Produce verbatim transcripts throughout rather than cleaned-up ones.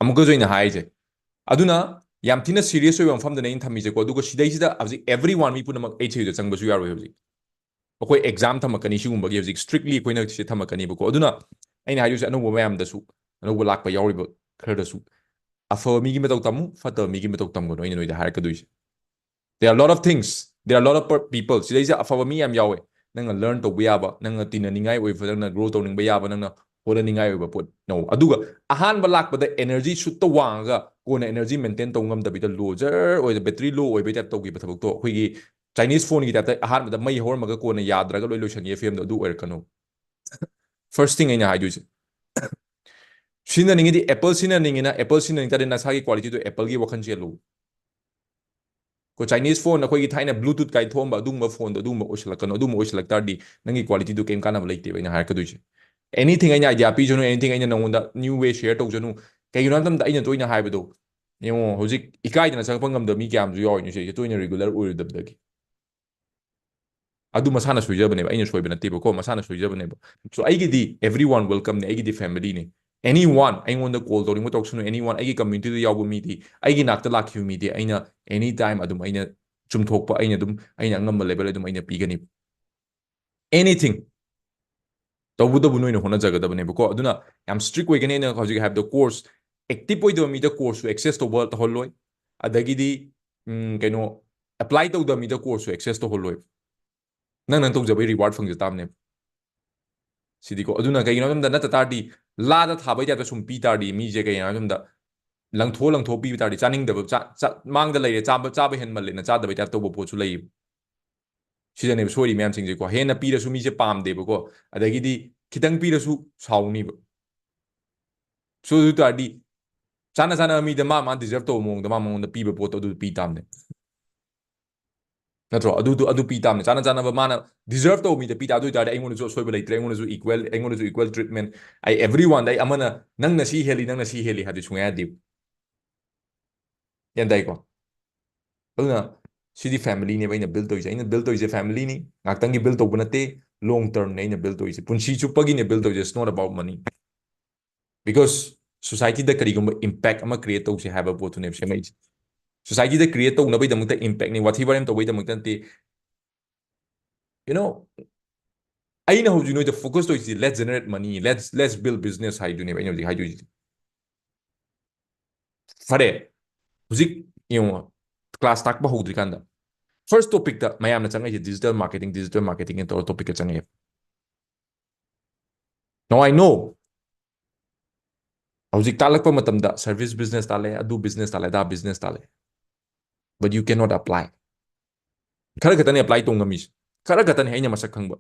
ꯑꯃꯨꯛꯀꯁꯨ ꯑꯩꯅ ꯍꯥꯏꯔꯤꯁꯦ, ꯑꯗꯨꯅ ꯌꯥꯝ ꯊꯤꯅ serious ꯑꯣꯏꯕ ꯃꯐꯝꯗꯅꯦ ꯑꯩꯅ ꯊꯝꯃꯤꯁꯦꯀꯣ꯫ ꯑꯗꯨꯒ ꯁꯤꯗꯩꯁꯤꯗ ꯍꯧꯖꯤꯛ everyone, ꯃꯤ ꯄꯨꯝꯅꯃꯛ HCUꯗ ꯆꯪꯕꯁꯨ ꯌꯥꯔꯣꯏ꯫ ꯍꯧꯖꯤꯛ ꯑꯩꯈꯣꯏ exam ꯊꯝꯃꯛꯀꯅꯤ, ꯁꯤꯒꯨꯝꯕꯒꯤ ꯍꯧꯖꯤꯛ strictly ꯑꯩꯈꯣꯏꯅ ꯁꯤ ꯊꯝꯃꯛꯀꯅꯤꯕꯀꯣ꯫ ꯑꯗꯨꯅ ꯑꯩꯅ ꯍꯥꯏꯗꯣꯏꯁꯦ, ꯑꯅꯧꯕ ꯃꯌꯥꯝꯗꯁꯨ, ꯑꯅꯧꯕ ꯂꯥꯛꯄ ꯌꯥꯎꯔꯤꯕ ꯈꯔꯗꯁꯨ, ꯑꯐꯕ ꯃꯤꯒꯤ ꯃꯇꯧ ꯇꯝꯃꯨ, ꯐꯠꯇꯕ ꯃꯤꯒꯤ ꯃꯇꯧ ꯇꯝꯒꯅꯨ, ꯑꯩꯅ ꯅꯣꯏꯗ ꯍꯥꯏꯔꯛꯀꯗꯣꯏꯁꯦ꯫ There are a lot of things, there are a lot of per- people. ꯁꯤꯗꯩꯁꯤꯗ ꯑꯐꯕ ꯃꯤ ꯌꯥꯝ ꯌꯥꯎꯋꯦ, ꯅꯪꯅ learn ꯇꯧꯕ ꯌꯥꯕ, ꯅꯪꯅ ꯇꯤꯟꯅꯅꯤꯡꯉꯥꯏ ꯑꯣꯏꯕ, ꯅꯪꯅ grow ꯇꯧꯅꯤꯡꯕ ꯌꯥꯕ, ꯅꯪꯅ ꯍꯣꯠꯅꯅꯤꯡꯉꯥꯏ ꯑꯣꯏꯕ ꯄꯣꯠ꯫ No. ꯑꯗꯨꯒ ꯑꯍꯥꯟꯕ ꯂꯥꯛꯄꯗ energy ꯁꯨꯠꯇ ꯋꯥꯡꯉꯒ ꯀꯣꯟꯅ energy maintain ꯇꯧ ꯉꯝꯗꯕꯤꯗ low, ꯖꯔ ꯑꯣꯏꯗ, battery low ꯑꯣꯏꯕꯩ type ꯇꯧꯈꯤꯕ ꯊꯕꯛꯇꯣ, ꯑꯩꯈꯣꯏꯒꯤ Chinese phoneꯒꯤ typeꯇ ꯑꯍꯥꯟꯕꯗ ꯃꯩ ꯍꯧꯔꯝꯃꯒ ꯀꯣꯟꯅ ꯌꯥꯗ꯭ꯔꯒ ꯂꯣꯏ ꯂꯣꯏꯁꯟꯈꯤꯕ ꯐꯤꯕꯝꯗꯣ ꯑꯗꯨ ꯑꯣꯏꯔꯛꯀꯅꯨ꯫ First thing ꯑꯩꯅ ꯍꯥꯏꯗꯣꯏꯁꯦ, ꯁꯤꯖꯤꯟꯅꯅꯤꯡꯉꯤꯗꯤ Apple ꯁꯤꯖꯤꯟꯅꯅꯤꯡꯉꯤꯅ Apple ꯁꯤꯖꯤꯟꯅꯅꯤꯡ ꯇꯥꯔꯗꯤ ꯅꯁꯥꯒꯤ qualityꯗꯣ Appleꯒꯤ ꯋꯥꯈꯜ ꯆꯦꯜꯂꯨ꯫ ꯀꯣ, Chinese phone, ꯑꯩꯈꯣꯏꯒꯤ ꯊꯥꯏꯅ Bluetooth ꯀꯥꯏ ꯊꯣꯛꯑꯝꯕ ꯑꯗꯨꯒꯨꯝꯕ phoneꯗꯣ, ꯑꯗꯨꯒꯨꯝꯕ ꯑꯣꯏꯁꯤꯜꯂꯛꯀꯅꯨ꯫ ꯑꯗꯨꯒꯨꯝꯕ ꯑꯣꯏꯁꯤꯜꯂꯛ ꯇꯥꯔꯗꯤ ꯅꯪꯒꯤ qualityꯗꯨ ꯀꯩꯝ ꯀꯥꯟꯅꯕ ꯂꯩꯇꯦꯕ, ꯑꯩꯅ ꯍꯥꯏꯔꯛꯀꯗꯣꯏꯁꯦ꯫ Anything ꯑꯩꯅ idea ꯄꯤꯖꯅꯨ, anything ꯑꯩꯅ ꯅꯉꯣꯟꯗ new way share ꯇꯧꯖꯅꯨ꯫ ꯀꯩꯒꯤꯅꯣ ꯍꯥꯏꯕ ꯃꯇꯝꯗ ꯑꯩꯅ ꯇꯣꯏꯅ ꯍꯥꯏꯕꯗꯣ, ꯌꯦꯡꯉꯣ, ꯍꯧꯖꯤꯛ ꯏꯀꯥꯏꯗꯅ ꯆꯪꯉꯛꯄ ꯉꯝꯗꯕ ꯃꯤ ꯀꯌꯥꯝꯁꯨ ꯌꯥꯎꯔꯤꯅꯦ ꯁꯤꯁꯦ, ꯇꯣꯏꯅ regular ꯑꯣꯏꯔꯨꯗꯕꯗꯒꯤ꯫ ꯑꯗꯨ ꯃꯁꯥꯅ ꯁꯣꯏꯖꯕꯅꯦꯕ, ꯑꯩꯅ ꯁꯣꯏꯕ ꯅꯠꯇꯦꯕꯀꯣ, ꯃꯁꯥꯅ ꯁꯣꯏꯖꯕꯅꯦꯕ꯫ So ꯑꯩꯒꯤꯗꯤ everyone welcomeꯅꯦ, ꯑꯩꯒꯤꯗꯤ familyꯅꯦ꯫ Anyone, ꯑꯩꯉꯣꯟꯗ call ꯇꯧꯅꯤꯡꯕ ꯇꯧꯁꯅꯨ, anyone, ꯑꯩꯒꯤ communityꯗ ꯌꯥꯎꯕ ꯃꯤꯗꯤ, ꯑꯩꯒꯤ ꯅꯥꯛꯇ ꯂꯥꯛꯈꯤꯕ ꯃꯤꯗꯤ ꯑꯩꯅ anytime ꯑꯗꯨꯝ ꯑꯩꯅ ꯆꯨꯝꯊꯣꯛꯄ, ꯑꯩꯅ ꯑꯗꯨꯝ ꯑꯩꯅ ꯑꯉꯝꯕ level ꯑꯗꯨꯝ ꯑꯩꯅ ꯄꯤꯒꯅꯤ꯫ Anything꯫ ꯇꯧꯕꯇꯕꯨ ꯅꯣꯏꯅ ꯍꯣꯠꯅꯖꯒꯗꯕꯅꯦꯕꯀꯣ꯫ ꯑꯗꯨꯅ ꯌꯥꯝ strict ꯑꯣꯏꯒꯅꯤ꯫ ꯑꯩꯅ ꯍꯧꯖꯤꯛ ꯍꯥꯏꯕꯗꯣ, course active ꯑꯣꯏꯗꯕ ꯃꯤꯗ courseꯁꯨ access ꯇꯧꯕ ꯇꯧꯍꯜꯂꯣꯏ꯫ ꯑꯗꯒꯤꯗꯤ ꯎꯝ, ꯀꯩꯅꯣ, apply ꯇꯧꯗꯕ ꯃꯤꯗ courseꯁꯨ access ꯇꯧꯍꯜꯂꯣꯏ꯫ ꯅꯪ ꯅꯪ ꯇꯧꯖꯕꯩ reward ꯐꯪꯖ ꯇꯥꯕꯅꯦꯕ꯫ ꯁꯤꯗꯤꯀꯣ꯫ ꯑꯗꯨꯅ ꯀꯩꯒꯤꯅꯣ ꯍꯥꯏꯕ ꯃꯇꯝꯗ, ꯅꯠꯇ ꯇꯥꯔꯗꯤ, ꯂꯥꯗ ꯊꯥꯕꯩ typeꯇ ꯁꯨꯝ ꯄꯤ ꯇꯥꯔꯗꯤ, ꯃꯤꯁꯦ ꯀꯩꯒꯤꯅꯣ ꯍꯥꯏꯕ ꯃꯇꯝꯗ ꯂꯪꯊꯣꯛ ꯂꯪꯊꯣꯛ ꯄꯤꯕ ꯇꯥꯔꯗꯤ, ꯆꯥꯅꯤꯡꯗꯕ, ꯆꯥ-, ꯆꯥ-, ꯃꯥꯡꯗ ꯂꯩꯔꯦ, ꯆꯥꯕ, ꯆꯥꯕ ꯍꯦꯟꯃꯜꯂꯦꯅ ꯆꯥꯗꯕꯩ type ꯇꯧꯕ ꯄꯣꯠꯁꯨ ꯂꯩꯌꯦꯕ꯫ ꯁꯤꯗꯅꯦꯕ ꯁꯣꯏꯔꯤ ꯃꯌꯥꯝꯁꯤꯡꯁꯦꯀꯣ꯫ ꯍꯦꯟꯅ ꯄꯤꯔꯁꯨ ꯃꯤꯁꯦ ꯄꯥꯝꯗꯦꯕꯀꯣ꯫ ꯑꯗꯒꯤꯗꯤ ꯈꯤꯇꯪ ꯄꯤꯔꯁꯨ ꯁꯥꯎꯅꯤꯕ꯫ So ꯑꯗꯨ ꯇꯥꯔꯗꯤ ꯆꯥꯅ ꯆꯥꯅꯕ ꯃꯤꯗ ꯃꯥ ꯃꯥ deserve ꯇꯧꯕ ꯃꯑꯣꯡꯗ ꯃꯥ ꯃꯉꯣꯟꯗ ꯄꯤꯕ ꯄꯣꯠꯇꯣ ꯑꯗꯨ ꯄꯤ ꯇꯥꯕꯅꯦ꯫ ꯅꯠꯇ꯭ꯔꯣ? ꯑꯗꯨꯗꯣ, ꯑꯗꯨ ꯄꯤ ꯇꯥꯕꯅꯦ꯫ ꯆꯥꯅ ꯆꯥꯅꯕ ꯃꯥꯅ deserve ꯇꯧꯕ ꯃꯤꯗ ꯄꯤ ꯇꯥ-, ꯑꯗꯨ ꯑꯣꯏ ꯇꯥꯔꯗꯤ ꯑꯩꯉꯣꯟꯗꯁꯨ ꯑꯁꯣꯏꯕ ꯂꯩꯇ꯭ꯔꯦ, ꯑꯩꯉꯣꯟꯗꯁꯨ equal, ꯑꯩꯉꯣꯟꯗꯁꯨ equal treatment꯫ ꯑꯩ everyoneꯗ ꯑꯩ ꯑꯃꯅ ꯅꯪꯅ ꯁꯤ ꯍꯦꯜꯂꯤ, ꯅꯪꯅ ꯁꯤ ꯍꯦꯜꯂꯤ ꯍꯥꯏꯕꯗꯤ ꯁꯨꯡꯌꯥ ꯌꯥꯗꯦꯕ꯫ ꯒ꯭ꯌꯥꯟ ꯇꯥꯏꯀꯣ? ꯑꯗꯨꯅ ꯁꯤꯗꯤ familyꯅꯦꯕ ꯑꯩꯅ build ꯇꯧꯔꯤꯁꯦ꯫ ꯑꯩꯅ build ꯇꯧꯔꯤꯁꯦ familyꯅꯤ꯫ ꯉꯥꯛꯇꯪꯒꯤ build ꯇꯧꯕ ꯅꯠꯇꯦ, long termꯅꯦ ꯑꯩꯅ build ꯇꯧꯔꯤꯁꯦ꯫ ꯄꯨꯟꯁꯤ ꯆꯨꯞꯄꯒꯤꯅꯦ build ꯇꯧꯔꯤꯁꯦ, it's not about money꯫ Because society ꯗ ꯀꯔꯤꯒꯨꯝꯕ impact ꯑꯃ create ꯇꯧꯁꯦ ꯍꯥꯏꯕ ꯄꯣꯠꯇꯨꯅꯦꯕ ꯁꯦꯝꯃꯛꯏꯁꯦ꯫ Society ꯗ create ꯇꯧꯅꯕꯒꯤꯗꯃꯛꯇ impact ꯅꯤ, ꯋꯥꯊꯤ ꯋꯥꯔꯦꯝ ꯇꯧꯕꯒꯤꯗꯃꯛꯇ ꯅꯠꯇꯦ꯫ You know, ꯑꯩꯅ ꯍꯧꯖꯤꯛ ꯅꯣꯏꯗ focus ꯇꯧꯔꯤꯁꯤ, let's generate money, let's let's build business ꯍꯥꯏꯗꯨꯅꯦꯕ ꯑꯩꯅ ꯍꯧꯖꯤꯛ ꯍꯥꯏꯗꯣꯏꯁꯤ꯫ ꯐꯔꯦ, ꯍꯧꯖꯤꯛ ꯌꯦꯡꯉꯣ, class ꯇꯥꯛꯄ ꯍꯧꯗ꯭ꯔꯤꯀꯥꯟꯗ first topic ꯇ ꯃꯌꯥꯝꯅ ꯆꯪꯉꯛꯏꯁꯦ digital marketing, digital marketing ꯇꯧꯔ topic ꯇ ꯆꯪꯉꯛꯑꯦꯕ꯫ Now I know, ꯍꯧꯖꯤꯛ ꯇꯥꯛꯂꯛꯄ ꯃꯇꯝꯗ service business ꯇꯥꯛꯂꯛꯑꯦ, ꯑꯗꯨ business ꯇꯥꯛꯂꯛꯑꯦ, ꯑꯗꯥ business ꯇꯥꯛꯂꯛꯑꯦ, but you cannot apply. ꯈꯔ ꯈꯛꯇꯅꯦ apply ꯇꯧ ꯉꯝꯃꯤꯁꯦ, ꯈꯔ ꯈꯛꯇꯅꯦ ꯑꯩꯅ ꯃꯁꯛ ꯈꯪꯕ,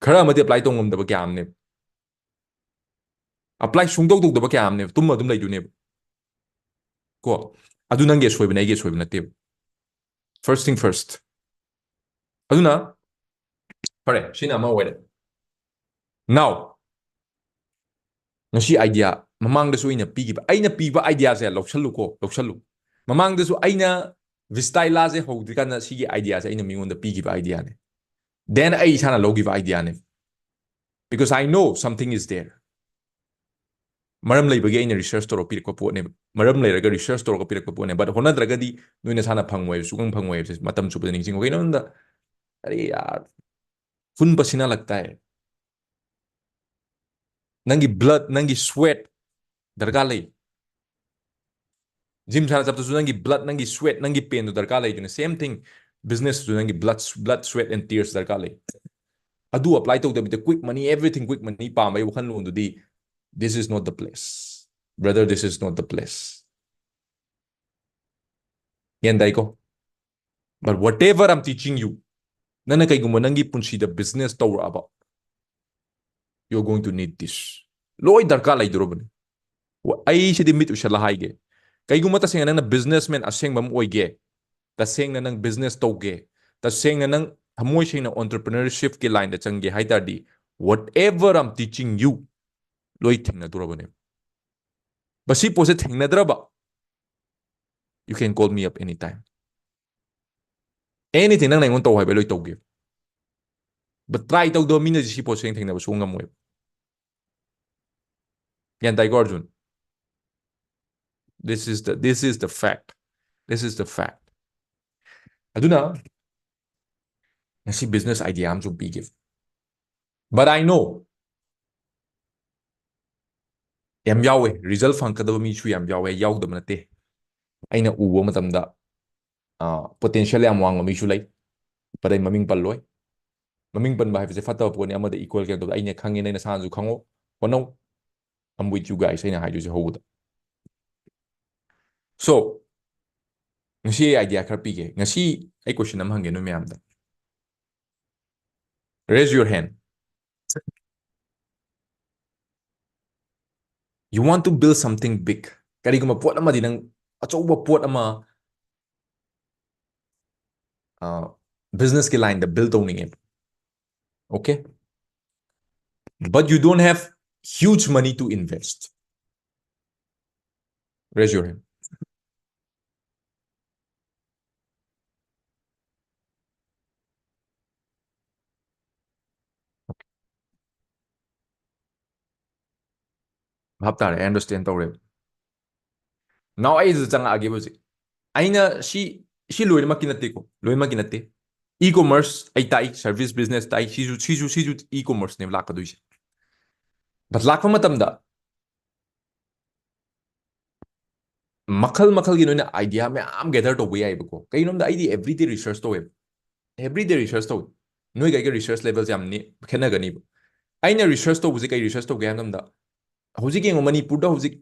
ꯈꯔ ꯑꯃꯗꯤ apply ꯇꯧ ꯉꯝꯗꯕ ꯀꯌꯥ ꯑꯃꯅꯦꯕ꯫ Apply ꯁꯨꯡꯇꯧ ꯇꯧꯗꯕ ꯀꯌꯥ ꯑꯃꯅꯦꯕ, ꯇꯨꯝꯃ ꯑꯗꯨꯝ ꯂꯩꯗꯣꯏꯅꯦꯕ꯫ ꯀꯣ, ꯑꯗꯨ ꯅꯪꯒꯤ ꯑꯁꯣꯏꯕꯅꯦ, ꯑꯩꯒꯤ ꯑꯁꯣꯏꯕ ꯅꯠꯇꯦꯕ꯫ First thing first. ꯑꯗꯨꯅ ꯐꯔꯦ, ꯁꯤꯅ ꯑꯃ ꯑꯣꯏꯔꯦ꯫ Now, ꯉꯁꯤ idea ꯃꯃꯥꯡꯗꯁꯨ ꯑꯩꯅ ꯄꯤꯈꯤꯕ, ꯑꯩꯅ ꯄꯤꯕ idea ꯁꯦ ꯂꯧꯁꯜꯂꯨꯀꯣ, ꯂꯧꯁꯜꯂꯨ꯫ ꯃꯃꯥꯡꯗꯁꯨ ꯑꯩꯅ Vistila ꯁꯦ ꯍꯧꯗ꯭ꯔꯤꯀꯥꯟꯗ ꯁꯤꯒꯤ idea ꯁꯦ ꯑꯩꯅ ꯃꯤꯉꯣꯟꯗ ꯄꯤꯈꯤꯕ idea ꯅꯦ꯫ Then ꯑꯩ ꯏꯁꯥꯅ ꯂꯧꯈꯤꯕ idea ꯅꯦ꯫ Because I know something is there. ꯃꯔꯝ ꯂꯩꯕꯒꯤ ꯑꯩꯅ research ꯇꯧꯔꯒ ꯄꯤꯔꯛꯄ ꯄꯣꯠꯅꯦꯕ꯫ ꯃꯔꯝ ꯂꯩꯔꯒ research ꯇꯧꯔꯒ ꯄꯤꯔꯛꯄ ꯄꯣꯠꯅꯦ꯫ But ꯍꯣꯠꯅꯗ꯭ꯔꯒꯗꯤ ꯅꯣꯏ ꯅꯁꯥꯅ ꯐꯪꯉꯣꯏꯕ, ꯁꯨꯡꯐꯪ ꯐꯪꯉꯣꯏꯕ꯫ ꯃꯇꯝ ꯆꯨꯞꯄꯗ ꯅꯤꯡꯁꯤꯡꯉꯨ꯫ ꯀꯩꯅꯣ ꯍꯥꯏꯕꯗ, ꯑꯔꯦ ꯌꯥꯔ, ꯍꯨꯟ ꯄꯁꯤꯅꯥ ꯂꯒꯇꯥ ꯍꯦ꯫ ꯅꯪꯒꯤ blood, ꯅꯪꯒꯤ sweat ꯗꯔꯀꯥꯔ ꯂꯩ꯫ Gym ꯁꯥꯟꯅ ꯆꯠꯄꯗꯁꯨ ꯅꯪꯒꯤ blood, ꯅꯪꯒꯤ sweat, ꯅꯪꯒꯤ pain ꯗꯨ ꯗꯔꯀꯥꯔ ꯂꯩꯗꯨꯅ, same thing, business ꯇꯁꯨ ꯅꯪꯒꯤ blood, blood, sweat and tears ꯗꯔꯀꯥꯔ ꯂꯩ꯫ ꯑꯗꯨ apply ꯇꯧꯗꯕꯤꯗ quick money, everything quick money ꯄꯥꯝꯕꯒꯤ ꯋꯥꯈꯜꯂꯣꯟꯗꯨꯗꯤ, this is not the place. Brother, this is not the place. ꯒ꯭ꯌꯥꯟ ꯇꯥꯏꯀꯣ? But whatever I'm teaching you, ꯅꯪꯅ ꯀꯩꯒꯨꯝꯕ ꯅꯪꯒꯤ ꯄꯨꯟꯁꯤꯗ business ꯇꯧꯔꯛꯑꯕ, you're going to need this. ꯂꯣꯏ ꯗꯔꯀꯥꯔ ꯂꯩꯗꯧꯔꯕꯅꯤ꯫ ꯋꯥ-, ꯑꯩ ꯁꯤꯗꯤ ꯃꯤꯠ ꯎꯏꯁꯜꯂ ꯍꯥꯏꯒꯦ꯫ ꯀꯩꯒꯨꯝꯕ ꯇꯁꯦꯡꯅ ꯅꯪꯅ businessman ꯑꯁꯦꯡꯕ ꯑꯃ ꯑꯣꯏꯒꯦ, ꯇꯁꯦꯡꯅ ꯅꯪ business ꯇꯧꯒꯦ, ꯇꯁꯦꯡꯅ ꯅꯪ ꯊꯃꯣꯏ ꯁꯦꯡꯅ entrepreneurship ꯀꯤ line ꯗ ꯆꯪꯒꯦ ꯍꯥꯏ ꯇꯥꯔꯗꯤ, whatever I'm teaching you, ꯂꯣꯏ ꯊꯦꯡꯅꯗꯧꯔꯕꯅꯦꯕ꯫ ꯃꯁꯤ ꯄꯣꯠꯁꯦ ꯊꯦꯡꯅꯗ꯭ꯔꯕ, you can call me up anytime. Anything ꯅꯪꯅ ꯑꯩꯉꯣꯟꯗ ꯇꯧ ꯍꯥꯏꯕ ꯂꯣꯏ ꯇꯧꯒꯦ꯫ But try ꯇꯧꯗꯕ ꯃꯤꯅꯗꯤ ꯁꯤ ꯄꯣꯠꯁꯦ ꯊꯦꯡꯅꯕ ꯁꯨꯡꯉꯝ ꯉꯝꯃꯣꯏꯕ꯫ ꯒ꯭ꯌꯥꯟ ꯇꯥꯏꯀꯣ, Arjun? This is the, this is the fact. This is the fact. ꯑꯗꯨꯅ ꯉꯁꯤ business idea ꯑꯃꯁꯨ ꯄꯤꯒꯦ. But I know ꯌꯥꯝ ꯌꯥꯎꯋꯦ, result ꯐꯪꯉꯛꯀꯗꯕ ꯃꯤꯁꯨ ꯌꯥꯝ ꯌꯥꯎꯋꯦ, ꯌꯥꯎꯗꯕ ꯅꯠꯇꯦ꯫ ꯑꯩꯅ ꯎꯕ ꯃꯇꯝꯗ, ꯑ, potential ꯌꯥꯝ ꯋꯥꯡꯕ ꯃꯤꯁꯨ ꯂꯩ꯫ But ꯑꯩ ꯃꯃꯤꯡ ꯄꯜꯂꯣꯏ꯫ ꯃꯃꯤꯡ ꯄꯟꯕ ꯍꯥꯏꯕꯁꯦ ꯐꯠꯇꯕ ꯄꯣꯠꯅꯤ, ꯑꯃꯗ equal ꯀꯩꯅꯣ ꯇꯧꯕꯗ꯫ ꯑꯩꯅ ꯈꯪꯉꯦ, ꯅꯪ ꯅꯁꯥꯅꯁꯨ ꯈꯪꯉꯣ, ꯍꯣꯠꯅꯧ꯫ I'm with you guys, ꯑꯩꯅ ꯍꯥꯏꯗꯣꯏꯁꯦ ꯍꯧꯕꯗ꯫ So, ꯉꯁꯤ ꯑꯩ idea ꯈꯔ ꯄꯤꯒꯦ꯫ ꯉꯁꯤ ꯑꯩ question ꯑꯃ ꯍꯪꯒꯦ ꯅꯣꯏ ꯃꯌꯥꯝꯗ꯫ Raise your hand. You want to build something big. ꯀꯔꯤꯒꯨꯝꯕ ꯄꯣꯠ ꯑꯃꯗꯤ ꯅꯪ ꯑꯆꯧꯕ ꯄꯣꯠ ꯑꯃ, ꯑ, business ꯀꯤ line ꯗ build ꯇꯧꯅꯤꯡꯉꯦ꯫ Okay? But you don't have huge money to invest. Raise your hand. ꯚꯥꯞ ꯇꯥꯔꯦ, I understand ꯇꯧꯔꯦꯕ꯫ Now ꯑꯩꯁꯨ ꯆꯪꯉꯛꯑꯒꯦꯕ ꯍꯧꯖꯤꯛ꯫ ꯑꯩꯅ ꯁꯤ, ꯁꯤ ꯂꯣꯏꯅꯃꯛꯀꯤ ꯅꯠꯇꯦꯀꯣ, ꯂꯣꯏꯅꯃꯛꯀꯤ ꯅꯠꯇꯦ꯫ E-commerce ꯑꯩ ꯇꯥꯛꯏ, service business ꯇꯥꯛꯏ, ꯁꯤꯁꯨ, ꯁꯤꯁꯨ, ꯁꯤꯁꯨ e-commerce ꯅꯦꯕ ꯂꯥꯛꯀꯗꯣꯏꯁꯦ꯫ But ꯂꯥꯛꯄ ꯃꯇꯝꯗ ꯃꯈꯜ ꯃꯈꯜꯒꯤ ꯅꯣꯏꯅ idea ꯃꯌꯥꯝ gather ꯇꯧꯕ ꯌꯥꯏꯑꯕꯀꯣ꯫ ꯀꯩꯒꯤꯅꯣꯝꯗ ꯑꯩꯗꯤ everyday research ꯇꯧꯋꯦꯕ, everyday research ꯇꯧꯋꯦ꯫ ꯅꯣꯏꯒ ꯑꯩꯒ research level ꯁꯦ ꯌꯥꯝ ꯅꯦ-, ꯈꯦꯠꯅꯒꯅꯤꯕ꯫ ꯑꯩꯅ research ꯇꯧꯕꯁꯦ ꯀꯩ research ꯇꯧꯒꯦ ꯍꯥꯏꯕ ꯃꯇꯝꯗ, ꯍꯧꯖꯤꯛ ꯌꯦꯡꯉꯣ, ꯃꯅꯤꯄꯨꯔꯗ ꯍꯧꯖꯤꯛ,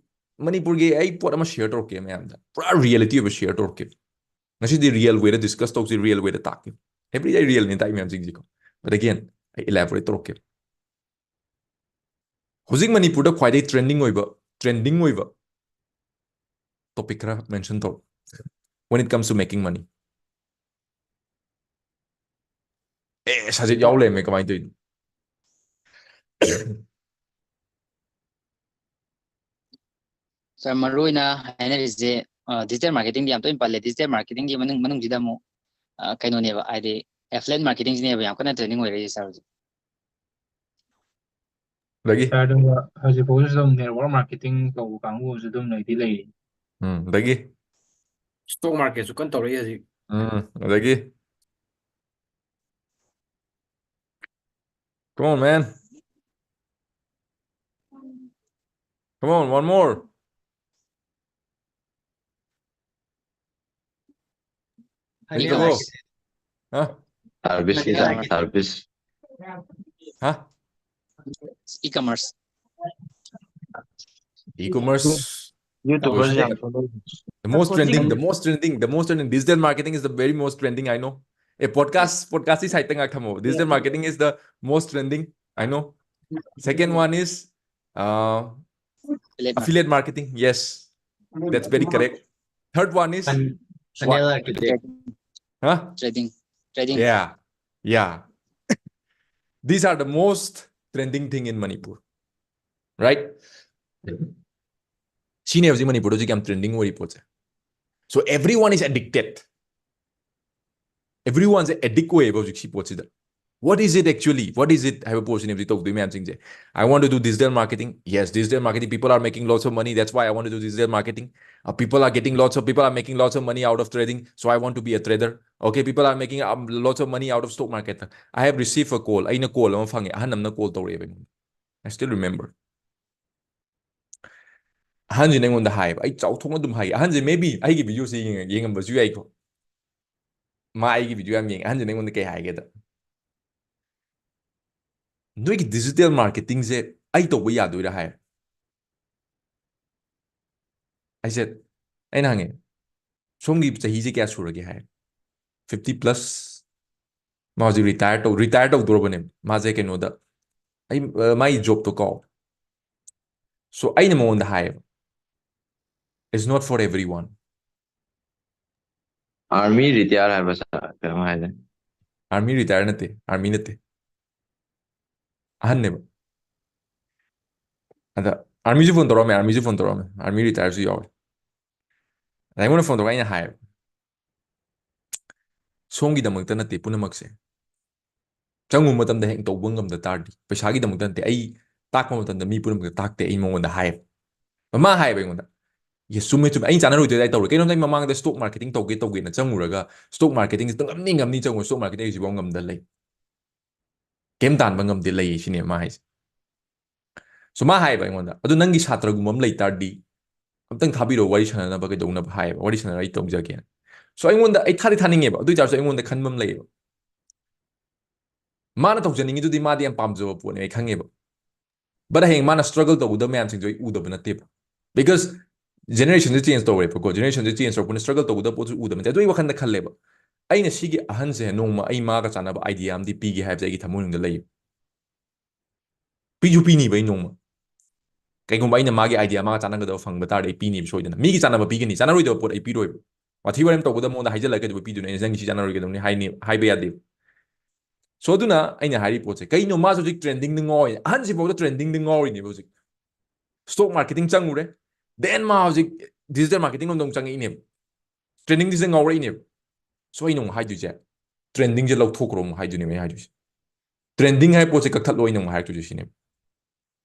ꯃꯅꯤꯄꯨꯔꯒꯤ ꯑꯩ ꯄꯣꯠ ꯑꯃ share ꯇꯧꯔꯛꯀꯦ ꯃꯌꯥꯝꯗ, ꯄꯨꯔꯥ reality ꯑꯣꯏꯕ share ꯇꯧꯔꯛꯀꯦ꯫ ꯉꯁꯤꯗꯤ real way ꯗ discuss ꯇꯧꯁꯤ, real way ꯗ ꯇꯥꯛꯀꯦ꯫ Everyday real ꯅꯤ ꯇꯥꯛꯏ ꯃꯌꯥꯝꯁꯤꯡꯁꯤꯀꯣ꯫ But again, ꯑꯩ elaborate ꯇꯧꯔꯛꯀꯦ꯫ ꯍꯧꯖꯤꯛ ꯃꯅꯤꯄꯨꯔꯗ ꯈ꯭ꯋꯥꯏꯗꯒꯤ trending ꯑꯣꯏꯕ, trending ꯑꯣꯏꯕ topic ꯈꯔ mention ꯇꯧꯔꯣ, when it comes to making money꯫ ꯑꯦ, ꯁꯥꯖꯤꯠ ꯌꯥꯎ ꯂꯩꯔꯝꯃꯦ, ꯀꯃꯥꯏꯅ ꯇꯧꯔꯤꯅꯣ? Sir, ꯃꯔꯨ ꯑꯣꯏꯅ ꯍꯥꯏꯅꯔꯤꯁꯦ, ꯑ, digital marketing ꯗꯤ ꯌꯥꯝ ꯇꯣꯏꯅ ꯄꯜꯂꯦ꯫ Digital marketing ꯒꯤ ꯃꯅꯨꯡ, ꯃꯅꯨꯡꯁꯤꯗ ꯑꯃꯨꯛ, ꯑ, ꯀꯩꯅꯣꯅꯦꯕ, ꯍꯥꯏꯗꯤ affiliate marketing ꯁꯤꯅꯦꯕ ꯌꯥꯝ ꯀꯟꯅ trending ꯑꯣꯏꯔꯛꯏꯁꯦ, sir, ꯍꯧꯖꯤꯛ꯫ ꯑꯗꯒꯤ? Sir, ꯑꯗꯨꯒ ꯍꯧꯖꯤꯛ ꯐꯥꯎꯒꯤꯁꯨ ꯑꯗꯨꯝ network marketing ꯇꯧꯕ ꯀꯥꯡꯕꯨ ꯑꯃꯁꯨ ꯑꯗꯨꯝ ꯂꯩꯗꯤ ꯂꯩꯔꯤ꯫ ꯎꯝ, ꯑꯗꯒꯤ? Stock marketꯁꯨ ꯀꯟꯅ ꯇꯧꯔꯛꯏ ꯍꯧꯖꯤꯛ꯫ ꯎꯝ, ꯑꯗꯒꯤ? Come on, man. Come on, one more. Any Come on. others? Huh? Service Many ꯅꯤꯗ, others. Service. Huh? E-commerce. E-commerce. YouTubers Shit. ꯌꯥꯝ ꯊꯣꯛꯂꯛꯏ꯫ The most trending, the Marketing. most trending, the most trending. Digital marketing is the very most trending, I know. A podcast, podcast is high tech. Digital marketing is the most trending, I know. Second one is uh, Affiliate marketing. Affiliate marketing. Yes, that's very correct. Third one is Fun- Funnel architect. Huh? Trading. Trading. Yeah, yeah. These are the most trending thing in Manipur, right? ꯁꯤꯅꯦ ꯍꯧꯖꯤꯛ ꯃꯅꯤꯄꯨꯔꯗ ꯍꯧꯖꯤꯛ ꯌꯥꯝ trending ꯑꯣꯏꯔꯤ ꯄꯣꯠꯁꯦ. So everyone is addicted. Everyoneꯁꯦ addict ꯑꯣꯏꯌꯦꯕ ꯍꯧꯖꯤꯛ ꯁꯤ ꯄꯣꯠꯁꯤꯗ. What is it actually? What is it ꯍꯥꯏꯕ ꯄꯣꯠꯁꯤꯅꯦ ꯍꯧꯖꯤꯛ ꯇꯧꯗꯣꯏ ꯃꯌꯥꯝꯁꯤꯡꯁꯦ. I want to do digital marketing. Yes, digital marketing. People are making lots of money. That's why I want to do digital marketing. Uh, people are getting lots of, people are making lots of money out of trading. So I want to be a trader. Okay, people are making um, lots of money out of stock market. I have received a call. ꯑꯩꯅ call ꯑꯃ ꯐꯪꯉꯦ. ꯑꯍꯟ ꯑꯃꯅ call ꯇꯧꯔꯛꯑꯦꯕ ꯑꯩꯉꯣꯟꯗ. I still remember. ꯑꯍꯟꯁꯤꯅ ꯑꯩꯉꯣꯟꯗ ꯍꯥꯏꯌꯦꯕ, ꯑꯩ ꯆꯥꯎꯊꯣꯛꯅ ꯑꯗꯨꯝ ꯍꯥꯏꯒꯦ꯫ ꯑꯍꯟꯁꯦ maybe ꯑꯩꯒꯤ videoꯁꯦ ꯌꯦꯡꯉ- ꯌꯦꯡꯉꯝꯕꯁꯨ ꯌꯥꯏꯀꯣ꯫ ꯃꯥ ꯑꯩꯒꯤ video ꯌꯥꯝ ꯌꯦꯡꯉꯦ꯫ ꯑꯍꯟꯁꯤꯅ ꯑꯩꯉꯣꯟꯗ ꯀꯩ ꯍꯥꯏꯒꯦꯗ, "ꯅꯣꯏꯒꯤ digital marketingꯁꯦ ꯑꯩ ꯇꯧꯕ ꯌꯥꯗꯣꯏꯔꯥ?" ꯍꯥꯏ꯫ ꯑꯩꯁꯦ, ꯑꯩꯅ ꯍꯪꯉꯦ, "ꯁꯣꯝꯒꯤ ꯆꯍꯤꯁꯦ ꯀꯌꯥ ꯁꯨꯔꯒꯦ?" ꯍꯥꯏ꯫ "Fifty plus." ꯃꯥ ꯍꯧꯖꯤꯛ retire ꯇꯧ retire ꯇꯧꯗꯣꯔꯕꯅꯦ ꯃꯥꯁꯦ ꯀꯩꯅꯣꯗ꯫ ꯑꯩ ꯑ, ꯃꯥꯒꯤ jobꯇꯣ ꯀꯥꯎ꯫ So ꯑꯩꯅ ꯃꯉꯣꯟꯗ ꯍꯥꯏꯌꯦꯕ, "It's not for everyone." Army retire ꯍꯥꯏꯕ ꯁꯥ- ꯀꯩꯅꯣꯝ ꯍꯥꯏꯗꯥꯏ? Army retire ꯅꯠꯇꯦ, army ꯅꯠꯇꯦ, ꯑꯍꯟꯅꯦꯕ꯫ ꯑꯗ armyꯁꯨ phone ꯇꯧꯔꯛꯑꯝꯃꯦ, armyꯁꯨ phone ꯇꯧꯔꯛꯑꯝꯃꯦ, army retireꯁꯨ ꯌꯥꯎꯋꯦ꯫ ꯑꯗ ꯑꯩꯉꯣꯟꯗ phone ꯇꯧꯔꯒ ꯑꯩꯅ ꯍꯥꯏꯌꯦꯕ, "ꯁꯣꯝꯒꯤꯗꯃꯛꯇ ꯅꯠꯇꯦ ꯄꯨꯝꯅꯃꯛꯁꯦ, ꯆꯪꯉꯨꯕ ꯃꯇꯝꯗ ꯍꯦꯛ ꯇꯧꯕ ꯉꯝꯗ ꯇꯥꯔꯗꯤ, ꯄꯩꯁꯥꯒꯤꯗꯃꯛꯇ ꯅꯠꯇꯦ, ꯑꯩ ꯇꯥꯛꯄ ꯃꯇꯝꯗ ꯃꯤ ꯄꯨꯝꯅꯃꯛꯇ ꯇꯥꯛꯇꯦ ꯑꯩ" ꯃꯉꯣꯟꯗ ꯍꯥꯏꯌꯦꯕ꯫ ꯃꯥ ꯍꯥꯏꯌꯦꯕ ꯑꯩꯉꯣꯟꯗ, ꯌꯦꯁ, ꯆꯨꯝꯃꯦ, ꯆꯨꯝꯃꯦ, ꯑꯩ ꯆꯥꯟꯅꯔꯣꯏꯗꯣꯏꯗꯤ ꯑꯩ ꯇꯧꯔꯣꯏ꯫ ꯀꯩꯅꯣꯝꯇ ꯑꯩ ꯃꯃꯥꯡꯗ ꯁ꯭ꯇꯣꯛ ꯃꯥꯔꯀꯦꯇꯤꯡ ꯇꯧꯒꯦ ꯇꯧꯒꯦꯅ ꯆꯪꯉꯨꯔꯒ ꯁ꯭ꯇꯣꯛ ꯃꯥꯔꯀꯦꯇꯤꯡꯁꯦ ꯉꯝꯅꯤ ꯉꯝꯅꯤ ꯆꯪꯉꯨꯔ ꯁ꯭ꯇꯣꯛ ꯃꯥꯔꯀꯦꯇꯤꯡ ꯍꯧꯖꯤꯛꯐꯥꯎ ꯉꯝꯗ ꯂꯩ꯫ ꯀꯩꯝ ꯇꯥꯟꯕ ꯉꯝꯗꯦ ꯂꯩ ꯁꯤꯅꯦ ꯃꯥ ꯍꯥꯏꯁꯦ꯫ ꯁꯣ ꯃꯥ ꯍꯥꯏꯌꯦꯕ ꯑꯩꯉꯣꯟꯗ, "ꯑꯗꯨ ꯅꯪꯒꯤ ꯁꯥꯇ꯭ꯔꯒꯨꯝꯕ ꯑꯃ ꯂꯩ ꯇꯥꯔꯗꯤ ꯑꯝꯇꯪ ꯊꯥꯕꯤꯔꯛꯑꯣ ꯋꯥꯔꯤ ꯁꯥꯟꯅꯅꯕ ꯀꯩꯗꯧꯅꯕ?" ꯍꯥꯏꯌꯦꯕ, "ꯋꯥꯔꯤ ꯁꯥꯟꯅꯔ ꯑꯩ ꯇꯧꯖꯒꯦꯅ"꯫ ꯁꯣ ꯑꯩꯉꯣꯟꯗ, ꯑꯩ ꯊꯥꯗꯤ ꯊꯥꯅꯤꯡꯉꯦꯕ, ꯑꯗꯨ ꯑꯣꯏꯇꯥꯔꯁꯨ ꯑꯩꯉꯣꯟꯗ ꯈꯟꯕ ꯑꯃ ꯂꯩꯌꯦꯕ꯫ ꯃꯥꯅ ꯇꯧꯖꯅꯤꯡꯉꯤꯗꯨꯗꯤ ꯃꯥꯗꯤ ꯌꯥꯝ ꯄꯥꯝꯖꯕ ꯄꯣꯠꯅꯦ ꯑꯩ ꯈꯪꯉꯦꯕ꯫ ꯕꯠ ꯍꯌꯦꯡ ꯃꯥꯅ ꯁ꯭ꯇ꯭ꯔꯒꯜ ꯇꯧꯒꯗꯕ ꯃꯌꯥꯝꯁꯤꯡꯗꯣ ꯑꯩ ꯎꯗꯕ ꯅꯠꯇꯦꯕ꯫ ꯕꯤꯀꯣꯁ ꯖꯦꯅꯦꯔꯦꯁꯟꯁꯦ ꯆꯦꯟꯖ ꯇꯧꯔꯦꯕꯀꯣ, ꯖꯦꯅꯦꯔꯦꯁꯟꯁꯦ ꯆꯦꯟꯖ ꯇꯧꯔꯛꯄꯅ ꯁ꯭ꯇ꯭ꯔꯒꯜ ꯇꯧꯒꯗꯕ ꯄꯣꯠꯁꯨ ꯎꯗꯕ ꯅꯠꯇꯦ꯫ ꯑꯗꯨ ꯑꯩ ꯋꯥꯈꯟꯗ ꯈꯜꯂꯦꯕ, ꯑꯩꯅ ꯁꯤꯒꯤ ꯑꯍꯟꯁꯦ ꯅꯣꯡꯃ ꯑꯩ ꯃꯥꯒ ꯆꯥꯟꯅꯕ ꯑꯥꯏꯗꯤꯌꯥ ꯑꯃꯗꯤ ꯄꯤꯒꯦ ꯍꯥꯏꯕꯁꯦ ꯑꯩꯒꯤ ꯊꯃꯣꯏꯅꯨꯡꯗ ꯂꯩꯌꯦꯕ꯫ ꯄꯤꯁꯨ ꯄꯤꯅꯤꯕ ꯑꯩ ꯅꯣꯡꯃ꯫ ꯀꯩꯒꯨꯝꯕ ꯑꯩꯅ ꯃꯥꯒꯤ ꯑꯥꯏꯗꯤꯌꯥ ꯃꯥꯒ ꯆꯥꯟꯅꯒꯗꯕ ꯐꯪꯕ ꯇꯥꯔꯗꯤ ꯑꯩ ꯄꯤꯅꯤꯕ ꯁꯣꯏꯗꯅ꯫ ꯃꯤꯒꯤ ꯆꯥꯟꯅꯕ ꯄꯤꯒꯅꯤ, ꯆꯥꯟꯅꯔꯣꯏꯗꯕ ꯄꯣꯠ ꯑꯩ ꯄꯤꯔꯣꯏꯕ꯫ ꯋꯥꯊꯤ ꯋꯥꯔꯦꯝ ꯇꯧꯒꯗꯕ ꯃꯉꯣꯟꯗ ꯍꯥꯏꯖꯤꯜꯂꯒ ꯀꯩꯗꯧꯕ ꯄꯤꯗꯣꯏꯅꯣ? ꯑꯩꯅ ꯅꯪꯒꯤ ꯁꯤ ꯆꯥꯟꯅꯔꯣꯏꯒꯗꯕꯅꯤ ꯍꯥꯏꯅꯤ, ꯍꯥꯏꯕ ꯌꯥꯗꯦꯕ꯫ ꯁꯣ ꯑꯗꯨꯅ ꯑꯩꯅ ꯍꯥꯏꯔꯤ ꯄꯣꯠꯁꯦ ꯀꯩꯅꯣ? ꯃꯥꯁꯨ ꯍꯧꯖꯤꯛ ꯇ꯭ꯔꯦꯟꯗꯤꯡꯗ ꯉꯥꯎꯔꯤ, ꯑꯍꯟꯁꯤꯐꯥꯎꯗ ꯇ꯭ꯔꯦꯟꯗꯤꯡꯗ ꯉꯥꯎꯔꯤꯅꯦꯕ ꯍꯧꯖꯤꯛ꯫ ꯁ꯭ꯇꯣꯛ ꯃꯥꯔꯀꯦꯇꯤꯡ ꯆꯪꯉꯨꯔꯦ, ꯗꯦꯟ ꯃꯥ ꯍꯧꯖꯤꯛ ꯗꯤꯖꯤꯇꯦꯜ ꯃꯥꯔꯀꯦꯇꯤꯡ ꯂꯣꯝꯗ ꯑꯃꯨꯛ ꯆꯪꯉꯛꯏꯅꯦꯕ, ꯇ꯭ꯔꯦꯟꯗꯤꯡꯁꯤꯗ ꯉꯥꯎꯔꯛꯏꯅꯦꯕ꯫ ꯁꯣ ꯑꯩꯅ ꯑꯃꯨꯛ ꯍꯥꯏꯗꯣꯏꯁꯦ, ꯇ꯭ꯔꯦꯟꯗꯤꯡꯁꯦ ꯂꯧꯊꯣꯛꯈ꯭ꯔꯣ ꯑꯃꯨꯛ ꯍꯥꯏꯗꯣꯏꯅꯦꯕ ꯑꯩꯅ ꯍꯥꯏꯗꯣꯏꯁꯦ꯫ ꯇ꯭ꯔꯦꯟꯗꯤꯡ ꯍꯥꯏꯕ ꯄꯣꯠꯁꯦ ꯀꯛꯊꯠꯂꯣ ꯑꯩꯅ ꯑꯃꯨꯛ ꯍꯥꯏꯔꯛꯇꯣꯏꯁꯦ ꯁꯤꯅꯦꯕ꯫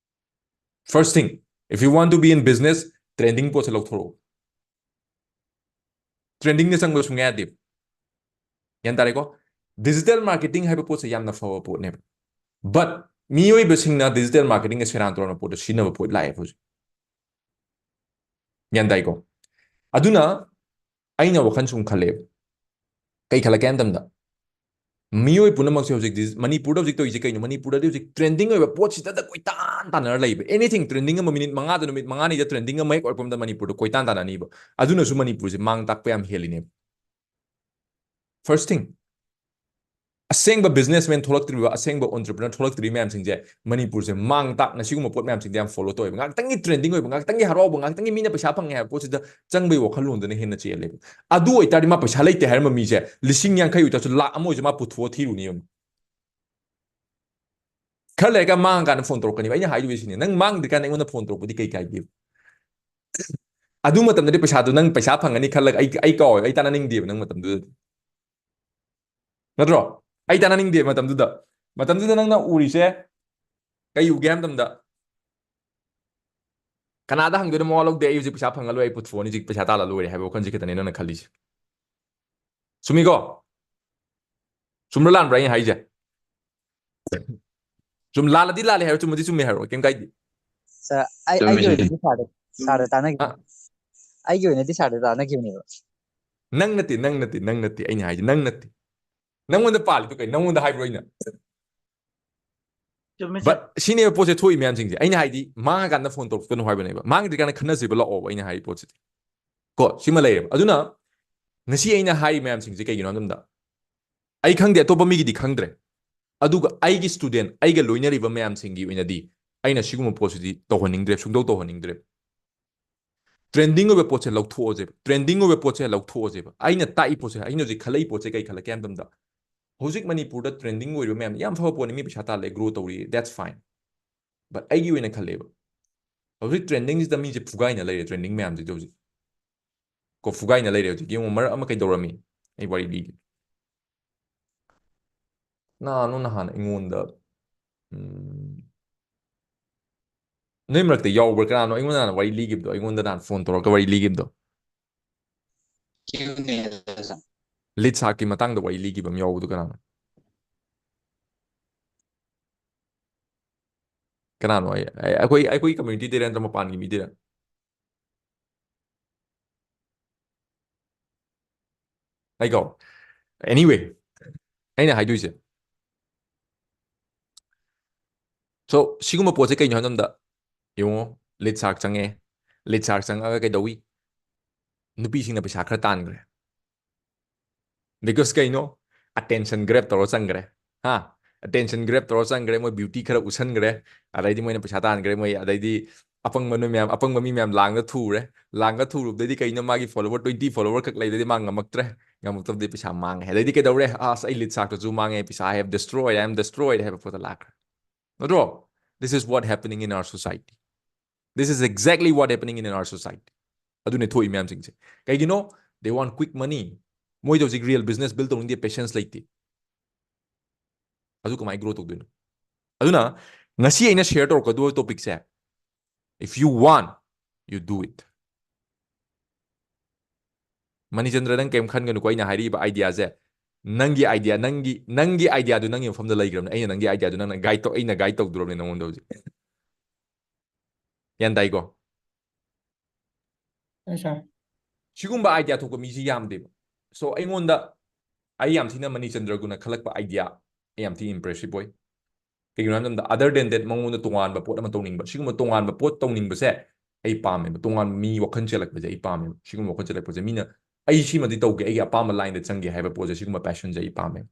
First thing, if you want to be in business, trending ꯄꯣꯠꯁꯦ ꯂꯧꯊꯣꯔꯛꯑꯣ꯫ ꯇ꯭ꯔꯦꯟꯗꯤꯡꯗ ꯆꯪꯕ ꯁꯨꯡꯌꯥ ꯌꯥꯗꯦꯕ꯫ ꯒ꯭ꯌꯥꯟ ꯇꯥꯔꯦꯀꯣ? ꯗꯤꯖꯤꯇꯦꯜ ꯃꯥꯔꯀꯦꯇꯤꯡ ꯍꯥꯏꯕ ꯄꯣꯠꯁꯦ ꯌꯥꯝꯅ ꯐꯕ ꯄꯣꯠꯅꯦꯕ꯫ ꯕꯠ ꯃꯤꯑꯣꯏꯕꯁꯤꯡꯅ ꯗꯤꯖꯤꯇꯦꯜ ꯃꯥꯔꯀꯦꯇꯤꯡꯒ ꯁꯦꯔꯥꯟ ꯇꯨꯔꯥꯟꯕ ꯄꯣꯠꯇꯣ ꯁꯤꯖꯤꯟꯅꯕ ꯄꯣꯠ ꯂꯥꯛꯑꯦꯕ ꯍꯧꯖꯤꯛ꯫ ꯒ꯭ꯌꯥꯟ ꯇꯥꯏꯀꯣ? ꯑꯗꯨꯅ ꯑꯩꯅ ꯋꯥꯈꯜ ꯁꯨꯝ ꯈꯜꯂꯦꯕ꯫ ꯀꯩ ꯈꯜꯂꯛꯀꯦ ꯍꯥꯏ ꯃꯇꯝꯗ, ꯃꯤꯑꯣꯏ ꯄꯨꯝꯅꯃꯛꯁꯦ ꯍꯧꯖꯤꯛ ꯗꯤꯖꯤ-, ꯃꯅꯤꯄꯨꯔꯗ ꯍꯧꯖꯤꯛ ꯇꯧꯔꯤꯁꯦ ꯀꯩꯅꯣ? ꯃꯅꯤꯄꯨꯔꯗꯗꯤ ꯍꯧꯖꯤꯛ ꯇ꯭ꯔꯦꯟꯗꯤꯡ ꯑꯣꯏꯕ ꯄꯣꯠꯁꯤꯗ ꯀꯣꯏꯇꯥꯟ ꯇꯥꯟꯅꯔ ꯂꯩꯕ꯫ ꯑꯦꯅꯤꯊꯤꯡ ꯇ꯭ꯔꯦꯟꯗꯤꯡ ꯑꯃ ꯃꯤꯅꯤꯠ ꯃꯉꯥꯗ, ꯅꯨꯃꯤꯠ ꯃꯉꯥꯅꯤꯗ ꯇ꯭ꯔꯦꯟꯗꯤꯡ ꯑꯃ ꯍꯦꯛ ꯑꯣꯏꯔꯛꯄ ꯃꯇꯝꯗ ꯃꯅꯤꯄꯨꯔꯗ ꯀꯣꯏꯇꯥꯟ ꯇꯥꯟꯅꯅꯤꯕ꯫ ꯑꯗꯨꯅꯁꯨ ꯃꯅꯤꯄꯨꯔꯁꯦ ꯃꯥꯡ ꯇꯥꯛꯄ ꯌꯥꯝ ꯍꯦꯜꯂꯤꯅꯦꯕ꯫ First thing, ꯑꯁꯦꯡꯕ ꯕꯤꯖꯤꯅꯦꯁꯃꯦꯟ ꯊꯣꯛꯂꯛꯇ꯭ꯔꯤꯕ, ꯑꯁꯦꯡꯕ ꯑꯣꯟꯇꯔꯄ꯭ꯔꯤꯅꯔ ꯊꯣꯛꯂꯛꯇ꯭ꯔꯤꯕ ꯃꯌꯥꯝꯁꯤꯡꯁꯦ ꯃꯅꯤꯄꯨꯔꯁꯦ ꯃꯥꯡ ꯇꯥꯛꯅ ꯁꯤꯒꯨꯝꯕ ꯄꯣꯠ ꯃꯌꯥꯝꯁꯤꯡꯁꯦ ꯌꯥꯝ ꯐꯣꯂꯣ ꯇꯧꯋꯦꯕ꯫ ꯉꯥꯛꯇꯪꯒꯤ ꯇ꯭ꯔꯦꯟꯗꯤꯡ ꯑꯣꯏꯕ, ꯉꯥꯛꯇꯪꯒꯤ ꯍꯔꯥꯎꯕ, ꯉꯥꯛꯇꯪꯒꯤ ꯃꯤꯅ ꯄꯩꯁꯥ ꯐꯪꯉꯦ ꯍꯥꯏꯕ ꯄꯣꯠꯁꯤꯗ ꯆꯪꯕꯒꯤ ꯋꯥꯈꯜꯂꯣꯟꯗꯨꯅ ꯍꯦꯟꯅ ꯆꯦꯜꯂꯦꯕ꯫ ꯑꯗꯨ ꯑꯣꯏꯇꯥꯔꯗꯤ ꯃꯥ ꯄꯩꯁꯥ ꯂꯩꯇꯦ ꯍꯥꯏꯔꯝꯕ ꯃꯤꯁꯦ ꯂꯤꯁꯤꯡ ꯌꯥꯡꯈꯩ ꯑꯣꯏꯇꯥꯔꯁꯨ ꯂꯥꯛ ꯑꯃ ꯑꯣꯏꯔꯁꯨ ꯃꯥ ꯄꯨꯊꯣꯛꯑ ꯊꯤꯔꯨꯅꯤ ꯌꯦꯡꯉꯨ꯫ ꯈꯔ ꯂꯩꯔꯒ ꯃꯥꯡꯉꯀꯥꯟꯗ ꯐꯣꯟ ꯇꯧꯔꯛꯀꯅꯤꯕ꯫ ꯑꯩꯅ ꯍꯥꯏꯗꯣꯏꯁꯤꯅꯦ, ꯅꯪ ꯃꯥꯡꯗ꯭ꯔꯤꯀꯥꯟꯗ ꯑꯩꯉꯣꯟꯗ ꯐꯣꯟ ꯇꯧꯔꯛꯄꯗꯤ ꯀꯩ ꯀꯥꯏꯒꯦꯕ? ꯑꯗꯨ ꯃꯇꯝꯗꯗꯤ ꯄꯩꯁꯥꯗꯣ ꯅꯪ ꯄꯩꯁꯥ ꯐꯪꯒꯅꯤ ꯈꯜꯂꯒ ꯑꯩ, ꯑꯩ ꯀꯥꯎꯋꯦꯕ, ꯑꯩ ꯇꯥꯟꯅꯅꯤꯡꯗꯦꯕ ꯅꯪ ꯃꯇꯝꯗꯨꯗꯗꯤ꯫ ꯅꯠꯇ꯭ꯔꯣ? ꯑꯩ ꯇꯥꯟꯅꯅꯤꯡꯗꯦꯕ ꯃꯇꯝꯗꯨꯗ꯫ ꯃꯇꯝꯗꯨꯗ ꯅꯪꯅ ꯎꯔꯤꯁꯦ ꯀꯩ ꯎꯒꯦ ꯍꯥꯏꯕ ꯃꯇꯝꯗ, ꯀꯅꯥꯗ ꯍꯪꯗꯣꯏꯅꯣ? ꯃꯋꯥ ꯂꯧꯗꯦ, ꯑꯩ ꯍꯧꯖꯤꯛ ꯄꯩꯁꯥ ꯐꯪꯉ ꯂꯣꯏꯔꯦ, ꯑꯩ ꯄꯨꯊꯣꯛꯑꯅꯤ, ꯍꯧꯖꯤꯛ ꯄꯩꯁꯥ ꯇꯥꯜꯂ ꯂꯣꯏꯔꯦ ꯍꯥꯏꯕ ꯋꯥꯈꯜꯁꯦ ꯈꯛꯇꯅꯦ ꯅꯪꯅ ꯈꯜꯂꯤꯁꯦ꯫ ꯆꯨꯝꯃꯤꯀꯣ? ꯆꯨꯝꯕ꯭ꯔꯥ ꯂꯥꯟꯕ꯭ꯔꯥ ꯑꯩꯅ ꯍꯥꯏꯁꯦ? ꯆꯨꯝ, ꯂꯥꯜꯂꯗꯤ ꯂꯥꯜꯂꯦ ꯍꯥꯏꯔꯣ, ꯆꯨꯝꯃꯗꯤ ꯆꯨꯝꯃꯦ ꯍꯥꯏꯔꯣ, ꯀꯩꯝ ꯀꯥꯏꯗꯦ꯫ ꯁꯥꯔ, ꯑꯩ, ꯆꯨꯝꯃꯤ, ꯑꯩꯒꯤ ꯆꯨꯝꯃꯤ꯫ ꯑꯣꯏꯅꯗꯤ ꯁꯥꯔꯗ, ꯁꯥꯔꯗ ꯇꯥꯟꯅꯈꯤꯕꯅꯦ꯫ ꯑ? ꯑꯩꯒꯤ ꯑꯣꯏꯅꯗꯤ ꯁꯥꯔꯗ ꯇꯥꯟꯅꯈꯤꯕꯅꯦꯕ꯫ ꯅꯪ ꯅꯠꯇꯦ, ꯅꯪ ꯅꯠꯇꯦ, ꯅꯪ ꯅꯠꯇꯦ, ꯑꯩꯅ ꯍꯥꯏꯁꯦ ꯅꯪ ꯅꯠꯇꯦ꯫ ꯅꯪꯉꯣꯟꯗ ꯄꯥꯜꯂꯤꯗꯣ ꯀꯩ? ꯅꯪꯉꯣꯟꯗ ꯍꯥꯏꯕ꯭ꯔꯣ ꯑꯩꯅ? ꯆꯨꯝꯃꯦ, ꯁꯥꯔ꯫ But ꯁꯤꯅꯦꯕ ꯄꯣꯠꯁꯦ ꯊꯣꯛꯏ ꯃꯌꯥꯝꯁꯤꯡꯁꯦ꯫ ꯑꯩꯅ ꯍꯥꯏꯗꯤ ꯃꯥꯡꯉꯀꯥꯟꯗ ꯐꯣꯟ ꯇꯧꯔꯛꯀꯅꯨ ꯍꯥꯏꯕꯅꯦꯕ꯫ ꯃꯥꯡꯗ꯭ꯔꯤꯀꯥꯟꯗ ꯈꯟꯅꯁꯤꯕ ꯂꯥꯛꯑꯣꯕ ꯑꯩꯅ ꯍꯥꯏꯔꯤ ꯄꯣꯠꯁꯤꯗꯤ꯫ ꯀꯣ, ꯁꯤꯃ ꯂꯩꯔꯦꯕ꯫ ꯑꯗꯨꯅ ꯉꯁꯤ ꯑꯩꯅ ꯍꯥꯏꯔꯤ ꯃꯌꯥꯝꯁꯤꯡꯁꯦ ꯀꯩꯒꯤꯅꯣ ꯍꯥꯏꯕ ꯃꯇꯝꯗ, ꯑꯩ ꯈꯪꯗꯦ, ꯑꯇꯣꯞꯄ ꯃꯤꯒꯤꯗꯤ ꯈꯪꯗ꯭ꯔꯦ꯫ ꯑꯗꯨꯒ ꯑꯩꯒꯤ student, ꯑꯩꯒ ꯂꯣꯏꯅꯔꯤꯕ ꯃꯌꯥꯝꯁꯤꯡꯒꯤ ꯑꯣꯏꯅꯗꯤ ꯑꯩꯅ ꯁꯤꯒꯨꯝꯕ ꯄꯣꯠꯁꯤꯗꯤ ꯇꯧꯍꯟꯅꯤꯡꯗ꯭ꯔꯦ, ꯁꯨꯡꯇꯧ ꯇꯧꯍꯟꯅꯤꯡꯗ꯭ꯔꯦ꯫ Trending ꯑꯣꯏꯕ ꯄꯣꯠꯁꯦ ꯂꯧꯊꯣꯛꯑꯁꯦꯕ, trending ꯑꯣꯏꯕ ꯄꯣꯠꯁꯦ ꯂꯧꯊꯣꯛꯑꯁꯦꯕ꯫ ꯑꯩꯅ ꯇꯥꯛꯏ ꯄꯣꯠꯁꯦ, ꯑꯩꯅ ꯍꯧꯖꯤꯛ ꯈꯜꯂꯛꯏ ꯄꯣꯠꯁꯦ ꯀꯩ ꯈꯜꯂꯛꯀꯦ ꯍꯥꯏꯕ ꯃꯇꯝꯗ, ꯍꯧꯖꯤꯛ ꯃꯅꯤꯄꯨꯔꯗ trending ꯑꯣꯏꯔꯤꯕ ꯃꯌꯥꯝ ꯌꯥꯝ ꯐꯕ ꯄꯣꯠꯅꯤ, ꯃꯤ ꯄꯩꯁꯥ ꯇꯥꯜꯂꯦ, grow ꯇꯧꯔꯤ, that's fine꯫ But ꯑꯩꯒꯤ ꯑꯣꯏꯅ ꯈꯜꯂꯦꯕ, ꯍꯧꯖꯤꯛ trendingꯁꯤꯗ ꯃꯤꯁꯦ ꯐꯨꯒꯥꯏꯅ ꯂꯩꯔꯦ, trending ꯃꯌꯥꯝꯁꯤꯗ ꯍꯧꯖꯤꯛ꯫ ꯀꯣ, ꯐꯨꯒꯥꯏꯅ ꯂꯩꯔꯦ ꯍꯧꯖꯤꯛ꯫ ꯌꯦꯡꯉꯣ, ꯃꯔꯛ ꯑꯃ ꯀꯩꯗꯧꯔꯝꯃꯤ? ꯑꯩ ꯋꯥꯔꯤ ꯂꯤꯒꯦ꯫ ꯅꯍꯥꯟ, ꯅꯍꯥꯟ ꯑꯩꯉꯣꯟꯗ, ꯎꯝ, ꯅꯣꯏ ꯃꯔꯛꯇ ꯌꯥꯎꯕ꯭ꯔꯥ? ꯀꯅꯥꯅꯣ ꯑꯩꯉꯣꯟꯗ ꯅꯍꯥꯟ ꯋꯥꯔꯤ ꯂꯤꯈꯤꯕꯗꯣ? ꯑꯩꯉꯣꯟꯗ ꯅꯍꯥꯟ ꯐꯣꯟ ꯇꯧꯔꯒ ꯋꯥꯔꯤ ꯂꯤꯈꯤꯕꯗꯣ? ꯂꯤꯠ ꯁꯥꯛꯀꯤ ꯃꯇꯥꯡꯗ ꯋꯥꯔꯤ ꯂꯤꯈꯤꯕ ꯑꯃ ꯌꯥꯎꯕꯗꯣ ꯀꯅꯥꯅꯣ? ꯀꯅꯥꯅꯣ? ꯑꯩ, ꯑꯩ, ꯑꯩꯈꯣꯏ, ꯑꯩꯈꯣꯏ communityꯗꯩꯔ ꯅꯠꯇ꯭ꯔ ꯃꯄꯥꯟꯒꯤ ꯃꯤꯗꯩꯔ? ꯑꯩꯀꯣ, anyway, ꯑꯩꯅ ꯍꯥꯏꯗꯣꯏꯁꯦ, so, ꯁꯤꯒꯨꯝꯕ ꯄꯣꯠꯁꯦ ꯀꯩꯅꯣ ꯍꯥꯏꯕ ꯃꯇꯝꯗ, ꯌꯦꯡꯉꯣ, ꯂꯤꯠ ꯁꯥꯛ ꯆꯪꯉꯦ, ꯂꯤꯠ ꯁꯥꯛ ꯆꯪꯉꯒ ꯀꯩꯗꯧꯏ? ꯅꯨꯄꯤꯁꯤꯡꯅ ꯄꯩꯁꯥ ꯈꯔ ꯇꯥꯟꯈ꯭ꯔꯦ꯫ Because ꯀꯩꯅꯣ? Attention grab ꯇꯧꯔ ꯆꯪꯈ꯭ꯔꯦ꯫ ꯍꯥ? Attention grab ꯇꯧꯔ ꯆꯪꯈ꯭ꯔꯦ, ꯃꯣꯏ beauty ꯈꯔ ꯎꯠꯁꯟꯈ꯭ꯔꯦ, ꯑꯗꯩꯗꯤ ꯃꯣꯏꯅ ꯄꯩꯁꯥ ꯇꯥꯟꯈ꯭ꯔꯦ, ꯃꯣꯏ, ꯑꯗꯩꯗꯤ ꯑꯄꯪꯕ ꯅꯣꯏ ꯃꯌꯥꯝ, ꯑꯄꯪꯕ ꯃꯤ ꯃꯌꯥꯝ ꯂꯥꯡꯗ ꯊꯨꯔꯦ꯫ ꯂꯥꯡꯗ ꯊꯨꯔꯨꯕꯗꯩꯗꯤ ꯀꯩꯅꯣ, ꯃꯥꯒꯤ follower twenty follower ꯈꯛ ꯂꯩꯗꯩꯗꯤ ꯃꯥ ꯉꯝꯃꯛꯇ꯭ꯔꯦ꯫ ꯉꯝꯃꯛꯇꯕꯗꯩ ꯄꯩꯁꯥ ꯃꯥꯡꯉꯦ꯫ ꯑꯗꯩꯗꯤ ꯀꯩꯗꯧꯔꯦ? "ꯑꯁ, ꯑꯩ ꯂꯤꯠ ꯁꯥꯛꯇꯁꯨ ꯃꯥꯡꯉꯦ, ꯄꯩꯁꯥ, I have destroyed, I am destroyed" ꯍꯥꯏꯕ ꯄꯣꯠꯇ ꯂꯥꯛꯈ꯭ꯔꯦ꯫ ꯅꯠꯇ꯭ꯔꯣ? This is what happening in our society. This is exactly what happening in our society. ꯑꯗꯨꯅꯦ ꯊꯣꯛꯏ ꯃꯌꯥꯝꯁꯤꯡꯁꯦ꯫ ꯀꯩꯒꯤꯅꯣ? They want quick money. ꯃꯣꯏꯗ ꯍꯧꯖꯤꯛ real business build ꯇꯧꯅꯤꯡꯗꯦ, patience ꯂꯩꯇꯦ꯫ ꯑꯗꯨ ꯀꯃꯥꯏꯅ grow ꯇꯧꯗꯣꯏꯅꯣ? ꯑꯗꯨꯅ ꯉꯁꯤ ꯑꯩꯅ share ꯇꯧꯔꯛꯀꯗꯕ topicꯁꯦ, If you want, you do it. Manichandra, ꯅꯪ ꯀꯩꯝ ꯈꯟꯒꯅꯨꯀꯣ, ꯑꯩꯅ ꯍꯥꯏꯔꯤꯕ idea ꯁꯦ ꯅꯪꯒꯤ idea, ꯅꯪꯒꯤ, ꯅꯪꯒꯤ idea ꯗꯨ ꯅꯪꯒꯤ ꯃꯐꯝꯗ ꯂꯩꯈ꯭ꯔꯕꯅꯦ꯫ ꯑꯩꯅ ꯅꯪꯒꯤ idea ꯗꯨ ꯅꯪꯅ guide ꯇꯧ-, ꯑꯩꯅ guide ꯇꯧꯗꯣꯔꯕꯅꯦ ꯅꯪꯉꯣꯟꯗ ꯍꯧꯖꯤꯛ꯫ ꯒ꯭ꯌꯥꯟ ꯇꯥꯏꯀꯣ? Yes, sir. ꯁꯤꯒꯨꯝꯕ idea ꯊꯣꯛꯄ ꯃꯤꯁꯤ ꯌꯥꯝꯗꯦꯕ꯫ So, ꯑꯩꯉꯣꯟꯗ, ꯑꯩ ꯌꯥꯝ ꯊꯤꯅ ꯃꯅꯤꯆꯟꯗ꯭ꯔꯒꯨꯅ ꯈꯜꯂꯛꯄ idea ꯑꯩ ꯌꯥꯝ ꯊꯤꯅ impressive ꯑꯣꯏ꯫ ꯀꯩꯒꯤꯅꯣ ꯍꯥꯏꯕ ꯃꯇꯝꯗ, other than that, ꯃꯉꯣꯟꯗ ꯇꯣꯉꯥꯟꯕ ꯄꯣꯠ ꯑꯃ ꯇꯧꯅꯤꯡꯕ, ꯁꯤꯒꯨꯝꯕ ꯇꯣꯉꯥꯟꯕ ꯄꯣꯠ ꯇꯧꯅꯤꯡꯕꯁꯦ ꯑꯩ ꯄꯥꯝꯃꯦꯕ꯫ ꯇꯣꯉꯥꯟꯕ ꯃꯤ ꯋꯥꯈꯜ ꯆꯦꯜꯂꯛꯄꯁꯦ ꯑꯩ ꯄꯥꯝꯃꯦꯕ꯫ ꯁꯤꯒꯨꯝꯕ ꯋꯥꯈꯜ ꯆꯦꯜꯂꯛꯄꯁꯦ, ꯃꯤꯅ "ꯑꯩ ꯁꯤꯃꯗꯤ ꯇꯧꯒꯦ, ꯑꯩꯒꯤ ꯑꯄꯥꯝꯕ line ꯗ ꯆꯪꯒꯦ" ꯍꯥꯏꯕ ꯄꯣꯠꯁꯦ, ꯁꯤꯒꯨꯝꯕ passion ꯁꯦ ꯑꯩ ꯄꯥꯝꯃꯦꯕ꯫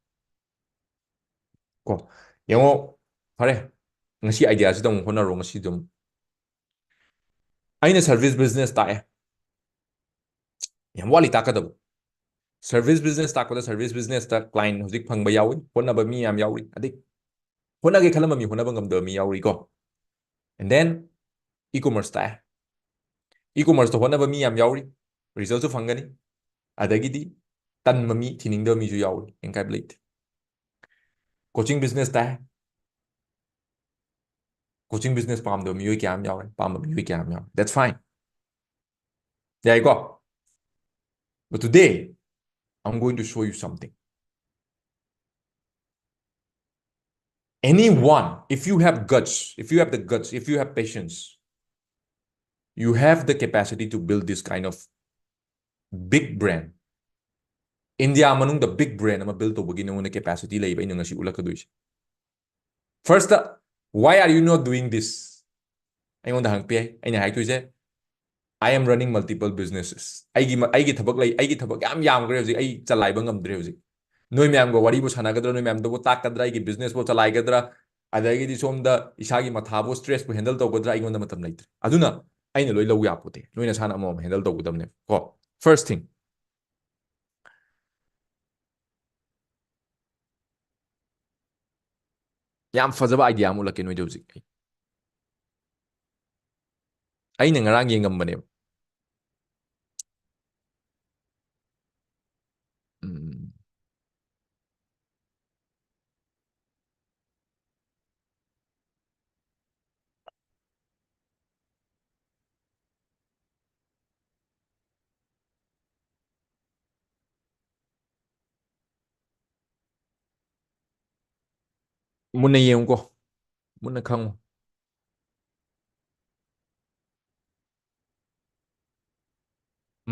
ꯀꯣ, ꯌꯦꯡꯉꯣ, ꯐꯔꯦ, ꯉꯁꯤ idea ꯁꯤꯗ ꯑꯃꯨꯛ ꯍꯣꯠꯅꯔꯣ꯫ ꯉꯁꯤ ꯑꯗꯨꯝ ꯑꯩꯅ service business ꯇꯥꯛꯑꯦ, ꯌꯥꯝ ꯋꯥꯠꯂꯤ ꯇꯥꯛꯀꯗꯕ꯫ Service business ꯇꯥꯛꯄꯗ service business ꯇ client ꯍꯧꯖꯤꯛ ꯐꯪꯕ ꯌꯥꯎꯏ, ꯍꯣꯠꯅꯕ ꯃꯤ ꯌꯥꯝ ꯌꯥꯎꯔꯤ, ꯑꯗꯩ ꯍꯣꯠꯅꯒꯦ ꯈꯜꯂꯝꯕ ꯃꯤ ꯍꯣꯠꯅꯕ ꯉꯝꯗꯕ ꯃꯤ ꯌꯥꯎꯔꯤꯀꯣ꯫ And then e-commerce ꯇꯥꯛꯑꯦ꯫ E-commerce ꯇ ꯍꯣꯠꯅꯕ ꯃꯤ ꯌꯥꯝ ꯌꯥꯎꯔꯤ, result ꯁꯨ ꯐꯪꯒꯅꯤ꯫ ꯑꯗꯒꯤꯗꯤ ꯇꯟꯕ ꯃꯤ, ꯊꯤꯅꯤꯡꯗꯕ ꯃꯤꯁꯨ ꯌꯥꯎꯔꯤ, ꯀꯩꯝ ꯀꯥꯏꯕ ꯂꯩꯇꯦ꯫ Coaching business ꯇꯥꯛꯑꯦ꯫ Coaching business ꯄꯥꯝꯗꯕ ꯃꯤꯑꯣꯏ ꯀꯌꯥ ꯑꯃ ꯌꯥꯎꯔꯦ, ꯄꯥꯝꯕ ꯃꯤꯑꯣꯏ ꯀꯌꯥ ꯑꯃ ꯌꯥꯎꯔꯦ꯫ That's fine. ꯌꯥꯏꯀꯣ? But today, I'm going to show you something. Anyone, if you have guts, if you have the guts, if you have patience, you have the capacity to build this kind of big brand. India ꯃꯅꯨꯡꯗ big brand ꯑꯃ build ꯇꯧꯕꯒꯤ ꯅꯉꯣꯟꯗ capacity ꯂꯩꯕ ꯑꯩꯅ ꯉꯁꯤ ꯎꯠꯂꯛꯀꯗꯣꯏꯁꯦ꯫ First, why are you not doing this? ꯑꯩꯉꯣꯟꯗ ꯍꯪꯉꯛꯄ ꯌꯥꯏ꯫ ꯑꯩꯅ ꯍꯥꯏꯗꯣꯏꯁꯦ, "I am running multiple businesses." ꯑꯩꯒꯤ ꯃ-, ꯑꯩꯒꯤ ꯊꯕꯛ ꯂꯩ, ꯑꯩꯒꯤ ꯊꯕꯛ ꯌꯥꯝ ꯌꯥꯝꯈ꯭ꯔꯦ ꯍꯧꯖꯤꯛ, ꯑꯩ ꯆꯂꯥꯏꯕ ꯉꯝꯗ꯭ꯔꯦ ꯍꯧꯖꯤꯛ꯫ ꯅꯣꯏ ꯃꯌꯥꯝꯒ ꯋꯥꯔꯤꯕꯨ ꯁꯥꯟꯅꯒꯗ꯭ꯔꯥ, ꯅꯣꯏ ꯃꯌꯥꯝꯗꯕꯨ ꯇꯥꯛꯀꯗ꯭ꯔꯥ, ꯑꯩꯒꯤ business ꯄꯨ ꯆꯂꯥꯏꯒꯗ꯭ꯔꯥ, ꯑꯗꯒꯤꯗꯤ ꯁꯣꯝꯗ ꯏꯁꯥꯒꯤ ꯃꯊꯥꯕꯨ, stress ꯄꯨ handle ꯇꯧꯒꯗ꯭ꯔꯥ, ꯑꯩꯉꯣꯟꯗ ꯃꯇꯝ ꯂꯩꯇ꯭ꯔꯦ꯫ ꯑꯗꯨꯅ ꯑꯩꯅ ꯂꯣꯏ ꯂꯧ ꯌꯥꯄꯣꯠꯇꯦ, ꯅꯣꯏ ꯅꯁꯥꯅ ꯑꯃꯃꯝ handle ꯇꯧꯒꯗꯕꯅꯦ ꯀꯣ꯫ First thing, ꯌꯥꯝ ꯐꯖꯕ idea ꯑꯃ ꯎꯠꯂꯛꯀꯦ ꯅꯣꯏꯗ ꯍꯧꯖꯤꯛ꯫ ꯑꯩꯅ ꯉꯔꯥꯡ ꯌꯦꯡꯉꯝꯕꯅꯦꯕ꯫ ꯎꯝ꯫ ꯃꯨꯟꯅ ꯌꯦꯡꯉꯨꯀꯣ, ꯃꯨꯟꯅ ꯈꯪꯉꯨ꯫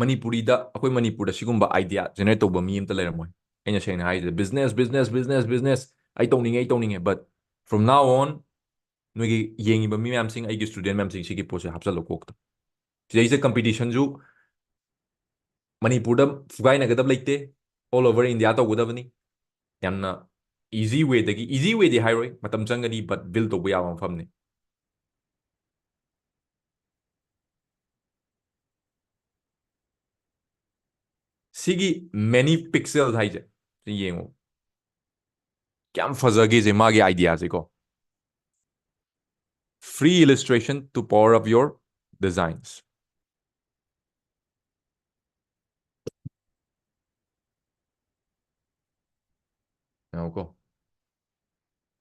ꯃꯅꯤꯄꯨꯔꯤꯗ, ꯑꯩꯈꯣꯏ ꯃꯅꯤꯄꯨꯔꯗ ꯁꯤꯒꯨꯝꯕ idea generate ꯇꯧꯕ ꯃꯤ ꯑꯝꯇ ꯂꯩꯔꯝꯃꯣꯏ꯫ ꯑꯩꯅ ꯁꯦꯡꯅ ꯍꯥꯏꯔꯤꯁꯦ, business, business, business, business, ꯑꯩ ꯇꯧꯅꯤꯡꯉꯦ, ꯑꯩ ꯇꯧꯅꯤꯡꯉꯦ, but from now on ꯅꯣꯏꯒꯤ ꯌꯦꯡꯉꯤꯕ ꯃꯤ ꯃꯌꯥꯝꯁꯤꯡ, ꯑꯩꯒꯤ student ꯃꯌꯥꯝꯁꯤꯡ, ꯁꯤꯒꯤ ꯄꯣꯠꯁꯦ ꯍꯥꯞꯆꯜꯂꯣ ꯀꯣꯛꯇ꯫ ꯁꯤꯗꯩꯁꯤꯗ competitionꯁꯨ ꯃꯅꯤꯄꯨꯔꯗ ꯐꯨꯒꯥꯏꯅꯒꯗꯕ ꯂꯩꯇꯦ, all over India ꯇꯧꯒꯗꯕꯅꯤ꯫ ꯌꯥꯝꯅ easy wayꯗꯒꯤ, easy wayꯗꯤ ꯍꯥꯏꯔꯣꯏ, ꯃꯇꯝ ꯆꯪꯒꯅꯤ, but build ꯇꯧꯕ ꯌꯥꯕ ꯃꯐꯝꯅꯤ꯫ ꯁꯤꯒꯤ Many Pixel ꯍꯥꯏꯁꯦ, ꯁꯤ ꯌꯦꯡꯉꯨ꯫ ꯀꯌꯥꯝ ꯐꯖꯒꯦꯁꯦ ꯃꯥꯒꯤ ideaꯁꯦꯀꯣ꯫ Free illustration to power up your designs. ꯉꯥꯏꯈꯣꯀꯣ꯫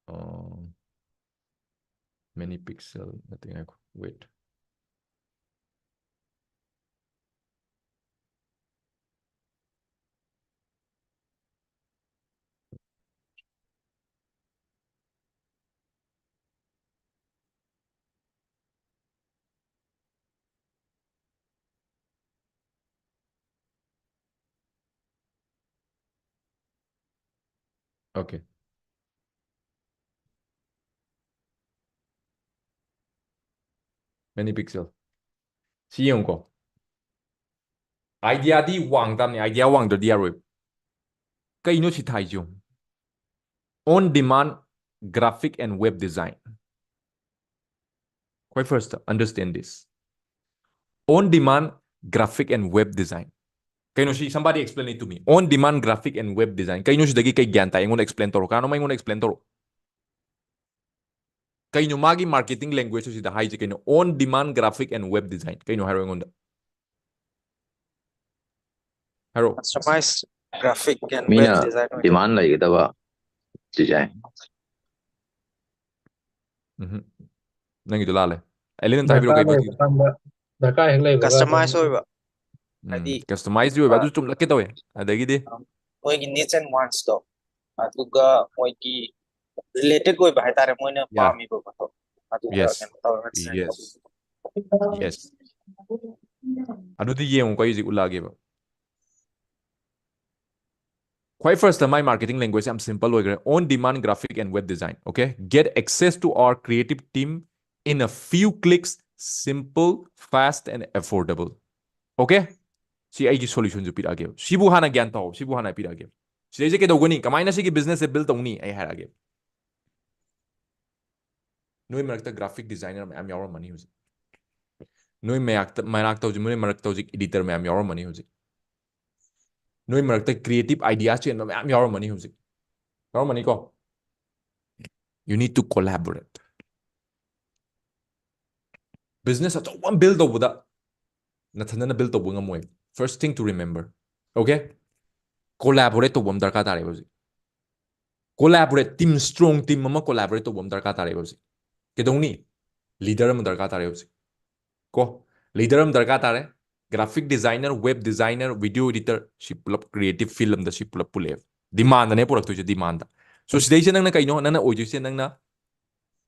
ꯑ, Many Pixel ꯅꯠꯇꯦ, ꯉꯥꯏꯈꯣ, wait. Okay. Many Pixel. ꯁꯤ ꯌꯦꯡꯉꯨꯀꯣ꯫ Ideaꯗꯤ ꯋꯥꯡ ꯇꯥꯕꯅꯤ, idea ꯋꯥꯡꯗ꯭ꯔꯗꯤ ꯌꯥꯔꯣꯏ꯫ ꯀꯩꯅꯣ ꯁꯤ ꯊꯥꯏꯁꯤꯕꯣ? On demand graphic and web design. ꯈ꯭ꯋꯥꯏ first, understand this. On demand graphic and web design. ꯀꯩꯅꯣ ꯁꯤ, somebody explain it to me. On demand graphic and web design. ꯀꯩꯅꯣ ꯁꯤꯗꯒꯤ ꯀꯩ ꯒ꯭ꯌꯥꯟ ꯇꯥꯏ? ꯑꯩꯉꯣꯟꯗ explain ꯇꯧꯔꯣ꯫ ꯀꯅꯥꯅꯣꯝ ꯑꯩꯉꯣꯟꯗ explain ꯇꯧꯔꯣ꯫ ꯀꯩꯅꯣ ꯃꯥꯒꯤ marketing language ꯁꯤꯗ ꯍꯥꯏꯁꯦ ꯀꯩꯅꯣ? On demand graphic and web design. ꯀꯩꯅꯣ ꯍꯥꯏꯔꯣ ꯑꯩꯉꯣꯟꯗ꯫ ꯍꯥꯏꯔꯣ꯫ Customize graphic and web ꯃꯤꯅ design ꯑꯣꯏꯅ꯫ Demand ꯂꯩꯒꯗꯕ design. ꯎꯝꯍꯨꯝ꯫ ꯅꯪꯒꯤꯗꯣ ꯂꯥꯜꯂꯦ꯫ ꯑꯦꯂꯤꯅ ꯑꯝꯇ ꯍꯥꯏꯕꯤꯔꯣ, ꯗꯔꯀꯥꯔ ꯀꯩ ꯂꯩꯕ ꯃꯇꯤꯛ? ꯀꯥꯟꯗ, ꯗꯔꯀꯥꯔ ꯍꯦꯛ ꯂꯩꯕꯒ ꯑꯗꯨꯝ Customize ꯑꯣꯏꯕ꯫ ꯎꯝ, ꯍꯥꯏꯗꯤ, customize ꯑꯣꯏꯕ, ꯑ, ꯑꯗꯨ ꯆꯨꯝꯂꯛꯀꯦ ꯇꯧꯋꯦ꯫ ꯑꯗꯒꯤꯗꯤ? ꯃꯣꯏꯒꯤ needs and wantsꯇꯣ, ꯑꯗꯨꯒ ꯃꯣꯏꯒꯤ ꯔꯤꯂꯦꯇꯦꯗ ꯑꯣꯏꯕ ꯍꯥꯏꯇꯥꯔꯦ ꯃꯣꯏꯅ Yeah. ꯄꯥꯝꯃꯤꯕ ꯄꯣꯠꯇꯣ꯫ ꯑꯗꯨ Yes. ꯀꯩꯅꯣ ꯇꯧꯔꯒ design Yes. ꯇꯧꯕ꯫ Yes. ꯑꯗꯨꯗꯤ ꯌꯦꯡꯉꯨꯀꯣ, ꯑꯩ ꯍꯧꯖꯤꯛ ꯎꯠꯂꯛꯑꯒꯦꯕ. ꯈ꯭ꯋꯥꯏ ꯐꯥꯔꯁꯇ ꯃꯥꯏ ꯃꯥꯔꯀꯦꯇꯤꯡ ꯂꯦꯡꯒ꯭ꯋꯦꯖ ꯌꯥꯝ ꯁꯤꯝꯄꯜ ꯑꯣꯏꯈ꯭ꯔꯦ. On demand graphic and web design. Okay, get access to our creative team in a few clicks. Simple, fast and affordable. Okay, ꯁꯤ ꯑꯩꯒꯤ ꯁꯣꯂꯨꯁꯟꯁꯨ ꯄꯤꯔꯛꯑꯒꯦꯕ. ꯁꯤꯕꯨ ꯍꯥꯟꯅ ꯒ꯭ꯌꯥꯟ ꯇꯧ, ꯁꯤꯕꯨ ꯍꯥꯟꯅ ꯄꯤꯔꯛꯑꯒꯦꯕ. ꯁꯤꯗꯩꯁꯦ ꯀꯩꯗꯧꯒꯅꯤ, ꯀꯃꯥꯏꯅ ꯁꯤꯒꯤ ꯕꯤꯖꯤꯅꯦꯁꯁꯦ ꯕꯤꯜ ꯇꯧꯅꯤ, ꯑꯩ ꯍꯥꯏꯔꯛꯑꯒꯦꯕ. ꯅꯣꯏ ꯃꯔꯛꯇ ꯒ꯭ꯔꯥꯐꯤꯛ ꯗꯤꯖꯥꯏꯅꯔ ꯃꯌꯥꯝ ꯌꯥꯎꯔꯝꯃꯅꯤ ꯍꯧꯖꯤꯛ. ꯅꯣꯏ ꯃꯌꯥꯛꯇ ꯃꯅꯥꯛꯇ ꯍꯧꯖꯤꯛ, ꯅꯣꯏ ꯃꯔꯛꯇ ꯍꯧꯖꯤꯛ ꯏꯗꯤꯇꯔ ꯃꯌꯥꯝ ꯌꯥꯎꯔꯝꯃꯅꯤ ꯍꯧꯖꯤꯛ. ꯅꯣꯏ ꯃꯔꯛꯇ ꯀ꯭ꯔꯤꯌꯦꯇꯤꯞ ꯑꯥꯏꯗꯤꯌꯥ ꯆꯦꯟꯕ ꯃꯌꯥꯝ ꯌꯥꯎꯔꯝꯃꯅꯤ ꯍꯧꯖꯤꯛ. ꯌꯥꯎꯔꯝꯃꯅꯤꯀꯣ? You need to collaborate. Business ꯑꯆꯧꯕ ꯑꯃ ꯕꯤꯜ ꯇꯧꯕꯗ ꯅꯊꯟꯗꯅ ꯕꯤꯜ ꯇꯧꯕ ꯉꯝꯃꯣꯏ. First thing to remember. Okay? Collaborate ꯇꯧꯕ ꯑꯃ ꯗꯔꯀꯥꯔ ꯇꯥꯔꯦꯕ ꯍꯧꯖꯤꯛ. Collaborate, team, strong team ꯑꯃ collaborate ꯇꯧꯕ ꯑꯃ ꯗꯔꯀꯥꯔ ꯇꯥꯔꯦꯕ ꯍꯧꯖꯤꯛ. ꯀꯩꯗꯧꯅꯤ? ꯂꯤꯗꯔ ꯑꯃ ꯗꯔꯀꯥꯔ ꯇꯥꯔꯦ ꯍꯧꯖꯤꯛ. ꯀꯣ, ꯂꯤꯗꯔ ꯑꯃ ꯗꯔꯀꯥꯔ ꯇꯥꯔꯦ. Graphic designer, web designer, video editor, ꯁꯤ ꯄꯨꯂꯞ ꯀ꯭ꯔꯤꯌꯦꯇꯤꯞ ꯐꯤꯜ ꯑꯃꯗ ꯁꯤ ꯄꯨꯂꯞ ꯄꯨꯜꯂꯛꯑꯦꯕ. ꯗꯤꯃꯥꯟꯗꯅꯦ ꯄꯨꯔꯛꯇꯣꯏꯁꯦ, ꯗꯤꯃꯥꯟꯗ. So ꯁꯤꯗꯩꯁꯤꯗ ꯅꯪꯅ ꯀꯩꯅꯣ, ꯅꯪꯅ ꯑꯣꯏꯗꯣꯏꯁꯦ, ꯅꯪꯅ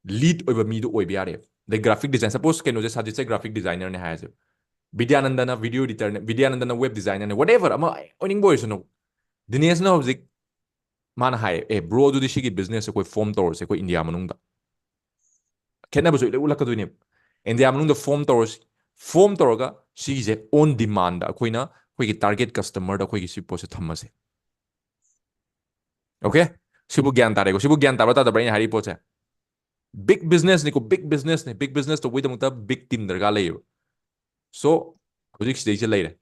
ꯂꯤꯗ ꯑꯣꯏꯕ ꯃꯤꯗꯣ ꯑꯣꯏꯕ ꯌꯥꯔꯦꯕ. ꯑꯗꯩ ꯒ꯭ꯔꯥꯐꯤꯛ ꯗꯤꯖꯥꯏꯟ, ꯁꯄꯣꯁ ꯀꯩꯅꯣꯁꯦ, ꯁꯥꯖꯤꯠꯁꯦ ꯒ꯭ꯔꯥꯐꯤꯛ ꯗꯤꯖꯥꯏꯅꯔꯅꯦ ꯍꯥꯏꯔꯁꯦꯕ. ꯕꯤꯗ꯭ꯌꯥꯅꯟꯗꯅ ꯚꯤꯗꯤꯑꯣ ꯏꯗꯤꯇꯔꯅꯦ, ꯕꯤꯗ꯭ꯌꯥꯅꯟꯗꯅ ꯋꯦꯕ ꯗꯤꯖꯥꯏꯅꯔꯅꯦ, whatever ꯑꯃ ꯑꯣꯏꯅꯤꯡꯕ ꯑꯣꯏꯔꯁꯅꯨ. ꯗꯤꯅꯦꯁꯅ ꯍꯧꯖꯤꯛ ꯃꯥꯅ ꯍꯥꯏꯌꯦ, "ꯑꯦ ꯕ꯭ꯔꯣ, ꯑꯗꯨꯗꯤ ꯁꯤꯒꯤ ꯕꯤꯖꯤꯅꯦꯁꯁꯦ ꯑꯩꯈꯣꯏ ꯐꯣꯝ ꯇꯧꯔꯁꯦ ꯑꯩꯈꯣꯏ ꯏꯟꯗꯤꯌꯥ ꯃꯅꯨꯡꯗ"꯫ ꯈꯦꯠꯅꯕꯁꯨ ꯂꯣꯏ ꯎꯠꯂꯛꯀꯗꯣꯏꯅꯦꯕ꯫ ꯏꯟꯗꯤꯌꯥ ꯃꯅꯨꯡꯗ ꯐꯣꯝ ꯇꯧꯔꯁꯤ, ꯐꯣꯝ ꯇꯧꯔꯒ ꯁꯤꯒꯤꯁꯦ ꯑꯣꯟ ꯗꯤꯃꯥꯟꯗ ꯑꯩꯈꯣꯏꯅ ꯑꯩꯈꯣꯏꯒꯤ ꯇꯥꯔꯒꯦꯠ ꯀꯁꯇꯃꯔꯗ ꯑꯩꯈꯣꯏꯒꯤ ꯁꯤ ꯄꯣꯠꯁꯦ ꯊꯝꯃꯁꯦ꯫ ꯑꯣꯀꯦ? ꯁꯤꯕꯨ ꯒ꯭ꯌꯥꯟ ꯇꯥꯔꯦꯀꯣ? ꯁꯤꯕꯨ ꯒ꯭ꯌꯥꯟ ꯇꯥꯕ꯭ꯔꯥ ꯇꯥꯗꯕ꯭ꯔꯥ ꯑꯩꯅ ꯍꯥꯏꯔꯤ ꯄꯣꯠꯁꯦ? ꯕꯤꯛ ꯕꯤꯖꯤꯅꯦꯁꯅꯤꯀꯣ, ꯕꯤꯛ ꯕꯤꯖꯤꯅꯦꯁꯅꯤ꯫ ꯕꯤꯛ ꯕꯤꯖꯤꯅꯦꯁ ꯇꯧꯕꯒꯤꯗꯃꯛꯇ ꯕꯤꯛ ꯇꯤꯝ ꯗꯔꯀꯥꯔ ꯂꯩꯌꯦꯕ꯫ So ꯍꯧꯖꯤꯛ ꯁꯤꯗꯩꯁꯤꯗ ꯂꯩꯔꯦ꯫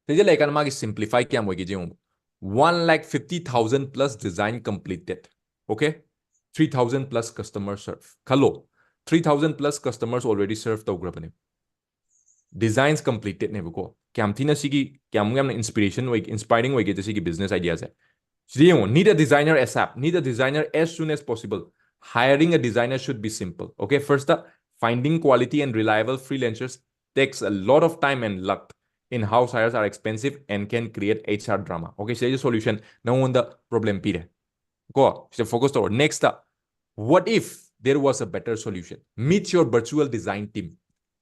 ꯁꯤꯗꯩꯁꯤꯗ ꯂꯩꯔꯀꯥꯟꯗ ꯃꯥꯒꯤ ꯁꯤꯝꯄ꯭ꯂꯤꯐꯥꯏ ꯀꯌꯥꯝ ꯑꯣꯏꯒꯦ ꯌꯦꯡꯉꯨ꯫ One lakh fifty thousand plus design completed. Okay? Three thousand plus customer serve. ꯈꯜꯂꯣ, three thousand plus customers already serve ꯇꯧꯈ꯭ꯔꯕꯅꯦ꯫ Designs completed ꯅꯦꯕꯀꯣ꯫ ꯀꯌꯥꯝ ꯊꯤꯅ ꯁꯤꯒꯤ, ꯀꯌꯥꯃꯨꯛ ꯌꯥꯝꯅ ꯏꯟꯁꯄꯤꯔꯦꯁꯟ ꯑꯣꯏ, ꯏꯟꯁꯄꯥꯏꯔꯤꯡ ꯑꯣꯏꯒꯦ ꯁꯤꯒꯤ ꯕꯤꯖꯤꯅꯦꯁ ꯑꯥꯏꯗꯤꯌꯥꯁꯦ꯫ ꯁꯤꯗ ꯌꯦꯡꯉꯣ, need a designer ASAP, need a designer as soon as possible. Hiring a designer should be simple. Okay, first, finding quality and reliable freelancers takes a lot of time and luck. In-house hires are expensive and can create HR drama. Okay, ꯁꯤꯗꯩꯁꯤꯗ solution, ꯅꯉꯣꯟꯗ problem ꯄꯤꯔꯦ꯫ ꯀꯣ, ꯁꯤꯗ focus ꯇꯧꯔꯣ. Next, what if there was a better solution? Meet your virtual design team.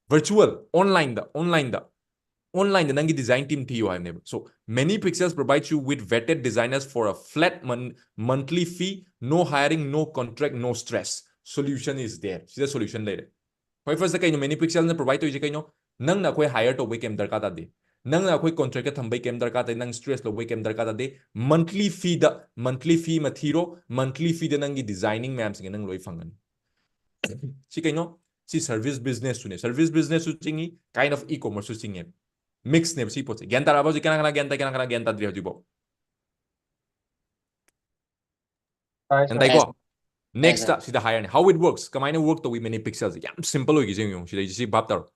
Virtual, online the, online the, online ꯗ ꯅꯪꯒꯤ design team ꯊꯤꯌꯣ ꯍꯥꯏꯕꯅꯦꯕ. So many pixels provides you with vetted designers for a flat mon- monthly fee, no hiring, no contract, no stress. Solution is there. ꯁꯤꯗ solution ꯂꯩꯔꯦ. ꯈ꯭ꯋꯥꯏ first ꯀꯩꯅꯣ many pixel ꯅ provide ꯇꯧꯔꯤꯁꯦ ꯀꯩꯅꯣ? ꯅꯪꯅ ꯑꯩꯈꯣꯏ hire ꯇꯧꯕꯩ ꯀꯩꯝ ꯗꯔꯀꯥꯔ ꯇꯥꯗꯦ. ꯅꯪꯅ ꯑꯩꯈꯣꯏ contract ꯊꯝꯕꯩ ꯀꯩꯝ ꯗꯔꯀꯥꯔ ꯇꯥꯗꯦ. ꯅꯪ stress ꯂꯧꯕꯩ ꯀꯩꯝ ꯗꯔꯀꯥꯔ ꯇꯥꯗꯦ. Monthly fee ꯗ, monthly fee ꯑꯃ ꯊꯤꯔꯣ. Monthly fee ꯗ ꯅꯪꯒꯤ designing ꯃꯌꯥꯝꯁꯤꯡ ꯅꯪ ꯂꯣꯏ ꯐꯪꯒꯅꯤ. ꯁꯤ ꯀꯩꯅꯣ? ꯁꯤ service business ꯁꯨꯅꯦ. Service business ꯁꯨ ꯆꯤꯡꯉꯤ, kind of e-commerce ꯁꯨ ꯆꯤꯡꯉꯦ. Mix ꯅꯦꯕ ꯁꯤ ꯄꯣꯠꯁꯦ. ꯒ꯭ꯌꯥꯟ ꯇꯥꯔꯕ ꯍꯧꯖꯤꯛ? ꯀꯅꯥ ꯀꯅꯥ ꯒ꯭ꯌꯥꯟ ꯇꯥꯏ, ꯀꯅꯥ ꯀꯅꯥ ꯒ꯭ꯌꯥꯟ ꯇꯥꯗ꯭ꯔꯤ ꯍꯧꯖꯤꯛꯐꯥꯎ? ꯇꯥꯏ, ꯒ꯭ꯌꯥꯟ ꯁꯥꯔ꯫ ꯇꯥꯏꯀꯣ? ꯇꯥꯏ, Next, ꯁꯥꯔ꯫ ꯁꯤꯗ ꯍꯥꯏꯔꯅꯤ. How it works, ꯀꯃꯥꯏꯅ work ꯇꯧꯏ many pixel ꯁꯦ? ꯌꯥꯝ simple ꯑꯣꯏꯒꯤꯁꯦ ꯌꯦꯡꯉꯨ. ꯁꯤꯗꯩꯁꯤ ꯁꯤ ꯚꯥꯞ ꯇꯧꯔꯣ.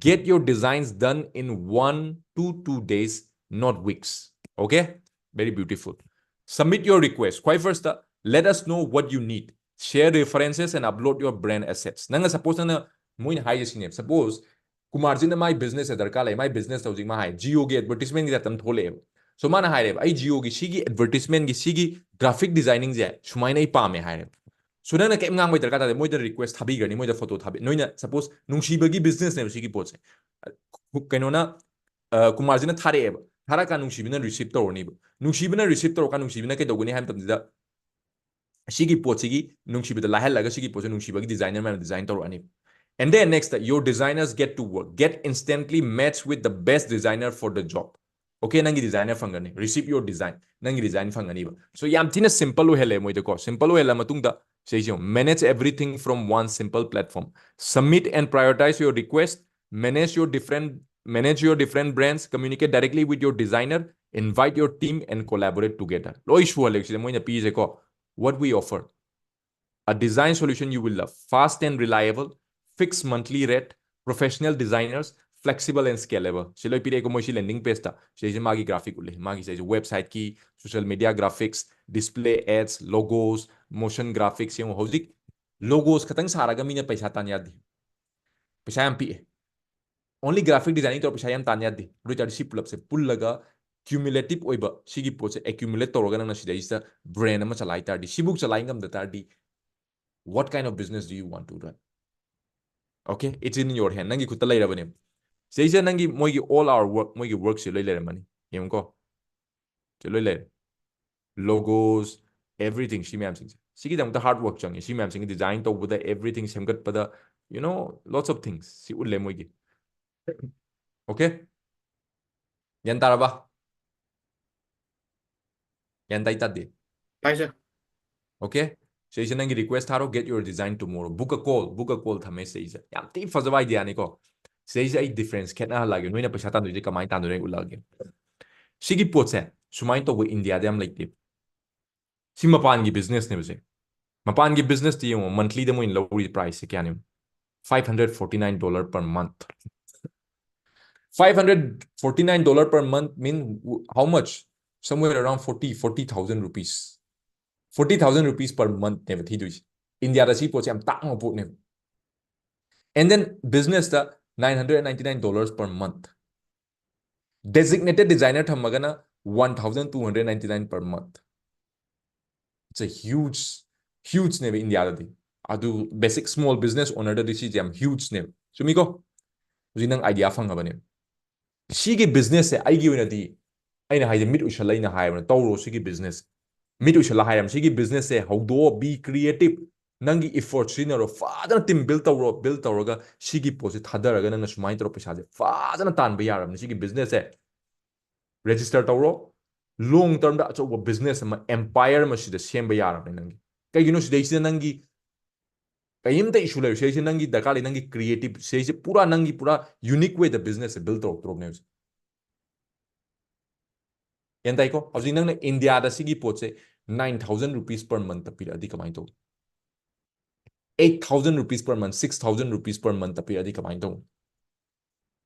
Get your designs done in one to two days, not weeks. Okay? Very beautiful. Submit your request. ꯈ꯭ꯋꯥꯏ first, let us know what you need. Share references and upload your brand assets. ꯅꯪꯅ suppose ꯅꯪꯅ ꯃꯣꯏꯅ ꯍꯥꯏꯔꯤꯁꯦ ꯁꯤꯅꯦꯕ. Suppose ꯀꯨꯃꯥꯔꯖꯤꯠꯅ ꯃꯥꯏ business ꯁꯦ ꯗꯔꯀꯥꯔ ꯂꯩ, ꯃꯥꯏ business ꯇꯧ ꯍꯧꯖꯤꯛ ꯃꯥ ꯍꯥꯏ, Jio ꯒꯤ advertisement ꯒꯤ type ꯇ ꯑꯃ ꯊꯣꯛꯂꯛꯑꯦꯕ. So ꯃꯥꯅ ꯍꯥꯏꯔꯦꯕ, "ꯑꯩ Jio ꯒꯤ ꯁꯤꯒꯤ advertisement ꯒꯤ ꯁꯤꯒꯤ graphic designing ꯁꯦ ꯁꯨꯃꯥꯏꯅ ꯑꯩ ꯄꯥꯝꯃꯦ" ꯍꯥꯏꯔꯦꯕ. So ꯅꯪꯅ ꯀꯩꯝ ꯉꯥꯡꯕꯩ ꯗꯔꯀꯥꯔ ꯇꯥꯗꯦ, ꯃꯣꯏꯗ request ꯊꯥꯕꯤꯈ꯭ꯔꯅꯤ, ꯃꯣꯏꯗ photo ꯊꯥꯕꯤ, ꯅꯣꯏꯅ suppose ꯅꯨꯡꯁꯤꯕꯒꯤ business ꯅꯦꯕ ꯁꯤꯒꯤ ꯄꯣꯠꯁꯦ. ꯀꯩꯅꯣꯅ, ꯑ, ꯀꯨꯃꯥꯔꯖꯤꯠꯅ ꯊꯥꯔꯛꯑꯦꯕ, ꯊꯥꯔꯛꯑꯀꯥꯟ ꯅꯨꯡꯁꯤꯕꯅ receive ꯇꯧꯔꯅꯤꯕ. ꯅꯨꯡꯁꯤꯕꯅ receive ꯇꯧꯔꯀꯥꯟ ꯅꯨꯡꯁꯤꯕꯅ ꯀꯩꯗꯧꯒꯅꯤ ꯍꯥꯏꯕ ꯃꯇꯝꯁꯤꯗ ꯁꯤꯒꯤ ꯄꯣꯠꯁꯤꯒꯤ ꯅꯨꯡꯁꯤꯕꯗ ꯂꯥꯏꯍꯜꯂꯒ ꯁꯤꯒꯤ ꯄꯣꯠꯁꯦ ꯅꯨꯡꯁꯤꯕꯒꯤ designer ꯃꯌꯥꯝꯅ design ꯇꯧꯔꯛꯑꯅꯤ. And then next, your designers get to work. Get instantly matched with the best designer for the job. Okay, ꯅꯪꯒꯤ designer ꯐꯪꯒꯅꯤ. Receive your design. ꯅꯪꯒꯤ design ꯐꯪꯒꯅꯤꯕ. So ꯌꯥꯝ ꯊꯤꯅ simple ꯑꯣꯏꯍꯜꯂꯦ ꯃꯣꯏꯗꯀꯣ. Simple ꯑꯣꯏꯍꯜꯂ ꯃꯇꯨꯡꯗ ꯁꯤꯁꯦ ꯌꯦꯡꯉꯨ. Manage everything from one simple platform. Submit and prioritize your request. Manage your different manage your different brands. Communicate directly with your designer. Invite your team and collaborate together. ꯂꯣꯏ ꯁꯨꯍꯜꯂꯦ ꯁꯤꯗ ꯃꯣꯏꯅ ꯄꯤꯔꯤꯁꯦꯀꯣ. What we offer. A design solution you will love. Fast and reliable, fixed monthly rate, professional designers, flexible and scalable. ꯁꯤ ꯂꯣꯏ ꯄꯤꯔꯛꯑꯦꯀꯣ ꯃꯣꯏ ꯁꯤ landing page ꯇ. ꯁꯤꯁꯦ ꯃꯥꯒꯤ graphic ꯎꯠꯂꯦ꯫ ꯃꯥꯒꯤ ꯁꯤꯁꯦ website ꯀꯤ, social media graphics, display ads, logos, motion graphics ꯌꯦꯡꯉꯣ꯫ ꯍꯧꯖꯤꯛ logos ꯈꯛꯇꯪ ꯁꯥꯔꯒ ꯃꯤꯅ ꯄꯩꯁꯥ ꯇꯥꯟ ꯌꯥꯗꯦ꯫ ꯄꯩꯁꯥ ꯌꯥꯝ ꯄꯤꯛꯑꯦ꯫ Only graphic designing ꯇꯧꯔ ꯄꯩꯁꯥ ꯌꯥꯝ ꯇꯥꯟ ꯌꯥꯗꯦ꯫ ꯑꯗꯨ ꯑꯣꯏꯇꯥꯔꯗꯤ ꯁꯤ ꯄꯨꯂꯞꯁꯦ ꯄꯨꯜꯂꯒ cumulative ꯑꯣꯏꯕ ꯁꯤꯒꯤ ꯄꯣꯠꯁꯦ accumulate ꯇꯧꯔꯒ ꯅꯪꯅ ꯁꯤꯗꯩꯁꯤꯗ brand ꯑꯃ ꯆꯂꯥꯏ ꯇꯥꯔꯗꯤ, ꯁꯤꯕꯨ ꯆꯂꯥꯏ ꯉꯝꯗ ꯇꯥꯔꯗꯤ, what kind of business do you want to run? Okay, it's in your hand. ꯅꯪꯒꯤ ꯈꯨꯠꯇ ꯂꯩꯔꯕꯅꯦꯕ꯫ ꯁꯤꯗꯩꯁꯤꯗ ꯅꯪꯒꯤ ꯃꯣꯏꯒꯤ all our work, ꯃꯣꯏꯒꯤ workꯁꯦ ꯂꯣꯏ ꯂꯩꯔꯝꯃꯅꯤ꯫ ꯌꯦꯡꯉꯨꯀꯣ, ꯁꯤ ꯂꯣꯏ ꯂꯩꯔꯦ꯫ Logos, everything, ꯁꯤ ꯃꯌꯥꯝꯁꯤꯡꯁꯦ꯫ ꯁꯤꯒꯤꯗꯃꯛꯇ hard work ꯆꯪꯉꯦ꯫ ꯁꯤ ꯃꯌꯥꯝꯁꯤꯡꯒꯤ design ꯇꯧꯕꯗ, everything ꯁꯦꯝꯒꯠꯄꯗ, you know, lots of things ꯁꯤ ꯎꯠꯂꯦ ꯃꯣꯏꯒꯤ꯫ Okay? ꯒ꯭ꯌꯥꯟ ꯇꯥꯔꯕ? ꯒ꯭ꯌꯥꯟ ꯇꯥꯏ ꯇꯥꯗꯦ? ꯇꯥꯏ ꯁꯥꯔ꯫ Okay? ꯁꯤꯁꯦ ꯅꯪꯒꯤ request ꯊꯥꯔꯣ, get your design tomorrow, book a call, book a call ꯊꯝꯃꯦ ꯁꯤꯁꯦ꯫ ꯌꯥꯝ ꯊꯤ ꯐꯖꯕ ideaꯅꯤꯀꯣ꯫ ꯁꯤꯗꯩꯁꯦ ꯑꯩ difference ꯈꯦꯠꯅꯍꯜꯂꯛꯑꯒꯦ, ꯅꯣꯏꯅ ꯄꯩꯁꯥ ꯇꯥꯟꯗꯣꯏꯁꯦ ꯀꯃꯥꯏꯅ ꯇꯥꯟꯗꯣꯏꯅꯣ ꯑꯩ ꯎꯠꯂꯛꯑꯒꯦ꯫ ꯁꯤꯒꯤ ꯄꯣꯠꯁꯦ ꯁꯨꯃꯥꯏꯅ ꯇꯧꯕ ꯏꯟꯗꯤꯌꯥꯗ ꯌꯥꯝ ꯂꯩꯇꯦ꯫ ꯁꯤ ꯃꯄꯥꯟꯒꯤ businessꯅꯦꯕ ꯁꯦ꯫ ꯃꯄꯥꯟꯒꯤ businessꯇ ꯌꯦꯡꯉꯣ, monthlyꯗ ꯃꯣꯏꯅ ꯂꯧꯔꯤ priceꯁꯦ ꯀꯌꯥꯅꯦꯕ? Five hundred forty nine dollar per month. Five hundred forty nine dollar per month mean how much? Somewhere around forty, forty thousand rupees. Forty thousand rupees per monthꯅꯦꯕ ꯊꯤꯗꯣꯏꯁꯦ꯫ ꯏꯟꯗꯤꯌꯥꯗ ꯁꯤ ꯄꯣꯠꯁꯦ ꯌꯥꯝ ꯇꯥꯡꯕ ꯄꯣꯠꯅꯦꯕ꯫ And then businessꯇ nine hundred ninety nine dollars per month. Designated designer ꯊꯝꯃꯒꯅ one thousand two hundred ninety nine per month. It's a huge, hugeꯅꯦꯕ ꯏꯟꯗꯤꯌꯥꯗꯗꯤ꯫ ꯑꯗꯨ basic small business ownerꯗꯗꯤ ꯁꯤꯁꯦ ꯌꯥꯝ hugeꯅꯦꯕ꯫ ꯆꯨꯝꯃꯤꯀꯣ? ꯍꯧꯖꯤꯛ ꯅꯪ idea ꯐꯪꯉꯕꯅꯦꯕ꯫ ꯁꯤꯒꯤ businessꯁꯦ ꯑꯩꯒꯤ ꯑꯣꯏꯅꯗꯤ, ꯑꯩꯅ ꯍꯥꯏꯁꯦ ꯃꯤꯠ ꯎꯏꯁꯜꯂ ꯑꯩꯅ ꯍꯥꯏꯕꯅꯦ, "ꯇꯧꯔꯣ ꯁꯤꯒꯤ business꯫" ꯃꯤꯠ ꯎꯏꯁꯜꯂ ꯍꯥꯏꯔꯕꯅꯦ, "ꯁꯤꯒꯤ businessꯁꯦ ꯍꯧꯗꯣꯛꯑꯣ, be creative, ꯅꯪꯒꯤ effort ꯁꯤꯖꯤꯟꯅꯔꯣ, ꯐꯖꯅ team build ꯇꯧꯔꯣ, build ꯇꯧꯔꯒ ꯁꯤꯒꯤ ꯄꯣꯠꯁꯦ ꯊꯥꯗꯔꯒ ꯅꯪꯅ ꯁꯨꯃꯥꯏꯅ ꯇꯧꯔ ꯄꯩꯁꯥꯁꯦ ꯐꯖꯅ ꯇꯥꯟꯕ ꯌꯥꯔꯕꯅꯦ꯫ ꯁꯤꯒꯤ businessꯁꯦ register ꯇꯧꯔꯣ, long termꯗ ꯑꯆꯧꯕ business ꯑꯃ, empire ꯑꯃ ꯁꯤꯗ ꯁꯦꯝꯕ ꯌꯥꯔꯕꯅꯦ ꯅꯪꯒꯤ꯫ ꯀꯩꯒꯤꯅꯣ ꯁꯤꯗꯩꯁꯤꯗ ꯅꯪꯒꯤ ꯀꯔꯤꯝꯇ issue ꯂꯩꯔꯣꯏ꯫ ꯁꯤꯗꯩꯁꯤꯗ ꯅꯪꯒꯤ ꯗꯔꯀꯥꯔ ꯂꯩ, ꯅꯪꯒꯤ creative, ꯁꯤꯗꯩꯁꯤꯗ ꯄꯨꯔꯥ ꯅꯪꯒꯤ ꯄꯨꯔꯥ unique wayꯗ businessꯁꯦ build ꯇꯧꯔꯛꯇ꯭ꯔꯣꯕꯅꯦ ꯍꯧꯖꯤꯛ꯫ ꯒ꯭ꯌꯥꯟ ꯇꯥꯏꯀꯣ? ꯍꯧꯖꯤꯛ ꯅꯪꯅ ꯏꯟꯗꯤꯌꯥꯗ ꯁꯤꯒꯤ ꯄꯣꯠꯁꯦ nine thousand rupees per monthꯇ ꯄꯤꯔꯛꯑꯗꯤ ꯀꯃꯥꯏꯅ ꯇꯧꯅꯤ? Eight thousand rupees per month, six thousand rupees per monthꯇ ꯄꯤꯔꯛꯑꯗꯤ ꯀꯃꯥꯏꯅ ꯇꯧꯅꯤ?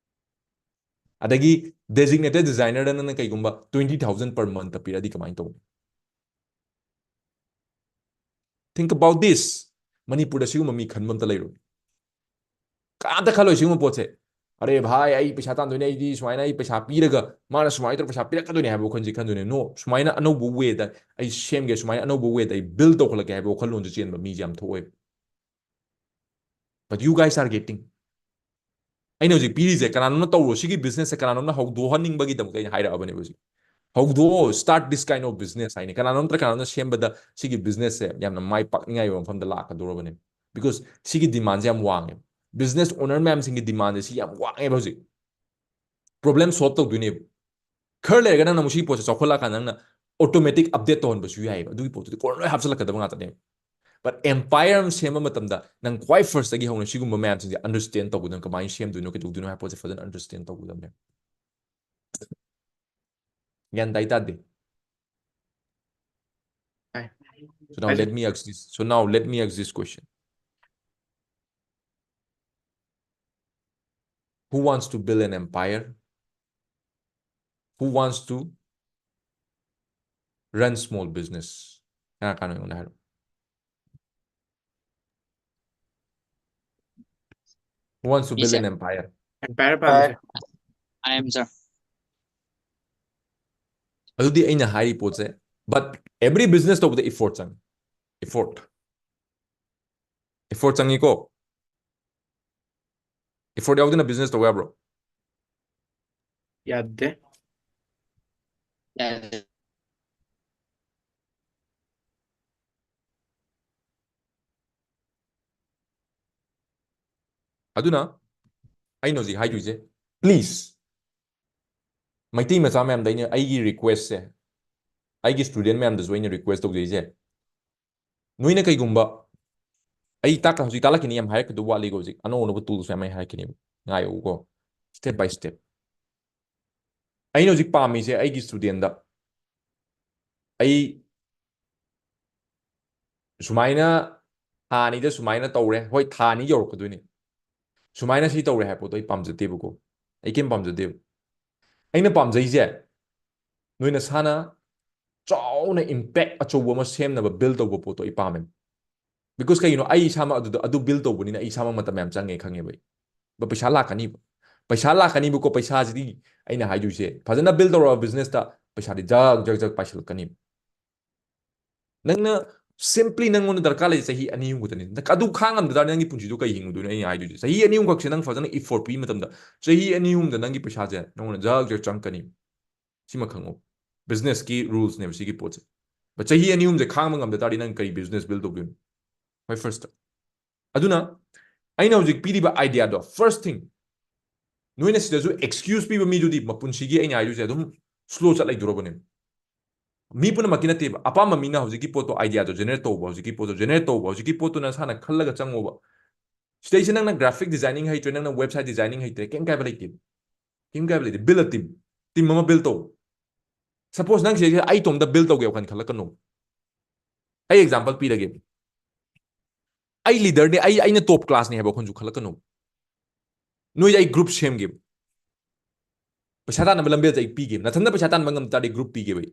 ꯑꯗꯒꯤ designated designerꯗ ꯅꯪꯅ ꯀꯩꯒꯨꯝꯕ twenty thousand per monthꯇ ꯄꯤꯔꯛꯑꯗꯤ ꯀꯃꯥꯏꯅ ꯇꯧꯅꯤ? Think about this. ꯃꯅꯤꯄꯨꯔꯗ ꯁꯤꯒꯨꯝꯕ ꯃꯤ ꯈꯟꯕ ꯑꯝꯇ ꯂꯩꯔꯣꯏ꯫ ꯀꯅꯥꯝꯇ ꯈꯜꯂꯣꯏ ꯁꯤꯒꯨꯝꯕ ꯄꯣꯠꯁꯦ꯫ "ꯑꯔꯦ ꯚꯥꯏ, ꯑꯩ ꯄꯩꯁꯥ ꯇꯥꯟꯗꯣꯏꯅꯦ, ꯑꯩꯗꯤ ꯁꯨꯃꯥꯏꯅ ꯑꯩ ꯄꯩꯁꯥ ꯄꯤꯔꯒ ꯃꯥꯅ ꯁꯨꯃꯥꯏꯅ ꯇꯧꯔꯒ ꯄꯩꯁꯥ ꯄꯤꯔꯛꯀꯗꯣꯏꯅꯦ" ꯍꯥꯏꯕ ꯋꯥꯈꯜꯁꯦ ꯈꯟꯗꯣꯏꯅꯦ꯫ No, ꯁꯨꯃꯥꯏꯅ ꯑꯅꯧꯕ ꯋꯦꯗ ꯑꯩ ꯁꯦꯝꯒꯦ, ꯁꯨꯃꯥꯏꯅ ꯑꯅꯧꯕ ꯋꯦꯗ ꯑꯩ ꯕꯤꯜ ꯇꯧꯈꯠꯂꯛꯀꯦ ꯍꯥꯏꯕ ꯋꯥꯈꯜꯂꯣꯟꯁꯦ ꯆꯦꯟꯕ ꯃꯤꯁꯦ ꯌꯥꯝ ꯊꯣꯛꯑꯦꯕ꯫ But you guys are getting. ꯑꯩꯅ ꯍꯧꯖꯤꯛ ꯄꯤꯔꯤꯁꯦ ꯀꯅꯥꯅꯣꯝꯅ ꯇꯧꯔꯣ, ꯁꯤꯒꯤ ꯕꯤꯖꯤꯅꯦꯁꯁꯦ ꯀꯅꯥꯅꯣꯝꯅ ꯍꯧꯗꯣꯛꯍꯟꯅꯤꯡꯕꯒꯤꯗꯃꯛꯇ ꯑꯩꯅ ꯍꯥꯏꯔꯛꯑꯕꯅꯦꯕ ꯍꯧꯖꯤꯛ꯫ ꯍꯧꯗꯣꯛꯑꯣ, start this kind of business ꯍꯥꯏꯅꯤ꯫ ꯀꯅꯥꯅꯣꯝꯇ ꯀꯅꯥꯅꯣꯝꯅ ꯁꯦꯝꯕꯗ ꯁꯤꯒꯤ ꯕꯤꯖꯤꯅꯦꯁꯁꯦ ꯌꯥꯝꯅ ꯃꯥꯏ ꯄꯥꯛꯅꯤꯡꯉꯥꯏ ꯑꯣꯏꯕ ꯃꯐꯝꯗ ꯂꯥꯛꯀꯗꯧꯔꯕꯅꯦ꯫ Because ꯁꯤꯒꯤ ꯗꯤꯃꯥꯟꯁꯦ ꯌꯥꯝ ꯋꯥꯡꯉꯦ꯫ ꯕꯤꯖꯤꯅꯦꯁ ꯑꯣꯅꯔ ꯃꯌꯥꯝꯁꯤꯡꯒꯤ ꯗꯤꯃꯥꯟꯁꯦ ꯁꯤ ꯌꯥꯝ ꯋꯥꯡꯉꯦꯕ ꯍꯧꯖꯤꯛ꯫ ꯄ꯭ꯔꯣꯕ꯭ꯂꯦꯝ ꯁꯣꯜꯕ ꯇꯧꯗꯣꯏꯅꯦꯕ꯫ ꯈꯔ ꯂꯩꯔꯒ ꯅꯪꯅ ꯑꯃꯨꯛ ꯁꯤꯒꯤ ꯄꯣꯠꯁꯦ ꯆꯥꯎꯈꯠꯂꯛꯑꯀꯥꯟꯗ ꯅꯪꯅ ꯑꯣꯇꯣꯃꯦꯇꯤꯛ ꯑꯞꯗꯦꯠ ꯇꯧꯍꯟꯕꯁꯨ ꯌꯥꯏꯑꯕ꯫ ꯑꯗꯨꯒꯤ ꯄꯣꯠꯇꯨꯗꯤ ꯀꯣꯟꯅ ꯂꯣꯏ ꯍꯥꯞꯆꯤꯜꯂꯛꯀꯗꯕ ꯉꯥꯛꯇꯅꯦꯕ꯫ But empire ꯑꯃ ꯁꯦꯝꯕ ꯃꯇꯝꯗ ꯅꯪ ꯈ꯭ꯋꯥꯏ ꯐꯥꯔꯁꯇꯒꯤ ꯍꯧꯅ ꯁꯤꯒꯨꯝꯕ ꯃꯌꯥꯝꯁꯤꯡꯁꯦ ꯑꯟꯗꯔꯁ꯭ꯇꯦꯟ ꯇꯧꯒꯗꯕꯅꯤ, ꯀꯃꯥꯏꯅ ꯁꯦꯝꯗꯣꯏꯅꯣ, ꯀꯩꯗꯧꯗꯣꯏꯅꯣ ꯍꯥꯏꯕ ꯄꯣꯠꯁꯦ ꯐꯖꯅ ꯑꯟꯗꯔꯁ꯭ꯇꯦꯟ ꯇꯧꯒꯗꯕꯅꯦꯕ꯫ ꯒ꯭ꯌꯥꯟ ꯇꯥꯏ ꯇꯥꯗꯦ? ꯇꯥꯏ꯫ So now let me ask this. So now let me ask this question. Who wants to build an empire? Who wants to run small business? ꯀꯅꯥ ꯀꯅꯥꯅꯣ ꯑꯩꯉꯣꯟꯗ ꯍꯥꯏꯔꯣ꯫ Who wants to build an empire? Empire ꯄꯥꯝꯃꯤ, sir. I am, sir. ꯑꯗꯨꯗꯤ ꯑꯩꯅ ꯍꯥꯏꯔꯤ ꯄꯣꯠꯁꯦ, but every business ꯇꯧꯕꯗ effort ꯆꯪꯉꯤ꯫ Effort. Effort ꯆꯪꯉꯤꯀꯣ? Effort ꯌꯥꯎꯗꯅ business ꯇꯧꯕ ꯌꯥꯕ꯭ꯔꯣ? ꯌꯥꯗꯦ꯫ ꯌꯥꯗꯦ꯫ ꯑꯗꯨꯅ ꯑꯩꯅ ꯍꯧꯖꯤꯛ ꯍꯥꯏꯗꯣꯏꯁꯦ, please, ꯃꯩꯇꯩ ꯃꯆꯥ ꯃꯌꯥꯝꯗ ꯑꯩꯅ ꯑꯩꯒꯤ ꯔꯤꯀ꯭ꯋꯦꯁꯁꯦ, ꯑꯩꯒꯤ ꯁ꯭ꯇꯨꯗꯦꯟ ꯃꯌꯥꯝꯗꯁꯨ ꯑꯩꯅ ꯔꯤꯀ꯭ꯋꯦꯁ ꯇꯧꯖꯩꯁꯦ, ꯅꯣꯏꯅ ꯀꯩꯒꯨꯝꯕ, ꯑꯩ ꯇꯥꯛ-, ꯍꯧꯖꯤꯛ ꯇꯥꯛꯂꯛꯈꯤꯅꯤ, ꯌꯥꯝ ꯍꯥꯏꯔꯛꯀꯗꯧꯕ ꯋꯥꯠꯂꯤꯀꯣ, ꯍꯧꯖꯤꯛ ꯑꯅꯧ ꯑꯅꯧꯕ ꯇꯨꯜꯁ ꯃꯌꯥꯝ ꯑꯩ ꯍꯥꯏꯔꯛꯈꯤꯅꯦꯕ, ꯉꯥꯏꯌꯣꯀꯣ, step by step꯫ ꯑꯩꯅ ꯍꯧꯖꯤꯛ ꯄꯥꯝꯃꯤꯁꯦ ꯑꯩꯒꯤ ꯁ꯭ꯇꯨꯗꯦꯟꯗ ꯑꯩ ꯁꯨꯃꯥꯏꯅ ꯊꯥ ꯑꯅꯤꯗ ꯁꯨꯃꯥꯏꯅ ꯇꯧꯔꯦ, ꯍꯣꯏ, ꯊꯥ ꯑꯅꯤ ꯌꯧꯔꯛꯀꯗꯣꯏꯅꯤ, ꯁꯨꯃꯥꯏꯅ ꯁꯤ ꯇꯧꯔꯦ ꯍꯥꯏꯕ ꯄꯣꯠꯇꯣ ꯑꯩ ꯄꯥꯝꯖꯗꯦꯕꯀꯣ꯫ ꯑꯩ ꯀꯩꯝ ꯄꯥꯝꯖꯗꯦꯕ꯫ ꯑꯩꯅ ꯄꯥꯝꯖꯩꯁꯦ ꯅꯣꯏ ꯅꯁꯥꯅ ꯆꯥꯎꯅ ꯏꯝꯄꯦꯛ ꯑꯆꯧꯕ ꯑꯃ ꯁꯦꯝꯅꯕ ꯕꯤꯜ ꯇꯧꯕ ꯄꯣꯠꯇꯣ ꯑꯩ ꯄꯥꯝꯃꯦ꯫ Because ꯀꯩꯒꯤꯅꯣ, ꯑꯩ ꯏꯁꯥꯃꯛ ꯑꯗꯨꯗ, ꯑꯗꯨ ꯕꯤꯜ ꯇꯧꯕꯅꯤꯅ ꯑꯩ ꯏꯁꯥꯃꯛ ꯃꯇꯝ ꯌꯥꯝ ꯆꯪꯉꯦ ꯈꯪꯉꯦꯕ ꯑꯩ꯫ But ꯄꯩꯁꯥ ꯂꯥꯛꯀꯅꯤꯕ꯫ ꯄꯩꯁꯥ ꯂꯥꯛꯀꯅꯤꯕꯀꯣ꯫ ꯄꯩꯁꯥꯁꯤꯗꯤ ꯑꯩꯅ ꯍꯥꯏꯗꯣꯏꯁꯦ, ꯐꯖꯅ build ꯇꯧꯔꯕ business ꯇ ꯄꯩꯁꯥꯗꯤ ꯖꯛ ꯖꯛ ꯖꯛ ꯄꯥꯏꯁꯤꯜꯂꯛꯀꯅꯤ꯫ ꯅꯪꯅ simply ꯅꯪꯉꯣꯟꯗ ꯗꯔꯀꯥꯔ ꯂꯩ ꯆꯍꯤ ꯑꯅꯤ ꯑꯍꯨꯝ ꯈꯛꯇꯅꯤ꯫ ꯅꯪ ꯑꯗꯨ ꯈꯥꯡ ꯉꯝꯗ ꯇꯥꯔꯗꯤ ꯅꯪꯒꯤ ꯄꯨꯟꯁꯤꯗꯣ ꯀꯩ ꯍꯤꯡꯉꯨꯗꯣꯏꯅꯣ? ꯑꯩꯅ ꯍꯥꯏꯗꯣꯏꯁꯦ, ꯆꯍꯤ ꯑꯅꯤ ꯑꯍꯨꯝ ꯈꯛꯁꯦ ꯅꯪ ꯐꯖꯅ effort ꯄꯤꯕ ꯃꯇꯝꯗ, ꯆꯍꯤ ꯑꯅꯤ ꯑꯍꯨꯝꯗ ꯅꯪꯒꯤ ꯄꯩꯁꯥꯁꯦ ꯅꯪꯉꯣꯟꯗ ꯖꯛ ꯖꯛ ꯆꯪꯉꯛꯀꯅꯤ꯫ ꯁꯤꯃ ꯈꯪꯉꯣ, business ꯀꯤ rules ꯅꯦꯕ ꯁꯤꯒꯤ ꯄꯣꯠꯁꯦ꯫ But ꯆꯍꯤ ꯑꯅꯤ ꯑꯍꯨꯝꯁꯦ ꯈꯥꯡꯕ ꯉꯝꯗ ꯇꯥꯔꯗꯤ ꯅꯪ ꯀꯔꯤ business build ꯇꯧꯗꯣꯏꯅꯣ? ꯍꯣꯏ, first ꯇ꯫ ꯑꯗꯨꯅ ꯑꯩꯅ ꯍꯧꯖꯤꯛ ꯄꯤꯔꯤꯕ idea ꯗꯣ, first thing, ꯅꯣꯏꯅ ꯁꯤꯗꯁꯨ excuse ꯄꯤꯕ ꯃꯤꯗꯨꯗꯤ ꯃꯄꯨꯟꯁꯤꯒꯤ, ꯑꯩꯅ ꯍꯥꯏꯗꯣꯏꯁꯦ, ꯑꯗꯨꯝ slow ꯆꯠ ꯂꯩꯗꯣꯔꯕꯅꯦ꯫ ꯃꯤ ꯄꯨꯝꯅꯃꯛꯀꯤ ꯅꯠꯇꯦꯕ, ꯑꯄꯥꯝꯕ ꯃꯤꯅ ꯍꯧꯖꯤꯛꯀꯤ ꯄꯣꯠꯇꯣ, idea ꯗꯣ generate ꯇꯧꯕ, ꯍꯧꯖꯤꯛꯀꯤ ꯄꯣꯠꯇꯣ generate ꯇꯧꯕ, ꯍꯧꯖꯤꯛꯀꯤ ꯄꯣꯠꯇꯣ ꯅꯁꯥꯅ ꯈꯜꯂꯒ ꯆꯪꯉꯣꯕ꯫ ꯁꯤꯗꯩꯁꯤ ꯅꯪꯅ graphic designing ꯍꯩꯇ꯭ꯔꯦ, ꯅꯪꯅ website designing ꯍꯩꯇ꯭ꯔꯦ, ꯀꯩꯝ ꯀꯥꯏꯕ ꯂꯩꯇꯦ꯫ ꯀꯩꯝ ꯀꯥꯏꯕ ꯂꯩꯇꯦ꯫ Build a team. Team ꯑꯃ build ꯇꯧ꯫ Suppose ꯅꯪ ꯁꯤꯗꯩꯁꯤꯗ ꯑꯩ ꯏꯇꯣꯝꯇ build ꯇꯧꯒꯦ ꯋꯥꯈꯜ ꯈꯜꯂꯛꯀꯅꯣ꯫ ꯑꯩ example ꯄꯤꯔꯒꯦ꯫ ꯑꯩ leader ꯅꯦ, ꯑꯩ, ꯑꯩꯅ top class ꯅꯦ ꯍꯥꯏꯕ ꯋꯥꯈꯜꯁꯨ ꯈꯜꯂꯛꯀꯅꯣ꯫ ꯅꯣꯏꯗ ꯑꯩ group ꯁꯦꯝꯒꯦꯕ꯫ ꯄꯩꯁꯥ ꯇꯥꯟꯅꯕ ꯂꯝꯕꯦꯜꯗ ꯑꯩ ꯄꯤꯒꯦꯕ꯫ ꯅꯊꯟꯗ ꯄꯩꯁꯥ ꯇꯥꯟꯕ ꯉꯝ ꯇꯥꯔꯗꯤ group ꯄꯤꯒꯦꯕ ꯑꯩ꯫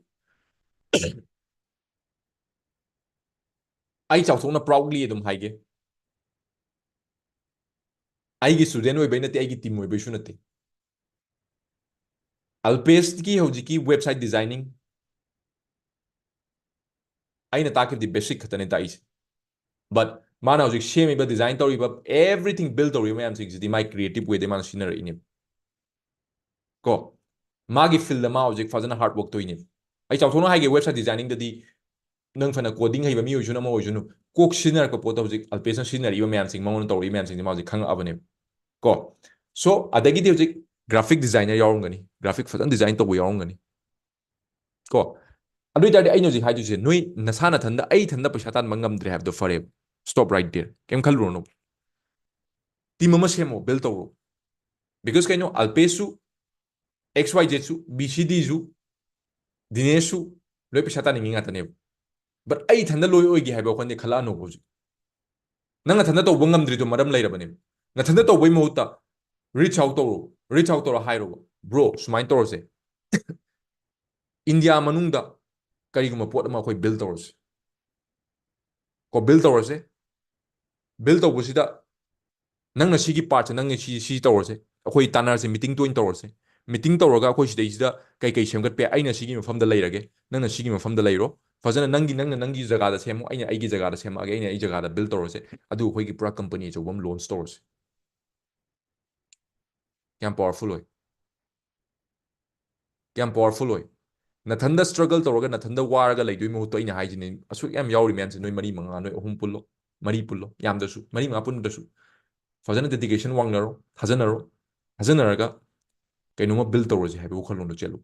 ꯑꯩ ꯆꯥꯎꯊꯣꯛꯅ proudly ꯑꯗꯨꯝ ꯍꯥꯏꯒꯦ, ꯑꯩꯒꯤ student ꯑꯣꯏꯕꯩ ꯅꯠꯇꯦ, ꯑꯩꯒꯤ team ꯑꯣꯏꯕꯩꯁꯨ ꯅꯠꯇꯦ꯫ ꯑꯜꯄꯦꯁꯀꯤ ꯍꯧꯖꯤꯛꯀꯤ website designing ꯑꯩꯅ ꯇꯥꯛꯈꯤꯕꯗꯤ basic ꯈꯛꯇꯅꯦ ꯇꯥꯛꯏꯁꯦ꯫ But ꯃꯥꯅ ꯍꯧꯖꯤꯛ ꯁꯦꯝꯃꯤꯕ, design ꯇꯧꯔꯤꯕ, everything build ꯇꯧꯔꯤꯕ ꯃꯌꯥꯝꯁꯤꯡꯁꯤꯗꯤ ꯃꯥꯏ creative way ꯗ ꯃꯥꯅ ꯁꯤꯖꯤꯟꯅꯔꯛꯏꯅꯦꯕ꯫ ꯀꯣ, ꯃꯥꯒꯤ field ꯗ ꯃꯥ ꯍꯧꯖꯤꯛ ꯐꯖꯅ hard work ꯇꯧꯔꯤꯅꯦꯕ꯫ ꯑꯩ ꯆꯥꯎꯊꯣꯛꯅ ꯍꯥꯏꯒꯦ, website designing ꯗꯗꯤ ꯅꯪ ꯐꯅ coding ꯍꯩꯕ ꯃꯤ ꯑꯣꯏꯁꯅꯨ, ꯑꯃ ꯑꯣꯏꯁꯅꯨ, ꯀꯣꯛ ꯁꯤꯖꯤꯟꯅꯔꯛꯄ ꯄꯣꯠꯇ ꯍꯧꯖꯤꯛ ꯑꯜꯄꯦꯁꯅ ꯁꯤꯖꯤꯟꯅꯔꯤꯕ ꯃꯌꯥꯝꯁꯤꯡ, ꯃꯉꯣꯟꯗ ꯇꯧꯔꯛꯏ ꯃꯌꯥꯝꯁꯤꯡꯁꯤ ꯃꯥ ꯍꯧꯖꯤꯛ ꯈꯪꯉꯛꯑꯕꯅꯦꯕ꯫ ꯀꯣ, so ꯑꯗꯒꯤꯗꯤ ꯍꯧꯖꯤꯛ graphic designer ꯌꯥꯎꯔꯝꯒꯅꯤ, graphic ꯐꯖꯅ design ꯇꯧꯕ ꯌꯥꯎꯔꯝꯒꯅꯤ꯫ ꯀꯣ, ꯑꯗꯨ ꯑꯣꯏꯇꯥꯔꯗꯤ ꯑꯩꯅ ꯍꯧꯖꯤꯛ ꯍꯥꯏꯗꯣꯏꯁꯦ, ꯅꯣꯏ ꯅꯁꯥ ꯅꯊꯟꯗ, ꯑꯩ ꯏꯊꯟꯗ ꯄꯩꯁꯥ ꯇꯥꯟꯕ ꯉꯝꯗ꯭ꯔꯦ ꯍꯥꯏꯕꯗꯣ ꯐꯔꯦꯕ, stop right there, ꯀꯩꯝ ꯈꯜꯂꯨꯔꯅꯨ꯫ Team ꯑꯃ ꯁꯦꯝꯃꯣ, build ꯇꯧꯔꯣ꯫ Because ꯀꯩꯅꯣ, ꯑꯜꯄꯦꯁꯁꯨ, X Y Z ꯁꯨ, B C D ꯁꯨ, ꯗꯤꯅꯦꯁꯁꯨ ꯂꯣꯏ ꯄꯩꯁꯥ ꯇꯥꯅꯤꯡꯉꯤ ꯉꯥꯛꯇꯅꯦꯕ꯫ But ꯑꯩ ꯏꯊꯟꯗ ꯂꯣꯏ ꯑꯣꯏꯒꯦ ꯍꯥꯏꯕ ꯋꯥꯈꯜꯗꯤ ꯈꯜꯂꯛꯑꯅꯣꯕ ꯍꯧꯖꯤꯛ꯫ ꯅꯪ ꯅꯊꯟꯗ ꯇꯧꯕ ꯉꯝꯗ꯭ꯔꯤꯗꯣ ꯃꯔꯝ ꯂꯩꯔꯕꯅꯦꯕ꯫ ꯅꯊꯟꯗ ꯇꯧꯕꯩ ꯃꯍꯨꯠꯇ reach out ꯇꯧꯔꯣ, reach out ꯇꯧꯔ ꯍꯥꯏꯔꯣꯕ, "Bro, ꯁꯨꯃꯥꯏꯅ ꯇꯧꯔꯁꯦ꯫ ꯏꯟꯗꯤꯌꯥ ꯃꯅꯨꯡꯗ ꯀꯔꯤꯒꯨꯝꯕ ꯄꯣꯠ ꯑꯃ ꯑꯩꯈꯣꯏ build ꯇꯧꯔꯁꯦ꯫ ꯀꯣ, build ꯇꯧꯔꯁꯦ꯫ Build ꯇꯧꯕꯁꯤꯗ ꯅꯪꯅ ꯁꯤꯒꯤ part ꯁꯦ, ꯅꯪꯅ ꯁꯤ, ꯁꯤ ꯇꯧꯔꯁꯦ꯫ ꯑꯩꯈꯣꯏ ꯇꯥꯟꯅꯔꯁꯦ, ꯃꯤꯇꯤꯡ ꯇꯣꯏꯅ ꯇꯧꯔꯁꯦ꯫ ꯃꯤꯇꯤꯡ ꯇꯧꯔꯒ ꯑꯩꯈꯣꯏ ꯁꯤꯗꯩꯁꯤꯗ ꯀꯩ ꯀꯩ ꯁꯦꯝꯒꯠꯄ ꯌꯥꯏ, ꯑꯩꯅ ꯁꯤꯒꯤ ꯃꯐꯝꯗ ꯂꯩꯔꯒꯦ, ꯅꯪꯅ ꯁꯤꯒꯤ ꯃꯐꯝꯗ ꯂꯩꯔꯣ, ꯐꯖꯅ ꯅꯪꯒꯤ, ꯅꯪꯅ ꯅꯪꯒꯤ ꯖꯒꯥꯗ ꯁꯦꯝꯃꯣ, ꯑꯩꯅ ꯑꯩꯒꯤ ꯖꯒꯥꯗ ꯁꯦꯝꯃꯛꯑꯒꯦ, ꯑꯩꯅ ꯑꯩ ꯖꯒꯥꯗ ꯕꯤꯜ ꯇꯧꯔꯁꯦ꯫ ꯑꯗꯨ ꯑꯩꯈꯣꯏꯒꯤ ꯄꯨꯔꯥ ꯀꯝꯄꯅꯤ ꯑꯆꯧꯕ ꯑꯃ ꯂꯣꯟꯆ ꯇꯧꯔꯁꯦ꯫ ꯀꯌꯥꯝ ꯄꯥꯋꯔꯐꯨꯜ ꯑꯣꯏ? ꯀꯌꯥꯝ ꯄꯥꯋꯔꯐꯨꯜ ꯑꯣꯏ? ꯅꯊꯟꯗ ꯁ꯭ꯇ꯭ꯔꯒꯜ ꯇꯧꯔꯒ ꯅꯊꯟꯗ ꯋꯥꯔꯒ ꯂꯩꯗꯣꯏ ꯃꯍꯨꯠꯇꯣ, ꯑꯩꯅ ꯍꯥꯏꯁꯤꯅꯤ, ꯑꯁꯨꯛ ꯌꯥꯝ ꯌꯥꯎꯔꯤ ꯃꯌꯥꯝꯁꯦ, ꯅꯣꯏ ꯃꯔꯤ ꯃꯉꯥ, ꯅꯣꯏ ꯑꯍꯨꯝ ꯄꯨꯜꯂꯣ, ꯃꯔꯤ ꯄꯨꯜꯂꯣ, ꯌꯥꯝꯗ꯭ꯔꯁꯨ ꯃꯔꯤ ꯃꯉꯥ ꯄꯨꯟꯗ꯭ꯔꯁꯨ, ꯐꯖꯅ ꯗꯦꯗꯤꯀꯦꯁꯟ ꯋꯥꯡꯅꯔꯣ, ꯊꯥꯖꯅꯔꯣ, ꯊꯥꯖꯅꯔꯒ ꯀꯩꯅꯣꯝꯃ ꯕꯤꯜ ꯇꯧꯔꯁꯦ ꯍꯥꯏꯕ ꯋꯥꯈꯜꯂꯣꯟꯗꯣ ꯆꯦꯜꯂꯨ꯫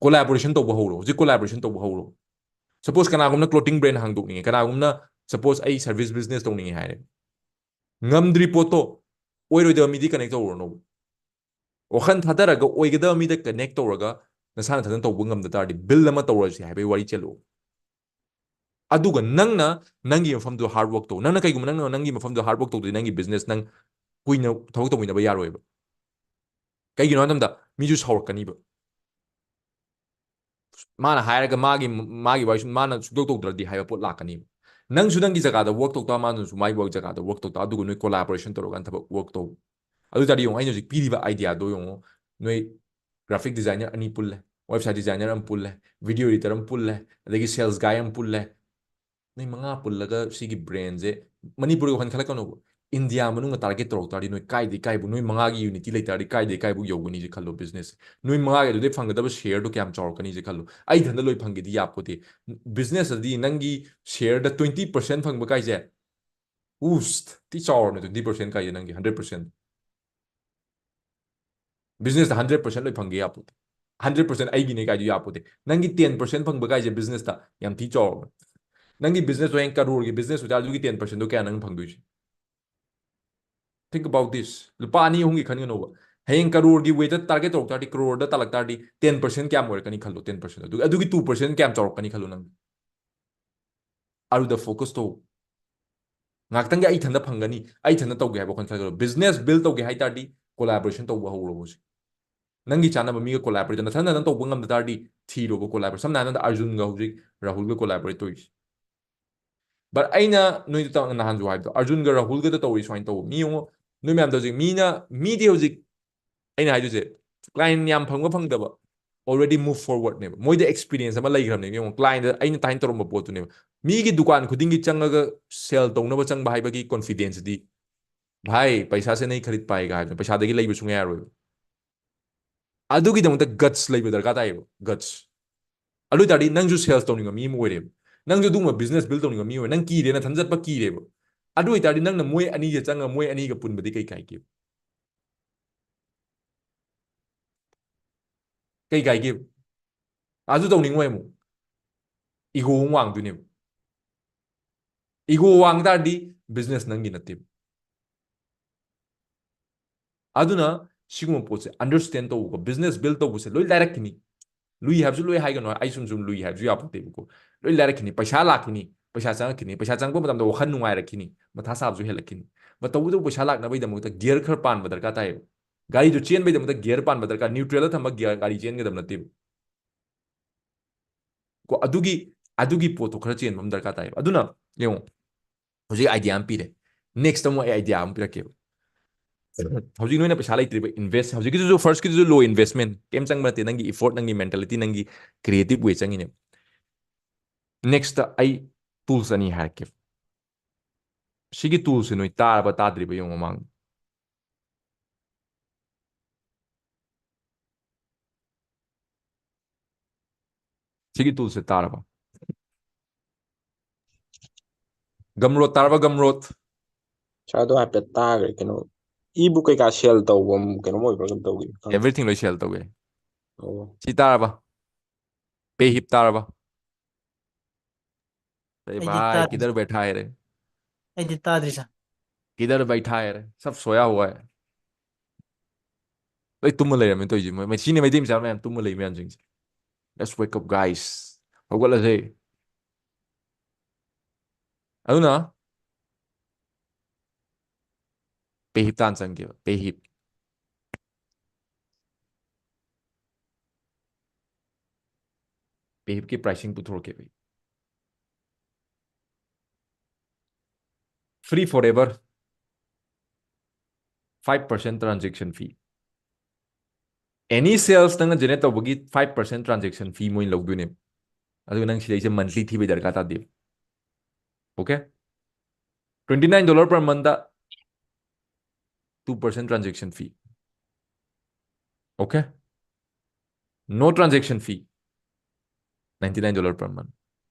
ꯀꯣꯂꯥꯕꯣꯔꯦꯁꯟ ꯇꯧꯕ ꯍꯧꯔꯣ꯫ ꯍꯧꯖꯤꯛ ꯀꯣꯂꯥꯕꯣꯔꯦꯁꯟ ꯇꯧꯕ ꯍꯧꯔꯣ꯫ ꯁꯄꯣꯁ, ꯀꯅꯥꯒꯨꯝꯅ ꯀ꯭ꯂꯣꯊꯤꯡ ꯕ꯭ꯔꯦꯟ ꯍꯥꯡꯗꯣꯛꯅꯤꯡꯉꯦ, ꯀꯅꯥꯒꯨꯝꯅ, ꯁꯄꯣꯁ, ꯑꯩ ꯁꯔꯚꯤꯁ ꯕꯤꯖꯤꯅꯦꯁ ꯇꯧꯅꯤꯡꯉꯦ ꯍꯥꯏꯔꯦ꯫ ꯉꯝꯗ꯭ꯔꯤ ꯄꯣꯠꯇꯣ, ꯑꯣꯏꯔꯣꯏꯗꯕ ꯃꯤꯗꯤ ꯀꯅꯦꯛ ꯇꯧꯔꯨꯔꯅꯣꯕ꯫ ꯋꯥꯈꯜ ꯊꯥꯗꯔꯒ ꯑꯣꯏꯒꯗꯕ ꯃꯤꯗ ꯀꯅꯦꯛ ꯇꯧꯔꯒ ꯅꯁꯥ ꯅꯊꯟꯗ ꯇꯧꯕ ꯉꯝꯗ ꯇꯥꯔꯗꯤ, ꯕꯤꯜ ꯑꯃ ꯇꯧꯔꯁꯤ ꯍꯥꯏꯕꯒꯤ ꯋꯥꯔꯤ ꯆꯦꯜꯂꯛꯑꯣ꯫ ꯑꯗꯨꯒ ꯅꯪꯅ ꯅꯪꯒꯤ ꯃꯐꯝꯗꯨ ꯍꯥꯔꯗ ꯋꯥꯔꯛ ꯇꯧ꯫ ꯅꯪꯅ ꯀꯩꯒꯨꯝꯕ ꯅꯪꯅ ꯅꯪꯒꯤ ꯃꯐꯝꯗꯨ ꯍꯥꯔꯗ ꯋꯥꯔꯛ ꯇꯧꯗ꯭ꯔꯗꯤ, ꯅꯪꯒꯤ ꯕꯤꯖꯤꯅꯦꯁ, ꯅꯪ ꯀꯨꯏꯅ ꯊꯕꯛ ꯇꯧꯃꯤꯟꯅꯕ ꯌꯥꯔꯣꯏꯕ꯫ ꯀꯩꯒꯤꯅꯣ ꯍꯥꯏꯕ ꯃꯇꯝꯗ, ꯃꯤꯁꯨ ꯁꯥꯎꯔꯛꯀꯅꯤꯕ꯫ ꯃꯥꯅ ꯍꯥꯏꯔꯒ ꯃꯥꯒꯤ, ꯃꯥꯒꯤ ꯋꯥꯔꯤꯁꯨ ꯃꯥꯅ ꯁꯨꯛꯇꯧ ꯇꯧꯗ꯭ꯔꯗꯤ ꯍꯥꯏꯕ ꯄꯣꯠ ꯂꯥꯛꯀꯅꯤꯕ꯫ ꯅꯪꯁꯨ ꯅꯪꯒꯤ ꯖꯒꯥꯗ ꯋꯥꯔꯛ ꯇꯧ ꯇꯥ, ꯃꯥꯅꯁꯨ ꯃꯥꯒꯤ ꯋꯥꯔꯛ ꯖꯒꯥꯗ ꯋꯥꯔꯛ ꯇꯧ ꯇꯥ, ꯑꯗꯨꯒ ꯅꯣꯏ ꯀꯣꯂꯥꯕꯣꯔꯦꯁꯟ ꯇꯧꯔꯒ ꯊꯕꯛ ꯋꯥꯔꯛ ꯇꯧ꯫ ꯑꯗꯨ ꯇꯥꯔꯗꯤ ꯌꯦꯡꯉꯣ, ꯑꯩꯅ ꯍꯧꯖꯤꯛ ꯄꯤꯔꯤꯕ ꯑꯥꯏꯗꯤꯌꯥꯗꯣ ꯌꯦꯡꯉꯣ, ꯅꯣꯏ ꯒ꯭ꯔꯥꯐꯤꯛ ꯗꯤꯖꯥꯏꯅꯔ ꯑꯅꯤ ꯄꯨꯜꯂꯦ, ꯋꯦꯕꯁꯥꯏꯠ ꯗꯤꯖꯥꯏꯅꯔ ꯑꯃ ꯄꯨꯜꯂꯦ, ꯚꯤꯗꯤꯑꯣ ꯏꯗꯤꯇꯔ ꯑꯃ ꯄꯨꯜꯂꯦ, ꯑꯗꯒꯤ ꯁꯦꯜꯁ ꯒꯥꯏ ꯑꯃ ꯄꯨꯜꯂꯦ꯫ ꯅꯣꯏ ꯃꯉꯥ ꯄꯨꯜꯂꯒ ꯁꯤꯒꯤ ꯕ꯭ꯔꯦꯟꯁꯦ, ꯃꯅꯤꯄꯨꯔꯒꯤ ꯋꯥꯈꯜ ꯈꯜꯂꯛꯀꯅꯣꯕ, ꯏꯟꯗꯤꯌꯥ ꯃꯅꯨꯡꯗ ꯇꯥꯔꯒꯦꯠ ꯇꯧꯔꯛ ꯇꯥꯔꯗꯤ, ꯅꯣꯏ ꯀꯥꯏꯗꯩ ꯀꯥꯏꯕꯨ, ꯅꯣꯏ ꯃꯉꯥꯒꯤ ꯌꯨꯅꯤꯇꯤ ꯂꯩꯇꯥꯔꯗꯤ ꯀꯥꯏꯗꯩ ꯀꯥꯏꯕꯨ ꯌꯧꯒꯅꯤꯁꯦ ꯈꯜꯂꯣ꯫ ꯕꯤꯖꯤꯅꯦꯁ, ꯅꯣꯏ ꯃꯉꯥꯒꯤ ꯑꯗꯨꯗꯩ ꯐꯪꯒꯗꯕ ꯁꯦꯌꯔꯗꯣ ꯀꯌꯥꯝ ꯆꯥꯎꯔꯛꯀꯅꯤꯁꯦ ꯈꯜꯂꯣ꯫ ꯑꯩ ꯏꯊꯟꯗ ꯂꯣꯏ ꯐꯪꯒꯦꯗꯤ ꯌꯥꯄꯣꯠꯇꯦ꯫ ꯕꯤꯖꯤꯅꯦꯁ ꯑꯗꯤ ꯅꯪꯒꯤ ꯁꯦꯌꯔꯗ ꯇ꯭ꯋꯦꯟꯇꯤ ꯄꯔꯁꯦꯟ ꯐꯪꯕ ꯀꯥꯏꯁꯦ, ꯎꯁ, ꯊꯤ ꯆꯥꯎꯔꯕꯅꯦ꯫ ꯇ꯭ꯋꯦꯟꯇꯤ ꯄꯔꯁꯦꯟ ꯀꯥꯏꯁꯦ ꯅꯪꯒꯤ ꯍꯟꯗ꯭ꯔꯦꯠ ꯄꯔꯁꯦꯟ꯫ ꯕꯤꯖꯤꯅꯦꯁꯇ ꯍꯟꯗ꯭ꯔꯦꯠ ꯄꯔꯁꯦꯟ ꯂꯣꯏ ꯐꯪꯒꯦ ꯌꯥꯄꯣꯠꯇꯦ꯫ ꯍꯟꯗ꯭ꯔꯦꯠ ꯄꯔꯁꯦꯟ ꯑꯩꯒꯤꯅꯦ ꯀꯥꯏꯗꯨ ꯌꯥꯄꯣꯠꯇꯦ꯫ ꯅꯪꯒꯤ ꯇꯦꯟ ꯄꯔꯁꯦꯟ ꯐꯪꯕ ꯀꯥꯏꯁꯦ ꯕꯤꯖꯤꯅꯦꯁꯇ ꯌꯥꯝ ꯊꯤ ꯆꯥꯎꯔꯕꯅꯦ꯫ ꯅꯪꯒꯤ ꯕꯤꯖꯤꯅꯦꯁꯇꯣ ꯍꯌꯦꯡ ꯀꯔꯣꯔꯒꯤ ꯕꯤꯖꯤꯅꯦꯁ ꯑꯣꯏꯇꯥꯔꯗꯤ, ꯑꯗꯨꯒꯤ ꯇꯦꯟ ꯄꯔꯁꯦꯟꯗꯣ ꯀꯌꯥ ꯅꯪ ꯐꯪꯗꯣꯏꯁꯦ? Think about this. ꯂꯨꯄꯥ ꯑꯅꯤ ꯑꯍꯨꯝꯒꯤ ꯈꯟꯒꯅꯣꯕ꯫ ꯍꯌꯦꯡ ꯀꯔꯣꯔꯒꯤ ꯋꯦꯗ ꯇꯥꯔꯒꯦꯠ ꯇꯧꯔꯛ ꯇꯥꯔꯗꯤ, ꯀꯔꯣꯔꯗ ꯇꯥꯜꯂꯛ ꯇꯥꯔꯗꯤ, ꯇꯦꯟ ꯄꯔꯁꯦꯟ ꯀꯌꯥꯝ ꯑꯣꯏꯔꯛꯀꯅꯤ ꯈꯜꯂꯣ, ꯇꯦꯟ ꯄꯔꯁꯦꯟ꯫ ꯑꯗꯨꯒ ꯑꯗꯨꯒꯤ ꯇꯨ ꯄꯔꯁꯦꯟ ꯀꯌꯥꯝ ꯆꯥꯎꯔꯛꯀꯅꯤ ꯈꯜꯂꯣ ꯅꯪ꯫ ꯑꯗꯨꯗ ꯐꯣꯀꯁ ꯇꯧ꯫ ꯉꯥꯛꯇꯪꯒꯤ ꯑꯩ ꯏꯊꯟꯗ ꯐꯪꯒꯅꯤ, ꯑꯩ ꯏꯊꯟꯗ ꯇꯧꯒꯦ ꯍꯥꯏꯕ ꯋꯥꯈꯜ ꯈꯜꯂꯒ, ꯕꯤꯖꯤꯅꯦꯁ ꯕꯤꯜ ꯇꯧꯒꯦ ꯍꯥꯏ ꯇꯥꯔꯗꯤ, ꯀꯣꯂꯥꯕꯣꯔꯦꯁꯟ ꯇꯧꯕ ꯍꯧꯔꯣ ꯍꯧꯖꯤꯛ꯫ ꯅꯪꯒꯤ ꯆꯥꯅꯕ ꯃꯤꯒ ꯀꯣꯂꯥꯕꯣꯔꯦꯠ ꯇꯧ꯫ ꯅꯊꯟ ꯅꯊꯟ ꯇꯧꯕ ꯉꯝꯗ ꯇꯥꯔꯗꯤ, ꯊꯤꯔꯣꯕ ꯀꯣꯂꯥꯕꯣꯔꯦꯠ꯫ ꯁꯝꯅ ꯍꯥꯏꯔꯕꯗ, ꯑꯔꯖꯨꯟꯒ ꯍꯧꯖꯤꯛ ꯔꯥꯍꯨꯜꯒ ꯀꯣꯂꯥꯕꯣꯔꯦꯠ ꯇꯧꯔꯤꯁꯦ꯫ But ꯑꯩꯅ ꯅꯣꯏꯗ ꯇꯧ-, ꯅꯍꯥꯟꯁꯨ ꯍꯥꯏꯕꯗꯣ, ꯑꯔꯖꯨꯟꯒ ꯔꯥꯍꯨꯜꯒꯗ ꯇꯧꯔꯤ ꯁꯨꯃꯥꯏꯅ ꯇꯧꯕ꯫ ꯃꯤ ꯌꯦꯡꯉꯣ, ꯅꯣꯏ ꯃꯌꯥꯝꯗꯣ ꯍꯧꯖꯤꯛ ꯃꯤꯅ ꯃꯤꯗꯤ ꯍꯧꯖꯤꯛ ꯑꯩꯅ ꯍꯥꯏꯗꯣꯏꯁꯦ, ꯀ꯭ꯂꯥꯏꯟ ꯌꯥꯝ ꯐꯪꯕ ꯐꯪꯗꯕ already move forward ꯅꯦꯕ, ꯃꯣꯏꯗ ꯑꯦꯛꯁꯄꯤꯔꯤꯌꯦꯟꯁ ꯑꯃ ꯂꯩꯈ꯭ꯔꯕꯅꯦꯕ꯫ ꯌꯦꯡꯉꯣ, ꯀ꯭ꯂꯥꯏꯟꯗ ꯑꯩꯅ ꯊꯥꯏꯅ ꯇꯧꯔꯝꯕ ꯄꯣꯠꯇꯨꯅꯦꯕ꯫ ꯃꯤꯒꯤ ꯗꯨꯀꯥꯟ ꯈꯨꯗꯤꯡꯒꯤ ꯆꯪꯉꯒ ꯁꯦꯜ ꯇꯧꯅꯕ ꯆꯪꯕ ꯍꯥꯏꯕꯒꯤ ꯀꯣꯟꯐꯤꯗꯦꯟꯁꯇꯤ, ꯚꯥꯏ, ꯄꯩꯁꯥꯁꯦ ꯅꯩ ꯈꯔꯤꯠ ꯄꯥꯏꯒ ꯍꯥꯏꯕꯗꯣ ꯄꯩꯁꯥꯗꯒꯤ ꯂꯩꯕ ꯁꯨꯡꯌꯥ ꯌꯥꯔꯣꯏꯕ꯫ ꯑꯗꯨꯒꯤꯗꯃꯛꯇ ꯒꯠꯁ ꯂꯩꯕ ꯗꯔꯀꯥꯔ ꯇꯥꯏꯌꯦꯕ, ꯒꯠꯁ꯫ ꯑꯗꯨ ꯑꯣꯏ ꯇꯥꯔꯗꯤ ꯅꯪꯁꯨ ꯁꯦꯜꯁ ꯇꯧꯅꯤꯡꯕ ꯃꯤ ꯑꯃ ꯑꯣꯏꯔꯦꯕ, ꯅꯪꯁꯨ ꯑꯗꯨꯒꯨꯝꯕ ꯕꯤꯖꯤꯅꯦꯁ ꯕꯤꯜ ꯇꯧꯅꯤꯡꯕ ꯃꯤ ꯑꯣꯏꯔꯦ, ꯅꯪ ꯀꯤꯔꯦ, ꯅꯊꯟ ꯆꯠꯄ ꯀꯤꯔꯦꯕ꯫ ꯑꯗꯨ ꯑꯣꯏ ꯇꯥꯔꯗꯤ ꯅꯪꯅ ꯃꯣꯏ ꯑꯅꯤꯁꯦ ꯆꯪꯉꯒ ꯃꯣꯏ ꯑꯅꯤꯒ ꯄꯨꯟꯕꯗꯤ ꯀꯩ ꯀꯥꯏꯒꯦꯕ? ꯀꯩ ꯀꯥꯏꯒꯦꯕ? ꯑꯗꯨ ꯇꯧꯅꯤꯡꯉꯣꯏ ꯑꯃꯨꯛ, ꯏꯒꯣ ꯑꯃꯨꯛ ꯋꯥꯡꯗꯣꯏꯅꯦꯕ꯫ ꯏꯒꯣ ꯋꯥꯡ ꯇꯥꯔꯗꯤ ꯕꯤꯖꯤꯅꯦꯁ ꯅꯪꯒꯤ ꯅꯠꯇꯦꯕ꯫ ꯑꯗꯨꯅ ꯁꯤꯒꯨꯝꯕ ꯄꯣꯠꯁꯦ ꯑꯟꯗꯔꯁ꯭ꯇꯦꯟ ꯇꯧꯕꯀꯣ, ꯕꯤꯖꯤꯅꯦꯁ ꯕꯤꯜ ꯇꯧꯕꯁꯦ ꯂꯣꯏ ꯂꯥꯏꯔꯛꯈꯤꯅꯤ꯫ ꯂꯨꯏ ꯍꯥꯏꯕꯁꯨ ꯂꯣꯏ ꯍꯥꯏꯒꯅꯨ, ꯑꯩ ꯁꯨꯝ ꯁꯨꯝ ꯂꯨꯏ ꯍꯥꯏꯕꯁꯨ ꯌꯥꯄꯣꯠꯇꯦꯕꯀꯣ꯫ ꯂꯣꯏ ꯂꯥꯏꯔꯛꯈꯤꯅꯤ, ꯄꯩꯁꯥ ꯂꯥꯛꯈꯤꯅꯤ, ꯄꯩꯁꯥ ꯆꯪꯉꯛꯈꯤꯅꯤ, ꯄꯩꯁꯥ ꯆꯪꯉꯛꯄ ꯃꯇꯝꯗ ꯋꯥꯈꯜ ꯅꯨꯡꯉꯥꯏꯔꯛꯈꯤꯅꯤ, ꯃꯊꯥ ꯁꯥꯕꯁꯨ ꯍꯦꯜꯂꯛꯈꯤꯅꯤ꯫ ꯃꯇꯧꯕꯗ ꯄꯩꯁꯥ ꯂꯥꯛꯅꯕꯒꯤꯗꯃꯛꯇ ꯒꯤꯌꯔ ꯈꯔ ꯄꯥꯟꯕ ꯗꯔꯀꯥꯔ ꯇꯥꯏꯌꯦꯕ꯫ ꯒꯥꯔꯤꯗꯨ ꯆꯦꯟꯕꯒꯤꯗꯃꯛꯇ ꯒꯤꯌꯔ ꯄꯥꯟꯕ ꯗꯔꯀꯥꯔ, ꯅ꯭ꯌꯨꯇ꯭ꯔꯦꯜꯗ ꯊꯝꯕ ꯒꯤꯌꯔ ꯒꯥꯔꯤ ꯆꯦꯟꯒꯗꯕ ꯅꯠꯇꯦꯕ꯫ ꯀꯣ, ꯑꯗꯨꯒꯤ, ꯑꯗꯨꯒꯤ ꯄꯣꯠꯇꯣ ꯈꯔ ꯆꯦꯟꯕ ꯑꯃ ꯗꯔꯀꯥꯔ ꯇꯥꯏꯌꯦꯕ꯫ ꯑꯗꯨꯅ ꯌꯦꯡꯉꯣ, ꯍꯧꯖꯤꯛ ꯑꯥꯏꯗꯤꯌꯥ ꯑꯃ ꯄꯤꯔꯦ꯫ ꯅꯦꯛꯁꯇ ꯑꯃꯨꯛ ꯑꯩ ꯑꯥꯏꯗꯤꯌꯥ ꯑꯃ ꯄꯤꯔꯛꯀꯦꯕ꯫ ꯍꯧꯖꯤꯛ ꯅꯣꯏꯅ ꯄꯩꯁꯥ ꯂꯩꯇ꯭ꯔꯤꯕ, ꯏꯟꯚꯦꯁ, ꯍꯧꯖꯤꯛꯀꯤꯗꯨꯁꯨ, ꯐꯥꯔꯁꯀꯤꯗꯨꯁꯨ ꯂꯣ ꯏꯟꯚꯦꯁꯃꯦꯟ, ꯀꯩꯝ ꯆꯪꯕ ꯅꯠꯇꯦ꯫ ꯅꯪꯒꯤ ꯏꯐꯣꯔꯠ, ꯅꯪꯒꯤ ꯃꯦꯟꯇꯦꯂꯤꯇꯤ, ꯅꯪꯒꯤ ꯀ꯭ꯔꯤꯌꯦꯇꯤꯞ ꯋꯦ ꯆꯪꯉꯤꯅꯦꯕ꯫ ꯅꯦꯛꯁꯇ ꯑꯩ ꯇꯨꯜꯁ ꯑꯅꯤ ꯍꯥꯏꯔꯛꯀꯦ꯫ ꯁꯤꯒꯤ ꯇꯨꯜꯁꯦ ꯅꯣꯏ ꯇꯥꯔꯕ ꯇꯥꯗ꯭ꯔꯤꯕ ꯌꯦꯡꯉꯣ ꯃꯃꯥꯡꯗ꯫ ꯁꯤꯒꯤ ꯇꯨꯜꯁꯦ ꯇꯥꯔꯕ? ꯒꯝꯔꯣꯠ ꯇꯥꯔꯕ, ꯒꯝꯔꯣꯠ? ꯁꯥꯔ, ꯑꯗꯨ ꯍꯥꯏꯐꯦꯠ ꯇꯥꯈ꯭ꯔꯦ꯫ ꯀꯩꯅꯣ, ꯏꯕꯨꯛ ꯀꯩꯀꯥ ꯁꯦꯜ ꯇꯧꯕ ꯀꯩꯅꯣꯝ ꯑꯣꯏꯕ꯭ꯔꯥ ꯀꯩꯅꯣꯝ ꯇꯧꯈꯤꯕꯅꯤ, ꯈꯪꯗꯦ꯫ ꯑꯦꯚ꯭ꯔꯤꯊꯤꯡ ꯂꯣꯏ ꯁꯦꯜ ꯇꯧꯋꯦ꯫ ꯑꯣ꯫ ꯁꯤ ꯇꯥꯔꯕ? ꯄꯦ ꯍꯤꯞ ꯇꯥꯔꯕ? अरे ꯑꯩꯗꯤ भाई, ꯇꯥꯗ꯭ꯔꯤ꯫ किधर बैठा है रे? ꯑꯩꯗꯤ ꯇꯥꯗ꯭ꯔꯤ ꯁꯥꯔ꯫ किधर बैठा है रे? सब सोया हुआ है. ꯂꯣꯏ ꯇꯨꯝꯃ ꯂꯩꯔꯝꯃꯦ ꯇꯧꯔꯤꯁꯦ꯫ ꯃꯣꯏ ꯃꯁꯤꯅꯤ ꯃꯩꯇꯩ ꯃꯆꯥ ꯃꯌꯥꯝ ꯇꯨꯝꯃ ꯂꯩ ꯃꯌꯥꯝꯁꯤꯡꯁꯦ꯫ Let's wake up, guys. ꯍꯧꯒꯠꯂꯁꯦ꯫ ꯑꯗꯨꯅ ꯄꯦ ꯍꯤꯞ ꯇꯥꯟ ꯆꯪꯒꯦꯕ, ꯄꯦ ꯍꯤꯞ꯫ ꯄꯦ ꯍꯤꯞꯀꯤ ꯄ꯭ꯔꯥꯏꯁꯤꯡ ꯄꯨꯊꯣꯔꯛꯀꯦꯕ ꯑꯩ꯫ Free forever. five percent transaction fee. Any sales ꯅꯪꯅ generate ꯇꯧꯕꯒꯤ five percent transaction fee ꯃꯣꯏꯅ ꯂꯧꯗꯣꯏꯅꯦꯕ. ꯑꯗꯨꯒ ꯅꯪ ꯁꯤꯗꯩꯁꯦ monthly ꯊꯤꯕꯩ ꯗꯔꯀꯥꯔ ꯇꯥꯗꯦꯕ. Okay? Twenty nine dollar per month ꯇ two percent transaction fee. Okay? No transaction fee. Ninety nine dollar per month.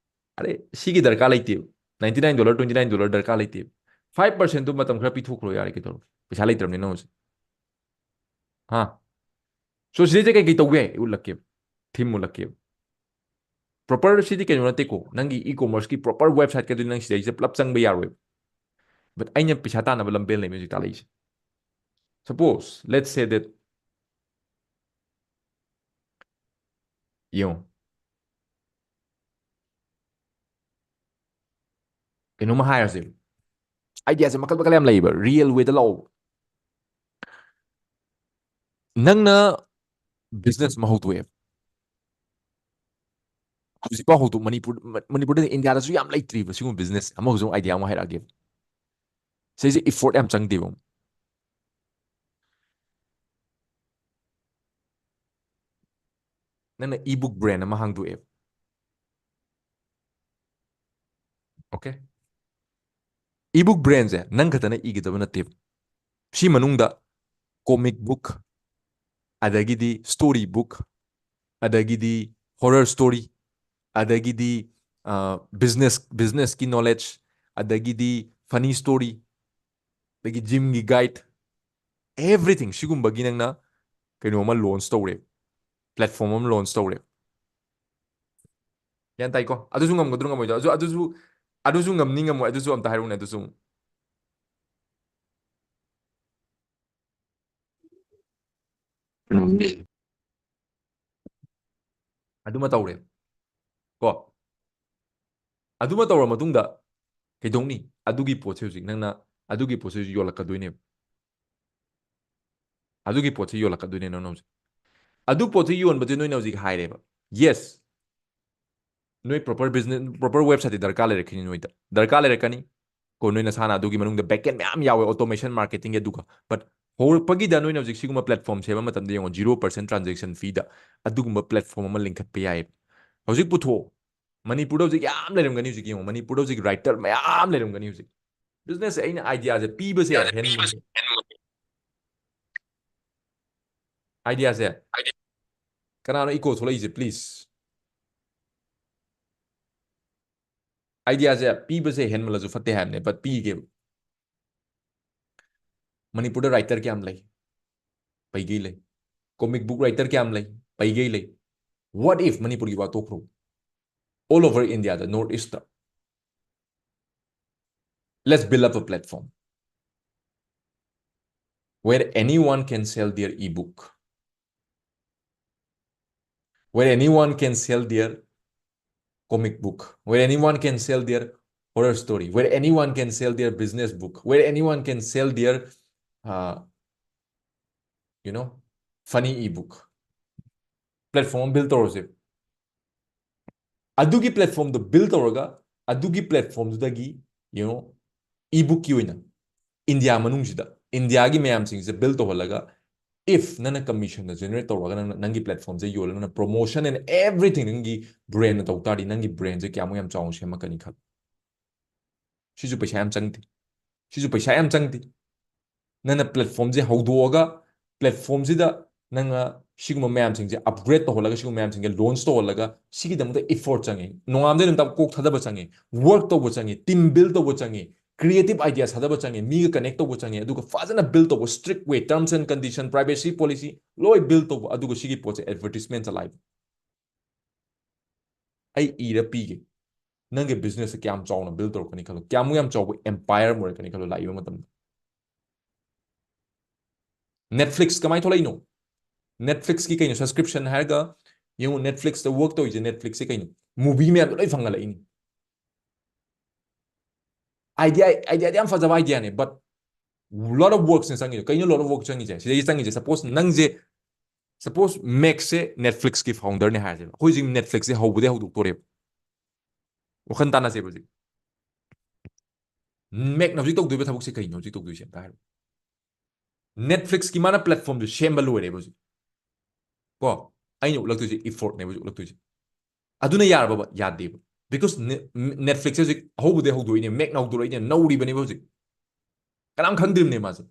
ꯑꯔꯦ, ꯁꯤꯒꯤ ꯗꯔꯀꯥꯔ ꯂꯩꯇꯦꯕ. Ninety nine dollar, twenty nine dollar ꯗꯔꯀꯥꯔ ꯂꯩꯇꯦꯕ. Five percent ꯇꯨ ꯃꯇꯝ ꯈꯔ ꯄꯤꯊꯣꯛꯈ꯭ꯔꯣ ꯌꯥꯔꯦ, ꯀꯩꯗꯧꯔꯒꯦ? ꯄꯩꯁꯥ ꯂꯩꯇ꯭ꯔꯕꯅꯤꯅ ꯍꯧꯖꯤꯛ. ꯍꯥ? So ꯁꯤꯗꯩꯗ ꯀꯩꯀꯩ ꯇꯧꯕ ꯌꯥꯏ? ꯑꯩ ꯎꯠꯂꯛꯀꯦꯕ. Theme ꯎꯠꯂꯛꯀꯦꯕ. Proper ꯁꯤꯗꯤ ꯀꯩꯅꯣ ꯅꯠꯇꯦꯀꯣ, ꯅꯪꯒꯤ e-commerce ꯀꯤ proper website ꯀꯗꯨꯗꯤ ꯅꯪ ꯁꯤꯗꯩꯁꯤꯗ ꯄꯨꯂꯞ ꯆꯪꯕ ꯌꯥꯔꯣꯏꯕ. But ꯑꯩꯅ ꯄꯩꯁꯥ ꯇꯥꯟꯅꯕ ꯂꯝꯕꯦꯜ ꯂꯩꯕ ꯍꯧꯖꯤꯛ ꯇꯥꯛꯂꯛꯏꯁꯦ. Suppose, let's say that, ꯌꯦꯡꯉꯣ, ꯀꯩꯅꯣꯝꯃ ꯍꯥꯏꯔꯁꯦ, idea ꯁꯦ ꯃꯈꯜ ꯃꯈꯜ ꯌꯥꯝ ꯂꯩꯌꯦꯕ, real way ꯗ ꯂꯥꯛꯑꯣ. ꯅꯪꯅ business ꯑꯃ ꯍꯧꯗꯣꯛꯑꯦ, ꯍꯧꯖꯤꯛꯐꯥꯎ ꯍꯧꯗꯣꯛ, ꯃꯅꯤꯄꯨꯔ, ꯃꯅꯤꯄꯨꯔꯗ, ꯏꯟꯗꯤꯌꯥꯗꯁꯨ ꯌꯥꯝ ꯂꯩꯇ꯭ꯔꯤꯕ ꯁꯤꯒꯨꯝꯕ business꯫ ꯑꯃ ꯍꯧꯖꯤꯛ idea ꯑꯃ ꯍꯥꯏꯔꯛꯑꯒꯦ, ꯁꯤꯁꯦ effort ꯌꯥꯝ ꯆꯪꯗꯦꯕ꯫ ꯅꯪꯅ e-book brand ꯑꯃ ꯍꯥꯡꯗꯣꯛꯑꯦꯕ꯫ Okay? E-book brand ꯁꯦ ꯅꯪ ꯈꯛꯇꯅ ꯏꯒꯗꯕ ꯅꯠꯇꯦꯕ꯫ ꯁꯤ ꯃꯅꯨꯡꯗ comic book, ꯑꯗꯒꯤꯗꯤ story book, ꯑꯗꯒꯤꯗꯤ horror story, ꯑꯗꯒꯤꯗꯤ, ꯑ, business, business ꯀꯤ knowledge, ꯑꯗꯒꯤꯗꯤ funny story, ꯑꯗꯒꯤ gym ꯒꯤ guide, everything ꯁꯤꯒꯨꯝꯕꯒꯤ ꯅꯪꯅ ꯀꯩꯅꯣ ꯑꯃ launch ꯇꯧꯔꯦ, platform ꯑꯃ launch ꯇꯧꯔꯦ꯫ ꯒ꯭ꯌꯥꯟ ꯇꯥꯏꯀꯣ? ꯑꯗꯨꯁꯨ ꯉꯝꯒꯗ꯭ꯔꯣ ꯉꯝꯃꯣꯏꯗ꯭ꯔꯣ? ꯑꯗꯨ, ꯑꯗꯨꯁꯨ, ꯑꯗꯨꯁꯨ ꯉꯝꯅꯤ ꯉꯝꯃꯣꯏ, ꯑꯗꯨꯁꯨ ꯑꯝꯇ ꯍꯥꯏꯔꯛꯎꯅꯦ, ꯑꯗꯨꯁꯨ ꯑꯃꯨꯛ꯫ ꯉꯝꯅꯤ꯫ ꯑꯗꯨꯃ ꯇꯧꯔꯦ ꯀꯣ꯫ ꯑꯗꯨꯃ ꯇꯧꯔ ꯃꯇꯨꯡꯗ ꯀꯩꯗꯧꯅꯤ? ꯑꯗꯨꯒꯤ ꯄꯣꯠꯁꯦ ꯍꯧꯖꯤꯛ ꯅꯪꯅ, ꯑꯗꯨꯒꯤ ꯄꯣꯠꯁꯦ ꯍꯧꯖꯤꯛ ꯌꯣꯜꯂꯛꯀꯗꯣꯏꯅꯦꯕ꯫ ꯑꯗꯨꯒꯤ ꯄꯣꯠꯁꯦ ꯌꯣꯜꯂꯛꯀꯗꯣꯏꯅꯦ ꯅꯪꯅ ꯍꯧꯖꯤꯛ꯫ ꯑꯗꯨ ꯄꯣꯠꯁꯦ ꯌꯣꯟꯕꯗꯤ ꯅꯣꯏꯅ ꯍꯧꯖꯤꯛ ꯍꯥꯏꯔꯦꯕ꯫ Yes, ꯅꯣꯏ proper business, proper website T ꯗꯔꯀꯥꯔ ꯂꯩꯔꯛꯈꯤꯅꯤ ꯅꯣꯏꯗ꯫ ꯗꯔꯀꯥꯔ ꯂꯩꯔꯛꯀꯅꯤ꯫ ꯀꯣ, ꯅꯣꯏ ꯅꯁꯥꯅ ꯑꯗꯨꯒꯤ ꯃꯅꯨꯡꯗ backend ꯃꯌꯥꯝ ꯌꯥꯎꯋꯦ, automation, marketing ꯒꯤ, ꯑꯗꯨꯒ, but ꯍꯧꯔꯛꯄꯒꯤꯗ ꯅꯣꯏꯅ ꯍꯧꯖꯤꯛ ꯁꯤꯒꯨꯝꯕ platform ꯁꯦꯝꯕ ꯃꯇꯝꯗ ꯌꯦꯡꯉꯣ, zero percent transaction fee ꯗ ꯑꯗꯨꯒꯨꯝꯕ platform ꯑꯃ ꯂꯤꯡꯈꯠꯄ ꯌꯥꯏ꯫ ꯍꯧꯖꯤꯛ ꯄꯨꯊꯣꯛꯑꯣ꯫ ꯃꯅꯤꯄꯨꯔꯗ ꯍꯧꯖꯤꯛ ꯌꯥꯝ ꯂꯩꯔꯝꯒꯅꯤ ꯍꯧꯖꯤꯛ ꯌꯦꯡꯉꯣ, ꯃꯅꯤꯄꯨꯔꯗ ꯍꯧꯖꯤꯛ writer ꯃꯌꯥꯝ ꯂꯩꯔꯝꯒꯅꯤ ꯍꯧꯖꯤꯛ꯫ Business ꯁꯦ ꯑꯩꯅ idea ꯁꯦ ꯄꯤꯕꯁꯦ ꯍꯦꯟ-, idea ꯁꯦ, ꯀꯅꯥꯅꯣ echo ꯊꯣꯛꯂꯛꯏꯁꯦ? Please꯫ Idea ꯁꯦ ꯄꯤꯕꯁꯦ ꯍꯦꯟꯃꯜꯂꯁꯨ ꯐꯠꯇꯦ ꯍꯥꯏꯕꯅꯦ, but ꯄꯤꯒꯦꯕ꯫ ꯃꯅꯤꯄꯨꯔꯗ writer ꯀꯌꯥꯝ ꯂꯩ? ꯄꯩꯒꯩ ꯂꯩ꯫ Comic book writer ꯀꯌꯥꯝ ꯂꯩ? ꯄꯩꯒꯩ ꯂꯩ꯫ What if, ꯃꯅꯤꯄꯨꯔꯒꯤ ꯋꯥ ꯇꯣꯛꯈ꯭ꯔꯣ, all over India ꯗ, North East ꯇ, let's build up a platform where anyone can sell their ebook, where anyone can sell their comic book, where anyone can sell their horror story, where anyone can sell their business book, where anyone can sell their, uh, you know, funny ebook. Platform build ꯇꯧꯔꯁꯦ꯫ ꯑꯗꯨꯒꯤ platform ꯗꯣ build ꯇꯧꯔꯒ, ꯑꯗꯨꯒꯤ platform ꯗꯨꯗꯒꯤ, you know, ebook ꯀꯤ ꯑꯣꯏꯅ India ꯃꯅꯨꯡꯁꯤꯗ, India ꯒꯤ ꯃꯌꯥꯝꯁꯤꯡꯁꯦ build ꯇꯧꯍꯜꯂꯒ, if ꯅꯪꯅ commission ꯗ generate ꯇꯧꯔꯒ ꯅꯪꯅ ꯅꯪꯒꯤ platform ꯁꯦ ꯌꯣꯜꯂꯒ ꯅꯪꯅ promotion and everything ꯅꯪꯒꯤ brand ꯅ ꯇꯧ ꯇꯥꯔꯗꯤ, ꯅꯪꯒꯤ brand ꯁꯦ ꯀꯌꯥꯃꯨꯛ ꯌꯥꯝ ꯆꯥꯎꯅ ꯁꯦꯝꯃꯛꯀꯅꯤ ꯈꯜꯂꯨ꯫ ꯁꯤꯁꯨ ꯄꯩꯁꯥ ꯌꯥꯝ ꯆꯪꯗꯦ꯫ ꯁꯤꯁꯨ ꯄꯩꯁꯥ ꯌꯥꯝ ꯆꯪꯗꯦ꯫ ꯅꯪꯅ platform ꯁꯦ ꯍꯧꯗꯣꯛꯑꯒ, platform ꯁꯤꯗ ꯅꯪꯅ ꯁꯤꯒꯨꯝꯕ ꯃꯌꯥꯝꯁꯤꯡꯁꯦ upgrade ꯇꯧꯍꯜꯂꯒ, ꯁꯤꯒꯨꯝꯕ ꯃꯌꯥꯝꯁꯤꯡꯁꯦ launch ꯇꯧꯍꯜꯂꯒ, ꯁꯤꯒꯤꯗꯃꯛꯇ effort ꯆꯪꯉꯤ, ꯅꯣꯡꯉꯥꯟꯕꯗꯩ ꯅꯨꯃꯤꯠ ꯇꯥꯕ ꯀꯣꯛ ꯊꯥꯗꯕ ꯆꯪꯉꯤ, work ꯇꯧꯕ ꯆꯪꯉꯤ, team build ꯇꯧꯕ ꯆꯪꯉꯤ, creative ideas ꯊꯥꯗꯕ ꯆꯪꯉꯤ, ꯃꯤꯒ connect ꯇꯧꯕ ꯆꯪꯉꯤ, ꯑꯗꯨꯒ ꯐꯖꯅ build ꯇꯧꯕ, strict way, terms and condition, privacy policy ꯂꯣꯏ build ꯇꯧꯕ, ꯑꯗꯨꯒ ꯁꯤꯒꯤ ꯄꯣꯠꯁꯦ advertisement ꯆꯂꯥꯏꯕ꯫ ꯑꯩ ꯏꯔ ꯄꯤꯒꯦ꯫ ꯅꯪꯒꯤ business ꯁꯦ ꯀꯌꯥꯝ ꯆꯥꯎꯅ build ꯇꯧꯔꯛꯀꯅꯤ ꯈꯜꯂꯣ, ꯀꯌꯥꯃꯨꯛ ꯌꯥꯝ ꯆꯥꯎꯕ empire ꯑꯃ ꯑꯣꯏꯔꯛꯀꯅꯤ ꯈꯜꯂꯣ ꯂꯥꯛꯏꯕ ꯃꯇꯝꯗ꯫ Netflix ꯀꯃꯥꯏꯅ ꯊꯣꯛꯂꯛꯏꯅꯣ? Netflix ꯀꯤ ꯀꯩꯅꯣ subscription ꯍꯥꯏꯔꯒ, ꯌꯦꯡꯉꯨ, Netflix ꯇ work ꯇꯧꯔꯤꯁꯦ, Netflix ꯁꯦ ꯀꯩꯅꯣ? Movie ꯃꯌꯥꯝꯗꯣ ꯂꯣꯏ ꯐꯪꯍꯜꯂꯛꯏꯅꯤ꯫ Idea, idea ꯗꯤ ꯌꯥꯝ ꯐꯖꯕ idea ꯅꯦ, but lot of works ꯅꯦ ꯆꯪꯉꯤꯗꯣ꯫ ꯀꯩꯅꯣ lot of work ꯆꯪꯉꯤꯁꯦ? ꯁꯤꯗꯩ ꯆꯪꯉꯤꯁꯦ, suppose ꯅꯪꯁꯦ, suppose Max ꯁꯦ Netflix ꯀꯤ founder ꯅꯦ ꯍꯥꯏꯔꯁꯦꯕ꯫ ꯑꯩꯈꯣꯏ ꯍꯧꯖꯤꯛ Netflix ꯁꯦ ꯍꯧꯕꯗꯩ ꯍꯧꯗꯣꯛꯇꯣꯔꯦꯕ꯫ ꯋꯥꯈꯜ ꯇꯥꯟꯅꯁꯦꯕ ꯍꯧꯖꯤꯛ꯫ Max ꯅ ꯍꯧꯖꯤꯛ ꯇꯧꯗꯣꯏꯕ ꯊꯕꯛꯁꯦ ꯀꯩꯅꯣ ꯍꯧꯖꯤꯛ ꯇꯧꯗꯣꯏꯁꯦ ꯑꯝꯇ ꯍꯥꯏꯔꯣ꯫ Netflix ꯀꯤ ꯃꯥꯅ platform ꯗꯨ ꯁꯦꯝꯕ ꯂꯣꯏꯔꯦꯕ ꯍꯧꯖꯤꯛ꯫ ꯀꯣ, ꯑꯩꯅ ꯎꯠꯂꯛꯇꯣꯏꯁꯦ effort ꯅꯦꯕ ꯍꯧꯖꯤꯛ ꯎꯠꯂꯛꯇꯣꯏꯁꯦ꯫ ꯑꯗꯨꯅ ꯌꯥꯔꯕꯕ? ꯌꯥꯗꯦꯕ꯫ Because Netflix ꯁꯦ ꯍꯧꯖꯤꯛ ꯑꯍꯧꯕꯗꯩ ꯍꯧꯗꯣꯛꯏꯅꯦ, Mac ꯅ ꯍꯧꯗꯣꯔꯛꯏꯅꯦ, ꯅꯧꯔꯤꯕꯅꯦꯕ ꯍꯧꯖꯤꯛ꯫ ꯀꯅꯥꯝ ꯈꯪꯗ꯭ꯔꯤꯕꯅꯦ ꯃꯥꯁꯦ꯫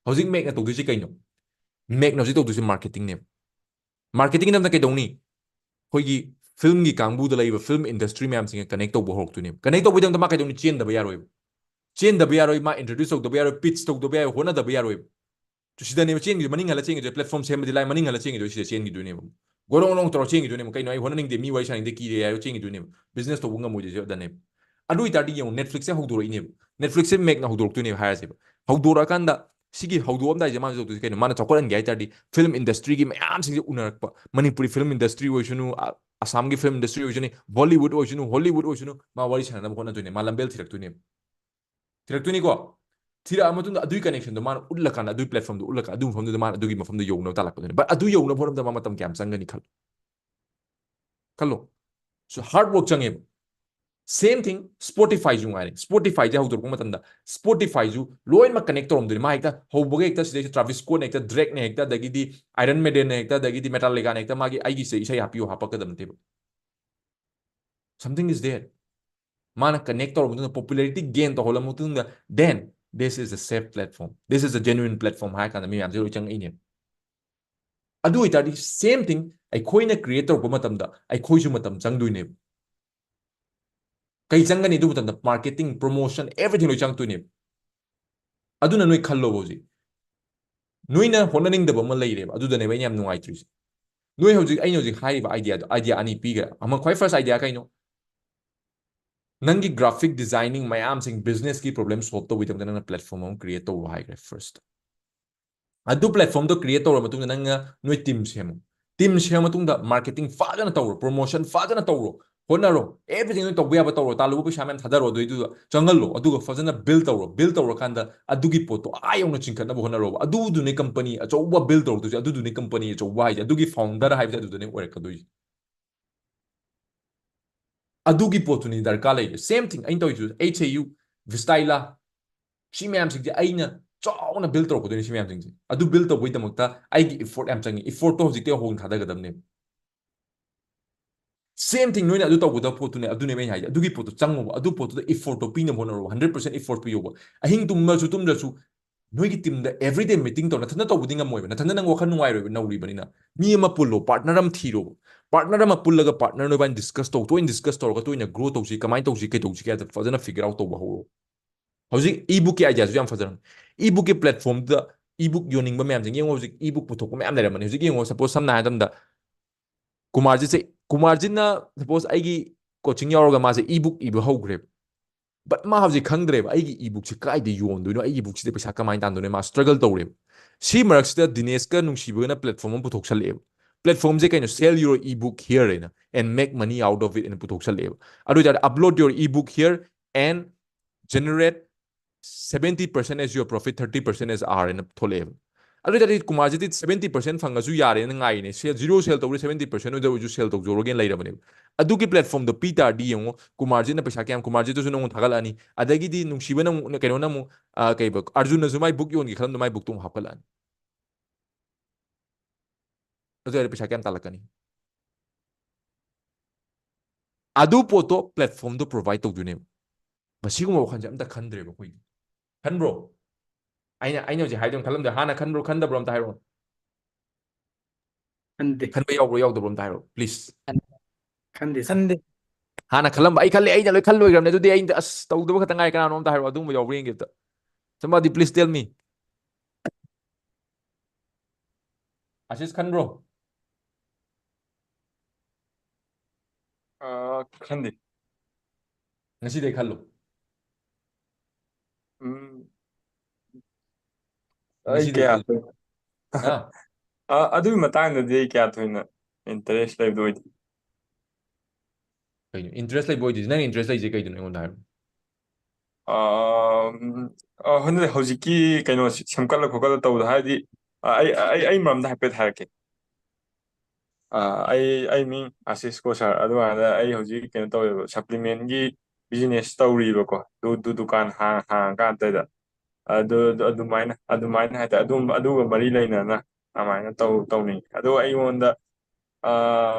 ꯍꯧꯖꯤꯛ Mac ꯅ ꯇꯧꯗꯣꯏꯁꯦ ꯀꯩꯅꯣ? Mac ꯅ ꯍꯧꯖꯤꯛ ꯇꯧꯗꯣꯏꯁꯦ marketing ꯅꯦꯕ꯫ Marketing ꯅ ꯑꯝꯇ ꯀꯩꯗꯧꯅꯤ? ꯑꯩꯈꯣꯏꯒꯤ film ꯒꯤ ꯀꯥꯡꯕꯨꯗ ꯂꯩꯔꯤꯕ film industry ꯃꯌꯥꯝꯁꯤꯡꯒ connect ꯇꯧꯕ ꯍꯧꯔꯛꯇꯣꯏꯅꯦꯕ꯫ Connect ꯇꯧꯕꯩꯗꯃꯛꯇ ꯃꯥ ꯀꯩꯗꯧꯅꯤ? ꯆꯦꯟꯗꯕ ꯌꯥꯔꯣꯏꯕ꯫ ꯆꯦꯟꯗꯕ ꯌꯥꯔꯣꯏ, ꯃꯥ introduce ꯇꯧꯗꯕ ꯌꯥꯔꯣꯏ, pitch ꯇꯧꯗꯕ ꯌꯥꯔꯣꯏ, ꯍꯣꯠꯅꯗꯕ ꯌꯥꯔꯣꯏꯕ꯫ ꯁꯤꯗꯅꯦꯕ ꯆꯦꯟꯈꯤꯗꯣꯏ, ꯃꯅꯤꯡ ꯍꯜꯂ ꯆꯦꯟꯈꯤꯗꯣꯏ, platform ꯁꯦꯝꯕꯗꯤ ꯂꯥꯏ, ꯃꯅꯤꯡ ꯍꯜꯂ ꯆꯦꯟꯈꯤꯗꯣꯏ, ꯁꯤꯗ ꯆꯦꯟꯈꯤꯗꯣꯏꯅꯦꯕ꯫ ꯒꯣꯔꯣꯡ ꯒꯣꯔꯣꯡ ꯇꯧꯔ ꯆꯦꯟꯈꯤꯗꯣꯏꯅꯦꯕ꯫ "ꯀꯩꯅꯣ, ꯑꯩ ꯍꯣꯠꯅꯅꯤꯡꯗꯦ, ꯃꯤ ꯋꯥꯔꯤ ꯁꯥꯅꯤꯡꯗꯦ, ꯀꯤꯔꯦ" ꯍꯥꯏꯔ ꯆꯦꯟꯈꯤꯗꯣꯏꯅꯦꯕ꯫ Business ꯇꯧꯕ ꯉꯝꯃꯣꯏꯗꯣꯏꯁꯦ ꯑꯗꯅꯦꯕ꯫ ꯑꯗꯨ ꯑꯣꯏꯇꯥꯔꯗꯤ ꯌꯦꯡꯉꯨ, Netflix ꯁꯦ ꯍꯧꯗꯣꯔꯛꯏꯅꯦꯕ꯫ Netflix ꯁꯦ Mac ꯅ ꯍꯧꯗꯣꯔꯛꯇꯣꯏꯅꯦꯕ ꯍꯥꯏꯔꯁꯦꯕ꯫ ꯍꯧꯗꯣꯔꯛꯑꯀꯥꯟꯗ ꯁꯤꯒꯤ ꯍꯧꯗꯣꯛꯑꯝꯗꯥꯏꯁꯦ ꯃꯥꯅ ꯇꯧꯗꯣꯏꯁꯦ ꯀꯩꯅꯣ? ꯃꯥꯅ ꯆꯥꯎꯈꯠꯍꯟꯒꯦ ꯍꯥꯏ ꯇꯥꯔꯗꯤ film industry ꯒꯤ ꯃꯌꯥꯝꯁꯤꯡꯁꯦ ꯎꯅꯔꯛꯄ, ꯃꯅꯤꯄꯨꯔꯤ film industry ꯑꯣꯏꯁꯅꯨ, ꯑ-, ꯑꯁꯥꯝꯒꯤ film industry ꯑꯣꯏꯁꯅꯨ, Bollywood ꯑꯣꯏꯁꯅꯨ, Hollywood ꯑꯣꯏꯁꯅꯨ, ꯃꯥ ꯋꯥꯔꯤ ꯁꯥꯟꯅꯅꯕ ꯍꯣꯠꯅꯗꯣꯏꯅꯦ, ꯃꯥ ꯂꯝꯕꯦꯜ ꯊꯤꯔꯛꯇꯣꯏꯅꯦꯕ꯫ ꯊꯤꯔꯛꯇꯣꯏꯅꯤꯀꯣ? ꯊꯤꯔꯛꯑ ꯃꯇꯨꯡꯗ ꯑꯗꯨꯒꯤ connection ꯗꯣ ꯃꯥꯅ ꯎꯠꯂꯀꯥꯟꯗ, ꯑꯗꯨꯒꯤ platform ꯗꯣ ꯎꯠꯂꯀꯥꯟꯗ, ꯑꯗꯨꯒꯤ ꯃꯐꯝꯗ ꯌꯧꯅꯕ ꯇꯥꯜꯂꯛꯄꯗꯨꯅꯦ꯫ But ꯑꯗꯨ ꯌꯧꯅꯕ ꯍꯣꯠꯅꯕꯗ ꯃꯥ ꯃꯇꯝ ꯀꯌꯥꯝ ꯆꯪꯒꯅꯤ ꯈꯜꯂꯣ꯫ ꯈꯜꯂꯣ꯫ So, hard work ꯆꯪꯉꯦꯕ꯫ Same thing, Spotify ꯁꯨ ꯉꯥꯏꯔꯦ꯫ Spotify ꯁꯦ ꯍꯧꯗꯣꯔꯛꯄ ꯃꯇꯝꯗ, Spotify ꯁꯨ ꯂꯣꯏꯅꯃꯛ connect ꯇꯧꯔꯝꯗꯣꯏꯅꯤ꯫ ꯃꯥ ꯍꯦꯛꯇ ꯍꯧꯕꯒ ꯍꯦꯛꯇ ꯁꯤꯗꯩꯁꯤꯗ Travis Scott ꯅ ꯍꯦꯛꯇ, Drake ꯅ ꯍꯦꯛꯇ, ꯑꯗꯒꯤꯗꯤ Iron Maiden ꯅ ꯍꯦꯛꯇ, ꯑꯗꯒꯤꯗꯤ Metallica ꯅ ꯍꯦꯛꯇ ꯃꯥꯒꯤ "ꯑꯩꯒꯤ ꯁꯤꯗ ꯏꯁꯩ ꯍꯥꯞꯄꯤꯌꯨ" ꯍꯥꯞꯄꯛꯀꯗꯕ ꯅꯠꯇꯦꯕ꯫ Something is there. ꯃꯥꯅ connect ꯇꯧꯔꯕ ꯃꯇꯨꯡꯗ, popularity gain ꯇꯧꯍꯜꯂꯕ ꯃꯇꯨꯡꯗ, then this is a safe platform, this is a genuine platform ꯍꯥꯏꯔ ꯀꯥꯟꯗ ꯃꯤ ꯃꯌꯥꯝꯁꯦ ꯂꯣꯏ ꯆꯪꯉꯛꯏꯅꯦꯕ꯫ ꯑꯗꯨ ꯑꯣꯏꯇꯥꯔꯗꯤ, same thing, ꯑꯩꯈꯣꯏꯅ create ꯇꯧꯔꯛꯄ ꯃꯇꯝꯗ ꯑꯩꯈꯣꯏꯁꯨ ꯃꯇꯝ ꯆꯪꯗꯣꯏꯅꯦꯕ꯫ ꯀꯩ ꯆꯪꯒꯅꯤ ꯑꯗꯨ ꯃꯇꯝꯗ? Marketing, promotion, everything ꯂꯣꯏ ꯆꯪꯉꯛꯇꯣꯏꯅꯦꯕ꯫ ꯑꯗꯨꯅ ꯅꯣꯏ ꯈꯜꯂꯣꯕ ꯍꯧꯖꯤꯛ꯫ ꯅꯣꯏꯅ ꯍꯣꯠꯅꯅꯤꯡꯗꯕ ꯑꯃ ꯂꯩꯔꯦꯕ, ꯑꯗꯨꯗꯅꯦꯕ ꯑꯩꯅ ꯌꯥꯝ ꯅꯨꯡꯉꯥꯏꯇ꯭ꯔꯤꯁꯦ꯫ ꯅꯣꯏ ꯍꯧꯖꯤꯛ, ꯑꯩꯅ ꯍꯧꯖꯤꯛ ꯍꯥꯏꯔꯤꯕ idea ꯗꯣ, idea ꯑꯅꯤ ꯄꯤꯈ꯭ꯔꯦ꯫ ꯑꯃ, ꯈ꯭ꯋꯥꯏ first idea ꯀꯩꯅꯣ? ꯅꯪꯒꯤ graphic designing ꯃꯌꯥꯝꯁꯤꯡ business ꯀꯤ problem solve ꯇꯧꯕꯒꯤꯗꯃꯛꯇ ꯅꯪꯅ platform ꯑꯃ create ꯇꯧꯔꯣ ꯍꯥꯏꯈ꯭ꯔꯦ first꯫ ꯑꯗꯨ platform ꯗꯣ create ꯇꯧꯔ ꯃꯇꯨꯡꯗ ꯅꯪꯅ ꯅꯣꯏ team ꯁꯦꯝꯃꯨ꯫ Team ꯁꯦꯝꯃ ꯃꯇꯨꯡꯗ marketing ꯐꯖꯅ ꯇꯧꯔꯣ, promotion ꯐꯖꯅ ꯇꯧꯔꯣ, ꯍꯣꯠꯅꯔꯣ, everything ꯅꯣꯏ ꯇꯧꯕ ꯌꯥꯕ ꯇꯧꯔꯣ, ꯇꯥꯜꯂꯨꯕ ꯄꯩꯁꯥ ꯃꯌꯥꯝ ꯊꯥꯗꯔꯣ, ꯑꯗꯨꯏꯗꯨꯗ ꯆꯪꯍꯜꯂꯣ, ꯑꯗꯨꯒ ꯐꯖꯅ build ꯇꯧꯔꯣ꯫ Build ꯇꯧꯔꯀꯥꯟꯗ ꯑꯗꯨꯒꯤ ꯄꯣꯠꯇꯣ ꯑꯥ ꯌꯧꯅ ꯆꯤꯡꯈꯠꯅꯕ ꯍꯣꯠꯅꯔꯣꯕ꯫ ꯑꯗꯨꯗꯨꯅꯦ company ꯑꯆꯧꯕ build ꯇꯧꯔꯛꯇꯣꯏꯁꯦ, ꯑꯗꯨꯗꯨꯅꯦ company ꯑꯆꯧꯕ ꯍꯥꯏꯁꯦ, ꯑꯗꯨꯒꯤ founder ꯍꯥꯏꯕꯁꯦ ꯑꯗꯨꯗꯅꯦ ꯑꯣꯏꯔꯛꯀꯗꯣꯏꯁꯦ꯫ ꯑꯗꯨꯒꯤ ꯄꯣꯠꯇꯨꯅꯤ ꯗꯔꯀꯥꯔ ꯂꯩꯔꯤꯁꯦ꯫ Same thing ꯑꯩꯅ ꯇꯧꯔꯤꯁꯨ, ꯑꯩꯆ ꯑꯦ ꯌꯨ, ꯚꯤꯁꯇꯥꯏꯂꯥ, ꯁꯤ ꯃꯌꯥꯝꯁꯤꯡꯁꯦ ꯑꯩꯅ ꯆꯥꯎꯅ build ꯇꯧꯔꯛꯀꯗꯣꯏꯅꯤ ꯁꯤ ꯃꯌꯥꯝꯁꯤꯡꯁꯦ꯫ ꯑꯗꯨ build ꯇꯧꯕꯒꯤꯗꯃꯛꯇ ꯑꯩꯒꯤ effort ꯌꯥꯝ ꯆꯪꯉꯤ꯫ Effort ꯇꯣ ꯍꯧꯖꯤꯛꯇꯤ ꯍꯧꯅ ꯊꯥꯗꯒꯗꯕꯅꯦꯕ꯫ Same thing ꯅꯣꯏꯅ ꯑꯗꯨ ꯇꯧꯒꯗꯕ ꯄꯣꯠꯇꯨꯅꯦ, ꯑꯗꯨꯅꯦꯕ ꯑꯩꯅ ꯍꯥꯏꯁꯦ꯫ ꯑꯗꯨꯒꯤ ꯄꯣꯠꯇꯣ ꯆꯪꯉꯣꯕ, ꯑꯗꯨ ꯄꯣꯠꯇꯨꯗ effort ꯇꯣ ꯄꯤꯅꯕ ꯍꯣꯠꯅꯔꯣꯕ, hundred percent effort ꯄꯤꯌꯣꯕ꯫ ꯑꯍꯤꯡ ꯇꯨꯝꯃꯁꯨ ꯇꯨꯝꯗ꯭ꯔꯁꯨ ꯅꯣꯏꯒꯤ team ꯗ everyday meeting ꯇꯧ꯫ ꯅꯊꯟꯗ ꯇꯧꯕꯗꯤ ꯉꯝꯃꯣꯏꯕ, ꯅꯊꯟꯗ ꯅꯪ ꯋꯥꯈꯜ ꯅꯨꯡꯉꯥꯏꯔꯣꯏꯕ, ꯅꯧꯔꯤꯕꯅꯤꯅ꯫ ꯃꯤ ꯑꯃ ꯄꯨꯜꯂꯣ, partner ꯑꯃ ꯊꯤꯔꯣꯕ꯫ Partner ꯑꯃ ꯄꯨꯜꯂꯒ partner ꯅꯣꯏꯕꯥꯅꯤ discuss ꯇꯧ, ꯇꯣꯏꯅ discuss ꯇꯧꯔꯒ ꯇꯣꯏꯅ grow ꯇꯧꯁꯤ, ꯀꯃꯥꯏꯅ ꯇꯧꯁꯤ, ꯀꯩꯗꯧꯁꯤ ꯀꯥꯏꯗ ꯐꯖꯅ figure out ꯇꯧꯕ ꯍꯧꯔꯣ꯫ ꯍꯧꯖꯤꯛ e-book ꯀꯤ idea ꯁꯨ ꯌꯥꯝ ꯐꯖꯔꯝꯃꯤ꯫ E-book ꯀꯤ platform ꯗꯨꯗ e-book ꯌꯣꯟꯅꯤꯡꯕ ꯃꯌꯥꯝꯁꯦ ꯌꯦꯡꯉꯣ, ꯍꯧꯖꯤꯛ e-book ꯄꯨꯊꯣꯛꯄ ꯃꯌꯥꯝ ꯂꯩꯔꯝꯃꯅꯤ꯫ ꯍꯧꯖꯤꯛ ꯌꯦꯡꯉꯣ, suppose ꯁꯝꯅ ꯍꯥꯏꯔ ꯃꯇꯝꯗ ꯀꯨꯃꯥꯔꯖꯤꯠꯁꯦ, ꯀꯨꯃꯥꯔꯖꯤꯠꯅ suppose ꯑꯩꯒꯤ coaching ꯌꯥꯎꯔꯒ ꯃꯥꯁꯦ e-book ꯏꯕ ꯍꯧꯈ꯭ꯔꯦꯕ꯫ But ꯃꯥ ꯍꯧꯖꯤꯛ ꯈꯪꯗ꯭ꯔꯦꯕ, "ꯑꯩꯒꯤ e-book ꯁꯦ ꯀꯥꯏꯗ ꯌꯣꯟꯗꯣꯏꯅꯣ, ꯑꯩꯒꯤ e-book ꯁꯤꯗ ꯄꯩꯁꯥ ꯀꯃꯥꯏꯅ ꯇꯥꯟꯗꯣꯏꯅꯣ?" ꯃꯥ struggle ꯇꯧꯔꯦꯕ꯫ ꯁꯤ ꯃꯔꯛꯁꯤꯗ ꯗꯤꯅꯦꯁꯀ ꯅꯨꯡꯁꯤꯕꯒꯅ platform ꯑꯃ ꯄꯨꯊꯣꯛꯁꯜꯂꯛꯑꯦꯕ꯫ Platform ꯁꯦ ꯀꯩꯅꯣ, "Sell your e-book here" ꯍꯥꯏꯅ, "and make money out of it" ꯍꯥꯏꯅ ꯄꯨꯊꯣꯛꯁꯜꯂꯛꯑꯦꯕ꯫ ꯑꯗꯨ ꯑꯣꯏꯇꯥꯔꯗꯤ, "Upload your e-book here and generate seventy percent as your profit, thirty percent as our" ꯍꯥꯏꯅ ꯊꯣꯛꯂꯛꯑꯦꯕ꯫ ꯑꯗꯨ ꯑꯣꯏꯇꯥꯔꯗꯤ ꯀꯨꯃꯥꯔꯖꯤꯠꯇꯤ seventy percent ꯐꯪꯉꯁꯨ ꯌꯥꯔꯦꯅ ꯉꯥꯏꯔꯤꯅꯦ꯫ Sale, zero sale ꯇꯧꯔꯦ, seventy percent ꯑꯣꯏꯗ ꯑꯣꯏꯔꯁꯨ sale ꯇꯧꯖꯧꯔꯒꯦꯅ ꯂꯩꯔꯕꯅꯦꯕ꯫ ꯑꯗꯨꯒꯤ platform ꯗꯣ ꯄꯤ ꯇꯥꯔꯗꯤ ꯌꯦꯡꯉꯣ, ꯀꯨꯃꯥꯔꯖꯤꯠꯅ ꯄꯩꯁꯥ ꯀꯌꯥꯝ, ꯀꯨꯃꯥꯔꯖꯤꯠꯇꯨꯁꯨ ꯅꯪꯉꯣꯟꯗ ꯊꯥꯒꯠꯂꯛꯑꯅꯤ꯫ ꯑꯗꯒꯤꯗꯤ ꯅꯨꯡꯁꯤꯕꯅ ꯑꯃꯨꯛ, ꯀꯩꯅꯣꯅ ꯑꯃꯨꯛ, ꯑ, ꯀꯩꯕ, ꯑꯔꯖꯨꯟꯅꯁꯨ ꯃꯥꯏ book ꯌꯣꯟꯒꯦ ꯈꯜꯂꯝꯗꯣ ꯃꯥꯏ book ꯇꯣ ꯑꯃꯨꯛ ꯍꯥꯞꯀꯠꯂꯛꯑꯅꯤ꯫ ꯑꯗꯨ ꯑꯣꯏꯔꯗꯤ ꯄꯩꯁꯥ ꯀꯌꯥꯝ ꯇꯥꯜꯂꯛꯀꯅꯤ? ꯑꯗꯨ ꯄꯣꯠꯇꯣ platform ꯗꯣ provide ꯇꯧꯗꯣꯏꯅꯦꯕ꯫ ꯃꯁꯤꯒꯨꯝꯕ ꯋꯥꯈꯜꯁꯦ ꯑꯝꯇ ꯈꯟꯗ꯭ꯔꯦꯕ ꯑꯩꯈꯣꯏꯗꯤ꯫ ꯈꯟꯕ꯭ꯔꯣ? ꯑꯩꯅ, ꯑꯩꯅ ꯍꯧꯖꯤꯛ ꯍꯥꯏꯗꯣꯏꯅ ꯈꯜꯂꯝꯗꯣꯏ, ꯍꯥꯟꯅ ꯈꯟꯕ꯭ꯔꯣ ꯈꯟꯗꯕ꯭ꯔꯣ ꯑꯝꯇ ꯍꯥꯏꯔꯛꯑꯣ꯫ ꯈꯟꯗꯦ꯫ ꯈꯟꯕ ꯌꯥꯎꯕ꯭ꯔꯣ ꯌꯥꯎꯗꯕ꯭ꯔꯣ ꯑꯝꯇ ꯍꯥꯏꯔꯛꯑꯣ, please꯫ ꯈꯟꯗꯦ꯫ ꯈꯟꯗꯦ꯫ ꯍꯥꯟꯅ ꯈꯜꯂꯝꯕ, ꯑꯩ ꯈꯜꯂꯦ, ꯑꯩꯅ ꯂꯣꯏ ꯈꯜ ꯂꯣꯏꯈ꯭ꯔꯕꯅꯦ꯫ ꯑꯗꯨꯗꯤ ꯑꯩ ꯑꯁ ꯇꯧꯗꯕ ꯈꯛꯇ ꯉꯥꯏ, ꯀꯅꯥꯅꯣ ꯑꯝꯇ ꯍꯥꯏꯔꯛꯑꯣ, ꯑꯗꯨꯒꯨꯝꯕ ꯌꯥꯎꯕ꯭ꯔꯥ ꯌꯦꯡꯒꯦ ꯑꯝꯇ꯫ Somebody please tell me. ꯑꯁꯤꯁ ꯈꯟꯕ꯭ꯔꯣ? ꯑꯥ, ꯈꯟꯗꯦ꯫ ꯉꯁꯤꯗꯩ ꯈꯜꯂꯨ꯫ ꯎꯝ꯫ ꯑꯩ ꯉꯁꯤꯗꯩ ꯀꯌꯥ ꯈꯜꯂꯨ꯫ ꯊꯣꯏꯅ ꯍꯥ? ꯑ, ꯑꯗꯨꯒꯤ ꯃꯇꯥꯡꯗꯗꯤ ꯑꯩ ꯀꯌꯥ ꯊꯣꯏꯅ interest ꯂꯩꯕꯗꯣ ꯑꯣꯏꯗꯦ꯫ ꯀꯩꯅꯣ interest ꯂꯩꯕ ꯑꯣꯏꯗꯣꯏꯁꯦ? ꯅꯪ interest ꯂꯩꯁꯦ ꯀꯩꯗꯅꯣ ꯑꯩꯉꯣꯟꯗ ꯍꯥꯏꯔꯣ꯫ ꯑ, ꯎꯝ, ꯑ, ꯍꯣꯏ, ꯅꯣꯏ ꯍꯧꯖꯤꯛꯀꯤ ꯀꯩꯅꯣꯁꯤ ꯁꯦꯝꯒꯠꯂ ꯈꯣꯠꯀꯠꯂ ꯇꯧꯕꯗ ꯍꯥꯏꯗꯤ, ꯑ, ꯑꯩ, ꯑꯩ, ꯑꯩ ꯃꯔꯝꯗ ꯍꯥꯏꯐꯦꯠ ꯍꯥꯏꯔꯛꯀꯦ꯫ ꯑ, ꯑꯩ, ꯑꯩ ꯃꯤꯡ ꯑꯥꯁꯤꯁ ꯀꯣ ꯁꯥꯔ꯫ ꯑꯗꯨꯀꯥꯟꯗ ꯑꯩ ꯍꯧꯖꯤꯛ ꯀꯩꯅꯣ ꯇꯧꯋꯦꯕ, supplement ꯀꯤ business ꯇꯧꯔꯤꯕꯀꯣ꯫ ꯗꯨ-, ꯗꯨ-, ꯗꯨꯀꯥꯟ ꯍꯥꯡ-, ꯍꯥꯡꯉꯀꯥꯟꯗ ꯑꯗꯨ ꯑꯗꯨ- ꯑꯗꯨꯃꯥꯏꯅ ꯑꯗꯨꯃꯥꯏꯅ ꯍꯥꯏꯇꯥꯔꯦ, ꯑꯗꯨꯝ ꯑꯗꯨꯒ ꯃꯔꯤ ꯂꯩꯅꯅ ꯑꯗꯨꯃꯥꯏꯅ ꯇꯧ ꯇꯧꯅꯤꯡꯉꯤ꯫ ꯑꯗꯣ ꯑꯩꯉꯣꯟꯗ ꯑ,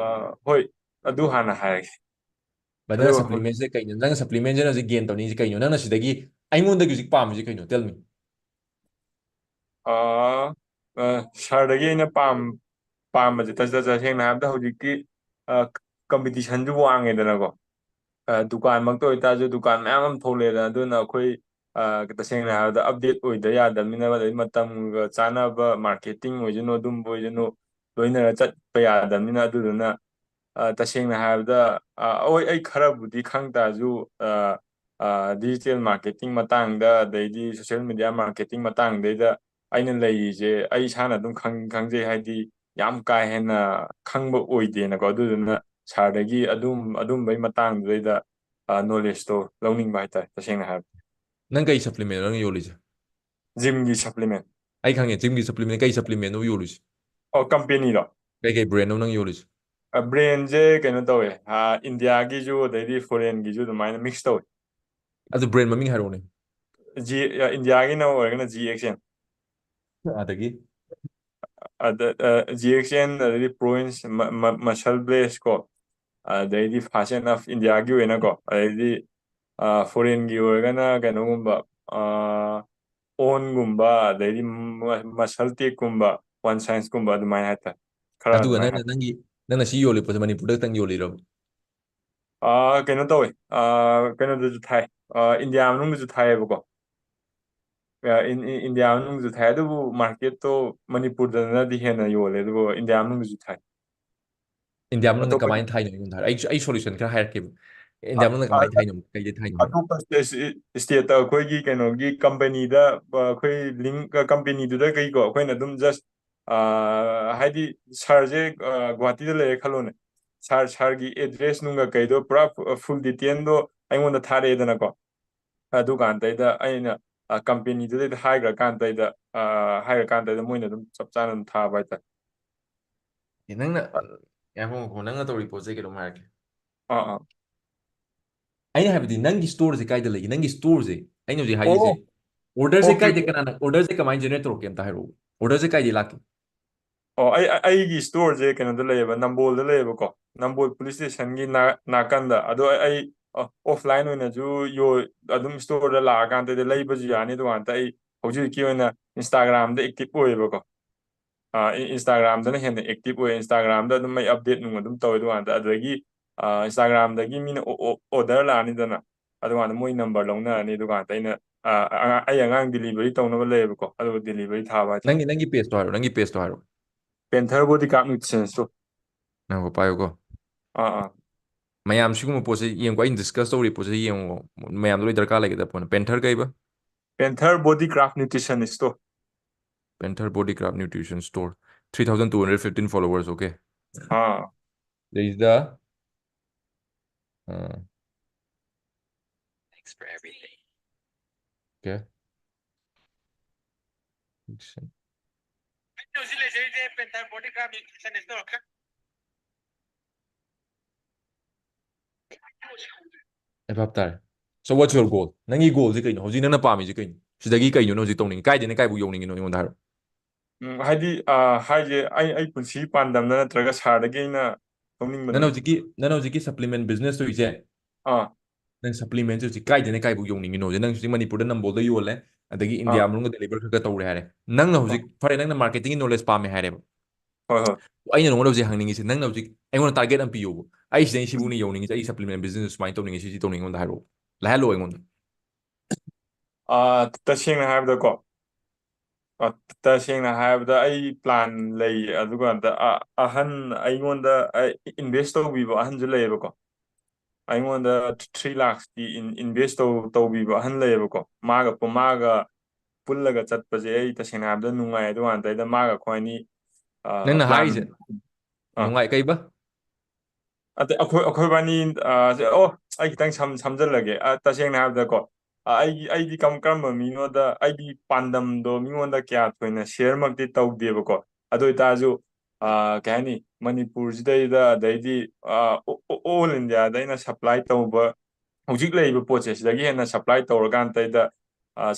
ꯍꯣꯏ, ꯑꯗꯨ ꯍꯥꯟꯅ ꯍꯥꯏꯔꯒꯦ꯫ ꯚꯥꯏ, ꯅꯪꯅ ꯑꯗꯨꯒ ꯍꯧꯖꯤꯛ ꯁꯄ꯭ꯂꯤꯃꯦꯟꯁꯦ ꯀꯩꯅꯣ? ꯅꯪꯅ ꯁꯄ꯭ꯂꯤꯃꯦꯟꯁꯦ ꯍꯧꯖꯤꯛ ꯒꯦꯟ ꯇꯧꯅꯤꯡꯉꯤꯁꯦ ꯀꯩꯅꯣ? ꯅꯪꯅ ꯁꯤꯗꯒꯤ ꯑꯩꯉꯣꯟꯗꯒꯤ ꯍꯧꯖꯤꯛ ꯄꯥꯝꯃꯤꯁꯦ ꯀꯩꯅꯣ? Tell me. ꯑ, ꯑ, ꯁꯥꯔꯗꯒꯤ ꯑꯩꯅ ꯄꯥꯝ ꯄꯥꯝꯕꯁꯦ ꯇꯁ- ꯇꯁꯦꯡꯅ ꯍꯥꯏꯔꯕꯗ ꯍꯧꯖꯤꯛꯇꯤ ꯀꯝꯄꯤꯇꯤꯁꯟꯁꯨ ꯋꯥꯡꯉꯦꯗꯅꯀꯣ꯫ ꯑ, ꯗꯨꯀꯥꯟꯃꯛꯇ ꯑꯣꯏꯇꯥꯔꯁꯨ ꯗꯨꯀꯥꯟ ꯃꯌꯥꯝ ꯑꯃ ꯊꯣꯛꯂꯛꯑꯦꯗꯅ, ꯑꯗꯨꯅ ꯑꯩꯈꯣꯏ ꯑ, ꯇꯁꯦꯡꯅ ꯍꯥꯏꯔꯕꯗ ꯑꯞꯗꯦꯠ ꯑꯣꯏꯗ ꯌꯥꯗꯕꯅꯤꯅ, ꯑꯗꯩ ꯃꯇꯝꯒ ꯆꯥꯟꯅꯕ ꯃꯥꯔꯀꯦꯇꯤꯡ ꯑꯣꯏꯁꯅꯨ, ꯑꯗꯨꯝꯕ ꯑꯣꯏꯁꯅꯨ, ꯂꯣꯏꯅꯔ ꯆꯠꯄ ꯌꯥꯗꯕꯅꯤꯅ꯫ ꯑꯗꯨꯗꯨꯅ ꯑ, ꯇꯁꯦꯡꯅ ꯍꯥꯏꯔꯕꯗ ꯑ, ꯍꯣꯏ, ꯑꯩ ꯈꯔꯕꯨꯗꯤ ꯈꯪ ꯇꯥꯔꯁꯨ ꯑ, ꯑ, ꯗꯤꯖꯤꯇꯦꯜ ꯃꯥꯔꯀꯦꯇꯤꯡ ꯃꯇꯥꯡꯗ, ꯑꯗꯩꯗꯤ ꯁꯣꯁꯦꯜ ꯃꯦꯗꯤꯌꯥ ꯃꯥꯔꯀꯦꯇꯤꯡ ꯃꯇꯥꯡꯗꯩꯗ ꯑꯩꯅ ꯂꯩꯔꯤꯁꯦ ꯑꯩ ꯏꯁꯥꯅ ꯑꯗꯨꯝ ꯈꯪ- ꯈꯪꯖꯩ꯫ ꯍꯥꯏꯗꯤ ꯌꯥꯝ ꯀꯥ ꯍꯦꯟꯅ ꯈꯪꯕ ꯑꯣꯏꯗꯦꯅꯀꯣ꯫ ꯑꯗꯨꯗꯨꯅ ꯁꯥꯔꯗꯒꯤ ꯑꯗꯨꯝ ꯑꯗꯨꯝꯕꯩ ꯃꯇꯥꯡꯗꯨꯗꯩꯗ ꯅꯣꯂꯦꯖꯇꯣ ꯂꯧꯅꯤꯡꯕ ꯍꯥꯏꯇꯥꯔꯦ, ꯇꯁꯦꯡꯅ ꯍꯥꯏꯔꯕꯗ꯫ ꯅꯪ ꯀꯩ ꯁꯄ꯭ꯂꯤꯃꯦꯟ ꯅꯪ ꯌꯣꯜꯂꯤꯁꯦ? ꯖꯤꯝꯒꯤ ꯁꯄ꯭ꯂꯤꯃꯦꯟ꯫ ꯑꯩ ꯈꯪꯉꯦ, ꯖꯤꯝꯒꯤ ꯁꯄ꯭ꯂꯤꯃꯦꯟ꯫ ꯀꯩ ꯁꯄ꯭ꯂꯤꯃꯦꯟꯅꯣ ꯌꯣꯜꯂꯤꯁꯦ? ꯑꯣ, ꯀꯝꯄꯦꯅꯤꯔꯣ? ꯀꯩ ꯀꯩ ꯕ꯭ꯔꯦꯟꯅꯣ ꯅꯪ ꯌꯣꯜꯂꯤꯁꯦ? ꯕ꯭ꯔꯦꯟꯁꯦ ꯀꯩꯅꯣ ꯇꯧꯋꯦ, ꯏꯟꯗꯤꯌꯥꯒꯤꯁꯨ ꯑꯗꯩꯗꯤ ꯐꯣꯔꯦꯟꯒꯤꯁꯨ ꯑꯗꯨꯃꯥꯏꯅ ꯃꯤꯛꯁ ꯇꯧꯋꯦ꯫ ꯑꯗꯨ ꯕ꯭ꯔꯦꯟ ꯃꯃꯤꯡ ꯍꯥꯏꯔꯛꯎꯅꯦ꯫ ꯖꯤ ꯏꯟꯗꯤꯌꯥꯒꯤꯅ ꯑꯣꯏꯔꯒꯅ ꯖꯤ ꯑꯦꯛꯁ ꯑꯦꯟ꯫ ꯑꯗꯒꯤ? ꯑꯗ ꯖꯤ ꯑꯦꯛꯁ ꯑꯦꯟ, ꯑꯗꯩꯗꯤ ꯄ꯭ꯔꯣꯏꯟꯁ, ꯃꯁꯜ ꯕ꯭ꯂꯦꯁ ꯀꯣ, ꯑꯗꯩꯗꯤ ꯐꯥꯁ ꯑꯦꯟ ꯑꯐ ꯏꯟꯗꯤꯌꯥꯒꯤ ꯑꯣꯏꯅꯀꯣ, ꯑꯗꯩꯗꯤ ꯐꯣꯔꯦꯟꯒꯤ ꯑꯣꯏꯔꯒꯅ ꯀꯩꯅꯣꯒꯨꯝꯕ, ꯑꯣꯟꯒꯨꯝꯕ, ꯑꯗꯩꯗꯤ ꯃꯁꯜ ꯇꯦꯛꯀꯨꯝꯕ, ꯋꯥꯟ ꯁꯥꯏꯟꯁꯀꯨꯝꯕ, ꯑꯗꯨꯃꯥꯏꯅ ꯍꯥꯏꯇꯥꯔꯦ꯫ ꯈꯔ ꯑꯗꯨꯒ ꯑꯗꯨꯃꯥꯏꯅ ꯅꯪꯅ ꯅꯪꯒꯤ ꯅꯪꯅ ꯁꯤ ꯌꯣꯜꯂꯤ ꯄꯣꯠꯁꯦ ꯃꯅꯤꯄꯨꯔꯗ ꯈꯛꯇꯪ ꯌꯣꯜꯂꯤꯔꯕ? ꯑꯥ, ꯀꯩꯅꯣ ꯇꯧꯋꯦ, ꯑꯥ, ꯀꯩꯅꯣꯗꯁꯨ ꯊꯥꯏ, ꯑꯥ, ꯏꯟꯗꯤꯌꯥ ꯃꯅꯨꯡꯗꯁꯨ ꯊꯥꯏꯌꯦꯕꯀꯣ꯫ ꯑꯥ, ꯏꯟ- ꯏꯟ- ꯏꯟꯗꯤꯌꯥ ꯃꯅꯨꯡꯗꯁꯨ ꯊꯥꯏ, ꯑꯗꯨꯕꯨ ꯃꯥꯔꯀꯦꯠꯇꯣ ꯃꯅꯤꯄꯨꯔꯗꯅꯗꯤ ꯍꯦꯟꯅ ꯌꯣꯜꯂꯦ, ꯑꯗꯨꯕꯨ ꯏꯟꯗꯤꯌꯥ ꯃꯅꯨꯡꯗꯁꯨ ꯊꯥꯏ꯫ ꯏꯟꯗꯤꯌꯥ ꯃꯅꯨꯡꯗ ꯑꯇꯣꯞꯄ ꯀꯃꯥꯏꯅ ꯊꯥꯏꯅꯣ ꯑꯩꯉꯣꯟꯗ ꯍꯥꯏꯔꯣ꯫ ꯑꯩ ꯑꯩ ꯁꯣꯂꯨꯁꯟ ꯈꯔ ꯍꯥꯏꯔꯛꯀꯦꯕ꯫ ꯏꯟꯗꯤꯌꯥ ꯑ- ꯃꯅꯨꯡꯗ ꯑ- ꯀꯃꯥꯏꯅ ꯊꯥꯏꯅꯣ? ꯀꯩꯗ ꯊꯥꯏꯅꯣ? ꯑꯇꯣꯞꯄ ꯁ꯭ꯇꯦꯠ- ꯁ꯭ꯇꯦꯠꯇ ꯑꯩꯈꯣꯏꯒꯤ ꯀꯩꯅꯣꯒꯤ ꯀꯝꯄꯅꯤꯗ, ꯑ, ꯑꯩꯈꯣꯏ ꯂꯤꯡ ꯀꯝꯄꯅꯤꯗꯨꯗ ꯀꯩꯀꯣ, ꯑꯩꯈꯣꯏꯅ ꯑꯗꯨꯝ ꯖꯁ ꯍꯥꯏꯗꯤ ꯁꯥꯔꯁꯦ ꯒꯨꯍꯥꯇꯤꯗ ꯂꯩꯔꯦ ꯈꯜꯂꯣꯅꯦ꯫ ꯁꯥꯔ ꯁꯥꯔꯒꯤ ꯑꯦꯗ꯭ꯔꯦꯁ ꯅꯨꯡꯒ ꯀꯩꯗꯣ ꯄꯨꯔꯥ ꯐꯨꯜ ꯗꯤꯇꯦꯜꯗꯣ ꯑꯩꯉꯣꯟꯗ ꯊꯥꯔꯛꯑꯦꯗꯅꯀꯣ꯫ ꯑꯗꯨꯀꯥꯟꯗꯩꯗ ꯑꯩꯅ ꯀꯝꯄꯦꯅꯤꯗꯨꯗꯩꯗ ꯍꯥꯏꯈ꯭ꯔꯀꯥꯟꯗꯩꯗ, ꯍꯥꯏꯈ꯭ꯔꯀꯥꯟꯗꯩꯗ ꯃꯣꯏꯅ ꯑꯗꯨꯝ ꯆꯞ ꯆꯥꯅ ꯑꯗꯨꯝ ꯊꯥꯕ ꯍꯥꯏꯇꯥꯔꯦ꯫ ꯑꯦ, ꯅꯪꯅ, ꯉꯥꯏꯈꯣ, ꯉꯥꯏꯈꯣ, ꯅꯪꯅ ꯇꯧꯔꯤ ꯄꯣꯠꯁꯦ ꯀꯩꯅꯣꯝ ꯍꯥꯏꯔꯛꯀꯦ꯫ ꯑꯥ ꯑꯥ꯫ ꯑꯩꯅ ꯍꯥꯏꯕꯗꯤ ꯅꯪꯒꯤ ꯁ꯭ꯇꯣꯔꯁꯦ ꯀꯥꯏꯗ ꯂꯩꯒꯦ? ꯅꯪꯒꯤ ꯁ꯭ꯇꯣꯔꯁꯦ, ꯑꯩꯅ ꯍꯧꯖꯤꯛ ꯍꯥꯏꯔꯤꯁꯦ, ꯑꯣ꯫ ꯑꯣꯔꯗꯔꯁꯦ Okay. ꯀꯥꯏꯗꯩ ꯀꯅꯥꯅ ꯑꯣꯔꯗꯔꯁꯦ ꯀꯃꯥꯏꯅ ꯖꯦꯅꯦꯔꯦꯠ ꯇꯧꯔꯛꯀꯦ ꯑꯝꯇ ꯍꯥꯏꯔꯛꯑꯣ꯫ ꯑꯣꯔꯗꯔꯁꯦ ꯀꯥꯏꯗꯩ ꯂꯥꯛꯀꯦ? ꯑꯣ, ꯑꯩ ꯑꯩ- ꯑꯩꯒꯤ ꯁ꯭ꯇꯣꯔꯁꯦ ꯀꯩꯅꯣꯗ ꯂꯩꯌꯦꯕ, ꯅꯝꯕꯣꯜꯗ ꯂꯩꯌꯦꯕꯀꯣ, ꯅꯝꯕꯣꯜ ꯄꯨꯂꯤꯁ ꯁ꯭ꯇꯦꯁꯟꯒꯤ ꯅꯥ- ꯅꯥꯀꯟꯗ꯫ ꯑꯗꯣ ꯑꯩ ꯑꯣꯐꯂꯥꯏꯟ ꯑꯣꯏꯅꯁꯨ ꯌꯣ- ꯑꯗꯨꯝ ꯁ꯭ꯇꯣꯔꯗ ꯂꯥꯛꯑꯀꯥꯟꯗꯗꯤ ꯂꯩꯕꯁꯨ ꯌꯥꯅꯤ꯫ ꯑꯗꯨꯀꯥꯟꯗ ꯑꯩ ꯍꯧꯖꯤꯛ ꯍꯧꯖꯤꯛꯀꯤ ꯑꯣꯏꯅ ꯏꯟꯁꯇꯥꯒ꯭ꯔꯥꯝꯗ ꯑꯦꯛꯇꯤꯚ ꯑꯣꯏꯌꯦꯕꯀꯣ꯫ ꯑꯥ, ꯏ- ꯏꯟꯁꯇꯥꯒ꯭ꯔꯥꯝꯗꯅ ꯍꯦꯟꯅ ꯑꯦꯛꯇꯤꯚ ꯑꯣꯏꯌꯦ꯫ ꯏꯟꯁꯇꯥꯒ꯭ꯔꯥꯝꯗ ꯑꯗꯨꯝ ꯑꯩ ꯑꯞꯗꯦꯠ ꯅꯨꯡ ꯑꯗꯨꯝ ꯇꯧꯋꯦ꯫ ꯑꯗꯨꯀꯥꯟꯗ ꯑꯗꯨꯗꯒꯤ ꯑꯥ, ꯏꯟꯁꯇꯥꯒ꯭ꯔꯥꯝꯗꯒꯤ ꯃꯤꯅ ꯑꯣ- ꯑꯣ- ꯑꯣꯔꯗꯔ ꯂꯥꯛꯑꯅꯤꯗꯅ, ꯑꯗꯨꯀꯥꯟꯗ ꯃꯣꯏ ꯅꯝꯕꯔ ꯂꯧꯅꯔꯅꯤ꯫ ꯑꯗꯨꯀꯥꯟꯗ ꯑꯩꯅ ꯑꯥ, ꯑꯉꯥꯡ- ꯑꯩ ꯑꯉꯥꯡ ꯗꯤꯂꯤꯚꯔꯤ ꯇꯧꯅꯕ ꯂꯩꯌꯦꯕꯀꯣ, ꯑꯗꯨꯒ ꯗꯤꯂꯤꯚꯔꯤ ꯊꯥꯕ ꯍꯥꯏꯇꯥꯔꯦ꯫ ꯅꯪꯒꯤ ꯅꯪꯒꯤ ꯄꯦꯖꯇꯣ ꯍꯥꯏꯔꯣ, ꯅꯪꯒꯤ ꯄꯦꯖꯇꯣ ꯍꯥꯏꯔꯣ꯫ Panther Bodycraft Nutrition Store. ꯉꯥꯏꯈꯣ, ꯄꯥꯏꯌꯨꯀꯣ꯫ ꯑꯥ ꯑꯥ꯫ ꯃꯌꯥꯝ ꯁꯤꯒꯨꯝꯕ ꯄꯣꯠꯁꯦ ꯌꯦꯡꯉꯨꯀꯣ, ꯑꯩꯅ ꯗꯤꯁꯀꯁ ꯇꯧꯔꯤ ꯄꯣꯠꯁꯦ ꯌꯦꯡꯉꯨꯀꯣ꯫ ꯃꯌꯥꯝꯗꯣ ꯂꯣꯏ ꯗꯔꯀꯥꯔ ꯂꯩꯒꯗꯕ ꯄꯣꯠꯅꯤ꯫ Panther ꯀꯩꯕ? Panther Bodycraft Nutrition Store. Panther Bodycraft Nutrition Store, three thousand two hundred fifteen followers, okay. ꯑꯥ꯫ ꯁꯤꯗꯩꯁꯤꯗ ꯑꯥ, okay. ꯑꯩꯅ ꯍꯧꯖꯤꯛ ꯂꯩꯖꯔꯤꯁꯦ Panther Bodycraft Nutrition Store꯫ ꯑꯩ ꯚꯥꯞ ꯇꯥꯔꯦ꯫ So what's your goal? ꯅꯪꯒꯤ ꯒꯣꯜꯁꯦ ꯀꯩꯅꯣ? ꯍꯧꯖꯤꯛ ꯅꯪꯅ ꯄꯥꯝꯃꯤꯁꯦ ꯀꯩꯅꯣ? ꯁꯤꯗꯒꯤ ꯀꯩꯅꯣ ꯅꯪ ꯍꯧꯖꯤꯛ ꯇꯧꯅꯤꯡꯉꯤ? ꯀꯥꯏꯗꯩꯅ ꯀꯥꯏꯕꯨꯛ ꯌꯧꯅꯤꯡꯉꯤꯅꯣ ꯑꯩꯉꯣꯟꯗ ꯍꯥꯏꯔꯣ꯫ ꯎꯝ, ꯍꯥꯏꯗꯤ ꯑꯥ, ꯍꯥꯏꯁꯦ ꯑꯩ ꯑꯩ ꯄꯨꯟꯁꯤ ꯄꯥꯟꯗꯝꯗ ꯅꯠꯇ꯭ꯔꯒ ꯁꯥꯔꯗꯒꯤ ꯑꯩꯅ ꯂꯧꯅꯤꯡꯕꯗꯣ꯫ ꯅꯪ ꯍꯧꯖꯤꯛꯀꯤ ꯅꯪ ꯍꯧꯖꯤꯛꯀꯤ ꯁꯄ꯭ꯂꯤꯃꯦꯟ ꯕꯤꯖꯤꯅꯦꯁ ꯇꯧꯔꯤꯁꯦ, ꯑꯥ꯫ ꯅꯪ ꯁꯄ꯭ꯂꯤꯃꯦꯟꯁꯦ ꯍꯧꯖꯤꯛ ꯀꯥꯏꯗꯩꯅ ꯀꯥꯏꯕꯨꯛ ꯌꯧꯅꯤꯡꯉꯤꯅꯣ? ꯍꯧꯖꯤꯛ ꯅꯪ ꯍꯧꯖꯤꯛ ꯃꯅꯤꯄꯨꯔꯗ ꯅꯝꯕꯣꯜꯗ ꯌꯣꯜꯂꯦ, ꯑꯗꯒꯤ ꯏꯟꯗꯤꯌꯥ ꯑꯥ꯫ ꯃꯅꯨꯡꯗ ꯗꯦꯂꯤꯚꯔ ꯈꯔ ꯈꯔ ꯇꯧꯔꯦ ꯍꯥꯏꯔꯦ꯫ ꯅꯪꯅ ꯑꯥ꯫ ꯍꯧꯖꯤꯛ, ꯐꯔꯦ, ꯅꯪꯅ ꯃꯥꯔꯀꯦꯇꯤꯡꯒꯤ ꯅꯣꯂꯦꯖ ꯄꯥꯝꯃꯦ ꯍꯥꯏꯔꯦꯕ꯫ ꯍꯣꯏ ꯍꯣꯏ꯫ ꯑꯩꯅ ꯅꯉꯣꯟꯗ ꯍꯧꯖꯤꯛ ꯍꯪꯅꯤꯡꯉꯤꯁꯦ, ꯅꯪꯅ ꯍꯧꯖꯤꯛ ꯑꯩꯉꯣꯟꯗ ꯇꯥꯔꯒꯦꯠ ꯑꯃ ꯄꯤꯌꯣꯕ꯫ ꯑꯩ ꯁꯤꯗꯩ ꯁꯤꯕꯨꯛꯅꯤ ꯌꯧꯅꯤꯡꯉꯤꯁꯦ, ꯑꯩ ꯁꯄ꯭ꯂꯤꯃꯦꯟ ꯕꯤꯖꯤꯅꯦꯁ ꯁꯨꯃꯥꯏꯅ ꯇꯧꯅꯤꯡꯉꯤ, ꯁꯤ ꯁꯤ ꯇꯧꯅꯤꯡꯉꯤ, ꯑꯩꯉꯣꯟꯗ ꯍꯥꯏꯔꯛꯑꯣ꯫ ꯂꯥꯏꯍꯜꯂꯣ ꯑꯩꯉꯣꯟꯗ꯫ ꯑꯥ, ꯇꯁꯦꯡꯅ ꯍꯥꯏꯔꯕꯗꯀꯣ, ꯑꯥ, ꯇꯁꯦꯡꯅ ꯍꯥꯏꯔꯕꯗ ꯑꯩ ꯄ꯭ꯂꯥꯟ ꯂꯩ꯫ ꯑꯗꯨꯀꯥꯟꯗ ꯑ- ꯑꯍꯟ ꯑꯩꯉꯣꯟꯗ ꯏꯟꯚꯦꯁ ꯇꯧꯕꯤꯕ ꯑꯍꯟꯁꯨ ꯂꯩꯌꯦꯕꯀꯣ꯫ ꯑꯩꯉꯣꯟꯗ three lakhs ꯀꯤ ꯏꯟ- ꯏꯟꯚꯦꯁ ꯇꯧ- ꯇꯧꯕꯤꯕ ꯑꯍꯟ ꯂꯩꯌꯦꯕꯀꯣ꯫ ꯃꯥꯒ ꯄꯨ- ꯃꯥꯒ ꯄꯨꯜꯂꯒ ꯆꯠꯄꯁꯦ ꯑꯩ ꯇꯁꯦꯡꯅ ꯍꯥꯏꯔꯕꯗ ꯅꯨꯡꯉꯥꯏ꯫ ꯑꯗꯨꯀꯥꯟꯗ ꯑꯩꯗ ꯃꯥꯒ ꯑꯩꯈꯣꯏ ꯑꯅꯤ, ꯑꯥ, ꯅꯪꯅ ꯄ꯭ꯂꯥꯟ ꯍꯥꯏꯔꯤꯁꯦ ꯑꯥ꯫ ꯅꯨꯡꯉꯥꯏ ꯀꯩꯕ? ꯑꯗꯩ ꯑꯩꯈꯣꯏ ꯑꯩꯈꯣꯏꯕꯥꯅꯤ, ꯑꯥ, ꯁꯦ- ꯑꯣ, ꯑꯩ ꯈꯤꯇꯪ ꯁꯝ- ꯁꯝꯖꯜꯂꯒꯦ꯫ ꯑꯥ, ꯇꯁꯦꯡꯅ ꯍꯥꯏꯔꯕꯗꯀꯣ, ꯑꯥ, ꯑꯩꯒꯤ ꯑꯩꯗꯤ ꯀꯔꯝ- ꯀꯔꯝꯕ ꯃꯤꯅꯣꯗ, ꯑꯩꯗꯤ ꯄꯥꯟꯗꯝꯗꯣ ꯃꯤꯉꯣꯟꯗ ꯀꯌꯥ ꯊꯣꯏꯅ ꯁꯤꯌꯔꯃꯛꯇꯤ ꯇꯧꯗꯦꯕꯀꯣ꯫ ꯑꯗꯨ ꯑꯣꯏꯇꯥꯔꯁꯨ, ꯑꯥ, ꯀꯩ ꯍꯥꯏꯅꯤ, ꯃꯅꯤꯄꯨꯔꯁꯤꯗꯩꯗ, ꯑꯗꯩꯗꯤ ꯑꯥ, ꯑꯣ- ꯑꯣ- ꯑꯣꯜ ꯏꯟꯗꯤꯌꯥꯗ ꯑꯩꯅ ꯁꯄ꯭ꯂꯥꯏ ꯇꯧꯕ, ꯍꯧꯖꯤꯛ ꯂꯩꯔꯤꯕ ꯄꯣꯠꯁꯦ ꯁꯤꯗꯒꯤ ꯍꯦꯟꯅ ꯁꯄ꯭ꯂꯥꯏ ꯇꯧꯔꯀꯥꯟꯗꯩꯗ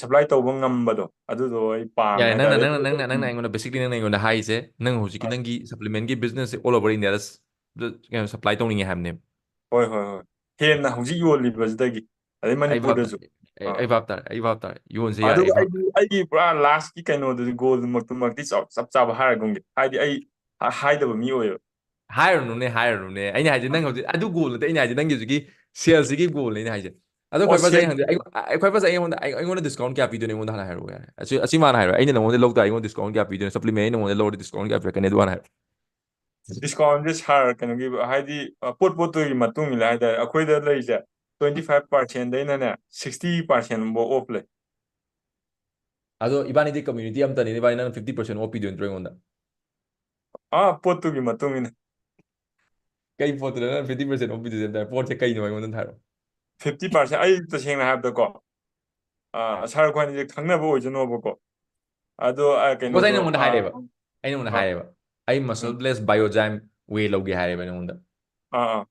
ꯁꯄ꯭ꯂꯥꯏ ꯇꯧꯕ ꯉꯝꯕꯗꯣ, ꯑꯗꯨꯗꯣ ꯑꯩ ꯄꯥꯝꯃꯦ ꯌꯥꯔꯦ, ꯅꯪꯅ ꯍꯥꯏꯇꯥꯔꯦ꯫ ꯅꯪꯅ ꯅꯪꯅ ꯅꯪꯅ ꯑꯩꯉꯣꯟꯗ, basically ꯅꯪꯅ ꯑꯩꯉꯣꯟꯗ ꯍꯥꯏꯔꯤꯁꯦ, ꯅꯪ ꯍꯧꯖꯤꯛꯀꯤ ꯅꯪꯒꯤ ꯁꯄ꯭ꯂꯤꯃꯦꯟꯒꯤ ꯕꯤꯖꯤꯅꯦꯁꯁꯦ all over India ꯗ ꯀꯩꯅꯣ ꯁꯄ꯭ꯂꯥꯏ ꯇꯧꯅꯤꯡꯉꯦ ꯍꯥꯏꯕꯅꯦꯕ꯫ ꯍꯣꯏ, ꯍꯣꯏ, ꯍꯣꯏ꯫ ꯍꯦꯟꯅ ꯍꯧꯖꯤꯛ ꯌꯣꯜꯂꯤꯕꯁꯤꯗꯒꯤ, ꯑꯗꯩ ꯑꯩ ꯚꯥꯞ ꯃꯅꯤꯄꯨꯔꯗꯁꯨ꯫ ꯑꯩ ꯑꯩ ꯚꯥꯞ ꯇꯥꯔꯦ, ꯑꯩ ꯚꯥꯞ ꯇꯥꯔꯦ, ꯌꯣꯟꯁꯦ ꯌꯥꯔꯦ, ꯑꯗꯨꯒ ꯑꯩ ꯚꯥꯞ ꯑꯩꯒꯤ ꯑꯩꯒꯤ ꯄꯨꯔꯥ ꯂꯥꯁꯀꯤ ꯀꯩꯅꯣꯗꯨꯗꯤ, ꯒꯣꯜꯗꯨꯃꯛꯇꯨꯃꯛꯇꯤ ꯆꯞ ꯆꯞ ꯆꯥꯕ ꯍꯥꯏꯔꯒꯨꯝꯒꯦ, ꯍꯥꯏꯗꯤ ꯑꯩ ꯍꯥ- ꯍꯥꯏꯗꯕ ꯃꯤ ꯑꯣꯏꯌꯦꯕ꯫ ꯍꯥꯏꯔꯨꯅꯨꯅꯦ, ꯍꯥꯏꯔꯨꯅꯨꯅꯦ꯫ ꯑꯩꯅ ꯍꯥꯏꯗꯤ ꯅꯪ ꯍꯧꯖꯤꯛ ꯑꯗꯨ ꯒꯣꯜ ꯅꯠꯇꯦ, ꯑꯩꯅ ꯍꯥꯏꯗꯤ ꯅꯪꯒꯤ ꯍꯧꯖꯤꯛꯀꯤ ꯁꯦꯜꯁꯤꯒꯤ ꯒꯣꯜꯅꯦ ꯑꯩꯅ ꯍꯥꯏꯁꯦ꯫ ꯑꯗꯣ ꯑꯣ, ꯈ꯭ꯋꯥꯏ ꯐꯥꯔꯁ ꯑꯩ ꯁꯦꯜ- ꯍꯪꯗꯣꯏ, ꯑꯩ- ꯑꯩ- ꯈ꯭ꯋꯥꯏ ꯐꯥꯔꯁ ꯑꯩꯉꯣꯟꯗ ꯑꯩ- ꯑꯩꯉꯣꯟꯗ ꯗꯤꯁꯀꯥꯎꯟ ꯀꯌꯥ ꯄꯤꯗꯣꯏꯅꯣ, ꯑꯩꯉꯣꯟꯗ ꯍꯥꯟꯅ ꯍꯥꯏꯔꯛꯑꯣ ꯌꯥꯔꯦ꯫ ꯑꯁꯤ ꯑꯁꯤ ꯃꯥꯅ ꯍꯥꯏꯔꯣ, ꯑꯩꯅ ꯅꯪꯉꯣꯟꯗ ꯂꯧ ꯇꯥꯔꯗꯤ ꯑꯩꯉꯣꯟꯗ ꯗꯤꯁꯀꯥꯎꯟ ꯀꯌꯥ ꯄꯤꯗꯣꯏꯅꯣ, ꯁꯄ꯭ꯂꯤꯃꯦꯟ ꯑꯩ ꯅꯪꯉꯣꯟꯗ ꯂꯧꯔꯗꯤ ꯗꯤꯁꯀꯥꯎꯟ ꯀꯌꯥ ꯄꯤꯔꯛꯀꯅꯤ, ꯑꯗꯨ ꯍꯥꯟꯅ ꯍꯥꯏꯔꯣ꯫ ꯗꯤꯁꯀꯥꯎꯟꯁꯦ ꯁꯥꯔ, ꯀꯩꯅꯣꯒꯤ ꯍꯥꯏꯗꯤ, ꯑ, ꯄꯣꯠ ꯄꯣꯠꯇꯨꯒꯤ ꯃꯇꯨꯡ ꯏꯜꯂꯦ ꯍꯥꯏꯇꯥꯔꯦ꯫ ꯑꯩꯈꯣꯏꯗ ꯂꯩꯔꯤꯁꯦ twenty five percent ꯗꯩꯅꯅꯦ sixty percent ꯐꯥꯎ ꯑꯣꯐ ꯂꯩ꯫ ꯑꯗꯣ ꯏꯕꯥꯅꯤꯗꯤ ꯀꯝꯃ꯭ꯌꯨꯅꯤꯇꯤ ꯑꯝꯇꯅꯤ, ꯏꯕꯥꯅꯤ ꯅꯪ fifty percent off ꯄꯤꯗꯣꯏ ꯅꯠꯇ꯭ꯔꯣ ꯑꯩꯉꯣꯟꯗ? ꯑꯥ, ꯄꯣꯠꯇꯨꯒꯤ ꯃꯇꯨꯡ ꯏꯟꯅ꯫ ꯀꯩ ꯄꯣꯠꯇꯨꯅ ꯅꯪ fifty percent off ꯄꯤꯗꯣꯏꯁꯦ ꯑꯝꯇ ꯍꯥꯏꯔꯣ? ꯄꯣꯠꯁꯦ ꯀꯩꯅꯣ ꯑꯩꯉꯣꯟꯗ ꯑꯝꯇ ꯍꯥꯏꯔꯣ꯫ Fifty percent, ꯑꯩ ꯇꯁꯦꯡꯅ ꯍꯥꯏꯕꯗꯀꯣ, ꯑ, ꯁꯥꯔ ꯑꯩꯈꯣꯏꯅꯤꯁꯦ ꯈꯪꯅꯕ ꯑꯣꯏꯖꯅꯣꯕꯀꯣ꯫ ꯑꯗꯣ, ꯑ, ꯁꯄꯣꯁ ꯑꯩ ꯀꯩꯅꯣꯗꯣ, ꯅꯉꯣꯟꯗ ꯑ, ꯍꯥꯏꯔꯦꯕ, ꯑꯩ ꯅꯉꯣꯟꯗ ꯑ, ꯍꯥꯏꯔꯦꯕ, ꯑꯩ ꯎꯝ, ꯃꯁꯜ ꯕ꯭ꯂꯦꯁ ꯕꯥꯏꯑꯣꯖꯥꯏꯝ ꯋꯦ ꯂꯧꯒꯦ ꯍꯥꯏꯔꯦꯕ ꯅꯉꯣꯟꯗ꯫ ꯑꯥ, ꯑꯥ,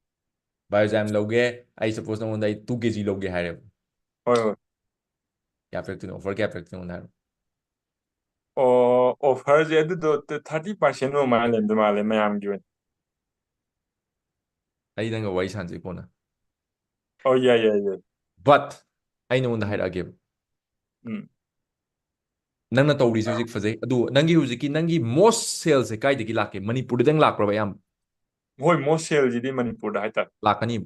ꯕꯥꯏꯑꯣꯖꯥꯏꯝ ꯂꯧꯒꯦ, ꯑꯩ ꯁꯄꯣꯁ ꯅꯉꯣꯟꯗ ꯑꯩ two K G ꯂꯧꯒꯦ ꯍꯥꯏꯔꯦꯕ꯫ ꯍꯣꯏ, ꯍꯣꯏ꯫ ꯀꯌꯥ ꯄꯤꯔꯛꯇꯣꯏꯅꯣ? ꯑꯣꯐꯔ ꯀꯌꯥ ꯄꯤꯔꯛꯇꯣꯏꯅꯣ ꯑꯩꯉꯣꯟꯗ ꯍꯥꯏꯔꯣ꯫ ꯑꯣ, ꯑꯣꯐꯔꯁꯦ ꯑꯗꯨꯗꯣ thirty percent ꯑꯗꯨꯃꯥꯏꯅ ꯂꯩꯔꯝꯗꯧ ꯃꯥꯜꯂꯦ ꯃꯌꯥꯝꯒꯤ ꯑꯣꯏꯅ꯫ ꯑꯩ ꯅꯪꯒ ꯋꯥꯔꯤ ꯁꯥꯟꯅꯁꯤ ꯀꯣꯟꯅ꯫ ꯑꯣ, ꯌꯥꯏ, ꯌꯥꯏ, ꯌꯥꯏ꯫ But ꯑꯩ ꯅꯉꯣꯟꯗ ꯎꯝ, ꯍꯥꯏꯔꯛꯑꯒꯦꯕ꯫ ꯎꯝ꯫ ꯅꯪꯅ ꯇꯧꯔꯤꯁꯦ ꯍꯧꯖꯤꯛ ꯐꯖꯩ, ꯑꯗꯨ ꯅꯪꯒꯤ ꯍꯧꯖꯤꯛꯀꯤ ꯅꯪꯒꯤ most ꯁꯦꯜꯁꯦ ꯀꯥꯏꯗꯒꯤ ꯂꯥꯛꯀꯦ? ꯃꯅꯤꯄꯨꯔꯗꯪ ꯂꯥꯛꯄ꯭ꯔꯕ ꯑꯌꯥꯝꯕ? ꯍꯣꯏ, most ꯁꯦꯜꯁꯤꯗꯤ ꯃꯅꯤꯄꯨꯔꯗ ꯍꯥꯏꯇꯥꯔꯦ꯫ ꯂꯥꯛꯀꯅꯤ,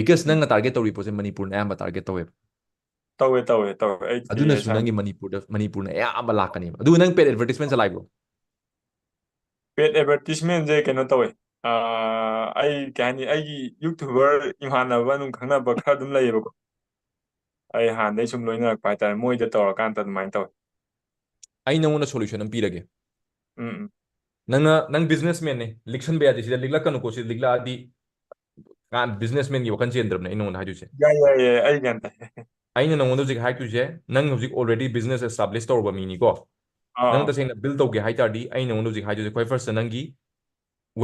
because ꯎꯝ꯫ ꯅꯪꯅ ꯇꯥꯔꯒꯦꯠ ꯇꯧꯔꯤ ꯄꯣꯠꯁꯦ ꯃꯅꯤꯄꯨꯔꯅ ꯑꯌꯥꯝꯕ ꯇꯥꯔꯒꯦꯠ ꯇꯧꯋꯦꯕ꯫ ꯇꯧꯋꯦ, ꯇꯧꯋꯦ, ꯇꯧꯋꯦ꯫ ꯑꯩ ꯆꯨꯝꯃꯦ, ꯑꯗꯨꯅꯁꯨ ꯁꯥꯔ꯫ ꯅꯪꯒꯤ ꯃꯅꯤꯄꯨꯔꯗ, ꯃꯅꯤꯄꯨꯔꯅ ꯑꯌꯥꯝꯕ ꯂꯥꯛꯀꯅꯦꯕ꯫ ꯑꯗꯨꯒ ꯅꯪ paid advertisement ꯆꯂꯥꯏꯕ꯭ꯔꯣ? Paid advertisementꯁꯦ ꯀꯩꯅꯣ ꯇꯧꯋꯦ꯫ ꯑꯥ, ꯑꯩ ꯀꯩ ꯍꯥꯏꯅꯤ, ꯑꯩꯒꯤ YouTuber ꯏꯃꯥꯟꯅꯕ ꯑꯗꯨꯝ ꯈꯪꯅꯕ ꯈꯔ ꯑꯗꯨꯝ ꯂꯩꯌꯦꯕꯀꯣ꯫ ꯑꯩ ꯍꯥꯟꯅꯗꯩ ꯁꯨꯝ ꯂꯣꯏꯅꯔꯛꯄ ꯍꯥꯏꯇꯥꯔꯦ, ꯃꯣꯏꯗ ꯇꯧꯔꯀꯥꯟꯗ ꯑꯗꯨꯃꯥꯏꯅ ꯇꯧꯋꯦ꯫ ꯑꯩ ꯅꯉꯣꯟꯗ solution ꯑꯃ ꯄꯤꯔꯒꯦ꯫ ꯎꯝ, ꯎꯝ꯫ ꯅꯪꯅ, ꯅꯪ businessmanꯅꯦ, ꯂꯤꯛꯁꯟꯕ ꯌꯥꯗꯦ, ꯁꯤꯗ ꯂꯤꯛꯂꯛꯀꯅꯨꯀꯣ, ꯁꯤꯗ ꯂꯤꯛꯂꯛꯑꯗꯤ ꯀꯥ-, businessmanꯒꯤ ꯋꯥꯈꯜ ꯆꯦꯟꯗ꯭ꯔꯕꯅꯦ ꯑꯩ ꯅꯉꯣꯟꯗ ꯍꯥꯏꯗꯣꯏꯁꯦ꯫ ꯌꯥꯏ, ꯌꯥꯏ, ꯌꯥꯏ, ꯑꯩ ꯒ꯭ꯌꯥꯟ ꯇꯥꯏ꯫ ꯑꯩꯅ ꯅꯉꯣꯟꯗ ꯍꯧꯖꯤꯛ ꯍꯥꯏꯗꯣꯏꯁꯦ, ꯅꯪ ꯍꯧꯖꯤꯛ already business establish ꯇꯧꯔꯕ ꯃꯤꯅꯤꯀꯣ꯫ ꯑꯥ, ꯅꯪ ꯑꯥ꯫ ꯇꯁꯦꯡꯅ build ꯇꯧꯒꯦ ꯍꯥꯏ ꯇꯥꯔꯗꯤ, ꯑꯩ ꯅꯉꯣꯟꯗ ꯍꯧꯖꯤꯛ ꯍꯥꯏꯗꯣꯏꯁꯦ, ꯈ꯭ꯋꯥꯏ firstꯇ ꯅꯪꯒꯤ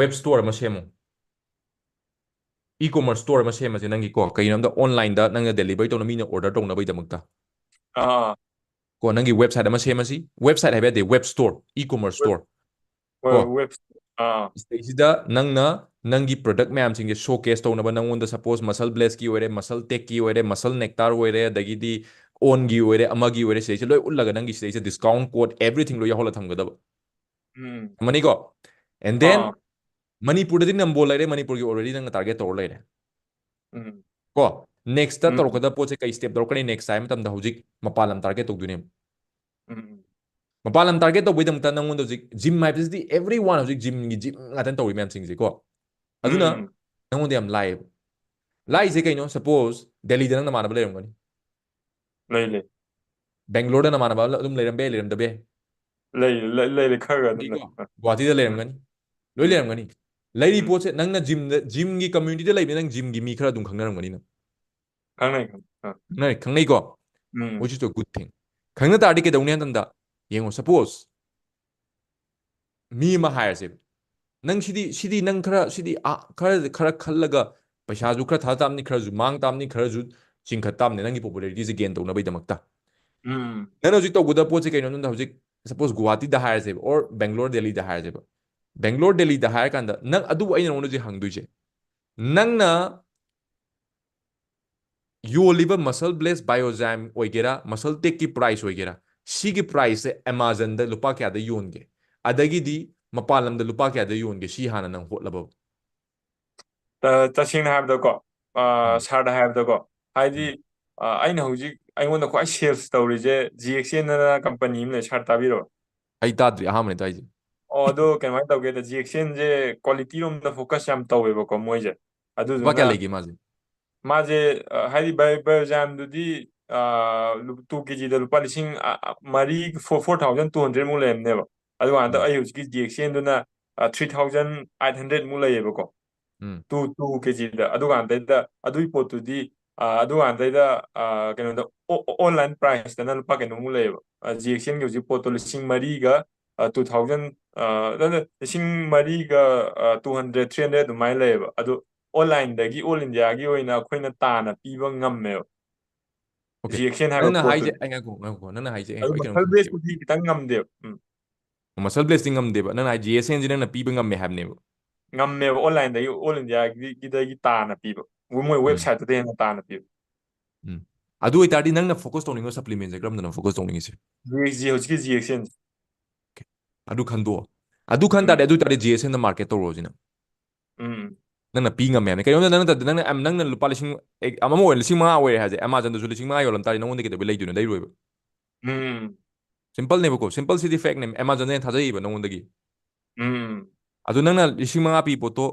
web store ꯑꯃ ꯁꯦꯝꯃꯣ꯫ E-commerce store ꯑꯃ ꯁꯦꯝꯃꯁꯦ ꯅꯪꯒꯤꯀꯣ꯫ ꯀꯩꯒꯤꯅꯣ ꯍꯥꯏꯕꯗ onlineꯗ ꯅꯪꯅ delivery ꯇꯧꯅ ꯃꯤꯅ order ꯇꯧꯅꯕꯒꯤꯗꯃꯛꯇ꯫ ꯑꯥ ꯀꯣ, ꯅꯪꯒꯤ ꯋꯦꯕꯁꯥꯏꯠ ꯑꯃ ꯁꯦꯝꯃꯁꯤ꯫ ꯋꯦꯕꯁꯥꯏꯠ ꯍꯥꯏꯕ ꯌꯥꯗꯦ, web store, E commerce store. ꯍꯣꯏ ꯀꯣ, ꯋꯦꯕ ꯑꯥ ꯁꯤꯗꯩꯁꯤꯗ ꯅꯪꯅ ꯅꯪꯒꯤ ꯄ꯭ꯔꯗꯛ ꯃꯌꯥꯝꯁꯤꯡꯁꯦ ꯁꯣꯀꯦꯁ ꯇꯧꯅꯕ, ꯅꯪꯉꯣꯟꯗ ꯁꯄꯣꯁ ꯃꯁꯜ ꯕ꯭ꯂꯦꯁꯀꯤ ꯑꯣꯏꯔꯦ, ꯃꯁꯜ ꯇꯦꯛꯀꯤ ꯑꯣꯏꯔꯦ, ꯃꯁꯜ ꯅꯦꯛꯇꯥꯔ ꯑꯣꯏꯔꯦ, ꯑꯗꯒꯤꯗꯤ ꯑꯣꯟꯒꯤ ꯑꯣꯏꯔꯦ, ꯑꯃꯒꯤ ꯑꯣꯏꯔꯦ, ꯁꯤꯗꯩꯁꯤꯗ ꯂꯣꯏ ꯎꯠꯂꯒ ꯅꯪꯒꯤ ꯁꯤꯗꯩꯁꯤꯗ ꯗꯤꯁꯀꯥꯎꯟ ꯀꯣꯗ ꯑꯦꯕ꯭ꯔꯤꯊꯤꯡ ꯂꯣꯏ ꯌꯥꯎꯍꯜꯂ ꯊꯝꯒꯗꯕ꯫ ꯎꯝ ꯊꯝꯃꯅꯤꯀꯣ? ꯑꯦꯟ ꯗꯦꯟ ꯑꯥ ꯃꯅꯤꯄꯨꯔꯗꯗꯤ ꯅꯝꯕꯣꯜ ꯂꯩꯔꯦ, ꯃꯅꯤꯄꯨꯔꯒꯤ ꯑꯣꯜꯔꯦꯗꯤ ꯅꯪꯅ ꯇꯥꯔꯒꯦꯠ ꯇꯧꯔ ꯂꯩꯔꯦ꯫ ꯎꯝ ꯀꯣ, ꯅꯦꯛꯁꯇ ꯎꯝ ꯇꯧꯔꯛꯀꯗꯕ ꯄꯣꯠꯁꯦ ꯀꯩ ꯁ꯭ꯇꯦꯞ ꯇꯧꯔꯛꯀꯅꯤ ꯅꯦꯛꯁ ꯍꯥꯏ ꯃꯇꯝꯗ ꯍꯧꯖꯤꯛ ꯃꯄꯥꯟ ꯂꯝ ꯇꯥꯔꯒꯦꯠ ꯇꯧꯗꯣꯏꯅꯦꯕ꯫ ꯎꯝ ꯃꯄꯥꯟ ꯂꯝ ꯇꯥꯔꯒꯦꯠ ꯇꯧꯕꯩꯗꯃꯛꯇ ꯅꯪꯉꯣꯟꯗ ꯍꯧꯖꯤꯛ ꯖꯤꯝ ꯍꯥꯏꯕꯁꯤꯗꯤ ꯑꯦꯕ꯭ꯔꯤ ꯋꯥꯟ ꯍꯧꯖꯤꯛ ꯖꯤꯝꯒꯤ ꯖꯤꯝ ꯉꯥꯛꯇ ꯇꯧꯔꯤ ꯃꯌꯥꯝꯁꯤꯡꯁꯦ ꯀꯣ꯫ ꯑꯗꯨꯅ ꯎꯝ ꯅꯪꯉꯣꯟꯗ ꯌꯥꯝ ꯂꯥꯏꯌꯦꯕ꯫ ꯂꯥꯏꯁꯦ ꯀꯩꯅꯣ? ꯁꯄꯣꯁ ꯗꯦꯜꯂꯤꯗ ꯅꯪ ꯅꯃꯥꯟꯅꯕ ꯂꯩꯔꯝꯒꯅꯤ, ꯂꯩ ꯂꯩ ꯕꯦꯡꯒ꯭ꯂꯣꯔꯗ ꯅꯃꯥꯟꯅꯕ ꯑꯗꯨꯝ ꯂꯩꯔꯝꯕ ꯌꯥꯏ, ꯂꯩꯔꯝꯗꯕ ꯌꯥꯏ꯫ ꯂꯩ ꯂꯩ ꯂꯩ ꯈꯔ ꯈꯔ ꯑꯗꯨꯝ ꯂꯩ ꯒꯨꯋꯥꯍꯥꯇꯤꯀꯣ, ꯑꯥ ꯒꯨꯋꯥꯍꯥꯇꯤꯗ ꯎꯝ ꯂꯩꯔꯝꯒꯅꯤ, ꯂꯣꯏ ꯎꯝ ꯂꯩꯔꯝꯒꯅꯤ꯫ ꯂꯩꯔꯤ ꯎꯝ ꯄꯣꯠꯁꯦ ꯅꯪꯅ ꯖꯤꯝꯗ, ꯖꯤꯝꯒꯤ ꯀꯝꯃ꯭ꯌꯨꯅꯤꯇꯤꯗ ꯂꯩꯕꯅꯤ, ꯅꯪ ꯖꯤꯝꯒꯤ ꯃꯤ ꯈꯔ ꯑꯗꯨꯝ ꯈꯪꯅꯔꯝꯒꯅꯤ ꯅꯪ꯫ ꯈꯪꯅꯩ ꯈꯪ ꯑꯥ ꯈꯪꯅꯩ, ꯈꯪꯅꯩꯀꯣ? ꯎꯝ Which is a good thing. ꯈꯪꯅ ꯇꯥꯔꯗꯤ ꯀꯩꯗꯧꯅꯤ ꯍꯥꯏ ꯃꯇꯝꯗ, ꯌꯦꯡꯉꯣ, ꯁꯄꯣꯁ ꯃꯤ ꯑꯃ ꯍꯥꯏꯔꯁꯦꯕ, ꯅꯪ ꯁꯤꯗꯤ, ꯁꯤꯗꯤ ꯅꯪ ꯈꯔ, ꯁꯤꯗꯤ ꯑꯥ, ꯈꯔ, ꯈꯔ ꯈꯜꯂꯒ ꯄꯩꯁꯥꯁꯨ ꯈꯔ ꯊꯥ ꯇꯥꯕꯅꯤ, ꯈꯔꯁꯨ ꯃꯥꯡ ꯇꯥꯕꯅꯤ, ꯈꯔꯁꯨ ꯆꯤꯡꯈꯠ ꯇꯥꯕꯅꯤ, ꯅꯪꯒꯤ ꯄꯣꯄꯨꯂꯦꯔꯤꯇꯤꯁꯦ ꯒꯦꯟ ꯇꯧꯅꯕꯒꯤꯗꯃꯛꯇ꯫ ꯎꯝ ꯅꯪꯅ ꯍꯧꯖꯤꯛ ꯇꯧꯒꯗꯕ ꯄꯣꯠꯁꯦ ꯀꯩꯅꯣ ꯍꯥꯏ ꯃꯇꯝꯗ, ꯍꯧꯖꯤꯛ ꯁꯄꯣꯁ ꯒꯨꯋꯥꯍꯥꯇꯤꯗ ꯍꯥꯏꯔꯁꯦꯕ, ꯑꯣꯔ ꯕꯦꯡꯒ꯭ꯂꯣꯔ, ꯗꯦꯜꯂꯤꯗ ꯍꯥꯏꯔꯁꯦꯕ꯫ ꯕꯦꯡꯒ꯭ꯂꯣꯔ, ꯗꯦꯜꯂꯤꯗ ꯍꯥꯏꯔꯀꯥꯟꯗ ꯅꯪ, ꯑꯗꯨꯕꯨ ꯑꯩꯅ ꯅꯉꯣꯟꯗ ꯍꯧꯖꯤꯛ ꯍꯪꯗꯣꯏꯁꯦ, ꯅꯪꯅ ꯌꯣꯜꯂꯤꯕ ꯃꯁꯜ ꯕ꯭ꯂꯦꯁ ꯕꯥꯏꯑꯣꯖꯥꯏꯝ ꯑꯣꯏꯒꯦꯔꯥ, ꯃꯁꯜ ꯇꯦꯛꯀꯤ ꯄ꯭ꯔꯥꯏꯁ ꯑꯣꯏꯒꯦꯔꯥ, ꯁꯤꯒꯤ ꯄ꯭ꯔꯥꯏꯁꯁꯦ ꯑꯦꯃꯥꯖꯟꯗ ꯂꯨꯄꯥ ꯀꯌꯥꯗ ꯌꯣꯟꯒꯦ, ꯑꯗꯒꯤꯗꯤ ꯃꯄꯥꯟ ꯂꯝꯗ ꯂꯨꯄꯥ ꯀꯌꯥꯗ ꯌꯣꯟꯒꯦ, ꯁꯤ ꯍꯥꯟꯅ ꯅꯪ ꯍꯣꯠꯂꯕꯕ? ꯇ- ꯇꯁꯦꯡꯅ ꯍꯥꯏꯕꯗꯀꯣ ꯑ, ꯎꯝ ꯁꯥꯔꯗ ꯍꯥꯏꯔꯕꯗꯀꯣ ꯍꯥꯏꯗꯤ ꯎꯝ ꯑ, ꯑꯩꯅ ꯍꯧꯖꯤꯛ ꯑꯩꯉꯣꯟꯗ ꯈ꯭ꯋꯥꯏ ꯁꯦꯜꯁ ꯇꯧꯔꯤꯁꯦ ꯖꯤ ꯑꯦꯛꯁ ꯑꯦꯟ ꯑꯅ ꯀꯝꯄꯅꯤ ꯑꯃ ꯂꯩ, ꯁꯥꯔ ꯇꯥꯕꯤꯔꯕ? ꯑꯩ ꯇꯥꯗ꯭ꯔꯤ, ꯑꯍꯥꯟꯕꯅꯦ ꯇꯥꯏꯁꯦ꯫ ꯑꯣ ꯑꯗꯣ ꯀꯃꯥꯏꯅ ꯇꯧꯒꯦꯗ, ꯖꯤ ꯑꯦꯛꯁ ꯑꯦꯟꯁꯦ ꯀ꯭ꯋꯥꯂꯤꯇꯤ ꯔꯣꯝꯗ ꯐꯣꯀꯁ ꯌꯥꯝ ꯇꯧꯋꯦꯕꯀꯣ ꯃꯣꯏꯁꯦ꯫ ꯂꯨꯄꯥ ꯀꯌꯥ ꯑꯗꯨꯗꯨꯅ ꯂꯩꯒꯦ ꯃꯥꯁꯦ? ꯃꯥꯁꯦ ꯑ, ꯍꯥꯏꯗꯤ ꯕꯥꯏ ꯕꯥꯏꯑꯣꯖꯥꯏꯝꯗꯨꯗꯤ ꯇꯨ ꯀꯦꯖꯤꯗ ꯂꯨꯄꯥ ꯂꯤꯁꯤꯡ ꯑ, ꯑ, ꯃꯔꯤ, ꯐꯣꯔ ꯊꯥꯎꯖꯟ ꯇꯨ ꯍꯟꯗ꯭ꯔꯦꯗꯃꯨꯛ ꯂꯩꯔꯝꯅꯦꯕ꯫ ꯑꯗꯨꯀꯥꯟꯗ ꯎꯝ ꯑꯩ ꯍꯧꯖꯤꯛꯀꯤ ꯖꯤ ꯑꯦꯛꯁ ꯑꯦꯟꯗꯨꯅ ꯊ꯭ꯔꯤ ꯊꯥꯎꯖꯟ ꯑꯩꯠ ꯍꯟꯗ꯭ꯔꯦꯗꯃꯨꯛ ꯂꯩꯌꯦꯕꯀꯣ꯫ ꯎꯝ ꯇꯨ ꯇꯨ ꯀꯦꯖꯤꯗ꯫ ꯑꯗꯨꯀꯥꯟꯗꯩꯗ ꯑꯗꯨꯒꯤ ꯄꯣꯠꯇꯨꯗꯤ ꯑ, ꯑꯗꯨꯀꯥꯟꯗꯩꯗ ꯑ, ꯀꯩꯅꯣꯗ ꯑꯣꯟꯂꯥꯏꯟ ꯄ꯭ꯔꯥꯏꯁꯇꯅ ꯂꯨꯄꯥ ꯀꯩꯅꯣꯃꯨꯛ ꯂꯩꯌꯦꯕ꯫ ꯖꯤ ꯑꯦꯛꯁ ꯑꯦꯟꯒꯤ ꯍꯧꯖꯤꯛ ꯄꯣꯠꯇꯣ ꯂꯤꯁꯤꯡ ꯃꯔꯤꯒ ꯇꯨ ꯊꯥꯎꯖꯟ, ꯂꯤꯁꯤꯡ ꯃꯔꯤꯒ ꯇꯨ ꯍꯟꯗ꯭ꯔꯦꯗ, ꯊ꯭ꯔꯤ ꯍꯟꯗ꯭ꯔꯦꯗ ꯑꯗꯨꯃꯥꯏꯅ ꯂꯩꯌꯦꯕ꯫ ꯑꯗꯨ ꯑꯣꯟꯂꯥꯏꯟꯗꯒꯤ ꯑꯣꯜ ꯏꯟꯗꯤꯌꯥꯒꯤ ꯑꯣꯏꯅ ꯑꯩꯈꯣꯏꯅ ꯇꯥꯅ ꯄꯤꯕ ꯉꯝꯃꯦꯕ꯫ Okay. ꯖꯤ ꯑꯦꯛꯁ ꯑꯦꯟ ꯍꯥꯏꯕ ꯅꯪꯅ ꯍꯥꯏꯁꯦ ꯄꯣꯠꯇꯨ꯫ ꯑꯩ ꯉꯥꯏꯈꯣ ꯉꯥꯏꯈꯣ ꯅꯪꯅ ꯍꯥꯏꯁꯦ ꯑꯩ ꯑꯗꯨ ꯑꯩ ꯀꯩꯅꯣꯝ ꯃꯁꯜ ꯈꯪꯗꯦ꯫ ꯕ꯭ꯂꯦꯁꯇꯨꯗꯤ ꯈꯤꯇꯪ ꯉꯝꯗꯦꯕ꯫ ꯎꯝ꯫ ꯃꯁꯜ ꯕ꯭ꯂꯦꯁꯇꯤ ꯉꯝꯗꯦꯕ, ꯅꯪꯅ ꯍꯥꯏ ꯖꯤ ꯑꯦꯁ ꯑꯦꯟꯁꯤ ꯅꯪꯅ ꯄꯤꯕ ꯉꯝꯃꯦ ꯍꯥꯏꯕꯅꯦꯕ꯫ ꯉꯝꯃꯦꯕ, ꯑꯣꯟꯂꯥꯏꯟꯗꯒꯤ ꯑꯣꯜ ꯏꯟꯗꯤꯌꯥꯒꯤꯗꯒꯤ ꯇꯥꯅ ꯄꯤꯕ, ꯃꯣꯏ ꯎꯝ꯫ ꯋꯦꯕꯁꯥꯏꯠꯇꯨꯗ ꯍꯦꯟꯅ ꯇꯥꯅ ꯄꯤꯕ꯫ ꯎꯝ꯫ ꯑꯗꯨ ꯑꯣꯏꯇꯥꯔꯗꯤ ꯅꯪꯅ ꯐꯣꯀꯁ ꯇꯧꯅꯤꯡꯕ ꯁꯄ꯭ꯂꯤꯃꯦꯟꯁꯦ ꯀꯔꯝꯕꯅꯣ ꯐꯣꯀꯁ ꯇꯧꯅꯤꯡꯉꯤꯁꯦ? ꯖꯤ ꯖꯤ ꯍꯧꯖꯤꯛꯀꯤ ꯖꯤ ꯑꯦꯛꯁ ꯑꯦꯟ꯫ ꯑꯗꯨ ꯈꯟꯗꯣꯛꯑꯣ꯫ ꯑꯗꯨ ꯈꯟ ꯎꯝ꯫ ꯇꯥꯔꯗꯤ ꯑꯗꯨ ꯑꯣꯏꯇꯥꯔꯗꯤ ꯖꯤ ꯑꯦꯁ ꯑꯦꯟꯗ ꯃꯥꯔꯀꯦꯠ ꯇꯧꯔꯣ ꯁꯤꯅ꯫ ꯎꯝ꯫ ꯅꯪꯅ ꯄꯤ ꯉꯝꯃꯦ ꯍꯥꯏꯕꯅꯤ꯫ ꯀꯩꯅꯣꯝꯗ ꯅꯪꯅ ꯅꯪꯅ ꯑꯝ- ꯅꯪꯅ ꯂꯨꯄꯥ ꯂꯤꯁꯤꯡ ꯑꯦ, ꯑꯃ ꯑꯣꯏꯔꯦ, ꯂꯤꯁꯤꯡ ꯃꯉꯥ ꯑꯣꯏꯔꯦ ꯍꯥꯏꯁꯦ, ꯑꯦꯃꯥꯖꯣꯟꯗꯁꯨ ꯂꯤꯁꯤꯡ ꯃꯉꯥ ꯌꯣꯜꯂꯝ ꯇꯥꯔꯗꯤ ꯅꯉꯣꯟꯗ ꯀꯩꯗꯧꯕꯩ ꯂꯩꯗꯣꯏꯅꯣ? ꯂꯩꯔꯣꯏꯕ꯫ ꯎꯝ꯫ ꯁꯤꯝꯄꯜꯅꯦꯕꯀꯣ, ꯁꯤꯝꯄꯜꯁꯤꯗꯤ ꯐꯦꯛꯅꯦ, ꯑꯦꯃꯥꯖꯣꯟꯗ ꯍꯦꯟꯅ ꯊꯥꯖꯩꯌꯦꯕ ꯅꯉꯣꯟꯗꯒꯤ꯫ ꯎꯝ꯫ ꯑꯗꯨ ꯅꯪꯅ ꯂꯤꯁꯤꯡ ꯃꯉꯥ ꯄꯤ ꯄꯣꯠꯇꯣ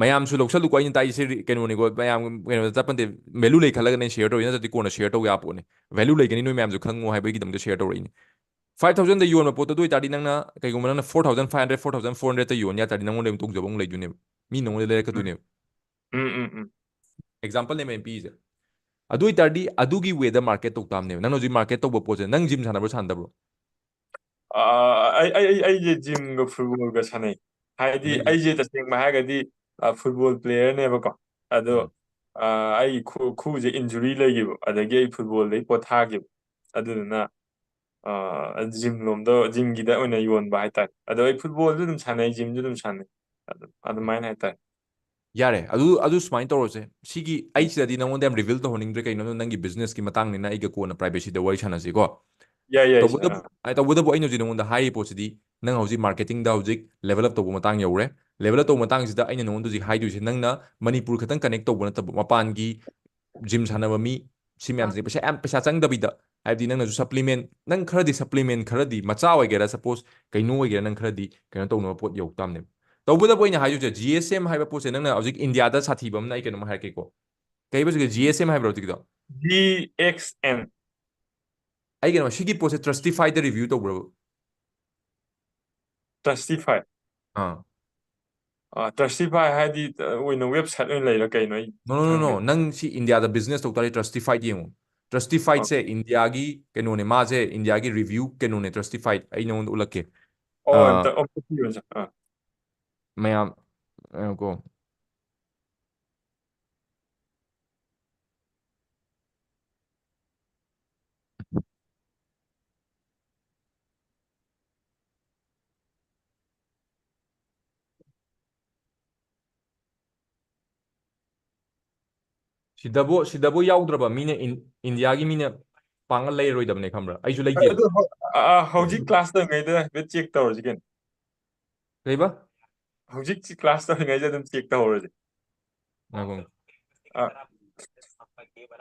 ꯃꯌꯥꯝꯁꯨ ꯂꯧꯁꯜꯂꯨꯀꯣ, ꯑꯩꯅ ꯇꯥꯛꯏꯁꯦ ꯔꯤ- ꯀꯩꯅꯣꯅꯤꯀꯣ, ꯃꯌꯥꯝ ꯀꯩꯅꯣꯗ ꯆꯠꯄ ꯅꯠꯇꯦ, ꯚꯦꯂꯨ ꯂꯩ ꯈꯜꯂꯒꯅꯦ ꯁꯤꯌꯔ ꯇꯧꯔꯤ, ꯅꯠꯇ꯭ꯔꯗꯤ ꯀꯣꯟꯅ ꯁꯤꯌꯔ ꯇꯧ ꯌꯥ ꯄꯣꯠꯅꯤ꯫ ꯚꯦꯂꯨ ꯂꯩꯒꯅꯤ ꯅꯣꯏ ꯃꯌꯥꯝꯁꯨ ꯈꯪꯉꯣ ꯍꯥꯏꯕꯒꯤꯗꯃꯛꯇ ꯁꯤꯌꯔ ꯇꯧꯔꯛꯏꯅꯤ꯫ ꯐꯥꯏꯚ ꯊꯥꯎꯖꯟꯗ ꯌꯣꯟꯕ ꯄꯣꯠꯇꯣ ꯑꯗꯨ ꯑꯣꯏꯇꯥꯔꯗꯤ ꯅꯪꯅ ꯀꯩꯒꯨꯝꯕ ꯅꯪꯅ four thousand five hundred, four thousand four hundredꯇ ꯌꯣꯟ ꯌꯥ ꯇꯥꯔꯗꯤ ꯅꯪꯉꯣꯟꯗ ꯑꯃꯨꯛ ꯇꯣꯡꯖꯕ ꯑꯃꯨꯛ ꯂꯩꯗꯣꯏꯅꯦꯕ, ꯃꯤ ꯅꯪꯉꯣꯟꯗ ꯂꯩꯔꯛꯀꯗꯣꯏꯅꯦꯕ꯫ ꯎꯝ, ꯎꯝ, ꯎꯝ꯫ ꯑꯦꯛꯖꯥꯝꯄꯜꯅꯦ ꯑꯩꯅ ꯄꯤꯔꯤꯁꯦ꯫ ꯑꯗꯨ ꯑꯣꯏꯇꯥꯔꯗꯤ ꯑꯗꯨꯒꯤ ꯋꯦꯗ ꯃꯥꯔꯀꯦꯠ ꯇꯧ ꯇꯥꯕꯅꯦꯕ꯫ ꯅꯪꯅ ꯍꯧꯖꯤꯛ ꯃꯥꯔꯀꯦꯠ ꯇꯧꯕ ꯄꯣꯠꯁꯦ, ꯅꯪ ꯖꯤꯝ ꯁꯥꯟꯅꯕ꯭ꯔꯣ ꯁꯥꯟꯅꯗꯕ꯭ꯔꯣ? ꯑꯥ, ꯑꯩ ꯑꯩ ꯑꯩ- ꯑꯩꯁꯦ ꯖꯤꯝꯒ ꯐꯨꯠꯕꯣꯜꯒ ꯁꯥꯟꯅꯩ꯫ ꯍꯥꯏꯗꯤ ꯑꯗꯩꯗꯤ ꯑꯩꯁꯦ ꯇꯁꯦꯡꯕ ꯍꯥꯏꯔꯒꯗꯤ, ꯑ, ꯐꯨꯠꯕꯣꯜ ꯄ꯭ꯂꯦꯌꯔꯅꯦꯕꯀꯣ꯫ ꯑꯗꯣ ꯎꯝ꯫ ꯑ, ꯑꯩ ꯈꯨ- ꯈꯨꯁꯦ ꯏꯟꯖꯨꯔꯤ ꯂꯩꯈꯤꯕ, ꯑꯗꯒꯤ ꯑꯩ ꯐꯨꯠꯕꯣꯜꯗꯩ ꯄꯣꯊꯥꯈꯤꯕ꯫ ꯑꯗꯨꯗꯨꯅ, ꯑ, ꯖꯤꯝ ꯂꯣꯝꯗ, ꯖꯤꯝꯒꯤꯗ ꯑꯣꯏꯅ ꯌꯣꯟꯕ ꯍꯥꯏꯇꯥꯔꯦ꯫ ꯑꯗꯣ ꯑꯩ ꯐꯨꯠꯕꯣꯜꯁꯨ ꯑꯗꯨꯝ ꯁꯥꯟꯅꯩ, ꯖꯤꯝꯁꯨ ꯑꯗꯨꯝ ꯁꯥꯟꯅꯩ꯫ ꯑꯗꯨ- ꯑꯗꯨꯃꯥꯏꯅ ꯍꯥꯏꯇꯥꯔꯦ꯫ ꯌꯥꯔꯦ, ꯑꯗꯨ ꯑꯗꯨ ꯁꯨꯃꯥꯏꯅ ꯇꯧꯔꯁꯦ꯫ ꯁꯤꯒꯤ ꯑꯩ ꯁꯤꯗꯗꯤ ꯅꯉꯣꯟꯗ ꯌꯥꯝ ꯔꯤꯚꯤꯜ ꯇꯧꯍꯟꯅꯤꯡꯗ꯭ꯔꯦ, ꯀꯩꯅꯣ ꯅꯪꯒꯤ ꯕꯤꯖꯤꯅꯦꯁꯀꯤ ꯃꯇꯥꯡꯅꯤꯅ ꯑꯩꯒ ꯀꯣꯟꯅ ꯄ꯭ꯔꯥꯏꯚꯦꯁꯤꯗ ꯋꯥꯔꯤ ꯁꯥꯟꯅꯁꯤꯀꯣ꯫ ꯌꯥꯏ, ꯌꯥꯏ, ꯇꯧꯕꯇꯕꯨ ꯑꯥ꯫ ꯑꯩ- ꯇꯧꯕꯇꯕꯨ ꯑꯩꯅ ꯍꯧꯖꯤꯛ ꯅꯉꯣꯟꯗ ꯍꯥꯏꯔꯤꯕ ꯄꯣꯠꯁꯤꯗꯤ ꯅꯪ ꯍꯧꯖꯤꯛ ꯃꯥꯔꯀꯦꯇꯤꯡꯗ ꯍꯧꯖꯤꯛ ꯂꯦꯚꯦꯜ ꯑꯞ ꯇꯧꯕ ꯃꯇꯥꯡ ꯌꯧꯔꯦ꯫ ꯂꯦꯚꯦꯜ ꯑꯞ ꯇꯧꯕ ꯃꯇꯥꯡꯁꯤꯗ ꯑꯩꯅ ꯅꯉꯣꯟꯗ ꯍꯧꯖꯤꯛ ꯍꯥꯏꯗꯣꯏꯁꯦ, ꯅꯪꯅ ꯃꯅꯤꯄꯨꯔ ꯈꯛꯇꯪ ꯀꯅꯦꯛ ꯇꯧꯕ ꯅꯠꯇꯕ, ꯃꯄꯥꯟꯒꯤ ꯖꯤꯝ ꯁꯥꯟꯅꯕ ꯃꯤ, ꯁꯤ ꯃꯌꯥꯝꯁꯦ ꯄꯩꯁꯥ ꯌꯥꯝ ꯄꯩꯁꯥ ꯆꯪꯗꯕꯤꯗ, ꯍꯥꯏꯕꯗꯤ ꯅꯪꯅꯁꯨ ꯁꯄ꯭ꯂꯤꯃꯦꯟ, ꯅꯪ ꯈꯔꯗꯤ ꯁꯄ꯭ꯂꯤꯃꯦꯟ ꯈꯔꯗꯤ ꯃꯆꯥ ꯑꯣꯏꯒꯦꯔꯥ, ꯁꯄꯣꯁ ꯀꯩꯅꯣ ꯑꯣꯏꯒꯦꯔꯥ, ꯅꯪ ꯈꯔꯗꯤ ꯀꯩꯅꯣ ꯇꯧꯅꯕ ꯄꯣꯠ ꯌꯧ ꯇꯥꯕꯅꯦꯕ꯫ ꯇꯧꯕꯇꯕꯨ ꯑꯩꯅ ꯍꯥꯏꯗꯣꯏꯁꯦ, ꯖꯤ ꯑꯦꯁ ꯑꯦꯝ ꯍꯥꯏꯕ ꯄꯣꯠꯁꯦ, ꯅꯪꯅ ꯍꯧꯖꯤꯛ ꯏꯟꯗꯤꯌꯥꯗ ꯁꯥꯊꯤꯕ ꯑꯃꯅ, ꯑꯩ ꯀꯩꯅꯣꯝ ꯍꯥꯏꯔꯛꯀꯦꯀꯣ꯫ ꯀꯩꯕ ꯍꯧꯖꯤꯛꯀꯤ ꯖꯤ ꯑꯦꯁ ꯑꯦꯝ ꯍꯥꯏꯕ꯭ꯔꯣ ꯍꯧꯖꯤꯛꯀꯤꯗꯣ? G X N. ꯑꯩ ꯀꯩꯅꯣ, ꯁꯤꯒꯤ ꯄꯣꯠꯁꯦ ꯇ꯭ꯔꯁꯇꯤꯐꯥꯏꯗ ꯔꯤꯚꯤꯌꯨ ꯇꯧꯕ꯭ꯔꯕ? ꯇ꯭ꯔꯁꯇꯤꯐꯥꯏ꯫ ꯑꯥ꯫ ꯑ, ꯇ꯭ꯔꯁꯇꯤꯐꯥꯏ ꯍꯥꯏꯗꯤ, ꯑ, ꯑꯣꯏꯅ ꯋꯦꯕꯁꯥꯏꯠ ꯑꯣꯏꯅ ꯂꯩꯔ ꯀꯩꯅꯣ? ꯑꯩ No, no, no, no. ꯈꯪꯗꯦ꯫ ꯅꯪ ꯁꯤ ꯏꯟꯗꯤꯌꯥꯗ ꯕꯤꯖꯤꯅꯦꯁ ꯇꯧ ꯇꯥꯔꯗꯤ ꯇ꯭ꯔꯁꯇꯤꯐꯥꯏꯗ ꯌꯦꯡꯉꯨ꯫ ꯑ꯫ ꯇ꯭ꯔꯁꯇꯤꯐꯥꯏꯗꯁꯦ ꯏꯟꯗꯤꯌꯥꯒꯤ ꯀꯩꯅꯣꯅꯦ, ꯃꯥꯁꯦ ꯏꯟꯗꯤꯌꯥꯒꯤ ꯔꯤꯚꯤꯌꯨ ꯀꯩꯅꯣꯅꯦ, ꯇ꯭ꯔꯁꯇꯤꯐꯥꯏꯗ꯫ ꯑꯩ ꯅꯉꯣꯟꯗ ꯎꯠꯂꯛꯀꯦ꯫ ꯑꯣ, ꯑ, ꯑꯝꯇ, ꯑꯝꯇ ꯄꯤꯌꯣ, sir. ꯑ꯫ ꯃꯌꯥꯝ, ꯉꯥꯏꯈꯣꯀꯣ꯫ ꯁꯤꯗꯕꯨ ꯁꯤꯗꯕꯨ ꯌꯥꯎꯗ꯭ꯔꯕ ꯃꯤꯅ ꯏꯟ- ꯏꯟꯗꯤꯌꯥꯒꯤ ꯃꯤꯅ ꯄꯥꯡꯉ ꯂꯩꯔꯣꯏꯗꯕꯅꯦ, ꯈꯪꯕ꯭ꯔꯥ? ꯑꯩꯁꯨ ꯂꯩꯇꯦ꯫ ꯑꯗꯨ ꯍꯧ- ꯑ, ꯍꯧꯖꯤꯛ ꯀ꯭ꯂꯥꯁ ꯇꯧꯔꯤꯉꯩꯗ ꯍꯥꯏꯐꯦꯠ ꯆꯦꯛ ꯇꯧꯔꯁꯤ ꯀꯩꯅꯣ꯫ ꯀꯩꯕ? ꯍꯧꯖꯤꯛ ꯀ꯭ꯂꯥꯁ ꯇꯧꯔꯤꯉꯩꯗ ꯑꯗꯨꯝ ꯆꯦꯛ ꯇꯧꯍꯧꯔꯁꯤ꯫ ꯉꯥꯏꯈꯣ꯫ ꯑ,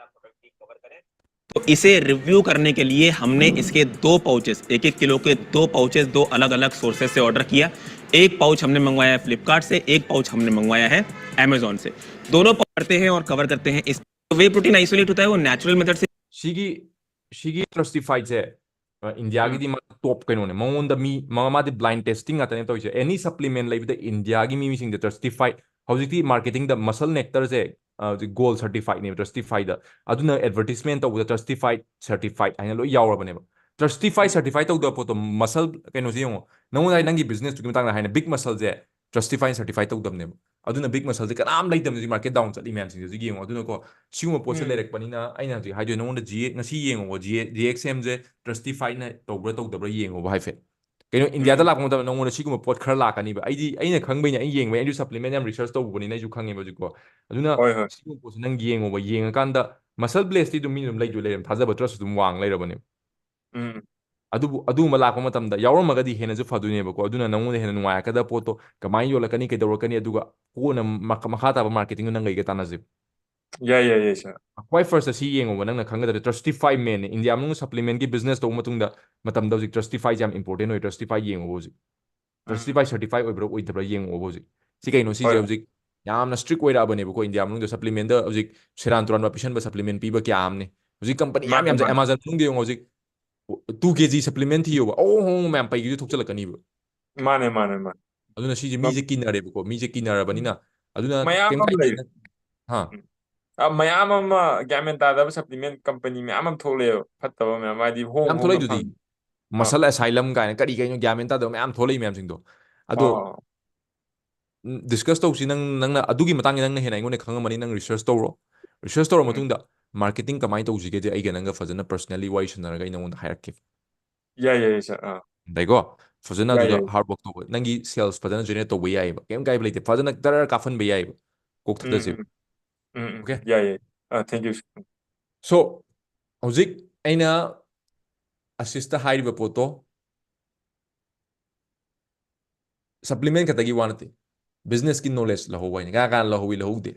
तो इसे रिव्यू करने के लिए हमने इसके दो पाउचेस, एक एक किलो के दो पाउचेस दो अलग अलग सोर्सेज से ऑर्डर किया। एक पाउच हमने मंगवाया है फ्लिपकार्ट से, एक पाउच हमने मंगवाया है अमेजोन से। दोनों पाउच करते हैं और कवर करते हैं इस। तो वे प्रोटीन आइसोलेट होता है, वो नेचुरल मेथड से ꯁꯤꯒꯤ ꯁꯤꯒꯤ ꯇ꯭ꯔꯁꯇꯤꯐꯥꯏꯠꯁꯦ ꯏꯟꯗꯤꯌꯥꯒꯤꯗꯤ ꯃꯥ ꯇꯣꯞ ꯀꯩꯅꯣꯅꯦ꯫ ꯃꯉꯣꯟꯗ ꯃꯤ ꯃꯥ- ꯃꯥꯗꯤ ꯕ꯭ꯂꯥꯏꯟ ꯇꯦꯁꯇꯤꯡ ꯉꯥꯛꯇꯅꯦ ꯇꯧꯔꯤꯁꯦ꯫ ꯑꯦꯅꯤ ꯁꯄ꯭ꯂꯤꯃꯦꯟ ꯂꯩꯕꯗ ꯏꯟꯗꯤꯌꯥꯒꯤ ꯃꯤꯁꯤꯡꯗ ꯇ꯭ꯔꯁꯇꯤꯐꯥꯏꯠ, ꯍꯧꯖꯤꯛꯇꯤ ꯃꯥꯔꯀꯦꯇꯤꯡꯗ ꯃꯁꯜ ꯅꯦꯛꯇꯔꯁꯦ ꯍꯧꯖꯤꯛ ꯒꯣꯜ ꯁꯔꯇꯤꯐꯥꯏꯠꯅꯦꯕ ꯇ꯭ꯔꯁꯇꯤꯐꯥꯏꯗ꯫ ꯑꯗꯨꯅ ꯑꯦꯗꯚꯔꯇꯤꯁꯃꯦꯟ ꯇꯧꯕꯗ ꯇ꯭ꯔꯁꯇꯤꯐꯥꯏꯠ ꯁꯔꯇꯤꯐꯥꯏꯠ ꯍꯥꯏꯅ ꯂꯣꯏ ꯌꯥꯎꯔꯕꯅꯦꯕ꯫ ꯇ꯭ꯔꯁꯇꯤꯐꯥꯏ ꯁꯔꯇꯤꯐꯥꯏ ꯇꯧꯗꯕ ꯄꯣꯠꯇꯣ ꯃꯁꯜ ꯀꯩꯅꯣꯁꯦ ꯌꯦꯡꯉꯣ꯫ ꯅꯪꯉꯣꯟꯗ ꯍꯥꯏ ꯅꯪꯒꯤ ꯕꯤꯖꯤꯅꯦꯁꯇꯨꯒꯤ ꯃꯇꯥꯡꯗ ꯍꯥꯏꯅ ꯕꯤꯛ ꯃꯁꯜꯁꯦ ꯇ꯭ꯔꯁꯇꯤꯐꯥꯏ ꯁꯔꯇꯤꯐꯥꯏ ꯇꯧꯗꯕꯅꯦꯕ꯫ ꯑꯗꯨꯅ ꯕꯤꯛ ꯃꯁꯜꯁꯦ ꯀꯅꯥꯝ ꯂꯩꯇꯕꯅꯤ ꯍꯧꯖꯤꯛ ꯃꯥꯔꯀꯦꯠ ꯗꯥꯎꯟ ꯆꯠꯂꯤ ꯃꯌꯥꯝꯁꯤꯡꯁꯦ ꯍꯧꯖꯤꯛ ꯌꯦꯡꯉꯣ꯫ ꯑꯗꯨꯅꯀꯣ ꯁꯤꯒꯨꯝꯕ ꯄꯣꯠꯁꯦ ꯎꯝ꯫ ꯂꯩꯔꯛꯄꯅꯤꯅ ꯑꯩꯅ ꯍꯧꯖꯤꯛ ꯍꯥꯏꯗꯣꯏ ꯅꯉꯣꯟꯗ ꯖꯤ ꯉꯁꯤ ꯌꯦꯡꯉꯣꯕ, ꯖꯤ ꯖꯤ ꯑꯦꯛꯁ ꯑꯦꯝꯁꯦ ꯇ꯭ꯔꯁꯇꯤꯐꯥꯏꯠꯅ ꯇꯧꯕ꯭ꯔꯥ ꯇꯧꯗꯕ꯭ꯔꯥ ꯌꯦꯡꯉꯣꯕ ꯍꯥꯏꯐꯦꯠ꯫ ꯀꯩꯅꯣ ꯏꯟꯗꯤꯌꯥꯗ ꯎꯝ꯫ ꯂꯥꯛꯄ ꯃꯇꯝꯗ ꯅꯉꯣꯟꯗ ꯁꯤꯒꯨꯝꯕ ꯄꯣꯠ ꯈꯔ ꯂꯥꯛꯀꯅꯤꯕ꯫ ꯑꯩꯗꯤ ꯑꯩꯅ ꯈꯪꯕꯩꯅꯦ, ꯑꯩ ꯌꯦꯡꯕꯩ, ꯑꯩꯁꯨ ꯁꯄ꯭ꯂꯤꯃꯦꯟ ꯌꯥꯝ ꯔꯤꯁꯔꯆ ꯇꯧꯕꯅꯤꯅ ꯑꯩꯁꯨ ꯈꯪꯉꯦꯕ ꯍꯧꯖꯤꯛꯀꯣ꯫ ꯑꯗꯨꯅ ꯍꯣꯏ ꯍꯣꯏ꯫ ꯁꯤꯒꯨꯝꯕ ꯄꯣꯠꯁꯦ ꯅꯪ ꯌꯦꯡꯉꯣꯕ, ꯌꯦꯡꯉꯀꯥꯟꯗ ꯃꯁꯜ ꯕ꯭ꯂꯦꯁꯇꯤ ꯑꯗꯨꯝ ꯃꯤ ꯑꯗꯨꯝ ꯂꯩꯗꯣꯏ ꯂꯩꯔꯝ, ꯊꯥꯖꯕ ꯇ꯭ꯔꯁ ꯑꯗꯨꯝ ꯋꯥꯡ ꯂꯩꯔꯕꯅꯦꯕ꯫ ꯎꯝ꯫ ꯑꯗꯨꯕꯨ ꯑꯗꯨꯒꯨꯝꯕ ꯂꯥꯛꯄ ꯃꯇꯝꯗ ꯌꯥꯎꯔꯝꯃꯒꯗꯤ ꯍꯦꯟꯅꯁꯨ ꯐꯗꯣꯏꯅꯦꯕꯀꯣ꯫ ꯑꯗꯨꯅ ꯅꯉꯣꯟꯗ ꯍꯦꯟꯅ ꯅꯨꯡꯉꯥꯏꯔꯛꯀꯗꯕ ꯄꯣꯠꯇꯣ ꯀꯃꯥꯏꯅ ꯌꯣꯜꯂꯛꯀꯅꯤ, ꯀꯩꯗꯧꯔꯛꯀꯅꯤ, ꯑꯗꯨꯒ ꯀꯣꯟꯅ ꯃꯈ- ꯃꯈꯥ ꯇꯥꯕ ꯃꯥꯔꯀꯦꯇꯤꯡꯗꯣ ꯅꯪ ꯀꯩꯒ ꯇꯥꯟꯅꯁꯦꯕ꯫ ꯌꯥꯏ ꯌꯥꯏ ꯌꯥꯏ ꯁꯥꯔ꯫ ꯈ꯭ꯋꯥꯏ ꯐꯥꯔꯁꯇ ꯁꯤ ꯌꯦꯡꯉꯣꯕ, ꯅꯪꯅ ꯈꯪꯒꯗꯕꯁꯦ ꯇ꯭ꯔꯁꯇꯤꯐꯥꯏ ꯃꯦꯟꯅꯦ꯫ ꯏꯟꯗꯤꯌꯥ ꯃꯅꯨꯡꯗ ꯁꯄ꯭ꯂꯤꯃꯦꯟꯒꯤ ꯕꯤꯖꯤꯅꯦꯁ ꯇꯧꯕ ꯃꯇꯨꯡꯗ ꯃꯇꯝꯗ ꯍꯧꯖꯤꯛ ꯇ꯭ꯔꯁꯇꯤꯐꯥꯏꯁꯦ ꯌꯥꯝ ꯏꯝꯄꯣꯔꯇꯦꯟ ꯑꯣꯏ꯫ ꯇ꯭ꯔꯁꯇꯤꯐꯥꯏ ꯌꯦꯡꯉꯣꯕ ꯍꯧꯖꯤꯛ꯫ ꯎꯝ꯫ ꯇ꯭ꯔꯁꯇꯤꯐꯥꯏ ꯁꯔꯇꯤꯐꯥꯏ ꯑꯣꯏꯕ꯭ꯔꯥ ꯑꯣꯏꯗꯕ꯭ꯔꯥ ꯌꯦꯡꯉꯣꯕ ꯍꯧꯖꯤꯛ꯫ ꯁꯤ ꯀꯩꯅꯣ, ꯁꯤꯁꯦ ꯍꯣꯏ ꯍꯣꯏ꯫ ꯍꯧꯖꯤꯛ ꯌꯥꯝꯅ ꯁ꯭ꯇꯔꯤꯛ ꯑꯣꯏꯔꯛꯑꯕꯅꯦꯕꯀꯣ ꯏꯟꯗꯤꯌꯥ ꯃꯅꯨꯡꯗ꯫ ꯁꯄ꯭ꯂꯤꯃꯦꯟꯗ ꯍꯧꯖꯤꯛ ꯁꯦꯔꯥꯟ ꯇꯨꯔꯥꯟꯕ ꯄꯤꯁꯟꯕ ꯁꯄ꯭ꯂꯤꯃꯦꯟ ꯄꯤꯕ ꯀꯌꯥ ꯑꯃꯅꯦ꯫ ꯍꯧꯖꯤꯛ ꯀꯝꯄꯅꯤ ꯌꯥꯝ ꯃꯥꯅꯦ ꯌꯥꯝ ꯆꯠ-, ꯃꯥꯅꯦ꯫ ꯑꯦꯃꯥꯖꯣꯟ ꯃꯅꯨꯡꯗ ꯌꯦꯡꯉꯣ ꯍꯧꯖꯤꯛ, ꯇꯨ ꯀꯦ ꯖꯤ ꯁꯄ꯭ꯂꯤꯃꯦꯟ ꯊꯤꯌꯣꯕ, ꯑꯣ ꯍꯣ ꯍꯣ ꯃꯌꯥꯝ ꯄꯩꯒꯤꯁꯨ ꯊꯣꯛꯆꯜꯂꯛꯀꯅꯤꯕ꯫ ꯃꯥꯅꯦ ꯃꯥꯅꯦ ꯃꯥꯅꯦ꯫ ꯑꯗꯨꯅ ꯁꯤꯁꯦ ꯃ- ꯃꯤꯁꯦ ꯀꯤꯅꯔꯦꯕꯀꯣ, ꯃꯤꯁꯦ ꯀꯤꯅꯔꯕꯅꯤꯅ꯫ ꯑꯗꯨꯅ ꯃꯌꯥꯝ ꯀꯩꯝ ꯑꯃ ꯀꯥꯏꯗꯦ ꯂꯩ꯫ ꯅꯪ-, ꯍꯥ꯫ ꯎꯝ꯫ ꯑ, ꯃꯌꯥꯝ ꯑꯃ ꯒ꯭ꯌꯥꯟ ꯃꯦꯟ ꯇꯥꯗꯕ ꯁꯄ꯭ꯂꯤꯃꯦꯟ ꯀꯝꯄꯅꯤ ꯃꯌꯥꯝ ꯑꯃ ꯊꯣꯛꯂꯛꯑꯦꯕ, ꯐꯠꯇꯕ ꯃꯌꯥꯝ, ꯍꯥꯏꯗꯤ ꯍꯣꯡ ꯃꯌꯥꯝ ꯍꯣꯡꯅ ꯊꯣꯛꯂꯛꯏꯗꯨꯗꯤ꯫ ꯐꯪ-, ꯑ, ꯃꯁꯜ ꯑꯁꯥꯏꯂꯝ ꯀꯥꯏꯅ ꯀꯔꯤ ꯀꯩꯅꯣ ꯒ꯭ꯌꯥꯟ ꯃꯦꯟ ꯇꯥꯗꯕ ꯃꯌꯥꯝ ꯊꯣꯛꯂꯛꯏ ꯃꯌꯥꯝꯁꯤꯡꯗꯣ꯫ ꯑꯗꯣ ꯑ, ꯗꯤꯁꯀꯁ ꯇꯧꯁꯤ꯫ ꯅꯪ, ꯅꯪꯅ ꯑꯗꯨꯒꯤ ꯃꯇꯥꯡꯗ ꯅꯪꯅ ꯍꯦꯟꯅ ꯑꯩꯉꯣꯟꯗ ꯈꯪꯉꯝꯃꯅꯤ꯫ ꯅꯪ ꯔꯤꯁꯔꯁ ꯇꯧꯔꯣ꯫ ꯔꯤꯁꯔꯁ ꯇꯧꯔ ꯎꯝ꯫ ꯃꯇꯨꯡꯗ ꯃꯥꯔꯀꯦꯇꯤꯡ ꯀꯃꯥꯏꯅ ꯇꯧꯁꯤꯒꯦꯗꯤ ꯑꯩꯒ ꯅꯪꯒ ꯐꯖꯅ ꯄꯔꯁꯅꯦꯜꯂꯤ ꯋꯥꯔꯤ ꯁꯥꯟꯅꯔꯒ ꯑꯩ ꯅꯉꯣꯟꯗ ꯍꯥꯏꯔꯛꯀꯦ꯫ ꯌꯥꯏ ꯌꯥꯏ ꯁꯥꯔ꯫ ꯑꯥ꯫ ꯗꯥꯏꯀꯣ? ꯐꯖꯅ ꯌꯥꯏ ꯑꯗꯨꯗ ꯌꯥꯏ꯫ ꯍꯥꯔꯗ ꯋꯥꯔꯛ ꯇꯧꯕ, ꯅꯪꯒꯤ ꯁꯦꯜꯁ ꯐꯖꯅ ꯖꯦꯅꯦꯔꯦꯠ ꯇꯧꯕ ꯌꯥꯏꯑꯕ, ꯀꯩꯝ ꯀꯥꯏꯕ ꯂꯩꯇꯦ꯫ ꯐꯖꯅ ꯇꯔ ꯀꯥꯞꯍꯟꯕ ꯌꯥꯏꯑꯕ꯫ ꯀꯣꯛ ꯎꯝ, ꯊꯥꯗꯁꯦ꯫ ꯎꯝ꯫ ꯎꯝ, ꯎꯝ, ꯑꯣꯀꯦ? ꯎꯝ꯫ ꯌꯥꯏ ꯌꯥꯏ꯫ ꯑ, thank you. So, ꯍꯧꯖꯤꯛ ꯑꯩꯅ ꯑꯁꯤꯁꯇ ꯍꯥꯏꯔꯤꯕ ꯄꯣꯠꯇꯣ supplement ꯈꯛꯇꯒꯤ ꯋꯥ ꯅꯠꯇꯦ, business ꯀꯤ knowledge ꯂꯧꯍꯧꯕ ꯍꯥꯏꯅꯤ꯫ ꯀꯅꯥ ꯀꯅꯥ ꯂꯧꯍꯧꯏ ꯂꯧꯍꯧꯗꯦ?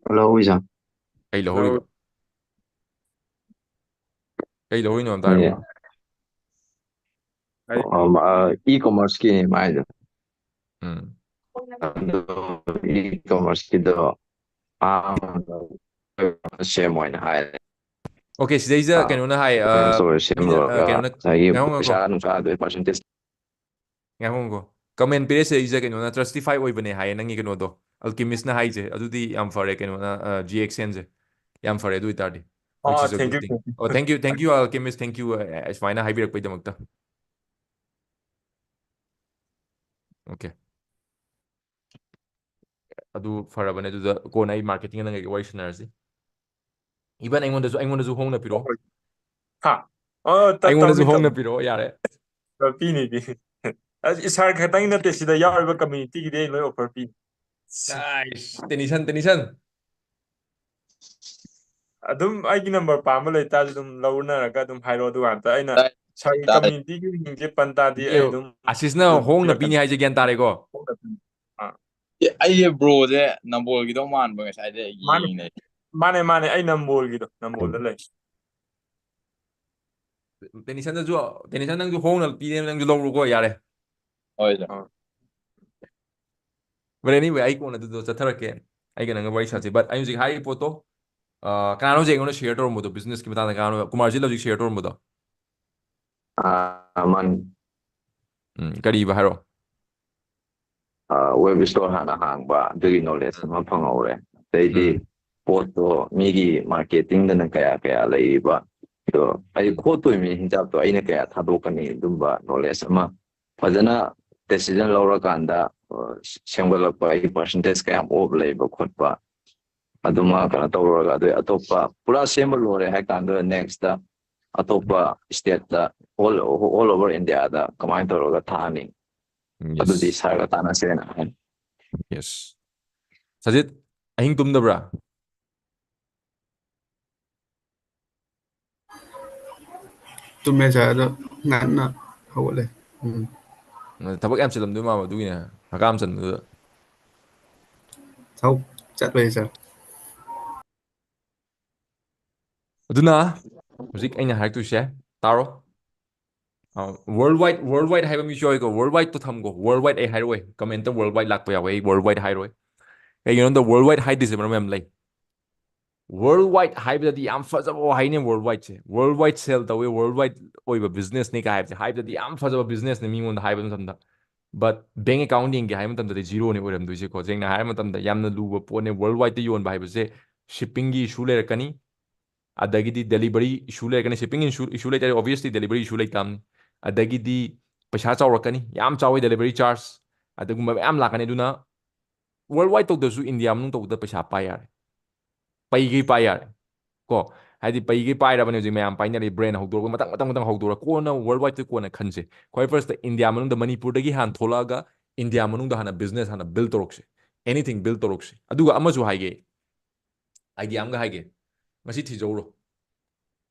ꯂꯧꯏ ꯁꯥꯔ꯫ ꯀꯩ ꯂꯧꯍꯧꯔꯤꯕ? ꯀꯩ ꯂꯧꯍꯧꯔꯤꯅꯣ ꯑꯝꯇ ꯍꯥꯏꯔꯛꯑꯣ꯫ ꯑꯦ꯫ ꯑ, e-commerce ꯀꯤꯅꯤ ꯃꯥꯏꯗꯣ꯫ ꯎꯝ꯫ ꯑꯗꯣ e-commerce ꯀꯤꯗꯣ ꯑꯍꯥꯟꯕꯗ ꯁꯦꯝꯃꯣ ꯍꯥꯏꯅ ꯍꯥꯏꯔꯦ꯫ Okay, ꯁꯤꯗꯩꯁꯤꯗ ꯑꯥ, ꯀꯩꯅꯣꯅ ꯍꯥꯏ, ꯑꯩꯈꯣꯏꯅ ꯑ, store ꯁꯦꯝ ꯃꯤꯅ, ꯑ, ꯂꯣꯏꯔꯒ ꯀꯩꯅꯣꯅ, ꯉꯁꯥꯏꯒꯤ ꯉꯥꯏꯈꯣ, ꯉꯥꯏꯈꯣ꯫ ꯄꯩꯁꯥ ꯅꯨꯡꯁꯥ ꯑꯗꯨꯒꯤ percentage ꯉꯥꯏꯈꯣ, ꯉꯥꯏꯈꯣ꯫ Comment ꯄꯤꯔꯛꯏꯁꯦ ꯀꯩꯅꯣꯅ Trustify ꯑꯣꯏꯕꯅꯦ ꯍꯥꯏꯌꯦ ꯅꯪꯒꯤ ꯀꯩꯅꯣꯗꯣ, Alchemist ꯅ ꯍꯥꯏꯁꯦ꯫ ꯑꯗꯨꯗꯤ ꯌꯥꯝ ꯐꯔꯦ ꯀꯩꯅꯣꯅ, ꯑ, G X N ꯁꯦ꯫ ꯌꯥꯝ ꯐꯔꯦ ꯑꯗꯨ ꯑꯣꯏꯇꯥꯔꯗꯤ꯫ Which ah, is a thank good you, thing. thank you. Oh, thank you, thank you, Alchemist, thank you, ꯑ, ꯑ, ꯁꯨꯃꯥꯏꯅ ꯍꯥꯏꯕꯤꯔꯛꯄꯩꯗꯃꯛꯇ꯫ Okay. ꯑꯗꯨ ꯐꯔꯕꯅꯦ, ꯑꯗꯨꯗ ꯀꯣꯟꯅ ꯑꯩ marketing ꯅꯪ ꯑꯩꯒ ꯋꯥꯔꯤ ꯁꯥꯟꯅꯔꯁꯤ꯫ Even ꯑꯩꯉꯣꯟꯗꯁꯨ, ꯑꯩꯉꯣꯟꯗꯁꯨ ꯍꯣꯡꯅ ꯄꯤꯔꯛꯑꯣ꯫ ꯍꯥ? ꯑꯣ, ꯇ-, ꯑꯩꯉꯣꯟꯗꯁꯨ ꯇꯧꯅꯤ, ꯍꯣꯡꯅ ꯇꯧꯅꯤ. ꯄꯤꯔꯛꯑꯣ, ꯌꯥꯔꯦ꯫ ꯑ, ꯄꯤꯅꯤ, ꯄꯤꯅꯤ꯫ ꯑꯁ, ꯏꯁꯥ ꯈꯛꯇꯪ ꯅꯠꯇꯦ, ꯁꯤꯗ ꯌꯥꯎꯔꯤꯕ community ꯒꯤꯗꯤ ꯑꯩ ꯂꯣꯏ offer ꯄꯤꯅꯤ. Nice. Tenison, Tenison. ꯑꯗꯨꯝ ꯑꯩꯒꯤ number ꯄꯥꯝꯕ ꯂꯩꯇꯥꯔꯁꯨ ꯑꯗꯨꯝ ꯂꯧꯅꯔꯒ ꯑꯗꯨꯝ ꯍꯥꯏꯔꯣ, ꯑꯗꯨꯀꯥꯟꯗ ꯑꯩꯅ ꯇꯥꯏ, ꯁꯥꯔꯒꯤ ꯇꯥꯏ. community ꯒꯤ ꯃꯤꯡꯁꯦ ꯄꯟ ꯇꯥꯔꯗꯤ ꯑꯩ ꯌꯦꯡꯉꯣ, ꯑꯗꯨꯝ ꯑꯁꯤꯁꯅ ꯑꯗꯨꯝ ꯍꯣꯡꯅ ꯄꯤꯔꯛꯀꯅꯤ. ꯄꯤꯅꯤ ꯍꯥꯏꯁꯦ ꯒ꯭ꯌꯥꯟ ꯇꯥꯔꯦꯀꯣ? ꯍꯣꯡꯅ ꯄꯤꯅꯤ. ꯑꯥ. ꯑꯦ, ꯑꯩꯁꯦ bro ꯁꯦ ꯅꯝꯕꯣꯜꯒꯤꯗꯧ ꯃꯥꯟꯕ ꯉꯁꯥꯏꯗꯩ ꯃꯥꯅꯦ. ꯌꯦꯡꯉꯤꯅꯦ꯫ ꯃꯥꯅꯦ, ꯃꯥꯅꯦ, ꯑꯩ ꯅꯝꯕꯣꯜꯒꯤꯗꯣ, ꯅꯝꯕꯣꯜꯗ ꯂꯩ. Tenisonꯗꯁꯨ, Tenison ꯅꯪꯁꯨ ꯍꯣꯡꯅ ꯄꯤꯅꯦ, ꯅꯪꯁꯨ ꯂꯧꯔꯣꯀꯣ, ꯌꯥꯔꯦ꯫ ꯍꯣꯏ, sir. ꯑꯥ. But anyway, ꯑꯩ ꯀꯣꯟꯅ ꯑꯗꯨꯗꯣ ꯆꯠꯊꯔꯛꯀꯦ꯫ ꯑꯩꯒ ꯅꯪꯒ ꯋꯥꯔꯤ ꯁꯥꯁꯤ꯫ But ꯑꯩ ꯍꯧꯖꯤꯛ ꯍꯥꯏꯔꯤꯕ ꯄꯣꯠꯇꯣ, ꯑ, ꯀꯅꯥꯅꯣ ꯍꯧꯖꯤꯛ ꯑꯩꯉꯣꯟꯗ share ꯇꯧꯔꯝꯕꯗꯣ, business ꯀꯤ ꯃꯇꯥꯡꯗ ꯀꯅꯥꯅꯣ? ꯀꯨꯃꯥꯔꯖꯤꯠ ꯍꯧꯖꯤꯛ share ꯇꯧꯔꯝꯕꯗꯣ? ꯑꯥ, ꯃꯥꯅꯤ. ꯎꯝ, ꯀꯔꯤꯕ ꯍꯥꯏꯔꯣ? ꯑꯥ, web store ꯍꯥꯟꯅ ꯍꯥꯡꯕ, ꯑꯗꯨꯒꯤ knowledge ꯑꯃ ꯐꯪꯍꯧꯔꯦ꯫ ꯑꯗꯩꯗꯤ ꯎꯝ. ꯄꯣꯠꯇꯣ ꯃꯤꯒꯤ marketing ꯗꯅ ꯀꯌꯥ ꯀꯌꯥ ꯂꯩꯔꯤꯕ, ꯑꯗꯣ ꯑꯩ ꯎꯝ. ꯈꯣꯠꯇꯣꯏ ꯃꯤ ꯍꯤꯡꯆꯥꯞꯇꯣ ꯑꯩꯅ ꯀꯌꯥ ꯊꯥꯗꯣꯛꯀꯅꯤ, ꯑꯗꯨꯝꯕ knowledge ꯑꯃ ꯐꯖꯅ decision ꯂꯧꯔꯀꯥꯟꯗ, ꯑ, ꯁꯦꯝꯒꯠꯂꯛꯄ ꯑꯩꯒꯤ percentage ꯀꯌꯥꯝ off ꯂꯩꯕ ꯈꯣꯠꯄ, ꯑꯗꯨꯃ ꯀꯩꯅꯣ ꯇꯧꯔꯒ, ꯑꯗꯩ ꯑꯇꯣꯞꯄ ꯄꯨꯔꯥ ꯁꯦꯝꯕ ꯂꯣꯏꯔꯦ ꯍꯥꯏ ꯀꯥꯟꯗ next ꯑꯇꯣꯞꯄ state ꯇ all, all over India ꯗ ꯀꯃꯥꯏꯅ ꯇꯧꯔꯒ ꯊꯥꯅꯤ, ꯑꯗꯨꯗꯤ Yes. ꯁꯥꯔꯒ ꯇꯥꯟꯅꯁꯦꯅ ꯍꯥꯏ꯫ Yes. ꯁꯖꯤꯠ, ꯑꯍꯤꯡ ꯇꯨꯝꯗꯕ꯭ꯔꯥ? ꯇꯨꯝꯃꯦ ꯁꯥꯔ, ꯑꯗꯣ ꯉꯟꯅ ꯍꯧꯒꯠꯂꯦ꯫ ꯎꯝ꯫ ꯊꯕꯛ ꯌꯥꯝ ꯆꯤꯜꯂꯝꯗꯣꯏ ꯃꯥꯟꯕ, ꯑꯗꯨꯒꯤꯅꯦ ꯍꯀꯥꯝ ꯆꯟꯕꯗꯨꯗ꯫ ꯊꯕꯛ ꯆꯠꯂꯣꯏ ꯁꯥꯔ꯫ ꯑꯗꯨꯅ ꯍꯧꯖꯤꯛ ꯑꯩꯅ ꯍꯥꯏꯔꯛꯇꯣꯏꯁꯦ ꯇꯥꯔꯣ꯫ ꯋꯥꯔꯜ ꯋꯥꯏꯗ, ꯋꯥꯔꯜ ꯋꯥꯏꯗ ꯍꯥꯏꯕ ꯃꯤꯁꯨ ꯌꯥꯎꯏꯀꯣ꯫ ꯋꯥꯔꯜ ꯋꯥꯏꯗꯇꯣ ꯊꯝꯒꯣ꯫ ꯋꯥꯔꯜ ꯋꯥꯏꯗ ꯑꯩ ꯍꯥꯏꯔꯛꯑꯣꯏ꯫ ꯀꯃꯦꯟꯇ ꯋꯥꯔꯜ ꯋꯥꯏꯗ ꯂꯥꯛꯄ ꯌꯥꯎꯋꯦ꯫ ꯑꯩ ꯋꯥꯔꯜ ꯋꯥꯏꯗ ꯍꯥꯏꯔꯣꯏ꯫ ꯀꯩꯒꯤꯅꯣꯗ ꯋꯥꯔꯜ ꯋꯥꯏꯗ ꯍꯥꯏꯗ꯭ꯔꯤꯁꯦ ꯃꯔꯝ ꯌꯥꯝ ꯂꯩ꯫ ꯋꯥꯔꯜ ꯋꯥꯏꯗ ꯍꯥꯏꯕꯗꯗꯤ ꯌꯥꯝ ꯐꯖꯕ ꯋꯥꯍꯩꯅꯦ ꯋꯥꯔꯜ ꯋꯥꯏꯗꯁꯦ꯫ ꯋꯥꯔꯜ ꯋꯥꯏꯗ ꯁꯦꯜ ꯇꯧꯋꯦ, ꯋꯥꯔꯜ ꯋꯥꯏꯗ ꯑꯣꯏꯕ ꯕꯤꯖꯤꯅꯦꯁꯅꯦ ꯀꯥꯏ ꯍꯥꯏꯕꯁꯦ, ꯍꯥꯏꯕꯗꯗꯤ ꯌꯥꯝ ꯐꯖꯕ ꯕꯤꯖꯤꯅꯦꯁꯅꯦ ꯃꯤꯉꯣꯟꯗ ꯍꯥꯏꯕ ꯃꯇꯝꯗ꯫ But ꯕꯦꯡ ꯑꯦꯀꯥꯎꯟ ꯌꯦꯡꯒꯦ ꯍꯥꯏꯕ ꯃꯇꯝꯗꯗꯤ ꯖꯤꯔꯣꯅꯦ ꯑꯣꯏꯔꯝꯗꯣꯏꯁꯦꯀꯣ꯫ ꯁꯦꯡꯅ ꯍꯥꯏꯔ ꯃꯇꯝꯗ ꯌꯥꯝꯅ ꯂꯨꯕ ꯄꯣꯠꯅꯦ꯫ ꯋꯥꯔꯜ ꯋꯥꯏꯗꯇ ꯌꯣꯟꯕ ꯍꯥꯏꯕꯁꯦ ꯁꯤꯞꯄꯤꯡꯒꯤ ꯏꯁꯨ ꯂꯩꯔꯛꯀꯅꯤ, ꯑꯗꯒꯤꯗꯤ ꯗꯦꯂꯤꯚꯔꯤ ꯏꯁꯨ ꯂꯩꯔꯛꯀꯅꯤ꯫ ꯁꯤꯞꯄꯤꯡ ꯏꯁꯨ, ꯏꯁꯨ ꯂꯩꯇꯥꯔꯗꯤ obviously ꯗꯦꯂꯤꯚꯔꯤ ꯏꯁꯨ ꯂꯩꯇꯥꯕꯅꯤ꯫ ꯑꯗꯒꯤꯗꯤ ꯄꯩꯁꯥ ꯆꯥꯎꯔꯛꯀꯅꯤ, ꯌꯥꯝ ꯆꯥꯎꯋꯤ ꯗꯦꯂꯤꯚꯔꯤ ꯆꯥꯔꯖ, ꯑꯗꯨꯒꯨꯝꯕ ꯃꯌꯥꯝ ꯂꯥꯛꯀꯅꯤ꯫ ꯑꯗꯨꯅ ꯋꯥꯔꯜ ꯋꯥꯏꯗ ꯇꯧꯗ꯭ꯔꯁꯨ ꯏꯟꯗꯤꯌꯥ ꯃꯅꯨꯡ ꯇꯧꯕꯗ ꯄꯩꯁꯥ ꯄꯥꯏ ꯌꯥꯔꯦ, ꯄꯩꯒꯩ ꯄꯥꯏ ꯌꯥꯔꯦ꯫ ꯀꯣ, ꯍꯥꯏꯗꯤ ꯄꯩꯒꯩ ꯄꯥꯏꯔꯕꯅꯦ ꯍꯧꯖꯤꯛ ꯃꯌꯥꯝ ꯄꯥꯏꯅꯔꯤ꯫ ꯕ꯭ꯔꯦꯟ ꯍꯧꯗꯣꯔꯛꯄ ꯃꯊꯪ ꯃꯊꯪ ꯃꯊꯪ ꯍꯧꯗꯣꯔꯛ, ꯀꯣꯟꯅ ꯋꯥꯔꯜ ꯋꯥꯏꯗꯇ ꯀꯣꯟꯅ ꯈꯟꯁꯦ꯫ ꯈ꯭ꯋꯥꯏ ꯐꯥꯔꯁꯇ ꯏꯟꯗꯤꯌꯥ ꯃꯅꯨꯡꯗ, ꯃꯅꯤꯄꯨꯔꯗꯒꯤ ꯍꯥꯟꯅ ꯊꯣꯛꯂꯛꯑꯒ ꯏꯟꯗꯤꯌꯥ ꯃꯅꯨꯡꯗ ꯍꯥꯟꯅ ꯕꯤꯖꯤꯅꯦꯁ ꯍꯥꯟꯅ ꯕꯤꯜ ꯇꯧꯔꯛꯁꯦ꯫ Anything ꯕꯤꯜ ꯇꯧꯔꯛꯁꯦ꯫ ꯑꯗꯨꯒ ꯑꯃꯁꯨ ꯍꯥꯏꯒꯦ, ꯑꯥꯏꯗꯤꯌꯥ ꯑꯃꯒ ꯍꯥꯏꯒꯦ, ꯉꯁꯤ ꯊꯤꯖꯧꯔꯣ꯫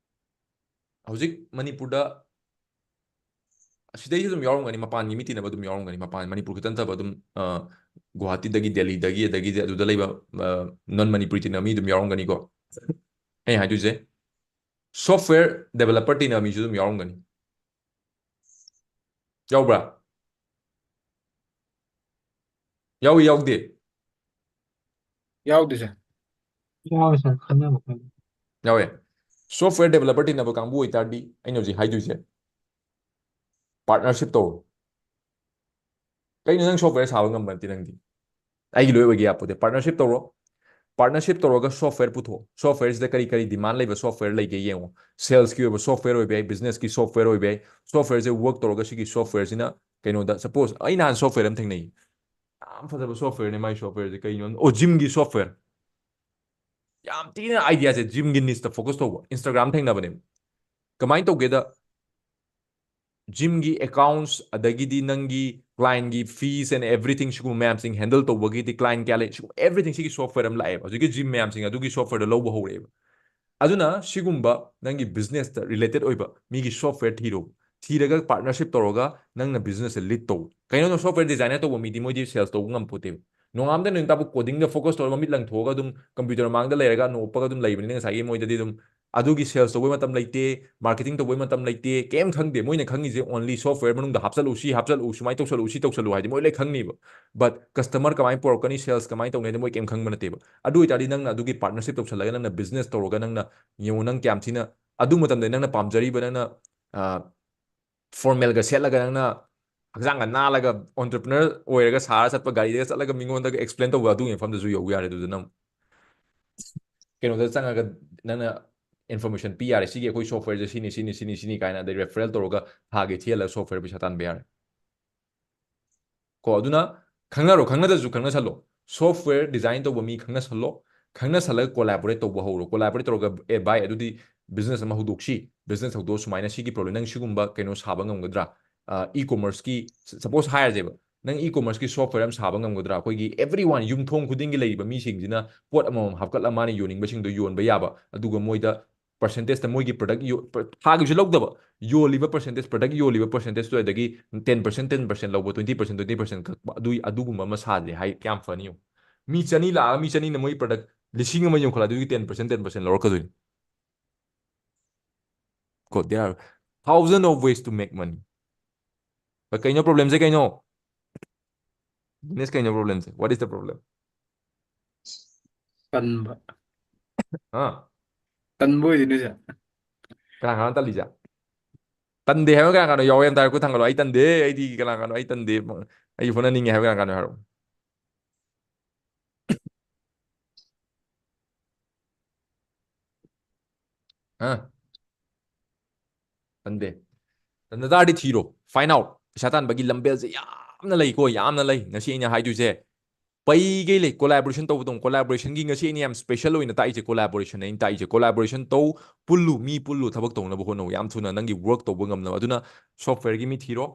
ꯍꯧꯖꯤꯛ ꯃꯅꯤꯄꯨꯔꯗ, ꯑꯁꯤꯗꯩꯁꯨ ꯑꯗꯨꯝ ꯌꯥꯎꯔꯝꯒꯅꯤ, ꯃꯄꯥꯟꯒꯤ ꯃꯤ ꯇꯤꯟꯅꯕ ꯑꯗꯨꯝ ꯌꯥꯎꯔꯝꯒꯅꯤ, ꯃꯄꯥꯟ, ꯃꯅꯤꯄꯨꯔ ꯈꯛꯇ ꯅꯠꯇꯕ ꯑꯗꯨꯝ, ꯑ, ꯒꯨꯋꯥꯍꯥꯇꯤꯗꯒꯤ, ꯗꯦꯜꯂꯤꯗꯒꯤ, ꯑꯗꯒꯤꯗꯤ ꯑꯗꯨꯗ ꯂꯩꯕ, ꯑ, ꯅꯟ ꯃꯅꯤꯄꯨꯔꯤ ꯇꯤꯟꯅꯕ ꯃꯤ ꯑꯗꯨꯝ ꯌꯥꯎꯔꯝꯒꯅꯤꯀꯣ꯫ ꯑꯩꯅ ꯍꯥꯏꯗꯣꯏꯁꯦ, ꯁꯣꯐꯋꯦꯌꯔ ꯗꯦꯕꯂꯞꯄꯔ ꯇꯤꯟꯅꯕ ꯃꯤꯁꯨ ꯑꯗꯨꯝ ꯌꯥꯎꯔꯝꯒꯅꯤ꯫ ꯌꯥꯎꯕ꯭ꯔꯥ? ꯌꯥꯎꯏ, ꯌꯥꯎꯗꯦ? ꯌꯥꯎꯗꯦ ꯁꯥꯔ꯫ ꯌꯥꯎꯋꯦ ꯁꯥꯔ, ꯈꯟꯅꯕ ꯈꯟꯅꯕ꯫ ꯌꯥꯎꯋꯦ꯫ ꯁꯣꯐꯋꯦꯌꯔ ꯗꯦꯕꯂꯞꯄꯔ ꯇꯤꯟꯅꯕ ꯀꯥꯡꯕꯨ ꯑꯣꯏꯇꯥꯔꯗꯤ ꯑꯩꯅ ꯍꯧꯖꯤꯛ ꯍꯥꯏꯗꯣꯏꯁꯦ, ꯄꯥꯔꯠꯅꯔꯁꯤꯞ ꯇꯧꯔꯣ꯫ ꯀꯩꯅꯣ, ꯅꯪ ꯁꯣꯐꯋꯦꯌꯔ ꯁꯥꯕ ꯉꯝꯕ ꯅꯠꯇꯦ ꯅꯪꯗꯤ꯫ ꯑꯩꯒꯤ ꯂꯣꯏ ꯑꯣꯏꯒꯦ ꯌꯥꯄꯣꯠꯇꯦ꯫ ꯄꯥꯔꯠꯅꯔꯁꯤꯞ ꯇꯧꯔꯣ꯫ ꯄꯥꯔꯠꯅꯔꯁꯤꯞ ꯇꯧꯔꯒ ꯁꯣꯐꯋꯦꯌꯔ ꯄꯨꯊꯣꯛꯑꯣ꯫ ꯁꯣꯐꯋꯦꯌꯔꯁꯤꯗ ꯀꯔꯤ ꯀꯔꯤ ꯗꯤꯃꯥꯟ ꯂꯩꯕ ꯁꯣꯐꯋꯦꯌꯔ ꯂꯩꯒꯦ ꯌꯦꯡꯉꯣ꯫ ꯁꯦꯜꯁꯀꯤ ꯑꯣꯏꯕ ꯁꯣꯐꯋꯦꯌꯔ ꯑꯣꯏꯕ ꯌꯥꯏ, ꯕꯤꯖꯤꯅꯦꯁꯀꯤ ꯁꯣꯐꯋꯦꯌꯔ ꯑꯣꯏꯕ ꯌꯥꯏ꯫ ꯁꯣꯐꯋꯦꯌꯔꯁꯦ ꯋꯔꯛ ꯇꯧꯔꯒ ꯁꯤꯒꯤ ꯁꯣꯐꯋꯦꯌꯔꯁꯤꯅ ꯀꯩꯅꯣꯗ, ꯁꯄꯣꯁ ꯑꯩ ꯅꯍꯥꯟ ꯁꯣꯐꯋꯦꯌꯔ ꯑꯃ ꯊꯦꯡꯅꯩ, ꯌꯥꯝ ꯐꯖꯕ ꯁꯣꯐꯋꯦꯌꯔꯅꯦ ꯃꯥꯏ ꯁꯣꯐꯋꯦꯌꯔꯁꯦ꯫ ꯀꯩꯅꯣ? ꯑꯣ, ꯖꯤꯝꯒꯤ ꯁꯣꯐꯋꯦꯌꯔ꯫ ꯌꯥꯝ ꯊꯤꯅ ꯑꯥꯏꯗꯤꯌꯥꯁꯦ ꯖꯤꯝꯒꯤ ꯅꯤꯁꯇ ꯐꯣꯀꯁ ꯇꯧꯕ꯫ ꯏꯟꯁꯇꯥꯒ꯭ꯔꯥꯝ ꯊꯦꯡꯅꯕꯅꯦꯕ꯫ ꯀꯃꯥꯏꯅ ꯇꯧꯒꯦꯗ, ꯖꯤꯝꯒꯤ ꯑꯦꯀꯥꯎꯟꯠꯁ, ꯑꯗꯒꯤꯗꯤ ꯅꯪꯒꯤ clientꯀꯤ fees and everything, ꯁꯤꯒꯨꯝꯕ ꯃꯌꯥꯝꯁꯤꯡ handle ꯇꯧꯕꯒꯤꯗꯤ, client ꯀꯌꯥ ꯂꯩ, ꯁꯤꯒꯨꯝꯕ everything, ꯁꯤꯒꯤ software ꯑꯃ ꯂꯥꯛꯑꯦꯕ꯫ ꯍꯧꯖꯤꯛꯀꯤ gym ꯃꯌꯥꯝꯁꯤꯡ ꯑꯗꯨꯒꯤ softwareꯗꯣ ꯂꯧꯕ ꯍꯧꯔꯛꯑꯦꯕ꯫ ꯑꯗꯨꯅ ꯁꯤꯒꯨꯝꯕ ꯅꯪꯒꯤ businessꯇ related ꯑꯣꯏꯕ ꯃꯤꯒꯤ software ꯊꯤꯔꯣ꯫ ꯊꯤꯔꯒ partnership ꯇꯧꯔꯒ ꯅꯪꯅ businessꯁꯦ lead ꯇꯧ꯫ ꯀꯩꯅꯣ, software designer ꯇꯧꯕ ꯃꯤꯗꯤ ꯃꯣꯏꯗꯤ sales ꯇꯧꯕ ꯉꯝꯄꯣꯠꯇꯦꯕ꯫ ꯅꯣꯡꯉꯥꯝꯗ ꯅꯨꯃꯤꯠ ꯇꯥꯕꯨ codingꯗ focus ꯇꯧꯔꯒ ꯃꯃꯤꯠ ꯂꯪꯊꯣꯛꯑꯒ ꯑꯗꯨꯝ computer ꯃꯥꯡꯗ ꯂꯩꯔꯒ ꯅꯣꯞꯄꯒ ꯑꯗꯨꯝ ꯂꯩꯕꯅꯤꯅ ꯉꯁꯥꯏꯒꯤ ꯃꯣꯏꯗꯗꯤ ꯑꯗꯨꯝ ꯑꯗꯨꯒꯤ sales ꯇꯧꯕꯩ ꯃꯇꯝ ꯂꯩꯇꯦ, marketing ꯇꯧꯕꯩ ꯃꯇꯝ ꯂꯩꯇꯦ, ꯀꯩꯝ ꯈꯪꯗꯦ꯫ ꯃꯣꯏꯅ ꯈꯪꯉꯤꯁꯦ only software ꯃꯅꯨꯡꯗ ꯍꯥꯞꯆꯜꯂꯨ, ꯁꯤ ꯍꯥꯞꯆꯜꯂꯨ, ꯁꯨꯃꯥꯏꯅ ꯇꯧꯁꯜꯂꯨ, ꯁꯤ ꯇꯧꯁꯜꯂꯨ ꯍꯥꯏꯗꯤ ꯃꯣꯏ ꯂꯣꯏ ꯈꯪꯅꯤꯕ꯫ But customer ꯀꯃꯥꯏꯅ ꯄꯨꯔꯛꯀꯅꯤ, sales ꯀꯃꯥꯏꯅ ꯇꯧꯅꯤ ꯍꯥꯏꯗꯤ ꯃꯣꯏ ꯀꯩꯝ ꯈꯪꯕ ꯅꯠꯇꯦꯕ꯫ ꯑꯗꯨ ꯑꯣꯏꯇꯥꯔꯗꯤ ꯅꯪꯅ ꯑꯗꯨꯒꯤ partnership ꯇꯧꯁꯜꯂꯒ ꯅꯪꯅ business ꯇꯧꯔꯒ ꯅꯪꯅ ꯌꯦꯡꯉꯨ ꯅꯪ ꯀꯌꯥꯝ ꯊꯤꯅ ꯑꯗꯨ ꯃꯇꯝꯗ ꯅꯪꯅ ꯄꯥꯝꯖꯔꯤꯕ ꯅꯪꯅ, ꯑ, formalꯒ ꯁꯦꯠꯂꯒ ꯅꯪꯅ ꯍꯛꯆꯥꯡꯒ ꯅꯥꯜꯂꯒ entrepreneur ꯑꯣꯏꯔꯒ ꯁꯥꯔ ꯆꯠꯄ ꯒꯥꯔꯤꯗꯒ ꯆꯠꯂꯒ ꯃꯤꯉꯣꯟꯗꯒ explain ꯇꯧꯕ ꯑꯗꯨꯒꯤ ꯃꯐꯝꯗꯁꯨ ꯌꯧꯕ ꯌꯥꯔꯦ꯫ ꯑꯗꯨꯗ ꯅꯪ ꯀꯩꯅꯣꯗ ꯆꯪꯉꯒ ꯅꯪꯅ information ꯄꯤ ꯌꯥꯔꯦ, "ꯁꯤꯒꯤ ꯑꯩꯈꯣꯏ softwareꯁꯦ ꯁꯤꯅꯤ, ꯁꯤꯅꯤ, ꯁꯤꯅꯤ, ꯁꯤꯅꯤ" ꯀꯥꯏꯅ, ꯑꯗꯩ referral ꯇꯧꯔꯒ ꯊꯥꯒꯤ ꯊꯤꯍꯜꯂꯒ software ꯄꯩꯁꯥ ꯇꯥꯟꯕ ꯌꯥꯔꯦ꯫ ꯀꯣ, ꯑꯗꯨꯅ ꯈꯪꯅꯔꯣ, ꯈꯪꯅꯗ꯭ꯔꯁꯨ ꯈꯪꯅꯁꯜꯂꯣ꯫ Software design ꯇꯧꯕ ꯃꯤ ꯈꯪꯅꯁꯜꯂꯣ, ꯈꯪꯅꯁꯜꯂꯒ collaborate ꯇꯧꯕ ꯍꯧꯔꯣ꯫ Collaborate ꯇꯧꯔꯒ, "ꯑꯦ ꯚꯥꯏ, ꯑꯗꯨꯗꯤ business ꯑꯃ ꯍꯧꯗꯣꯛꯁꯤ, business ꯍꯧꯗꯣꯛꯑ ꯁꯨꯃꯥꯏꯅ ꯁꯤꯒꯤ problem, ꯅꯪ ꯁꯤꯒꯨꯝꯕ ꯀꯩꯅꯣ ꯁꯥꯕ ꯉꯝꯒꯗ꯭ꯔꯥ?" ꯑ, e-commerceꯀꯤ, suppose ꯍꯥꯏꯔꯁꯦꯕ, ꯅꯪ e-commerceꯀꯤ software ꯑꯃ ꯁꯥꯕ ꯉꯝꯒꯗ꯭ꯔꯥ? ꯑꯩꯈꯣꯏꯒꯤ everyone, ꯌꯨꯝꯊꯣꯡ ꯈꯨꯗꯤꯡꯒꯤ ꯂꯩꯔꯤꯕ ꯃꯤꯁꯤꯡꯁꯤꯅ ꯄꯣꯠ ꯑꯃꯃꯝ ꯍꯥꯞꯀꯠꯂ ꯃꯥꯅ ꯌꯣꯟꯅꯤꯡꯕꯁꯤꯡꯗꯣ ꯌꯣꯟꯕ ꯌꯥꯕ, ꯑꯗꯨꯒ ꯃꯣꯏꯗ percentage ꯃꯣꯏꯒꯤ product ꯌꯣ-, ꯄ-, ꯊꯥꯒꯤꯁꯨ ꯂꯧꯗꯕ, ꯌꯣꯜꯂꯤꯕ percentage, product ꯌꯣꯜꯂꯤꯕ percentageꯇꯨ ꯑꯗꯒꯤ ten percent, ten percent ꯂꯧꯕ, twenty percent, twenty percent ꯀꯛꯄ, ꯑꯗꯨ, ꯑꯗꯨꯒꯨꯝꯕ ꯑꯃ ꯁꯥꯁꯦ ꯍꯥꯏ, ꯀꯌꯥꯝ ꯐꯅꯤ ꯌꯦꯡꯉꯨ꯫ ꯃꯤ ꯆꯅꯤ ꯂꯥꯛꯑꯒ ꯃꯤ ꯆꯅꯤꯅ ꯃꯣꯏ product ꯂꯤꯁꯤꯡ ꯑꯃ ꯌꯣꯟꯈꯠꯂ ꯑꯗꯨꯒꯤ ten percent, ten percent ꯂꯧꯔꯛꯀꯗꯣꯏꯅꯤ꯫ ꯀꯣ, there are thousand of ways to make money. ꯀꯩꯅꯣ problemꯁꯦ ꯀꯩꯅꯣ? Business ꯀꯩꯅꯣ problemꯁꯦ? What is the problem? ꯇꯟꯕ꯫ ꯍꯥ? ꯇꯟꯕ ꯑꯣꯏꯗꯣꯏꯅꯦ ꯁꯦ꯫ ꯀꯅꯥ ꯀꯅꯥ ꯇꯜꯂꯤꯁꯦ? ꯇꯟꯗꯦ ꯍꯥꯏꯕ ꯀꯅꯥ ꯀꯅꯥ ꯌꯥꯎꯋꯦ? ꯑꯝꯇ ꯍꯥꯏꯔꯛꯑꯣ, ꯈꯨꯠ ꯊꯥꯡꯒꯠꯂꯣ꯫ "ꯑꯩ ꯇꯟꯗꯦ, ꯑꯩꯗꯤ ꯀꯅꯥ ꯀꯅꯥꯅꯣ ꯑꯩ ꯇꯟꯗꯦ, ꯑꯩ ꯍꯣꯠꯅꯅꯤꯡꯉꯦ" ꯍꯥꯏꯕ ꯀꯅꯥ ꯀꯅꯥꯅꯣ ꯍꯥꯏꯔꯛꯑꯣ꯫ ꯍꯥ? ꯇꯟꯗꯦ꯫ ꯇꯟꯗ ꯇꯥꯔꯗꯤ ꯊꯤꯔꯣ, find out꯫ ꯄꯩꯁꯥ ꯇꯥꯟꯕꯒꯤ ꯂꯝꯕꯦꯜꯁꯦ ꯌꯥꯝꯅ ꯂꯩꯀꯣ, ꯌꯥꯝꯅ ꯂꯩ꯫ ꯉꯁꯤ ꯑꯩꯅ ꯍꯥꯏꯗꯣꯏꯁꯦ ꯄꯩꯒꯩ ꯂꯩ꯫ Collaboration ꯇꯧꯕꯗꯧ, collaborationꯒꯤ ꯉꯁꯤ ꯑꯩꯅ ꯌꯥꯝ special ꯑꯣꯏꯅ ꯇꯥꯛꯏꯁꯦ collaboration ꯑꯩꯅ ꯇꯥꯛꯏꯁꯦ꯫ Collaboration ꯇꯧ, ꯄꯨꯜꯂꯨ, ꯃꯤ ꯄꯨꯜꯂꯨ, ꯊꯕꯛ ꯇꯧꯅꯕ ꯍꯣꯠꯅꯧ, ꯌꯥꯝ ꯊꯨꯅ ꯅꯪꯒꯤ work ꯇꯧꯕ ꯉꯝꯅꯕ꯫ ꯑꯗꯨꯅ softwareꯒꯤ ꯃꯤ ꯊꯤꯔꯣ,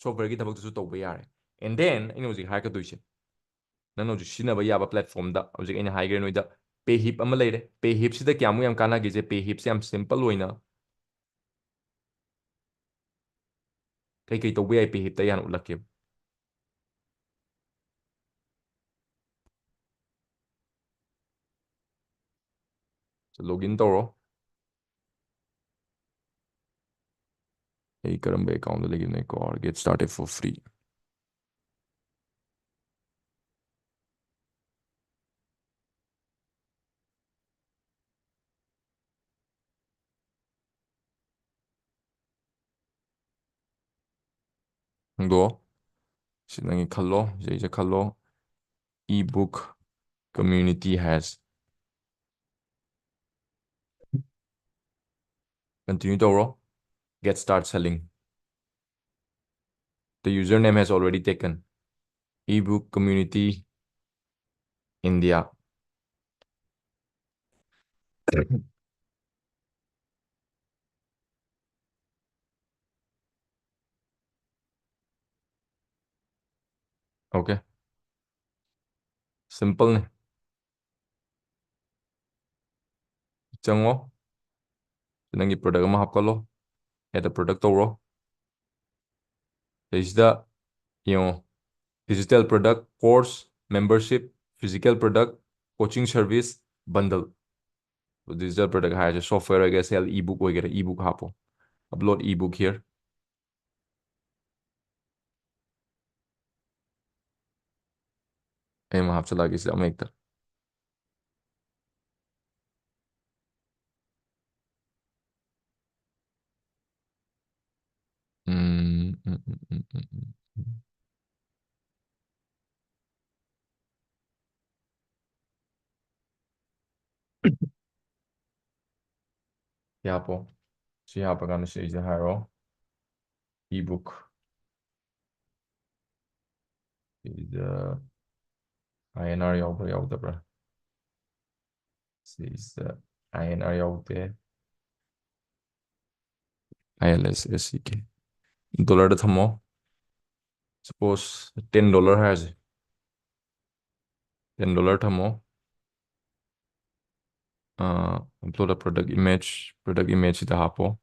softwareꯒꯤ ꯊꯕꯛꯇꯨꯁꯨ ꯇꯧꯕ ꯌꯥꯔꯦ꯫ And then ꯑꯩꯅ ꯍꯧꯖꯤꯛ ꯍꯥꯏꯔꯛꯀꯗꯣꯏꯁꯦ, ꯅꯪꯅ ꯍꯧꯖꯤꯛ ꯁꯤꯖꯤꯟꯅꯕ ꯌꯥꯕ platformꯗ ꯍꯧꯖꯤꯛ ꯑꯩꯅ ꯍꯥꯏꯈ꯭ꯔꯦ ꯅꯣꯏꯗ, Payhip ꯑꯃ ꯂꯩꯔꯦ꯫ Payhipꯁꯤꯗ ꯀꯌꯥꯃꯨꯛ ꯌꯥꯝ ꯀꯥꯟꯅꯒꯦꯁꯦ, Payhipꯁꯦ ꯌꯥꯝ simple ꯑꯣꯏꯅ ꯀꯩꯀꯩ ꯇꯧꯕ ꯌꯥꯏ Payhipꯇ ꯑꯩ ꯍꯥꯟꯅ ꯎꯠꯂꯛꯀꯦꯕ꯫ Login ꯇꯧꯔꯣ꯫ ꯑꯩ ꯀꯔꯝꯕ accountꯗ ꯂꯩꯒꯦꯅꯣ ꯑꯩ ꯀꯥꯎꯔꯦ꯫ Get started for free꯫ ꯍꯥꯡꯗꯣꯛꯑꯣ꯫ ꯁꯤ ꯅꯪꯒꯤ ꯈꯜꯂꯣ, ꯁꯤꯁꯦ ꯈꯜꯂꯣ꯫ Ebook community has. Continue ꯇꯧꯔꯣ꯫ Get start selling. The username has already taken. Ebook community India. Okay. Simpleꯅꯦ꯫ ꯆꯪꯉꯣ꯫ ꯅꯪꯒꯤ product ꯑꯃ ꯍꯥꯞꯀꯠꯂꯣ꯫ Add a product ꯇꯧꯔꯣ꯫ ꯁꯤꯗꯩꯁꯤꯗ ꯌꯦꯡꯉꯣ, digital product, course, membership, physical product, coaching service, bundle꯫ Digital product ꯍꯥꯏꯔꯁꯦ, software ꯑꯣꯏꯒꯦꯔꯥ, sell ebook ꯑꯣꯏꯒꯦꯔꯥ, ebook ꯍꯥꯞꯄꯣ꯫ Upload ebook here꯫ ꯑꯩ ꯑꯃ ꯍꯥꯞꯆꯤꯜꯂꯛꯑꯒꯦ ꯁꯤꯗ ꯑꯃ ꯍꯦꯛꯇ꯫ ꯎꯝ, ꯎꯝ, ꯎꯝ, ꯎꯝ, ꯎꯝ, ꯎꯝ, ꯎꯝ꯫ ꯁꯤ ꯍꯥꯞꯄꯣ꯫ ꯁꯤ ꯍꯥꯞꯄꯀꯥꯟꯗ ꯁꯤꯁꯦ ꯍꯥꯏꯔꯣ꯫ Ebook꯫ ꯁꯤꯗ INR ꯌꯥꯎꯕ꯭ꯔꯥ ꯌꯥꯎꯗꯕ꯭ꯔꯥ? ꯁꯤꯁꯤꯗ INR ꯌꯥꯎꯗꯦ꯫ ILS SEK꯫ Dollarꯗ ꯊꯝꯃꯣ꯫ Suppose ten dollar ꯍꯥꯏꯔꯁꯦ꯫ Ten dollar ꯊꯝꯃꯣ꯫ ꯑ, upload a product image, product image ꯁꯤꯗ ꯍꯥꯞꯄꯣ꯫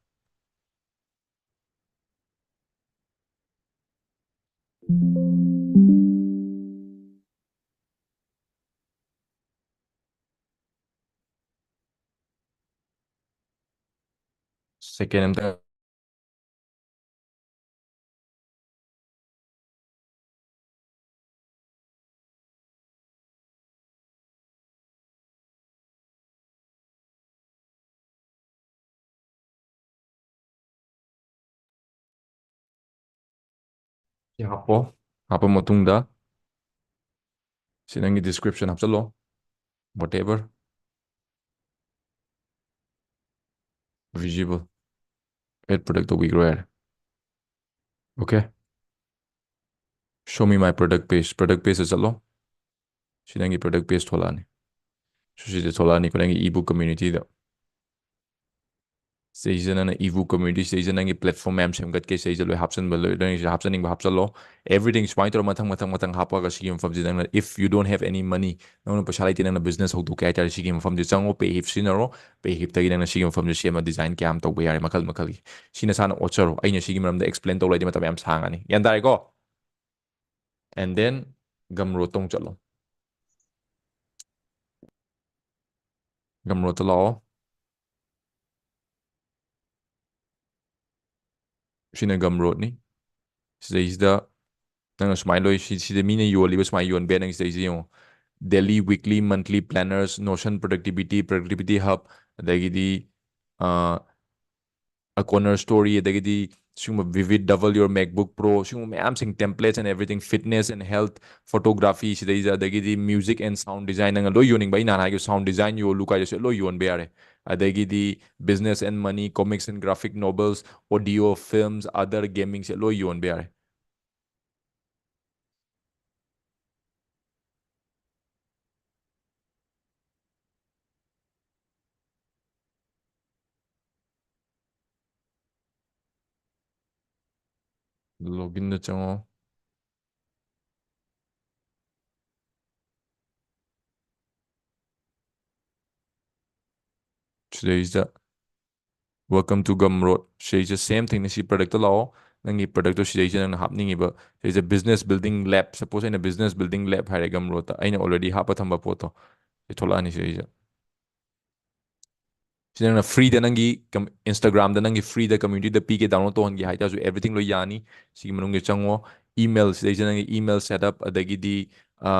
Second ꯑꯝꯇ ꯁꯤ ꯍꯥꯞꯄꯣ꯫ ꯍꯥꯞꯄ ꯃꯇꯨꯡꯗ ꯁꯤ ꯅꯪꯒꯤ description ꯍꯥꯞꯆꯜꯂꯣ꯫ Whatever. Visible. Add product ꯇꯧꯕꯤꯈ꯭ꯔꯣ ꯌꯥꯔꯦ꯫ Okay. Show me my product page. Product page ꯇ ꯆꯠꯂꯣ꯫ ꯁꯤ ꯅꯪꯒꯤ product page ꯊꯣꯛꯂꯛꯑꯅꯤ꯫ ꯁꯤꯁꯤꯗ ꯊꯣꯛꯂꯛꯑꯅꯤꯀꯣ ꯅꯪꯒꯤ ebook community ꯗ꯫ ꯁꯤꯗꯩꯁꯤꯗ ꯅꯪꯅ ebook community ꯁꯤꯗꯩꯁꯤꯗ ꯅꯪꯒꯤ platform ꯃꯌꯥꯝ ꯁꯦꯝꯒꯠꯀꯦ ꯁꯤꯗꯩꯁꯤꯗ ꯂꯣꯏ ꯍꯥꯞꯆꯤꯟꯕ ꯂꯣꯏ ꯅꯪꯒꯤꯁꯤꯗ ꯍꯥꯞꯆꯟꯅꯤꯡꯕ ꯍꯥꯞꯆꯜꯂꯣ꯫ Everything ꯁꯨꯃꯥꯏꯅ ꯇꯧꯔ ꯃꯊꯪ ꯃꯊꯪ ꯃꯊꯪ ꯍꯥꯞꯄꯒ ꯁꯤꯒꯤ ꯃꯐꯝꯁꯤꯗ ꯅꯪꯅ if you don't have any money ꯅꯪꯅ ꯄꯩꯁꯥ ꯂꯩꯇꯦ ꯅꯪꯅ business ꯍꯧꯗꯣꯛꯀꯦ ꯍꯥꯏꯇꯥꯔꯦ ꯁꯤꯒꯤ ꯃꯐꯝꯁꯤ ꯆꯪꯉꯣ Payhip ꯁꯤꯖꯤꯟꯅꯔꯣ꯫ Payhip ꯇꯒꯤ ꯅꯪꯅ ꯁꯤꯒꯤ ꯃꯐꯝꯁꯤ ꯁꯦꯝꯃ design ꯀꯌꯥꯝ ꯇꯧꯕ ꯌꯥꯔꯦ ꯃꯈꯜ ꯃꯈꯜꯒꯤ꯫ ꯁꯤ ꯅꯁꯥꯅ ꯑꯣꯠꯆꯔꯣ ꯑꯩꯅ ꯁꯤꯒꯤ ꯃꯔꯝꯗ explain ꯇꯧ ꯂꯩꯗꯤ ꯃꯇꯝ ꯌꯥꯝ ꯁꯥꯡꯉꯅꯤ ꯒ꯭ꯌꯥꯟ ꯇꯥꯔꯦꯀꯣ꯫ And then Gumroad ꯇ ꯑꯃꯨꯛ ꯆꯠꯂꯣ꯫ Gumroad ꯇ ꯂꯥꯛꯑꯣ꯫ ꯁꯤꯅ Gumroad ꯅꯤ꯫ ꯁꯤꯗꯩꯁꯤꯗ ꯅꯪꯅ ꯁꯨꯃꯥꯏꯅ ꯂꯣꯏ ꯁꯤ ꯁꯤꯗ ꯃꯤꯅ ꯌꯣꯜꯂꯤꯕ ꯁꯨꯃꯥꯏꯅ ꯌꯣꯟꯕ ꯌꯥꯏ ꯅꯪ ꯁꯤꯗꯩꯁꯤꯗ ꯌꯦꯡꯉꯣ꯫ Daily, weekly, monthly planners, Notion productivity, productivity hub, ꯑꯗꯒꯤꯗꯤ ꯑ, A Corner Story, ꯑꯗꯒꯤꯗꯤ ꯁꯤꯒꯨꯝꯕ Vivid Double Your MacBook Pro ꯁꯤꯒꯨꯝꯕ ꯃꯌꯥꯝꯁꯤꯡ templates and everything, fitness and health, photography ꯁꯤꯗꯩꯁꯤꯗ ꯑꯗꯒꯤꯗꯤ music and sound design ꯅꯪꯅ ꯂꯣꯏ ꯌꯣꯟꯅꯤꯡꯕ ꯑꯩ ꯅꯍꯥꯟ ꯍꯥꯏꯈꯤꯕ sound design ꯌꯣꯜꯂꯨ ꯀꯥꯏꯗꯁꯨ ꯂꯣꯏ ꯌꯣꯟꯕ ꯌꯥꯔꯦ꯫ ꯑꯗꯒꯤꯗꯤ business and money, comics and graphic novels, audio, films, other gaming ꯁꯦ ꯂꯣꯏ ꯌꯣꯟꯕ ꯌꯥꯔꯦ꯫ Login ꯗ ꯆꯪꯉꯣ꯫ ꯁꯤꯗꯩꯁꯤꯗ welcome to Gumroad, ꯁꯤꯗꯩꯁꯤꯗ same thingꯅꯤ꯫ ꯁꯤ productꯇ ꯂꯥꯛꯑꯣ, ꯅꯪꯒꯤ productꯇꯣ ꯁꯤꯗꯩꯁꯤꯗ ꯅꯪꯅ ꯍꯥꯞꯅꯤꯡꯉꯤꯕ, ꯁꯤꯗꯩꯁꯤꯗ business building lab, suppose ꯑꯩꯅ business building lab ꯍꯥꯏꯔꯦ Gumroadꯇ, ꯑꯩꯅ already ꯍꯥꯞꯄ ꯊꯝꯕ ꯄꯣꯠꯇꯣ ꯁꯤ ꯊꯣꯛꯂꯛꯑꯅꯤ ꯁꯤꯗꯩꯁꯤꯗ꯫ ꯁꯤ ꯅꯪꯅ freeꯗ ꯅꯪꯒꯤ com- Instagramꯗ ꯅꯪꯒꯤ freeꯗ communityꯗ ꯄꯤꯒꯦ, download ꯇꯧꯍꯟꯒꯦ ꯍꯥꯏꯇꯥꯔꯁꯨ everything ꯂꯣꯏ ꯌꯥꯅꯤ꯫ ꯁꯤꯒꯤ ꯃꯅꯨꯡꯗ ꯆꯪꯉꯣ, email, ꯁꯤꯗꯩꯁꯤꯗ ꯅꯪꯒꯤ email setup, ꯑꯗꯒꯤꯗꯤ ꯑ,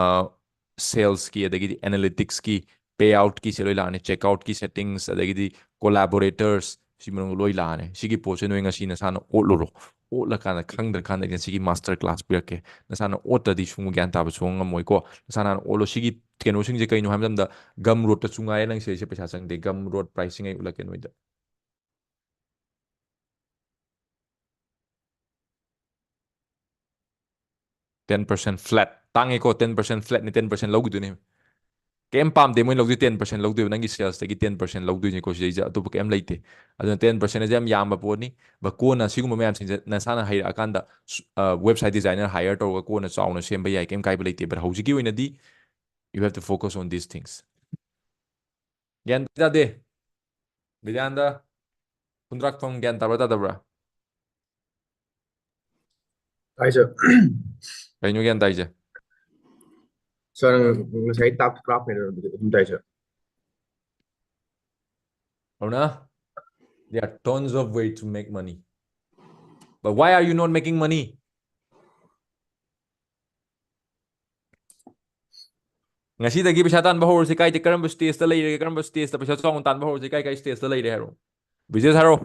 salesꯀꯤ, ꯑꯗꯒꯤꯗꯤ analyticsꯀꯤ, payoutꯀꯤꯁꯦ ꯂꯣꯏ ꯂꯥꯛꯑꯅꯤ, checkoutꯀꯤ settings, ꯑꯗꯒꯤꯗꯤ collaborators, ꯁꯤ ꯃꯅꯨꯡꯗ ꯂꯣꯏ ꯂꯥꯛꯑꯅꯤ꯫ ꯁꯤꯒꯤ ꯄꯣꯠꯁꯦ ꯅꯣꯏ ꯉꯁꯤ ꯅꯁꯥꯅ ꯑꯣꯠꯂꯨꯔꯣ꯫ ꯑꯣꯠꯂꯀꯥꯟꯗ ꯈꯪꯗ꯭ꯔꯀꯥꯟꯗ ꯑꯩꯅ ꯁꯤꯒꯤ master class ꯄꯤꯔꯛꯀꯦ꯫ ꯅꯁꯥꯅ ꯑꯣꯠꯇ꯭ꯔꯗꯤ ꯁꯨꯝ ꯒ꯭ꯌꯥꯟ ꯇꯥꯕ ꯁꯨꯡꯉꯝ ꯉꯝꯃꯣꯏꯀꯣ꯫ ꯅꯁꯥꯅ ꯍꯥꯟꯅ ꯑꯣꯠꯂꯣ꯫ ꯁꯤꯒꯤ ꯀꯩꯅꯣꯁꯤꯡꯁꯦ ꯀꯩꯅꯣ ꯍꯥꯏꯕ ꯃꯇꯝꯗ Gumroadꯇꯁꯨ ꯉꯥꯏꯔꯦ ꯅꯪ ꯁꯤꯗꯩꯁꯦ ꯄꯩꯁꯥ ꯆꯪꯗꯦ꯫ Gumroad pricing ꯑꯩ ꯎꯠꯂꯛꯀꯦ ꯅꯣꯏꯗ꯫ ten percent flat꯫ ꯇꯥꯡꯉꯦꯀꯣ, ten percent flatꯅꯤ, ten percent ꯂꯧꯈꯤꯗꯣꯏꯅꯦ꯫ ꯀꯩꯝ ꯄꯥꯝꯗꯦ ꯃꯣꯏ ꯂꯧꯗꯣꯏ ten percent ꯂꯧꯗꯣꯏꯕ, ꯅꯪꯒꯤ salesꯇꯒꯤ ten percent ꯂꯧꯗꯣꯏꯅꯤꯀꯣ ꯁꯤꯗꯩꯁꯤꯗ, ꯑꯇꯣꯞꯄ ꯀꯩꯝ ꯂꯩꯇꯦ꯫ ꯑꯗꯨꯅ ten percent ꯑꯁꯦ ꯌꯥꯝ ꯌꯥꯝꯕ ꯄꯣꯠꯅꯤ꯫ But ꯀꯣꯟꯅ ꯁꯤꯒꯨꯝꯕ ꯃꯌꯥꯝꯁꯤꯡꯁꯦ ꯅꯁꯥꯅ ꯍꯩꯔꯛꯑꯀꯥꯟꯗ ꯁꯨ- ꯑ, website designer hire ꯇꯧꯔꯒ ꯀꯣꯟꯅ ꯆꯥꯎꯅ ꯁꯦꯝꯕ ꯌꯥꯏ, ꯀꯩꯝ ꯀꯥꯏꯕ ꯂꯩꯇꯦ꯫ But ꯍꯧꯖꯤꯛꯀꯤ ꯑꯣꯏꯅꯗꯤ you have to focus on these things꯫ ꯒ꯭ꯌꯥꯟ ꯇꯥꯗꯦ꯫ ꯕꯤꯗ꯭ꯌꯥꯅꯟꯗ, ꯈꯨꯟꯗ꯭ꯔꯥꯛꯐꯝ ꯒ꯭ꯌꯥꯟ ꯇꯥꯕ꯭ꯔꯥ ꯇꯥꯗꯕ꯭ꯔꯥ? ꯇꯥꯏ, sir꯫ ꯀꯩꯅꯣ ꯒ꯭ꯌꯥꯟ ꯇꯥꯏꯁꯦ? Sir, ꯉꯁꯥꯏ ꯇꯥꯛꯄ graph ꯅꯦ ꯑꯗꯨꯝ ꯇꯥꯏ, sir꯫ Aruna, there are tons of way to make money. But why are you not making money? ꯉꯁꯤꯗꯒꯤ ꯄꯩꯁꯥ ꯇꯥꯟꯕ ꯍꯧꯔꯁꯤ꯫ ꯀꯥꯏꯗ, ꯀꯔꯝꯕ stageꯇ ꯂꯩꯔꯒꯦ? ꯀꯔꯝꯕ stageꯇ ꯄꯩꯁꯥ ꯆꯥꯎꯅ ꯇꯥꯟꯕ ꯍꯧꯔꯁꯤ? ꯀꯥꯏ ꯀꯥꯏ stageꯇ ꯂꯩꯔꯦ ꯍꯥꯏꯔꯣ? ꯕꯤꯖꯦꯁ ꯍꯥꯏꯔꯣ꯫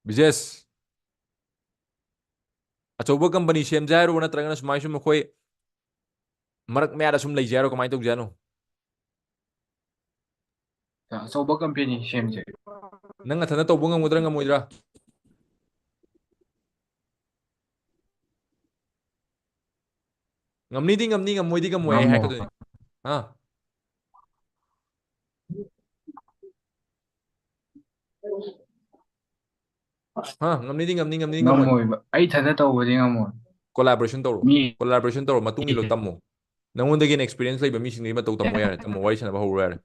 ꯕꯤꯖꯦꯁ, ꯑꯆꯧꯕ company ꯁꯦꯝꯖꯦ ꯍꯥꯏꯔꯣ, ꯅꯠꯇ꯭ꯔꯒꯅ ꯁꯨꯃꯥꯏ ꯁꯨꯝ ꯑꯩꯈꯣꯏ ꯃꯔꯛ ꯃꯌꯥꯗ ꯁꯨꯝ ꯂꯩꯖꯦ ꯍꯥꯏꯔꯣ? ꯀꯃꯥꯏꯅ ꯇꯧꯖꯦ ꯍꯥꯏꯅꯣ? ꯑꯆꯧꯕ company ꯁꯦꯝꯁꯦ꯫ ꯅꯪ ꯅꯊꯟꯗ ꯇꯧꯕ ꯉꯝꯒꯗ꯭ꯔꯥ ꯉꯝꯃꯣꯏꯗ꯭ꯔꯥ? ꯉꯝꯅꯤꯗꯤ ꯉꯝꯅꯤ, ꯉꯝꯃꯣꯏꯗꯤ ꯉꯝꯃꯣꯏ, ꯑꯩ ꯉꯝꯃꯣ꯫ ꯍꯥꯏꯔꯛꯀꯗꯣꯏꯅꯤ꯫ ꯍꯥ? ꯍꯥ? ꯉꯝꯅꯤꯗꯤ ꯉꯝꯅꯤ, ꯉꯝꯅꯤꯗꯤ ꯉꯝꯃꯣꯏ꯫ ꯉꯝꯃꯣꯏꯕ, ꯑꯩ ꯏꯊꯟꯗ ꯇꯧꯕꯗꯤ ꯉꯝꯃꯣꯏ꯫ Collaboration ꯇꯧꯔꯣ. ꯃꯤ Collaboration ꯇꯧꯔꯣ, ꯃꯇꯨꯡ ꯏꯜꯂꯣ, ꯇꯝꯃꯣ. ꯅꯪꯉꯣꯟꯗꯒꯤ ꯍꯦꯟꯅ experience ꯂꯩꯕ ꯃꯤꯁꯤꯡꯗꯒꯤ ꯃꯇꯧ ꯇꯝꯃꯣ ꯌꯥꯔꯦ, ꯇꯝꯃꯣ, ꯋꯥꯔꯤ ꯁꯥꯟꯅꯕ ꯍꯧꯔꯣ ꯌꯥꯔꯦ꯫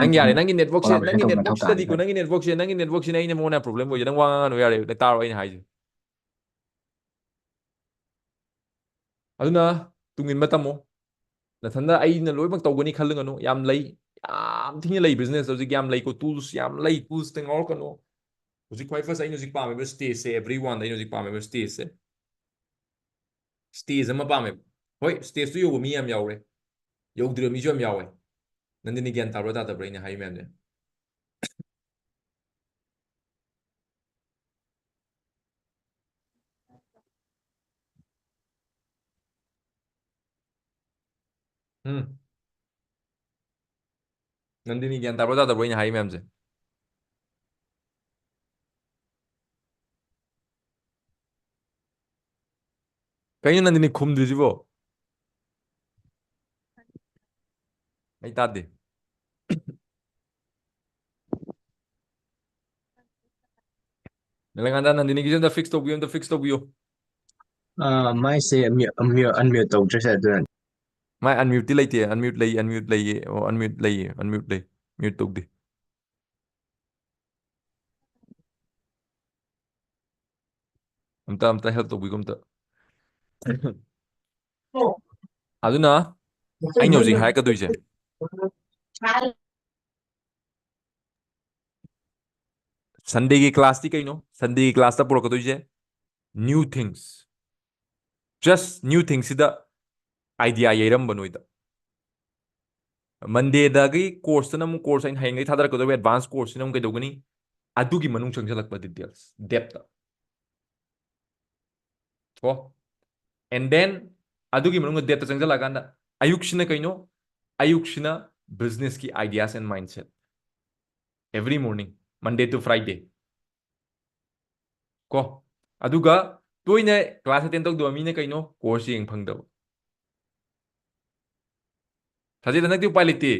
ꯅꯪ ꯌꯥꯔꯦ, ꯅꯪꯒꯤ networkꯁꯦ, Collaboration ꯅꯪꯒꯤ ꯇꯧꯕ net ꯃꯊꯧ ꯅꯪꯁꯤꯗꯗꯤꯀꯣ, ꯇꯥꯗ꯭ꯔꯦ꯫ ꯅꯪꯒꯤ networkꯁꯦ, ꯅꯪꯒꯤ networkꯁꯤꯅ ꯑꯩꯅ ꯃꯉꯣꯟꯗ problem ꯑꯣꯏꯁꯦ, ꯅꯪ ꯋꯥ ꯉꯥꯡꯉꯅꯨ ꯌꯥꯔꯦ, ꯅꯪ ꯇꯥꯔꯣ ꯑꯩꯅ ꯍꯥꯏꯁꯦ꯫ ꯑꯗꯨꯅ ꯇꯨꯡ ꯏꯟꯕ ꯇꯝꯃꯣ꯫ ꯅꯊꯟꯗ ꯑꯩꯅ ꯂꯣꯏꯅꯃꯛ ꯇꯧꯒꯅꯤ ꯈꯜꯂꯒꯅꯨ꯫ ꯌꯥꯝ ꯂꯩ, ꯌꯥꯝ ꯊꯤꯅ ꯂꯩ, business ꯍꯧꯖꯤꯛ ꯌꯥꯝ ꯂꯩꯀꯣ, tools ꯌꯥꯝ ꯂꯩ, toolsꯇ ꯉꯥꯎꯔꯛꯀꯅꯨ꯫ ꯍꯧꯖꯤꯛ ꯈ꯭ꯋꯥꯏ first ꯑꯩꯅ ꯍꯧꯖꯤꯛ ꯄꯥꯝꯃꯤꯕ stageꯁꯦ, everyoneꯗ ꯑꯩꯅ ꯍꯧꯖꯤꯛ ꯄꯥꯝꯃꯤꯕ stageꯁꯦ, stage ꯑꯃ ꯄꯥꯝꯃꯦꯕ꯫ ꯍꯣꯏ, stageꯇꯨ ꯌꯧꯕ ꯃꯤ ꯌꯥꯝ ꯌꯥꯎꯔꯦ, ꯌꯧꯗ꯭ꯔꯤꯕ ꯃꯤꯁꯨ ꯌꯥꯝ ꯌꯥꯎꯋꯦ꯫ ꯅꯟꯗꯤꯅꯤ ꯒ꯭ꯌꯥꯟ ꯇꯥꯕ꯭ꯔꯥ ꯇꯥꯗꯕ꯭ꯔꯥ ꯑꯩꯅ ꯍꯥꯏ ꯃꯌꯥꯝꯁꯦ? ꯎꯝ꯫ ꯅꯟꯗꯤꯅꯤ ꯒ꯭ꯌꯥꯟ ꯇꯥꯕ꯭ꯔꯥ ꯇꯥꯗꯕ꯭ꯔꯥ ꯑꯩꯅ ꯍꯥꯏ ꯃꯌꯥꯝꯁꯦ? ꯀꯩꯅꯣ ꯅꯟꯗꯤꯅꯤ ꯈꯨꯝꯗ꯭ꯔꯤꯁꯤꯕꯣ? ꯑꯩ ꯇꯥꯗꯦ꯫ ꯅꯂꯪꯒꯥꯟꯗ, ꯅꯟꯗꯤꯅꯤꯒꯤꯁꯦ ꯑꯝꯇ fix ꯇꯧꯕꯤꯌꯨ, ꯑꯝꯇ fix ꯇꯧꯕꯤꯌꯨ꯫ ꯑꯥ, ꯃꯥꯏꯁꯦ unmute, unmute, unmute ꯇꯧꯗ꯭ꯔꯦ sir, ꯑꯗꯨꯅꯅꯤ꯫ ꯃꯥꯏ unmuteꯇꯤ ꯂꯩꯇꯦ, unmute ꯂꯩ, unmute ꯂꯩꯌꯦ, ꯑꯣ, unmute ꯂꯩꯌꯦ, unmute ꯂꯩ, mute ꯇꯧꯗꯦ꯫ ꯑꯝꯇ, ꯑꯝꯇ help ꯇꯧꯕꯤꯒꯣ ꯑꯝꯇ꯫ ꯑꯗꯨꯅ ꯑꯩꯅ ꯍꯧꯖꯤꯛ ꯍꯥꯏꯔꯛꯀꯗꯣꯏꯁꯦ, Sundayꯒꯤ classꯇꯤ ꯀꯩꯅꯣ? Sundayꯒꯤ classꯇ ꯄꯨꯔꯛꯀꯗꯣꯏꯁꯦ new things, just new thingsꯁꯤꯗ idea ꯌꯩꯔꯝꯕ ꯅꯣꯏꯗ꯫ Mondayꯗꯒꯤ courseꯇꯅ ꯑꯃꯨꯛ course ꯑꯩꯅ ꯍꯌꯦꯡꯗꯒꯤ ꯊꯥꯗꯔꯛꯀꯗꯧꯔꯤꯕ advance courseꯁꯤꯅ ꯑꯃꯨꯛ ꯀꯩꯗꯧꯒꯅꯤ? ꯑꯗꯨꯒꯤ ꯃꯅꯨꯡ ꯆꯪꯁꯤꯜꯂꯛꯄ details, depthꯇ꯫ ꯀꯣ? And then ꯑꯗꯨꯒꯤ ꯃꯅꯨꯡꯗ depthꯇ ꯆꯪꯁꯤꯜꯂꯛꯑꯀꯥꯟꯗ ꯑꯌꯨꯛꯁꯤꯅ ꯀꯩꯅꯣ? ꯑꯌꯨꯛꯁꯤꯅ businessꯀꯤ ideas and mindset, every morning, Monday to Friday꯫ ꯀꯣ? ꯑꯗꯨꯒ ꯇꯣꯏꯅ class attend ꯇꯧꯗꯕ ꯃꯤꯅ ꯀꯩꯅꯣ? Course ꯌꯦꯡ ꯐꯪꯗꯕ꯫ ꯁꯥꯖꯦꯜ ꯍꯟꯗꯛꯇꯤ ꯎꯄꯥꯏ ꯂꯩꯇꯦ꯫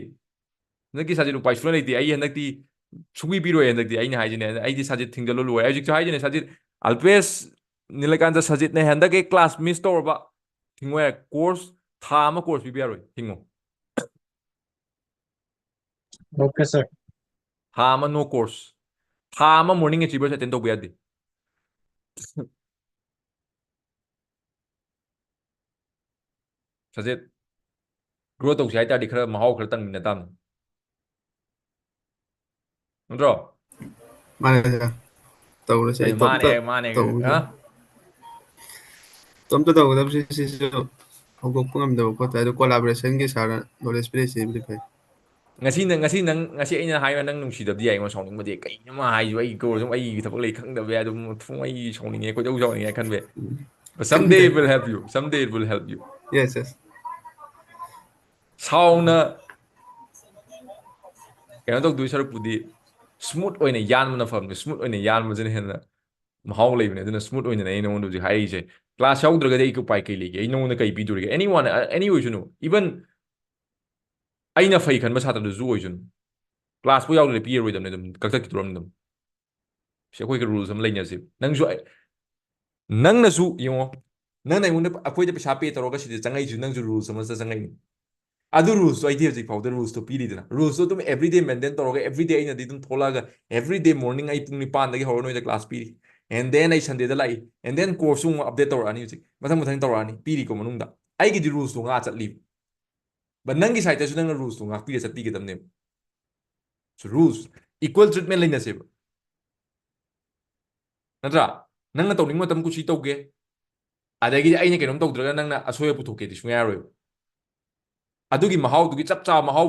ꯍꯟꯗꯛꯀꯤ ꯁꯥꯖꯦꯜ ꯎꯄꯥꯏ ꯁꯨꯡꯂꯩ ꯂꯩꯇꯦ꯫ ꯑꯩ ꯍꯟꯗꯛꯇꯤ ꯁꯨꯡꯄꯤ ꯄꯤꯔꯣꯏ ꯍꯟꯗꯛꯇꯤ꯫ ꯑꯩꯅ ꯍꯥꯏꯁꯤꯅꯦ, ꯑꯩꯗꯤ ꯁꯖꯤꯠ ꯊꯤꯡꯖꯤꯜꯂꯨ ꯂꯣꯏꯔꯦ꯫ ꯍꯧꯖꯤꯛꯁꯨ ꯍꯥꯏꯗꯨꯅꯦ, ꯁꯖꯤꯠ, ꯑꯜꯄꯦꯁ, ꯅꯤꯂꯀꯥꯟꯇ, ꯁꯖꯤꯠꯅ ꯍꯟꯗꯛꯀꯤ class miss ꯇꯧꯔꯕ ꯊꯤꯡꯉꯣꯏ꯫ Course ꯊꯥ ꯑꯃ course ꯄꯤꯕ ꯌꯥꯔꯣꯏ, ꯊꯤꯡꯉꯣ꯫ Okay, sir. ꯊꯥ ꯑꯃ no course꯫ ꯊꯥ ꯑꯃ Morning Achievers attend ꯇꯧꯕ ꯌꯥꯗꯦ꯫ ꯁꯖꯤꯠ, grow ꯇꯧꯁꯦ ꯍꯥꯏ ꯇꯥꯔꯗꯤ ꯈꯔ ꯃꯍꯥꯎ ꯈꯔ ꯇꯪꯃꯤꯟꯅ ꯇꯥꯕꯅꯤ꯫ ꯅꯠꯇ꯭ꯔꯣ? ꯃꯥꯅꯦ, sir. ꯇꯧꯔꯁꯦ꯫ ꯑꯩ ꯏꯇꯣꯝꯇ ꯃꯥꯅꯦ, ꯃꯥꯅꯦ, ꯇꯧꯕꯁꯦ꯫ ꯍꯥ? ꯏꯇꯣꯝꯇ ꯇꯧꯒꯗꯕꯁꯤ ꯁꯤꯁꯨ ꯍꯧꯗꯣꯛꯄ ꯉꯝꯗꯕ ꯈꯣꯠꯇꯕ, ꯑꯗꯨ collaborationꯒꯤ sirꯅ knowledge ꯄꯤꯔꯛꯏꯁꯤꯕꯨꯗꯤ ꯐꯩ꯫ ꯉꯁꯤ ꯅꯪ, ꯉꯁꯤ ꯅꯪ, ꯉꯁꯤ ꯑꯩꯅ ꯍꯥꯏꯕ ꯅꯪ ꯅꯨꯡꯁꯤꯗꯕꯗꯤ ꯌꯥꯏꯉꯣ, ꯁꯥꯎꯅꯤꯡꯕꯗꯤ꯫ ꯀꯩꯅꯣ ꯃꯥ ꯍꯥꯏꯁꯤꯕꯣ? ꯑꯩ ꯀꯣ-, ꯁꯨꯝ ꯑꯩꯒꯤ ꯊꯕꯛ ꯂꯩ ꯈꯪꯗꯕ ꯌꯥꯏ꯫ ꯑꯗꯨꯝ ꯊꯨꯝ ꯑꯩ ꯁꯥꯎꯅꯤꯡꯉꯦ, ꯈꯣꯏꯗꯧ ꯁꯥꯎꯅꯤꯡꯉꯦ ꯈꯟꯕ ꯌꯥꯏ꯫ But someday it will help you. Someday it will help you. Yes, yes. ꯁꯥꯎꯅ ꯀꯩꯅꯣ ꯇꯧꯗꯣꯏ ꯁꯔꯨꯛꯄꯨꯗꯤ smooth ꯑꯣꯏꯅ ꯌꯥꯟꯕꯅ ꯐꯕꯅꯤ꯫ Smooth ꯑꯣꯏꯅ ꯌꯥꯟꯕꯁꯤꯅ ꯍꯦꯟꯅ ꯃꯍꯥꯎ ꯂꯩꯕꯅꯦ꯫ ꯑꯗꯨꯅ smooth ꯑꯣꯏꯅꯅꯦ ꯑꯩ ꯅꯉꯣꯟꯗ ꯍꯧꯖꯤꯛ ꯍꯥꯏꯔꯤꯁꯦ꯫ Class ꯌꯥꯎꯗ꯭ꯔꯒꯗꯤ ꯑꯩ ꯎꯄꯥꯏ ꯀꯩ ꯂꯩꯒꯦ? ꯑꯩ ꯅꯉꯣꯟꯗ ꯀꯩ ꯄꯤꯗꯣꯔꯤꯒꯦ? Anyone, any ꯑꯣꯏꯁꯅꯨ, even ꯑꯩꯅ ꯐꯩ ꯈꯟꯕ ꯁꯥꯇ꯭ꯔꯗꯨꯁꯨ ꯑꯣꯏꯁꯅꯨ, classꯄꯨ ꯌꯥꯎꯗ꯭ꯔꯗꯤ ꯄꯤꯔꯔꯣꯏꯗꯕꯅꯤ, ꯑꯗꯨꯝ ꯀꯛꯊꯠꯈꯤꯗꯣꯔꯝꯅꯤ ꯑꯗꯨꯝ꯫ ꯁꯤ ꯑꯩꯈꯣꯏꯒꯤ rules ꯑꯃ ꯂꯩꯅꯁꯦ꯫ ꯅꯪꯁꯨ ꯑꯩ-, ꯅꯪꯅꯁꯨ ꯌꯦꯡꯉꯣ, ꯅꯪꯅ ꯑꯩꯉꯣꯟꯗ, ꯑꯩꯈꯣꯏꯗ ꯄꯩꯁꯥ pay ꯇꯧꯔꯒ ꯁꯤꯗ ꯆꯪꯉꯛꯏꯁꯨ ꯅꯪꯁꯨ rules ꯑꯃꯗ ꯆꯪꯉꯛꯏꯅꯤ꯫ ꯑꯗꯨ rulesꯇꯣ ꯑꯩꯗꯤ ꯍꯧꯖꯤꯛ ꯐꯥꯎꯗ ruleꯁꯇꯣ ꯄꯤꯔꯤꯗꯅ, rules ꯑꯗꯨꯝ everyday maintain ꯇꯧꯔꯒ everyday ꯑꯩꯅꯗꯤ ꯑꯗꯨꯝ ꯊꯣꯛꯂꯛꯑꯒ everyday morning ꯑꯩ ꯄꯨꯡ ꯅꯤꯄꯥꯟꯗꯒꯤ ꯍꯧꯔ ꯅꯣꯏꯗ class ꯄꯤꯔꯤ, and then ꯑꯩ Sundayꯗ ꯂꯥꯛꯏ, and then courseꯁꯨ ꯑꯃꯨꯛ update ꯇꯧꯔꯛꯑꯅꯤ꯫ ꯍꯧꯖꯤꯛ ꯃꯊꯪ ꯃꯊꯪ ꯇꯧꯔꯛꯑꯅꯤ, ꯄꯤꯔꯤꯀꯣ ꯃꯅꯨꯡꯗ꯫ ꯑꯩꯒꯤꯗꯤ ruleꯁꯇꯣ ꯉꯥꯛꯑ ꯆꯠꯂꯤꯕ꯫ But ꯅꯪꯒꯤ sideꯇꯁꯨ ꯅꯪꯅ rulesꯇꯣ ꯉꯥꯛꯄꯤꯔ ꯆꯠꯄꯤꯒꯗꯕꯅꯦꯕ꯫ So rules, equal treatment ꯂꯩꯅꯁꯦꯕ, ꯅꯠꯇ꯭ꯔꯥ? ꯅꯪꯅ ꯇꯧꯅꯤꯡꯕ ꯃꯇꯝ ꯀꯨꯁꯤ ꯇꯧꯒꯦ, ꯑꯗꯒꯤꯗꯤ ꯑꯩꯅ ꯀꯩꯅꯣꯝ ꯇꯧꯗ꯭ꯔꯒ ꯅꯪꯅ ꯑꯁꯣꯏꯕ ꯄꯨꯊꯣꯛꯀꯦꯗꯤ ꯁꯨꯡꯌꯥ ꯌꯥꯔꯣꯏꯕ꯫ ꯑꯗꯨꯒꯤ ꯃꯍꯥꯎꯗꯨꯒꯤ ꯆꯞ ꯆꯥꯕ ꯃꯍꯥꯎ,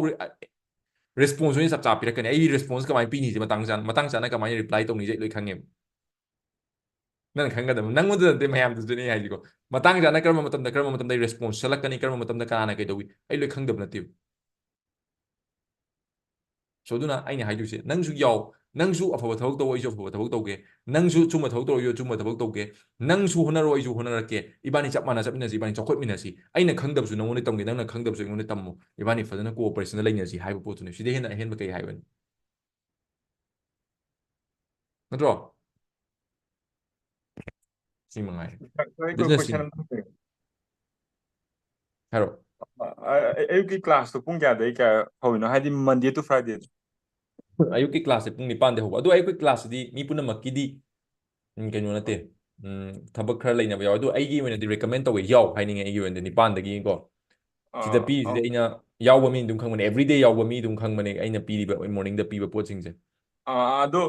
response ꯑꯣꯏꯅ ꯆꯞ ꯆꯥꯕ ꯄꯤꯔꯛꯀꯅꯤ꯫ ꯑꯩ response ꯀꯃꯥꯏꯅ ꯄꯤꯅꯤꯁꯦ, ꯃꯇꯥꯡ ꯆꯥꯅ, ꯃꯇꯥꯡ ꯆꯥꯅ ꯀꯃꯥꯏꯅ reply ꯇꯧꯅꯤꯁꯦ ꯑꯩ ꯂꯣꯏ ꯈꯪꯉꯦꯕ꯫ ꯅꯪꯅ ꯈꯪꯒꯗꯕ, ꯅꯪꯉꯣꯟꯗ ꯅꯠꯇꯦ, ꯃꯌꯥꯝꯗꯁꯨꯅꯦ ꯑꯩ ꯍꯥꯏꯁꯤꯀꯣ꯫ ꯃꯇꯥꯡ ꯆꯥꯅ ꯀꯔꯝꯕ ꯃꯇꯝꯗ, ꯀꯔꯝꯕ ꯃꯇꯝꯗ ꯑꯩ response ꯆꯠꯂꯛꯀꯅꯤ, ꯀꯔꯝꯕ ꯃꯇꯝꯗ ꯀꯅꯥꯅ ꯀꯩꯗꯧꯏ, ꯑꯩ ꯂꯣꯏ ꯈꯪꯗꯕ ꯅꯠꯇꯦꯕ꯫ So ꯑꯗꯨꯅ ꯑꯩꯅ ꯍꯥꯏꯗꯣꯏꯁꯦ, ꯅꯪꯁꯨ ꯌꯥꯎ, ꯅꯪꯁꯨ ꯑꯐꯕ ꯊꯕꯛ ꯇꯧ, ꯑꯩꯁꯨ ꯑꯐꯕ ꯊꯕꯛ ꯇꯧꯒꯦ, ꯅꯪꯁꯨ ꯑꯆꯨꯝꯕ ꯊꯕꯛ ꯇꯧ, ꯑꯩꯁꯨ ꯑꯆꯨꯝꯕ ꯊꯕꯛ ꯇꯧꯒꯦ, ꯅꯪꯁꯨ ꯍꯣꯠꯅꯔꯣ, ꯑꯩꯁꯨ ꯍꯣꯠꯅꯔꯛꯀꯦ, ꯏꯕꯥꯅꯤ ꯆꯞ ꯃꯥꯟꯅ ꯆꯠꯃꯤꯟꯅꯁꯤ, ꯏꯕꯥꯅꯤ ꯆꯥꯎꯈꯠꯃꯤꯟꯅꯁꯤ, ꯑꯩꯅ ꯈꯪꯗꯕꯁꯨ ꯅꯪꯉꯣꯟꯗ ꯇꯝꯒꯦ, ꯅꯪꯅ ꯈꯪꯗꯕꯁꯨ ꯑꯩꯉꯣꯟꯗ ꯇꯝꯃꯣ, ꯏꯕꯥꯅꯤ ꯐꯖꯅ cooperationꯗ ꯂꯩꯅꯁꯤ ꯍꯥꯏꯕ ꯄꯣꯠꯇꯨꯅꯦ꯫ ꯁꯤꯗꯩ ꯍꯦꯟꯅ ꯑꯍꯦꯟꯕ ꯀꯩ ꯍꯥꯏꯕꯅꯤ? ꯅꯠꯇ꯭ꯔꯣ? ꯁꯤ ꯃꯉꯥꯏꯔꯦ꯫ ꯑꯩ Business question ꯁꯤꯅꯤ꯫ ꯑꯝꯇ ꯍꯪꯒꯦ꯫ ꯍꯥꯏꯔꯣ꯫ ꯑ, ꯑ, ꯑ, ꯑꯌꯨꯛꯀꯤ class ꯇꯣ ꯄꯨꯡ ꯀꯌꯥꯗꯩ ꯀꯌꯥ ꯍꯧꯔꯤꯅꯣ? ꯍꯥꯏꯗꯤ Monday to Friday꯫ ꯑꯌꯨꯛꯀꯤ class ꯁꯦ ꯄꯨꯡ ꯅꯤꯄꯥꯟꯗꯩ ꯍꯧꯕ꯫ ꯑꯗꯣ ꯑꯌꯨꯛꯀꯤ class ꯁꯤꯗꯤ ꯃꯤ ꯄꯨꯝꯅꯃꯛꯀꯤꯗꯤ, ꯎꯝ, ꯀꯩꯅꯣ ꯅꯠꯇꯦ꯫ ꯎꯝ, ꯊꯕꯛ ꯈꯔ ꯂꯩꯅꯕ ꯌꯥꯎꯋꯦ꯫ ꯑꯗꯣ ꯑꯩꯒꯤ ꯑꯣꯏꯅꯗꯤ recommend ꯇꯧꯋꯦ, ꯌꯥꯎ ꯍꯥꯏꯅꯤꯡꯉꯦ ꯑꯩꯒꯤ ꯑꯣꯏꯅꯗꯤ ꯅꯤꯄꯥꯟꯗꯒꯤꯀꯣ꯫ ꯁꯤꯗ ꯑꯥ, ꯄꯤꯔꯤꯁꯤꯗꯤ ꯑꯥ꯫ ꯑꯩꯅ ꯌꯥꯎꯕ ꯃꯤ ꯑꯗꯨꯝ ꯈꯪꯕꯅꯦ, everyday ꯌꯥꯎꯕ ꯃꯤ ꯑꯗꯨꯝ ꯈꯪꯕꯅꯦ ꯑꯩꯅ ꯄꯤꯔꯤꯕ morning ꯗ ꯄꯤꯕ ꯄꯣꯠꯁꯤꯡꯁꯦ꯫ ꯑꯥ, ꯑꯗꯣ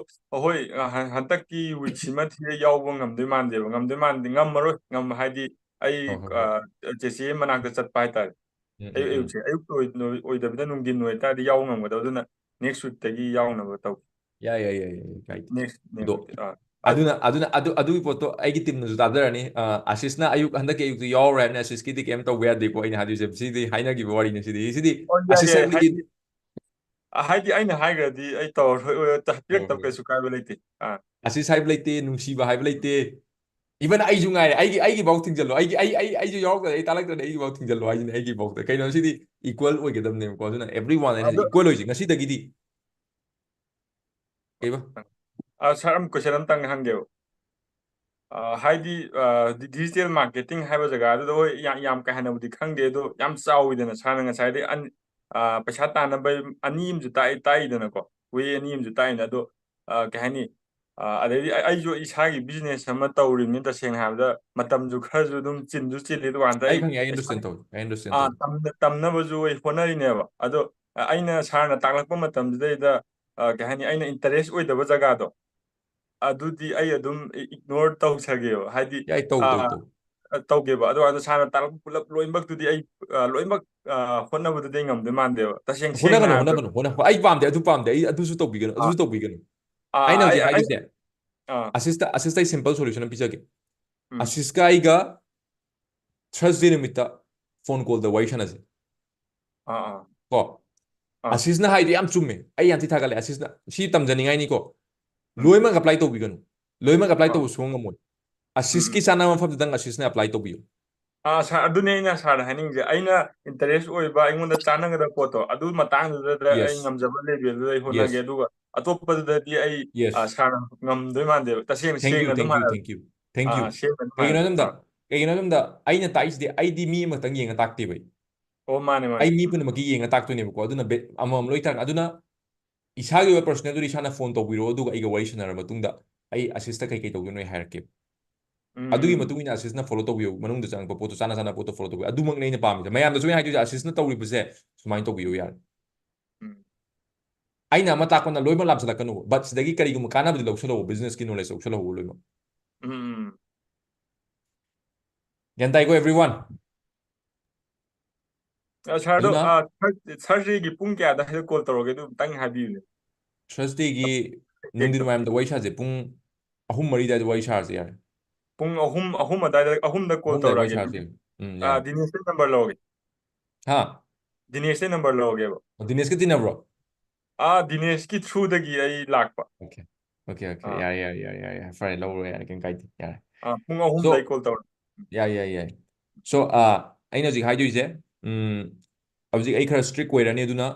ꯍꯣꯏ, ꯑ, ꯍ-, ꯍꯟꯗꯛꯀꯤ week ꯁꯤꯃ ꯊꯤꯔ ꯌꯥꯎꯕ ꯉꯝꯗꯣꯏ ꯃꯥꯟꯗꯦꯕ, ꯉꯝꯗꯣꯏ ꯃꯥꯟꯗꯦ, ꯉꯝꯃꯔꯣꯏ, ꯉꯝ-, ꯍꯥꯏꯗꯤ ꯑꯩ, ꯍꯣꯏ, ꯍꯣꯏ, ꯑ, ꯍꯣꯏ꯫ ꯆꯦꯆꯦ ꯃꯅꯥꯛꯇ ꯆꯠꯄ ꯍꯥꯏꯇꯥꯔꯦ꯫ ꯎꯝ, ꯑꯌꯨꯛ ꯎꯝ, ꯎꯝ꯫ ꯑꯌꯨꯛꯁꯦ, ꯑꯌꯨꯛꯇ ꯑꯣꯏ-, ꯑꯣꯏꯗꯕꯤꯗ ꯅꯨꯡꯊꯤꯟ ꯑꯣꯏꯇꯥꯔꯗꯤ ꯌꯥꯎꯕ ꯉꯝꯒꯗꯕ, ꯑꯗꯨꯅ next week ꯇꯒꯤ ꯌꯥꯎꯅꯕ ꯇꯧ꯫ ꯌꯥꯏ, ꯌꯥꯏ, ꯌꯥꯏ, ꯌꯥꯏ, ꯀꯥꯏꯗꯦ꯫ Next ꯑꯗꯣ ꯅꯦꯛꯁ ꯋꯤꯛ, ꯑꯥ꯫ ꯑ- ꯑꯗꯨꯅ, ꯑꯗꯨꯅ, ꯑꯗꯨ, ꯑꯗꯨꯒꯤ ꯄꯣꯠꯇꯣ ꯑꯩꯒꯤ team ꯅꯁꯨ ꯇꯥꯖꯔꯅꯤ꯫ ꯑ, ꯑꯥꯁꯤꯁꯅ ꯑꯌꯨꯛ, ꯍꯟꯗꯛꯀꯤ ꯑꯌꯨꯛꯇꯨ ꯌꯥꯎꯔꯣꯏ ꯍꯥꯏꯕꯅꯤ, ꯑꯥꯁꯤꯁꯀꯤꯗꯤ ꯀꯩꯝ ꯇꯧꯕ ꯌꯥꯗꯦꯀꯣ, ꯑꯩꯅ ꯍꯥꯏꯗꯣꯏꯁꯦ꯫ ꯁꯤꯗꯤ ꯍꯥꯏꯅꯈꯤꯕ ꯋꯥꯔꯤꯅꯤ ꯁꯤꯗꯤ꯫ ꯁꯤꯗꯤ ꯑꯣ, ꯌꯥꯏ, ꯑꯥꯁꯤꯁ ꯌꯥꯏ, ꯍꯥꯏꯕꯗꯤ ꯍꯥꯏꯗꯤ, ꯑ, ꯍꯥꯏꯗꯤ ꯑꯩꯅ ꯍꯥꯏꯈ꯭ꯔꯗꯤ ꯑꯩ ꯇꯧꯔꯔꯣꯏ, ꯑꯣꯏ, ꯇ-, ꯍꯣꯏ, ꯄꯤꯔꯛꯇꯕ ꯍꯣꯏ꯫ ꯀꯩꯁꯨ ꯀꯥꯏꯕ ꯂꯩꯇꯦ꯫ ꯑꯥ꯫ ꯑꯥꯁꯤꯁ ꯍꯥꯏꯕ ꯂꯩꯇꯦ, ꯅꯨꯡꯁꯤꯕ ꯍꯥꯏꯕ ꯂꯩꯇꯦ꯫ Even ꯑꯩꯁꯨ ꯉꯥꯏꯔꯦ, ꯑꯩꯒꯤ, ꯑꯩꯒꯤꯐꯥꯎ ꯊꯤꯡꯖꯤꯜꯂꯣ, ꯑꯩꯒꯤ, ꯑꯩ, ꯑꯩ, ꯑꯩꯁꯨ ꯌꯥꯎꯔꯛꯇ꯭ꯔꯗꯤ, ꯑꯩ ꯇꯥꯛꯂꯛꯇ꯭ꯔꯗꯤ ꯑꯩꯒꯤꯐꯥꯎ ꯊꯤꯡꯖꯤꯜꯂꯣ ꯍꯥꯏꯁꯤꯅꯦ, ꯑꯩꯒꯤꯐꯥꯎꯗ꯫ ꯀꯩꯅꯣ ꯁꯤꯗꯤ equal ꯑꯣꯏꯒꯗꯕꯅꯦꯕꯀꯣ, ꯑꯗꯨꯅ everyone ꯍꯥꯏꯅ ꯑꯗꯣ equal ꯑꯣꯏꯁꯦ꯫ ꯉꯁꯤꯗꯒꯤꯗꯤ ꯀꯩꯕ? ꯑ, ꯁꯥꯔ, ꯑꯃ question ꯑꯝꯇꯪ ꯍꯪꯒꯦꯕ꯫ ꯑ, ꯍꯥꯏꯗꯤ, ꯑ, ꯗꯤ-, digital marketing ꯍꯥꯏꯕ ꯖꯒꯥꯗꯨꯗ, ꯍꯣꯏ, ꯌꯥꯝ, ꯌꯥꯝ ꯀꯥ ꯍꯦꯟꯅꯕꯨꯗꯤ ꯈꯪꯗꯦ, ꯑꯗꯣ ꯌꯥꯝ ꯆꯥꯎꯋꯤꯗꯅ, ꯁꯥꯔꯅ ꯉꯁꯥꯏꯗꯩ ꯑꯟ-, ꯑ, ꯄꯩꯁꯥ ꯇꯥꯟꯅꯕ ꯑꯅꯤ ꯑꯃꯁꯨ ꯇꯥꯛꯏ, ꯇꯥꯛꯏꯗꯅꯀꯣ, way ꯑꯅꯤ ꯑꯃꯁꯨ ꯇꯥꯛꯏꯅ, ꯑꯗꯣ, ꯑ, ꯀꯩ ꯍꯥꯏꯅꯤ, ꯑ, ꯑꯗꯩꯗꯤ ꯑꯩ-, ꯑꯩꯁꯨ ꯏꯁꯥꯒꯤ business ꯑꯃ ꯇꯧꯔꯤꯕꯅꯤ, ꯇꯁꯦꯡꯅ ꯍꯥꯏꯔꯕꯗ ꯃꯇꯝꯁꯨ ꯈꯔꯁꯨ ꯑꯗꯨꯝ ꯆꯤꯟꯁꯨ ꯆꯤꯜꯂꯤ, ꯑꯗꯨꯀꯥꯟꯗ ꯑꯩ ꯑꯩ ꯈꯪꯉꯦ, ꯑꯩ ꯄꯩꯁꯥ, understand ꯇꯧꯋꯦ, ꯑꯩ understand ꯑ, ꯇꯧꯋꯦ꯫ ꯇꯝꯅ-, ꯇꯝꯅꯕꯁꯨ ꯑꯩ ꯍꯣꯠꯅꯔꯤꯅꯦꯕ, ꯑꯗꯣ ꯑ-, ꯑꯩꯅ ꯁꯥꯔꯅ ꯇꯥꯛꯂꯛꯄ ꯃꯇꯝꯗꯨꯗꯩꯗ, ꯑ, ꯀꯩ ꯍꯥꯏꯅꯤ, ꯑꯩꯅ interest ꯑꯣꯏꯗꯕ ꯖꯒꯥꯗꯣ, ꯑꯗꯨꯗꯤ ꯑꯩ ꯑꯗꯨꯝ ꯏ-, ignore ꯇꯧꯖꯒꯦꯕ, ꯍꯥꯏꯗꯤ, ꯌꯥꯏ, ꯇꯧ, ꯑ, ꯇꯧ, ꯇꯧ꯫ ꯑ, ꯇꯧꯒꯦꯕ꯫ ꯑꯗꯣ, ꯑꯗꯣ ꯁꯥꯔꯅ ꯇꯥꯛꯂꯛꯄ ꯄꯨꯂꯞ ꯂꯣꯏꯅꯃꯛꯇꯨꯗꯤ ꯑꯩ, ꯑ, ꯂꯣꯏꯅꯃꯛ, ꯑ, ꯍꯣꯠꯅꯕꯗꯨꯗꯤ ꯑꯩ ꯉꯝꯗꯣꯏ ꯃꯥꯟꯗꯦꯕ, ꯇꯁꯦꯡ ꯁꯦꯡꯅ ꯍꯣꯠꯅꯒꯅꯨ, ꯍꯥꯏꯔꯕꯗ꯫ ꯍꯣꯠꯅꯒꯅꯨ, ꯍꯣꯠꯅ-, ꯑꯩ ꯄꯥꯝꯗꯦ, ꯑꯗꯨ ꯄꯥꯝꯗꯦ, ꯑꯩ ꯑꯗꯨꯁꯨ ꯇꯧꯕꯤꯒꯅꯨ, ꯑ, ꯑꯗꯨꯁꯨ ꯇꯧꯕꯤꯒꯅꯨ꯫ ꯑ, ꯑꯩꯅ ꯑ, ꯍꯧꯖꯤꯛ ꯑꯩ, ꯑꯩ, ꯑꯩꯅ ꯍꯧꯖꯤꯛ ꯍꯥꯏꯗꯣꯏꯁꯦ, ꯑ, ꯑꯥꯁꯤꯁꯇ, ꯑꯥꯁꯤꯁꯇ ꯑꯩ simple solution ꯑꯃ ꯄꯤꯖꯒꯦ꯫ ꯎꯝ꯫ ꯑꯥꯁꯤꯁꯀ ꯑꯩꯒ Thursday ꯅꯨꯃꯤꯠꯇ phone call ꯗ ꯋꯥꯔꯤ ꯁꯥꯟꯅꯁꯦ꯫ ꯑꯥ, ꯑꯥ꯫ ꯀꯣ? ꯑꯥ꯫ ꯑꯥꯁꯤꯁꯅ ꯍꯥꯏꯗꯣ ꯌꯥꯝ ꯆꯨꯝꯃꯦ꯫ ꯑꯩ ꯌꯥꯝ ꯊꯤ ꯊꯥꯒꯠꯂꯦ꯫ ꯑꯥꯁꯤꯁꯅ ꯁꯤ ꯇꯝꯖꯅꯤꯡꯉꯥꯏꯅꯤꯀꯣ꯫ ꯎꯝ꯫ ꯂꯣꯏꯅꯃꯛ apply ꯇꯧꯕꯤꯒꯅꯨ꯫ ꯂꯣꯏꯅꯃꯛ apply ꯑꯥ꯫ ꯇꯧꯕ ꯁꯨꯡꯉꯝ ꯉꯝꯃꯣꯏ꯫ ꯎꯝ, ꯑꯥꯁꯤꯁꯀꯤ ꯎꯝ꯫ ꯆꯥꯟꯅꯕ ꯃꯐꯝꯗꯨꯗꯪ ꯑꯥꯁꯤꯁꯅ apply ꯇꯧꯕꯤꯌꯨ꯫ ꯑꯥ, ꯁꯥꯔ, ꯑꯗꯨꯅꯦ ꯑꯩꯅ ꯁꯥꯔꯗ ꯍꯥꯏꯅꯤꯡꯉꯤꯁꯦ꯫ ꯑꯩꯅ interest ꯑꯣꯏꯕ, ꯑꯩꯉꯣꯟꯗ ꯆꯥꯟꯅꯒꯗꯕ ꯄꯣꯠꯇꯣ, ꯑꯗꯨ ꯃꯇꯥꯡꯗꯨꯗ ꯑꯩ Yes. ꯉꯝꯖꯕ level ꯗꯨꯗ ꯑꯩ ꯍꯣꯠꯅꯒꯦ꯫ Yes. ꯑꯗꯨꯒ ꯑꯇꯣꯞꯄꯗꯨꯗꯗꯤ ꯑꯩ Yes. ꯁꯥꯔꯅ ꯉꯝꯗꯣꯏ ꯃꯥꯟꯗꯦꯕ꯫ ꯇꯁꯦꯡꯅ Thank you, ꯁꯦꯡꯅ ꯑꯗꯨꯝ thank you, ꯍꯥꯏꯔꯒꯦ꯫ thank you, thank you. ꯑꯥ, ꯁꯦꯡꯅ ꯑꯗꯨꯝ ꯀꯩꯒꯤꯅꯣ ꯍꯥꯏꯔꯒꯦ꯫ ꯍꯥꯏꯕꯗ ꯑꯥ, ꯀꯩꯒꯤꯅꯣ ꯍꯥꯏꯕꯗ ꯑꯩꯅ ꯇꯥꯛꯏꯁꯤꯗꯤ ꯑꯩꯗꯤ ꯃꯤ ꯑꯃꯈꯛꯇꯪ ꯌꯦꯡꯉ ꯇꯥꯛꯇꯦꯕ ꯑꯩ꯫ ꯑꯣ, ꯃꯥꯅꯦ, ꯃꯥꯅꯦ꯫ ꯑꯩ ꯃꯤ ꯄꯨꯝꯅꯃꯛꯀꯤ ꯌꯦꯡꯉ ꯇꯥꯛꯇꯣꯏꯅꯦꯕꯀꯣ꯫ ꯑꯗꯨꯅ ꯕꯦ-, ꯑꯃꯃꯝ ꯂꯣꯏ ꯇꯥꯛ-, ꯑꯗꯨꯅ ꯏꯁꯥꯒꯤ ꯑꯣꯏꯕ personal ꯗꯨꯗꯤ ꯏꯁꯥꯅ phone ꯇꯧꯕꯤꯔꯛꯑꯣ, ꯑꯗꯨꯒ ꯑꯩꯒ ꯋꯥꯔꯤ ꯁꯥꯟꯅꯔꯕ ꯃꯇꯨꯡꯗ ꯑꯩ assist ꯀꯩ ꯀꯩ ꯇꯧꯗꯣꯏꯅꯣ ꯑꯩ ꯍꯥꯏꯔꯛꯀꯦ꯫ ꯑꯗꯨꯒꯤ ꯎꯝ, ꯃꯇꯨꯡ ꯏꯟꯅ assist ꯅ follow ꯇꯧꯕꯤꯌꯨ, ꯃꯅꯨꯡꯗ ꯆꯪꯉꯛꯄ ꯄꯣꯠꯇꯣ ꯆꯥꯅ ꯆꯥꯅ ꯄꯣꯠꯇꯣ follow ꯇꯧꯕꯤꯌꯨ꯫ ꯑꯗꯨꯃꯛꯅꯦ ꯑꯩꯅ ꯄꯥꯝꯃꯤꯁꯦ꯫ ꯃꯌꯥꯝꯗꯁꯨ ꯑꯩꯅ ꯍꯥꯏꯗꯣꯏꯁꯦ, assist ꯅ ꯇꯧꯔꯤꯕꯁꯦ ꯁꯨꯃꯥꯏꯅ ꯇꯧꯕꯤꯌꯨ ꯌꯥꯔꯦ꯫ ꯎꯝ꯫ ꯑꯩꯅ ꯑꯃ ꯇꯥꯛꯄꯅ ꯂꯣꯏꯅꯃꯛ ꯂꯥꯝꯁꯤꯜꯂꯛꯀꯅꯨꯕ, but ꯁꯤꯗꯒꯤ ꯀꯔꯤꯒꯨꯝꯕ ꯀꯥꯟꯅꯕꯗꯤ ꯂꯧꯁꯜꯍꯧꯕ, business ꯀꯤ knowledge ꯂꯧꯁꯜꯍꯧꯕ ꯂꯣꯏꯅꯃꯛ꯫ ꯎꯝ, ꯎꯝ꯫ ꯒ꯭ꯌꯥꯟ ꯇꯥꯏꯀꯣ everyone? ꯑ, ꯁꯥꯔꯗꯣ, ꯑꯗꯨꯅ ꯑ, ꯊꯔ-, Thursday ꯒꯤ ꯄꯨꯡ ꯀꯌꯥꯗ ꯍꯥꯏꯗ call ꯇꯧꯔꯒꯦ, ꯑꯗꯨ ꯑꯝꯇꯪ ꯍꯥꯏꯕꯤꯌꯨꯅꯦ꯫ Thursday ꯒꯤ Check ꯅꯨꯡꯊꯤꯟ ꯇꯧ-, ꯋꯥꯏꯔꯝꯗ ꯋꯥꯔꯤ ꯁꯥꯁꯦ, ꯄꯨꯡ ꯑꯍꯨꯝ ꯃꯔꯤ ꯑꯗꯨꯋꯥꯏꯗ ꯋꯥꯔꯤ ꯁꯥꯔꯁꯦ ꯌꯥꯔꯦ꯫ ꯄꯨꯡ ꯑꯍꯨꯝ, ꯑꯍꯨꯝ ꯑꯗꯥꯏꯗ, ꯑꯍꯨꯝꯗ call ꯑꯍꯨꯝ ꯑꯗꯨꯋꯥꯏꯗ ꯋꯥꯔꯤ ꯇꯧꯔꯛꯑꯒꯦ ꯁꯥꯔꯁꯦ꯫ ꯑꯗꯨꯗꯤ꯫ ꯎꯝ, ꯑ, ꯌꯥꯔꯦ꯫ ꯗꯤꯅꯦꯁꯇꯩ number ꯂꯧꯔꯒꯦ꯫ ꯍꯥ? ꯗꯤꯅꯦꯁꯇꯩ number ꯂꯧꯔꯒꯦꯕ꯫ ꯑꯣ, ꯗꯤꯅꯦꯁꯀ ꯇꯤꯟꯅꯕ꯭ꯔꯣ? ꯑꯥ, ꯗꯤꯅꯦꯁꯀꯤ through ꯗꯒꯤ ꯑꯩ ꯂꯥꯛꯄ꯫ Okay, okay, okay. ꯑꯥ꯫ ꯌꯥꯔꯦ, ꯌꯥꯔꯦ, ꯌꯥꯔꯦ, ꯌꯥꯔꯦ, ꯌꯥꯔꯦ. ꯐꯔꯦ, ꯂꯧꯔꯣ, ꯌꯥꯔꯦ, ꯀꯩꯝ ꯀꯥꯏꯗꯦ, ꯌꯥꯔꯦ꯫ ꯑꯥ, ꯄꯨꯡ ꯑꯍꯨꯝꯗ So, ꯑꯩ call ꯇꯧꯔꯛꯑꯒꯦ꯫ ꯌꯥꯏ, ꯌꯥꯏ, ꯌꯥꯏ꯫ So, ꯑꯥ, ꯑꯩꯅ ꯍꯧꯖꯤꯛ ꯍꯥꯏꯗꯣꯏꯁꯦ, ꯎꯝ, ꯍꯧꯖꯤꯛ ꯑꯩ ꯈꯔ strict ꯑꯣꯏꯔꯅꯤ, ꯑꯗꯨꯅ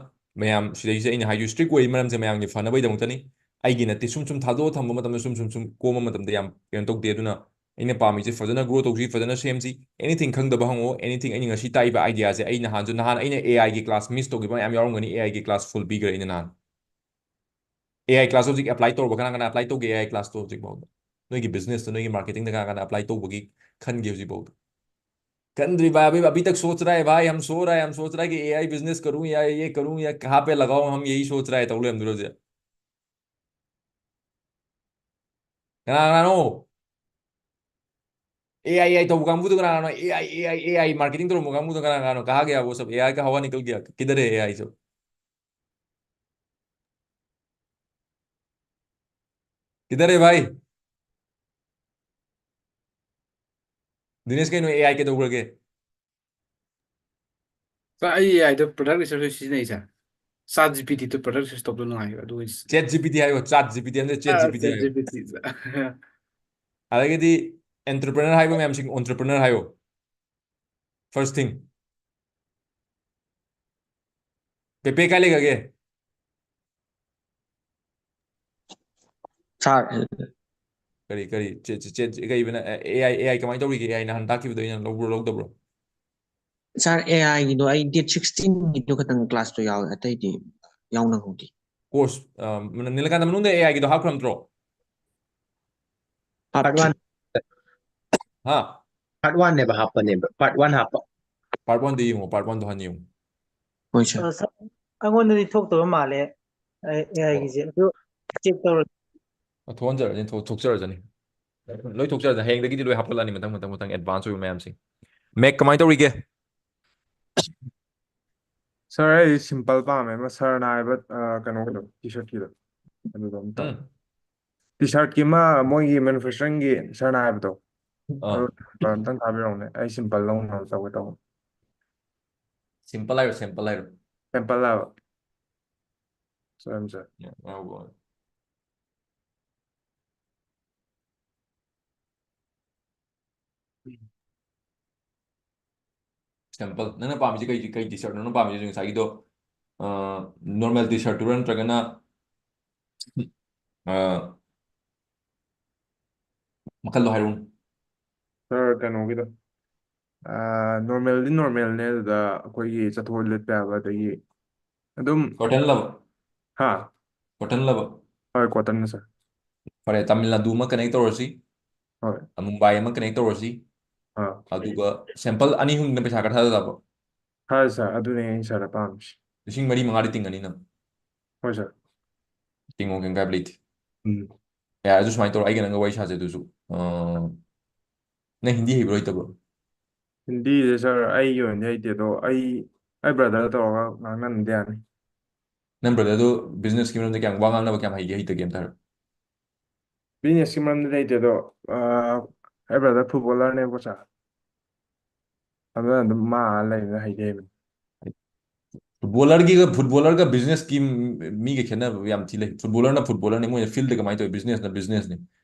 ꯃꯌꯥꯝ ꯁꯤꯗꯩꯁꯤꯗ ꯑꯩꯅ ꯍꯥꯏꯗꯣꯏ strict ꯑꯣꯏꯔꯤ ꯃꯔꯝꯁꯦ ꯃꯌꯥꯝꯒꯤ ꯐꯅꯕꯒꯤꯗꯃꯛꯇꯅꯤ꯫ ꯑꯩꯒꯤ ꯅꯠꯇꯦ, ꯁꯨꯝ ꯁꯨꯝ ꯊꯥꯗꯣꯛꯑ ꯊꯝꯕ ꯃꯇꯝꯗ ꯁꯨꯝ ꯁꯨꯝ ꯁꯨꯝ ꯀꯣꯝꯕ ꯃꯇꯝꯗ ꯌꯥꯝ ꯀꯩꯅꯣ ꯇꯧꯗꯦ꯫ ꯑꯗꯨꯅ ꯑꯩꯅ ꯄꯥꯝꯃꯤꯁꯦ ꯐꯖꯅ grow ꯇꯧꯁꯤ, ꯐꯖꯅ ꯁꯦꯝꯁꯤ꯫ Anything ꯈꯪꯗꯕ ꯍꯪꯉꯛꯑꯣ, anything ꯑꯩꯅ ꯉꯁꯤ ꯇꯥꯛꯏꯕ idea ꯁꯦ꯫ ꯑꯩ ꯅꯍꯥꯟꯁꯨ, ꯅꯍꯥꯟ ꯑꯩꯅ A I ꯒꯤ class miss ꯇꯧꯈꯤꯕ ꯃꯌꯥꯝ ꯌꯥꯎꯔꯝꯒꯅꯤ, A I ꯒꯤ class full ꯄꯤꯈ꯭ꯔꯦ ꯑꯩꯅ ꯅꯍꯥꯟ꯫ A I class ꯍꯧꯖꯤꯛ apply ꯇꯧꯔꯕ ꯀꯅꯥ ꯀꯅꯥ apply ꯇꯧꯒꯦ A I class ꯇꯣ ꯍꯧꯖꯤꯛ ꯐꯥꯎꯗ? ꯅꯣꯏꯒꯤ business ꯇ, ꯅꯣꯏꯒꯤ marketing ꯗ ꯀꯅꯥ ꯀꯅꯥ apply ꯇꯧꯕꯒꯤ ꯈꯟꯒꯦ ꯍꯧꯖꯤꯛ ꯐꯥꯎꯗ? ꯈꯟꯗ꯭ꯔꯤ ꯚꯥꯏ, ꯑꯕꯤ, अभी तक सोच रहा है भाई, हम सो रहा है, हम सोच रहा है कि A I business करूं या ये करूं या कहाँ पे लगाऊं, हम यही सोच रहा है ꯇꯧ ꯂꯩꯔꯝꯗꯣꯏꯔꯣ ꯍꯧꯖꯤꯛ? ꯀꯅꯥ ꯀꯅꯥꯅꯣ? A I, A I ꯇꯧꯕ ꯀꯥꯡꯕꯨꯗꯣ ꯀꯅꯥ ꯀꯅꯥꯅꯣ? A I, A I, A I marketing ꯇꯧꯔꯝꯕ ꯀꯥꯡꯕꯨꯗꯣ ꯀꯅꯥ ꯀꯅꯥꯅꯣ? कहाँ गया वो सब? A I का हवा निकल गया? किधर है A I सब? किधर है भाई? दिनेश, ꯀꯩꯅꯣ, A I ꯀꯩꯗꯧꯈ꯭ꯔꯒꯦ? ꯁꯥꯔ, ꯑꯩ A I ꯗꯣ product research ꯁꯤꯖꯤꯟꯅꯩ ꯁꯥꯔ꯫ ChatGPT ꯇꯣ product research ꯇꯧꯕꯗꯣ ꯅꯨꯡꯉꯥꯏꯌꯦꯕ, ꯑꯗꯨꯒꯤ ChatGPT ꯍꯥꯏꯌꯣ, ChatGPT ꯅꯠꯇꯦ, ꯑꯥ, ChatGPT ꯍꯥꯏꯌꯣ꯫ ChatGPT ꯁꯥꯔ꯫ ꯑꯗꯒꯤꯗꯤ entrepreneur ꯍꯥꯏꯕ ꯃꯌꯥꯝꯁꯤꯡ entrepreneur ꯍꯥꯏꯌꯣ꯫ First thing. ꯄꯦꯄꯦ ꯀꯥꯏ ꯂꯩꯈ꯭ꯔꯒꯦ? ꯁꯥꯔ ꯀꯔꯤ ꯀꯔꯤ ꯆꯦ- ꯆꯦ- ꯆꯦ- ꯀꯩꯕꯅ ꯑꯦ ꯑꯥꯏ ꯑꯦ ꯑꯥꯏ ꯀꯃꯥꯏꯅ ꯇꯧꯔꯤꯒꯦ? ꯑꯦ ꯑꯥꯏꯅ ꯍꯥꯟꯅ ꯇꯥꯛꯈꯤꯕꯗꯣ ꯑꯩꯅ ꯂꯧꯕ꯭ꯔꯣ ꯂꯧꯗꯕ꯭ꯔꯣ? ꯁꯥꯔ, ꯑꯦ ꯑꯥꯏꯒꯤꯗꯣ ꯑꯩ ꯗꯦꯠ ꯁꯤꯛꯁꯇꯤꯟꯒꯤꯗꯣ ꯈꯛꯇꯪ ꯀ꯭ꯂꯥꯁꯇꯣ ꯌꯥꯎꯋꯦ, ꯑꯇꯩꯗꯤ ꯌꯥꯎ ꯅꯪꯍꯧꯗꯦ꯫ ꯀꯣꯔꯁ ꯅꯤꯂꯀꯥꯟꯇ, ꯃꯅꯨꯡꯗ ꯑꯦ ꯑꯥꯏꯒꯤꯗꯣ ꯍꯥꯞꯈ꯭ꯔ ꯅꯠꯇ꯭ꯔꯣ? ꯍꯥꯞꯇ꯭ꯔꯤ꯫ ꯍꯥ? ꯄꯥꯔꯠ ꯋꯥꯟꯅꯦꯕ ꯍꯥꯞꯄꯅꯦꯕ, ꯄꯥꯔꯠ ꯋꯥꯟ ꯍꯥꯞꯄ꯫ ꯄꯥꯔꯠ ꯋꯥꯟꯗꯣ ꯌꯦꯡꯉꯣ, ꯄꯥꯔꯠ ꯋꯥꯟꯗꯣ ꯍꯥꯟꯅ ꯌꯦꯡꯉꯣ꯫ ꯍꯣꯏ ꯁꯥꯔ꯫ ꯑ, ꯁꯥꯔ, ꯑꯩꯉꯣꯟꯗꯗꯤ ꯊꯣꯛꯇꯕ ꯃꯥꯜꯂꯦ ꯑꯦ ꯑꯥꯏꯒꯤꯁꯦ꯫ ꯑꯗꯨ ꯆꯦꯛ ꯇꯧꯔ ꯑ, ꯊꯣꯛꯍꯟꯖꯔꯁꯅꯤ, ꯊꯣꯛ- ꯊꯣꯛꯆꯔꯁꯅꯤ꯫ ꯂꯣꯏ ꯊꯣꯛꯆꯔꯁꯅꯤ꯫ ꯍꯌꯦꯡꯗꯒꯤꯗꯤ ꯂꯣꯏ ꯍꯥꯞꯀꯠꯂꯛꯑꯅꯤ, ꯃꯊꯪ ꯃꯊꯪ ꯃꯊꯪ ꯑꯦꯗꯚꯥꯟꯁ ꯑꯣꯏꯕ ꯃꯌꯥꯝꯁꯦ꯫ ꯃꯦꯛ, ꯀꯃꯥꯏꯅ ꯇꯧꯔꯤꯒꯦ? ꯁꯥꯔ, ꯑꯩ ꯁꯤꯝꯄꯜ ꯄꯥꯝꯃꯦ ꯑꯃ ꯁꯥꯔꯅ ꯍꯥꯏꯕ, ꯑ, ꯀꯩꯅꯣꯒꯤꯗꯣ, ꯇꯤ ꯁꯥꯔꯠꯀꯤꯗꯣ, ꯑꯗꯨꯗꯣ ꯑꯝꯇ꯫ ꯎꯝ꯫ ꯇꯤ ꯁꯥꯔꯠꯀꯤ ꯑꯃ ꯃꯣꯏꯒꯤ ꯃꯦꯅꯨꯐꯦꯛꯆꯔꯤꯡꯒꯤ ꯁꯥꯔꯅ ꯍꯥꯏꯕꯗꯣ, ꯑꯥ꯫ ꯑꯗꯨ ꯑꯝꯇꯪ ꯊꯥꯕꯤꯔꯛꯎꯅꯦ, ꯑꯩ ꯁꯤꯝꯄꯜ ꯂꯧꯅꯕ ꯇꯧꯒꯦ ꯇꯧꯕ꯫ ꯁꯤꯝꯄꯜ ꯍꯥꯏꯔꯣ, ꯁꯦꯝꯄꯜ ꯍꯥꯏꯔꯣ? ꯁꯦꯝꯄꯜ ꯍꯥꯏꯕ꯫ ꯁꯥꯔ, ꯁꯥꯔ꯫ ꯌꯥ, ꯉꯥꯏꯈꯣ꯫ ꯁꯦꯝꯄꯜ, ꯅꯪꯅ ꯄꯥꯝꯃꯤꯁꯦ ꯀꯩ, ꯀꯩ ꯇꯤ ꯁꯥꯔꯠꯅꯣ ꯅꯪꯅ ꯄꯥꯝꯃꯤꯁꯦ? ꯉꯁꯥꯏꯒꯤꯗꯣ ꯅꯣꯔꯃꯦꯜ ꯇꯤ ꯁꯥꯔꯠꯇꯨꯔꯣ, ꯅꯠꯇ꯭ꯔꯒꯅ ꯑ, ꯃꯈꯜꯗꯣ ꯍꯥꯏꯔꯛꯎꯅꯦ꯫ ꯁꯥꯔ, ꯀꯩꯅꯣꯒꯤꯗꯣ, ꯅꯣꯔꯃꯦꯜꯗꯤ ꯅꯣꯔꯃꯦꯜꯅꯦ, ꯑꯗꯨꯗ ꯑꯩꯈꯣꯏꯒꯤ ꯆꯠꯊꯣꯛ ꯂꯤꯠꯄ ꯌꯥꯕ, ꯑꯗꯒꯤ ꯑꯗꯨꯝ ꯀꯣꯇꯟ ꯂꯕ? ꯍꯥ? Cotton love? ꯍꯣꯏ, ꯀꯣꯇꯟꯅ ꯁꯥꯔ꯫ ꯐꯔꯦ, ꯇꯥꯃꯤꯜ ꯅꯥꯗꯨ ꯑꯃ ꯀꯅꯦꯛ ꯇꯧꯔꯁꯤ, ꯍꯣꯏ꯫ ꯃꯨꯝꯕꯥꯏ ꯑꯃ ꯀꯅꯦꯛ ꯇꯧꯔꯁꯤ, ꯑꯥ꯫ ꯑꯗꯨꯒ ꯁꯦꯝꯄꯜ ꯑꯅꯤ ꯑꯍꯨꯝꯗ ꯄꯩꯁꯥ ꯈꯔ ꯊꯥꯗꯕ? ꯍꯣꯏ ꯁꯥꯔ, ꯑꯗꯨꯅꯦ ꯑꯩꯅ ꯁꯥꯔꯗ ꯄꯥꯝꯃꯤꯁꯦ꯫ ꯂꯤꯁꯤꯡ ꯃꯔꯤ ꯃꯉꯥꯗꯤ ꯇꯤꯡꯒꯅꯤ ꯅꯪ꯫ ꯍꯣꯏ ꯁꯥꯔ꯫ ꯇꯤꯡꯉꯣ, ꯀꯩꯝ ꯀꯥꯏꯕ ꯂꯩꯇꯦ꯫ ꯎꯝ꯫ ꯌꯥꯔꯦ, ꯑꯗꯨ ꯁꯨꯃꯥꯏꯅ ꯇꯧꯔꯣ, ꯑꯩꯒ ꯅꯪꯒ ꯋꯥꯔꯤ ꯁꯥꯁꯦ ꯑꯗꯨꯁꯨ꯫ ꯑꯥ, ꯅꯪ ꯍꯤꯟꯗꯤ ꯍꯩꯕ꯭ꯔꯣ ꯍꯩꯇꯕ꯭ꯔꯣ? ꯍꯤꯟꯗꯤꯁꯦ ꯁꯥꯔ, ꯑꯩꯒꯤ ꯑꯣꯏꯅꯗꯤ ꯍꯩꯇꯦ, ꯑꯗꯣ ꯑꯩ, ꯑꯩ ꯕ꯭ꯔꯗꯔ ꯇꯧꯔꯒ ꯉꯥꯡꯅꯍꯟꯕꯗꯤ ꯌꯥꯅꯤ꯫ ꯅꯪ ꯕ꯭ꯔꯗꯔꯗꯨ ꯕꯤꯖꯤꯅꯦꯁꯀꯤ ꯃꯔꯝꯗ ꯀꯌꯥꯝ ꯋꯥ ꯉꯥꯡꯅꯕ ꯀꯌꯥꯝ ꯍꯩꯒꯦ, ꯍꯩꯇꯒꯦ ꯑꯝꯇ ꯍꯥꯏꯔꯣ꯫ ꯕꯤꯖꯤꯅꯦꯁꯀꯤ ꯃꯔꯝꯗꯗꯤ ꯍꯩꯇꯦ, ꯑꯗꯣ, ꯑꯥ, ꯑꯩ ꯕ꯭ꯔꯗꯔ ꯐꯨꯠꯕꯣꯂꯔꯅꯦꯕꯀꯣ ꯁꯥꯔ꯫ ꯑꯗꯨꯅ ꯑꯗꯨꯝ ꯃꯥ ꯑꯥ ꯂꯩꯕꯅꯤꯅ ꯍꯩꯗꯤ ꯍꯩꯕꯅꯤ꯫ ꯐꯨꯠꯕꯣꯂꯔꯒꯤꯒ, ꯐꯨꯠꯕꯣꯂꯔꯒ ꯕꯤꯖꯤꯅꯦꯁꯀꯤ ꯃꯤꯒ ꯈꯦꯠꯅꯕ ꯌꯥꯝ ꯊꯤ ꯂꯩ꯫ ꯐꯨꯠꯕꯣꯂꯔꯅ ꯐꯨꯠꯕꯣꯂꯔꯅꯤ, ꯃꯣꯏꯅ ꯐꯤꯜꯗ ꯀꯃꯥꯏꯅ ꯇꯧꯋꯤ, ꯕꯤꯖꯤꯅꯦꯁꯅ ꯕꯤꯖꯤꯅꯦꯁꯅꯤ꯫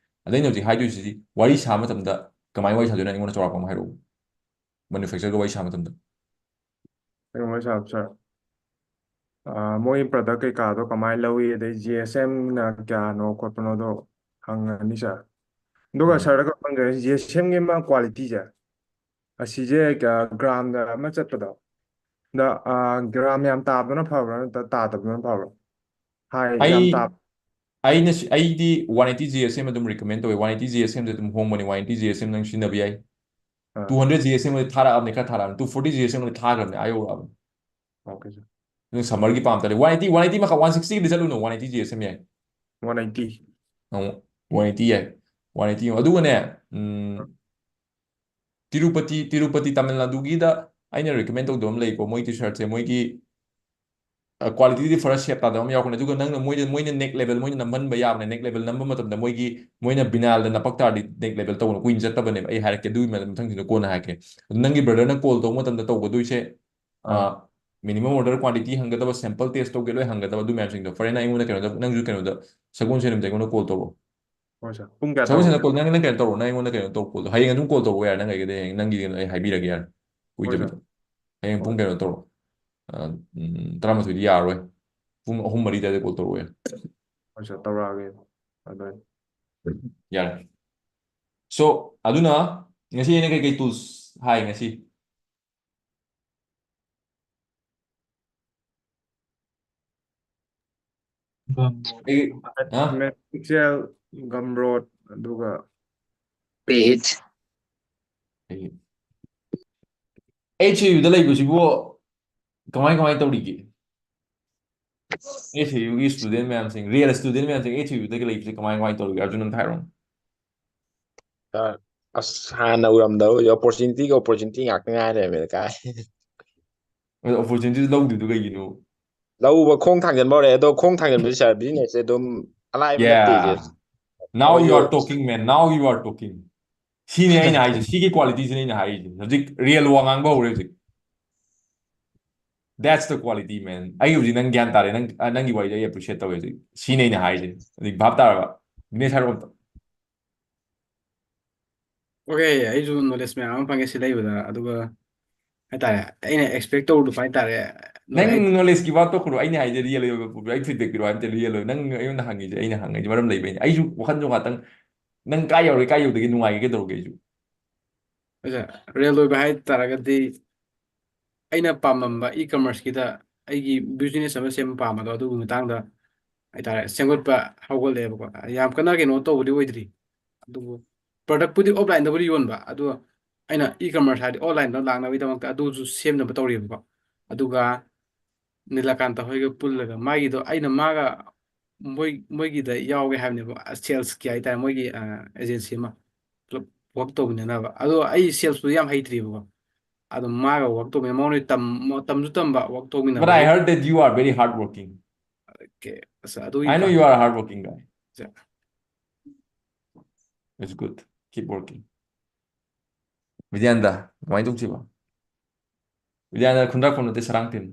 ꯑꯗ ꯑꯩꯅ ꯍꯧꯖꯤꯛ ꯍꯥꯏꯗꯣꯏꯁꯤꯗꯤ, ꯋꯥꯔꯤ ꯁꯥꯕ ꯃꯇꯝꯗ ꯀꯃꯥꯏꯅ ꯋꯥꯔꯤ ꯁꯥꯗꯣꯏꯅꯣ, ꯑꯩꯉꯣꯟꯗ ꯆꯥꯎꯔꯥꯛꯄ ꯑꯃ ꯍꯥꯏꯔꯛꯎ, ꯃꯦꯅꯨꯐꯦꯛꯆꯔꯒ ꯋꯥꯔꯤ ꯁꯥꯕ ꯃꯇꯝꯗ꯫ ꯀꯩꯅꯣ ꯋꯥꯔꯤ ꯁꯥꯕ ꯁꯥꯔ, ꯑꯥ, ꯃꯣꯏ ꯄ꯭ꯔꯗꯛ ꯀꯩꯀꯥꯗꯣ ꯀꯃꯥꯏꯅ ꯂꯧꯏ, ꯑꯗꯩ ꯖꯤ ꯑꯦꯁ ꯑꯦꯝꯅ ꯀꯌꯥꯅꯣ ꯈꯣꯠꯄꯅꯣꯗꯣ ꯍꯪꯉꯅꯤ ꯁꯥꯔ꯫ ꯑꯗꯨꯒ ꯎꯝ꯫ ꯁꯥꯔꯗ ꯈꯔ ꯍꯪꯖꯔꯦ, ꯖꯤ ꯑꯦꯁ ꯑꯦꯝꯒꯤ ꯑꯃ ꯀ꯭ꯋꯥꯂꯤꯇꯤꯁꯦ, ꯑꯁꯤꯁꯦ ꯀ-, ꯒ꯭ꯔꯥꯝꯗ ꯑꯃ ꯆꯠꯄꯗꯣ, ꯗ, ꯑ, ꯒ꯭ꯔꯥꯝ ꯌꯥꯝ ꯇꯥꯕꯗꯨꯅ ꯐꯕ꯭ꯔꯥ ꯅꯠꯇ꯭ꯔꯒ ꯇꯥꯗꯕꯗꯨꯅ ꯐꯕ꯭ꯔꯥ? ꯍꯥꯏ, ꯌꯥꯝ ꯑꯩ, ꯇꯥꯕ꯫ ꯑꯩꯅ ꯁꯤ-, ꯑꯩꯗꯤ one eighty G S M ꯑꯗꯨꯝ ꯔꯤꯀꯃꯦꯟ ꯇꯧꯋꯦ꯫ ꯋꯥꯟ ꯑꯩꯠꯇꯤ ꯖꯤ ꯑꯦꯁ ꯑꯦꯝꯁꯦ ꯑꯗꯨꯝ ꯍꯣꯡꯕꯅꯦ, one eighty G S M ꯅꯪ ꯁꯤꯖꯤꯟꯅꯕ ꯌꯥꯏ꯫ ꯑꯥ꯫ Two hundred G S M ꯊꯥꯔꯛꯑꯕꯅꯦ, ꯈꯔ ꯊꯥꯔꯛꯑꯕꯅꯦ, two forty G S M ꯊꯥꯈ꯭ꯔꯕꯅꯦ, ꯑꯥ ꯌꯧꯔꯛꯑꯕꯅꯦ꯫ Okay sir. ꯅꯪ ꯁꯝꯃꯔꯒꯤ ꯄꯥꯝ ꯇꯥꯔꯗꯤ ꯋꯥꯟ ꯑꯩꯠꯇꯤ, ꯋꯥꯟ ꯑꯩꯠꯇꯤ ꯃꯈꯥ ꯋꯥꯟ ꯁꯤꯛꯁꯇꯤꯒꯤꯗꯤ ꯆꯠꯂꯨꯅꯨ, one eighty G S M ꯌꯥꯏ꯫ One eighty. ꯑꯃꯨꯛ ꯋꯥꯟ ꯑꯩꯠꯇꯤ ꯌꯥꯏ, ꯋꯥꯟ ꯑꯩꯠꯇꯤ ꯌꯦꯡꯉꯣ꯫ ꯑꯗꯨꯒꯅꯦ, ꯎꯝ, ꯑꯥ꯫ ꯇꯤꯔꯨꯄꯇꯤ, ꯇꯤꯔꯨꯄꯇꯤ ꯇꯥꯃꯤꯜ ꯅꯥꯗꯨꯒꯤꯗ ꯑꯩꯅ ꯔꯤꯀꯃꯦꯟ ꯇꯧꯗꯕ ꯑꯃ ꯂꯩꯀꯣ, ꯃꯣꯏ ꯇꯤ ꯁꯥꯔꯠꯁꯦ, ꯃꯣꯏꯒꯤ, ꯑ, ꯀ꯭ꯋꯥꯂꯤꯇꯤꯗꯤ ꯐꯔ ꯁꯦꯞ ꯇꯥꯗꯕ ꯑꯃ ꯌꯥꯎꯔꯛꯀꯅꯤ꯫ ꯑꯗꯨꯒ ꯅꯪꯅ ꯃꯣꯏꯗ, ꯃꯣꯏꯅ ꯅꯦꯛ ꯂꯦꯕꯦꯜ ꯃꯣꯏꯅ ꯅꯝꯍꯟꯕ ꯌꯥꯕꯅꯦ꯫ ꯅꯦꯛ ꯂꯦꯕꯦꯜ ꯅꯝꯕ ꯃꯇꯝꯗ ꯃꯣꯏꯒꯤ, ꯃꯣꯏꯅ ꯚꯤꯅꯥꯏꯜꯗ ꯅꯞꯄꯛ ꯇꯥꯔꯗꯤ ꯅꯦꯛ ꯂꯦꯕꯦꯜ ꯇꯧꯕꯅ ꯀꯨꯏꯅ ꯆꯠꯇꯕꯅꯦꯕ꯫ ꯑꯩ ꯍꯥꯏꯔꯛꯀꯦ, ꯑꯗꯨꯒꯤ ꯃꯊꯪꯁꯤꯗ ꯀꯣꯟꯅ ꯍꯥꯏꯔꯛꯀꯦ꯫ ꯑꯗꯨ ꯅꯪꯒꯤ ꯕ꯭ꯔꯗꯔꯅ ꯀꯣꯜ ꯇꯧꯕ ꯃꯇꯝꯗ ꯇꯧꯒꯗꯣꯏꯁꯦ, ꯑꯥ꯫ ꯑ, ꯃꯤꯅꯤꯃꯝ ꯑꯣꯔꯗꯔ ꯀ꯭ꯋꯥꯟꯇꯤꯇꯤ ꯍꯪꯒꯗꯕ, ꯁꯦꯝꯄꯜ ꯇꯦꯁ ꯇꯧꯒꯦ, ꯂꯣꯏ ꯍꯪꯒꯗꯕ, ꯑꯗꯨ ꯃꯌꯥꯝꯁꯤꯡꯗꯣ꯫ ꯐꯔꯦ, ꯅꯪ ꯑꯩꯉꯣꯟꯗ ꯀꯩꯅꯣꯗ, ꯅꯪꯁꯨ ꯀꯩꯅꯣꯗ, ꯁꯒꯣꯜꯁꯦꯟ ꯅꯨꯃꯤꯠꯇ ꯑꯩꯉꯣꯟꯗ ꯀꯣꯜ ꯇꯧꯔꯛꯑꯣ꯫ ꯍꯣꯏ ꯁꯥꯔ꯫ ꯄꯨꯡ ꯀꯌꯥ ꯁꯒꯣꯜꯁꯦꯟꯗ ꯇꯧꯔꯛꯎꯒꯦ? ꯀꯣꯜ, ꯅꯪ, ꯅꯪ ꯀꯩꯅꯣ ꯇꯧꯔꯣ, ꯅꯪ ꯑꯩꯉꯣꯟꯗ ꯀꯩꯅꯣ ꯇꯧ ꯀꯣꯜ ꯇꯧ꯫ ꯍꯌꯦꯡ ꯑꯗꯨꯝ ꯀꯣꯜ ꯇꯧꯔꯛꯑꯣ ꯌꯥꯔꯦ, ꯅꯪ ꯑꯩꯒꯤꯗꯤ ꯍꯌꯦꯡ ꯅꯪꯒꯤꯗꯤ ꯑꯩ ꯍꯥꯏꯕꯤꯔꯒꯦ ꯌꯥꯔꯦ꯫ ꯍꯣꯏ ꯀꯨꯏꯗꯕꯤꯗ꯫ ꯁꯥꯔ꯫ ꯍꯌꯦꯡ ꯄꯨꯡ ꯍꯣꯏ꯫ ꯀꯩꯅꯣ ꯇꯧꯔꯣ꯫ ꯑ, ꯎꯝ, ꯇꯔꯥꯃꯥꯊꯣꯏꯗꯤ ꯌꯥꯔꯔꯣꯏ꯫ ꯄꯨꯡ ꯑꯍꯨꯝ ꯃꯔꯤ ꯑꯗꯨꯋꯥꯏꯗ ꯀꯣꯜ ꯇꯧꯔꯛꯑꯣ ꯌꯥꯔꯦ꯫ ꯍꯣꯏ ꯁꯥꯔ, ꯇꯧꯔꯛꯑꯒꯦ꯫ ꯑꯗꯨ ꯌꯥꯔꯦ꯫ So, ꯑꯗꯨꯅ ꯉꯁꯤ ꯑꯩꯅ ꯀꯩꯀꯩ ꯇꯨꯜꯁ ꯍꯥꯏ ꯉꯁꯤ? ꯑꯩ, ꯍꯥ? ꯃꯦꯠ-, ꯃꯦꯠ-, ꯄꯤꯛꯁꯦꯜ, ꯒꯝꯔꯣꯠ, ꯑꯗꯨꯒ ꯄꯦꯍꯤꯠ꯫ ꯑꯩ, ꯑꯩꯆ ꯑꯦ ꯌꯨꯗ ꯂꯩꯕꯁꯤꯕꯨ ꯀꯃꯥꯏ, ꯀꯃꯥꯏ ꯇꯧꯔꯤꯒꯦ? ꯑꯦꯆ ꯑꯦ ꯌꯨꯒꯤ ꯁ꯭ꯇꯨꯗꯦꯟ ꯃꯌꯥꯝꯁꯤꯡ, ꯔꯤꯌꯦꯜ ꯁ꯭ꯇꯨꯗꯦꯟ ꯃꯌꯥꯝꯁꯤꯡ ꯑꯦꯆ ꯑꯦ ꯌꯨꯗꯒ ꯂꯩꯕꯁꯦ ꯀꯃꯥꯏ, ꯀꯃꯥꯏ ꯇꯧꯔꯤꯒꯦ? ꯑꯥꯔꯖꯨꯟ, ꯑꯝꯇ ꯍꯥꯏꯔꯛꯑꯣꯅꯦ꯫ ꯁꯥꯔ, ꯑꯁ, ꯍꯥꯟꯅ ꯎꯔꯝꯗꯕ ꯑꯣꯄꯣꯔꯆꯨꯅꯤꯇꯤꯒꯤ ꯑꯣꯄꯣꯔꯆꯨꯅꯤꯇꯤ ꯉꯥꯛꯇ ꯉꯥꯏ ꯂꯩꯔꯝꯃꯦꯗ, ꯀꯥꯏ꯫ ꯑꯗꯣ ꯑꯣꯄꯣꯔꯆꯨꯅꯤꯇꯤ ꯂꯧꯗ꯭ꯔꯤꯗꯨ ꯀꯩꯒꯤꯅꯣ? ꯂꯧꯕ ꯈꯣꯡ ꯊꯥꯡꯖꯟꯕ ꯍꯧꯔꯦ꯫ ꯑꯗꯣ ꯈꯣꯡ ꯊꯥꯡꯖꯟꯕꯁꯦ, ꯁꯥꯔ, ꯕꯤꯖꯤꯅꯦꯁꯁꯦ ꯑꯗꯨꯝ ꯑꯂꯥꯏꯕ ꯅꯠꯇꯦ, ꯁꯦ꯫ Yeah. Now you are talking, man. Now you are talking. ꯁꯤꯅꯦ ꯑꯩꯅ ꯍꯥꯏꯁꯦ꯫ ꯁꯤꯒꯤ ꯀ꯭ꯋꯥꯂꯤꯇꯤꯁꯤꯅꯦ ꯑꯩꯅ ꯍꯥꯏꯔꯤꯁꯦ꯫ ꯍꯧꯖꯤꯛ ꯔꯤꯌꯦꯜ ꯋꯥ ꯉꯥꯡꯕ ꯍꯧꯔꯦ ꯍꯧꯖꯤꯛ꯫ That's the quality, man. ꯑꯩ ꯍꯧꯖꯤꯛ ꯅꯪ ꯒ꯭ꯌꯥꯟ ꯇꯥꯔꯦ꯫ ꯅꯪ, ꯑ, ꯅꯪꯒꯤ ꯋꯥꯔꯤꯗꯣ ꯑꯩ ꯑꯦꯄ꯭ꯔꯤꯁꯤꯌꯦꯠ ꯇꯧꯋꯦ ꯍꯧꯖꯤꯛ꯫ ꯁꯤꯅꯦ ꯑꯩꯅ ꯍꯥꯏꯔꯤꯁꯦ꯫ ꯍꯧꯖꯤꯛ ꯚꯥꯞ ꯇꯥꯔꯕ? ꯕꯤꯅꯦꯁ, ꯍꯥꯏꯔꯛꯑꯣ ꯑꯝꯇ꯫ ꯑꯣꯀꯦ, ꯑꯩꯁꯨ ꯅꯣꯂꯦꯖ ꯃꯌꯥꯝ ꯑꯃ ꯐꯪꯉꯦ ꯁꯤ ꯂꯩꯕꯗ꯫ ꯑꯗꯨꯒ ꯍꯥꯏꯇꯥꯔꯦ, ꯑꯩꯅ expect ꯇꯧꯔꯨꯗꯕ ꯍꯥꯏꯇꯥꯔꯦ꯫ ꯅꯪ knowledge ꯀꯤ ꯋꯥ ꯇꯣꯛꯈ꯭ꯔꯣ, ꯑꯩꯅ ꯍꯥꯏꯁꯦ real ꯑꯣꯏꯕ ꯄꯣꯠ, ꯑꯩ feedback ꯄꯤꯔꯛꯑꯣ ꯍꯥꯏꯕ ꯅꯠꯇꯦ, real ꯑꯣꯏꯕ꯫ ꯅꯪ ꯑꯩꯉꯣꯟꯗ ꯍꯪꯉꯤꯁꯦ, ꯑꯩꯅ ꯍꯪꯉꯤꯁꯦ ꯃꯔꯝ ꯂꯩꯕꯩꯅꯦ꯫ ꯑꯩꯁꯨ ꯋꯥꯈꯜꯁꯨ ꯉꯥꯛꯇꯪ, ꯅꯪ ꯀꯥꯏ ꯌꯧꯔꯒꯦ, ꯀꯥꯏ ꯌꯧꯗꯒꯦ, ꯅꯨꯡꯉꯥꯏꯒꯦ ꯀꯩꯗꯧꯔꯒꯦ? ꯑꯩꯁꯨ ꯑꯣꯖꯥ, real ꯑꯣꯏꯕ ꯍꯥꯏ ꯇꯥꯔꯒꯗꯤ, ꯑꯩꯅ ꯄꯥꯝꯃꯝꯕ e-commerce ꯀꯤꯗ ꯑꯩꯒꯤ business ꯑꯃ ꯁꯦꯝꯕ ꯄꯥꯝꯕꯗꯣ, ꯑꯗꯨꯒꯤ ꯃꯇꯥꯡꯗ ꯍꯥꯏꯇꯥꯔꯦ, ꯁꯦꯝꯒꯠꯄ ꯍꯧꯒꯠꯂꯛꯑꯦꯕꯀꯣ꯫ ꯌꯥꯝ ꯀꯟꯅ ꯀꯩꯅꯣ ꯇꯧꯕꯗꯤ ꯑꯣꯏꯗ꯭ꯔꯤ, ꯑꯗꯨꯕꯨ product ꯄꯨꯗꯤ offline ꯗꯕꯨꯗꯤ ꯌꯣꯟꯕ, ꯑꯗꯣ ꯑꯩꯅ e-commerce ꯍꯥꯏꯗꯤ online ꯗ ꯂꯥꯛꯅꯕꯒꯤꯗꯃꯛꯇ ꯑꯗꯨꯁꯨ ꯁꯦꯝꯅꯕ ꯇꯧꯔꯤꯕꯀꯣ꯫ ꯑꯗꯨꯒ ꯅꯤꯂꯀꯥꯟꯇ ꯍꯣꯏꯒ ꯄꯨꯜꯂꯒ, ꯃꯥꯒꯤꯗꯣ ꯑꯩꯅ ꯃꯥꯒ ꯃꯣꯏ ꯃꯣꯏꯒꯤꯗ ꯌꯥꯎꯒꯦ ꯍꯥꯏꯕꯅꯦꯕ, sales ꯀꯤ ꯍꯥꯏꯇꯥꯔꯦ, ꯃꯣꯏꯒꯤ agency ꯑꯃ ꯄꯨꯂꯞ work ꯇꯧꯃꯤꯟꯅꯅꯕ꯫ ꯑꯗꯣ ꯑꯩ sales ꯄꯨꯗꯤ ꯌꯥꯝ ꯍꯩꯇ꯭ꯔꯤꯕꯀꯣ, ꯑꯗꯣ ꯃꯥꯒ work ꯇꯧꯃꯤꯟꯅ, ꯃꯉꯣꯟꯗ ꯇꯝ-, ꯃꯣ-, ꯇꯝꯁꯨ ꯇꯝꯕ, work But I ꯇꯧꯃꯤꯟꯅꯕꯒꯤ꯫ heard that you are very hardworking. Okay, ꯑꯁ, ꯑꯗꯨꯒꯤ I know part you are a hardworking guy. Say. It's good. Keep working. Bidyananda, ꯀꯃꯥꯏꯅ ꯇꯧꯁꯤꯕ? ꯕꯤꯗ꯭ꯌꯥꯅꯟꯗ ꯈꯨꯟꯗ꯭ꯔꯥꯛꯄꯝ ꯅꯠꯇꯦ, ꯁꯔꯥꯡꯊꯦꯝ꯫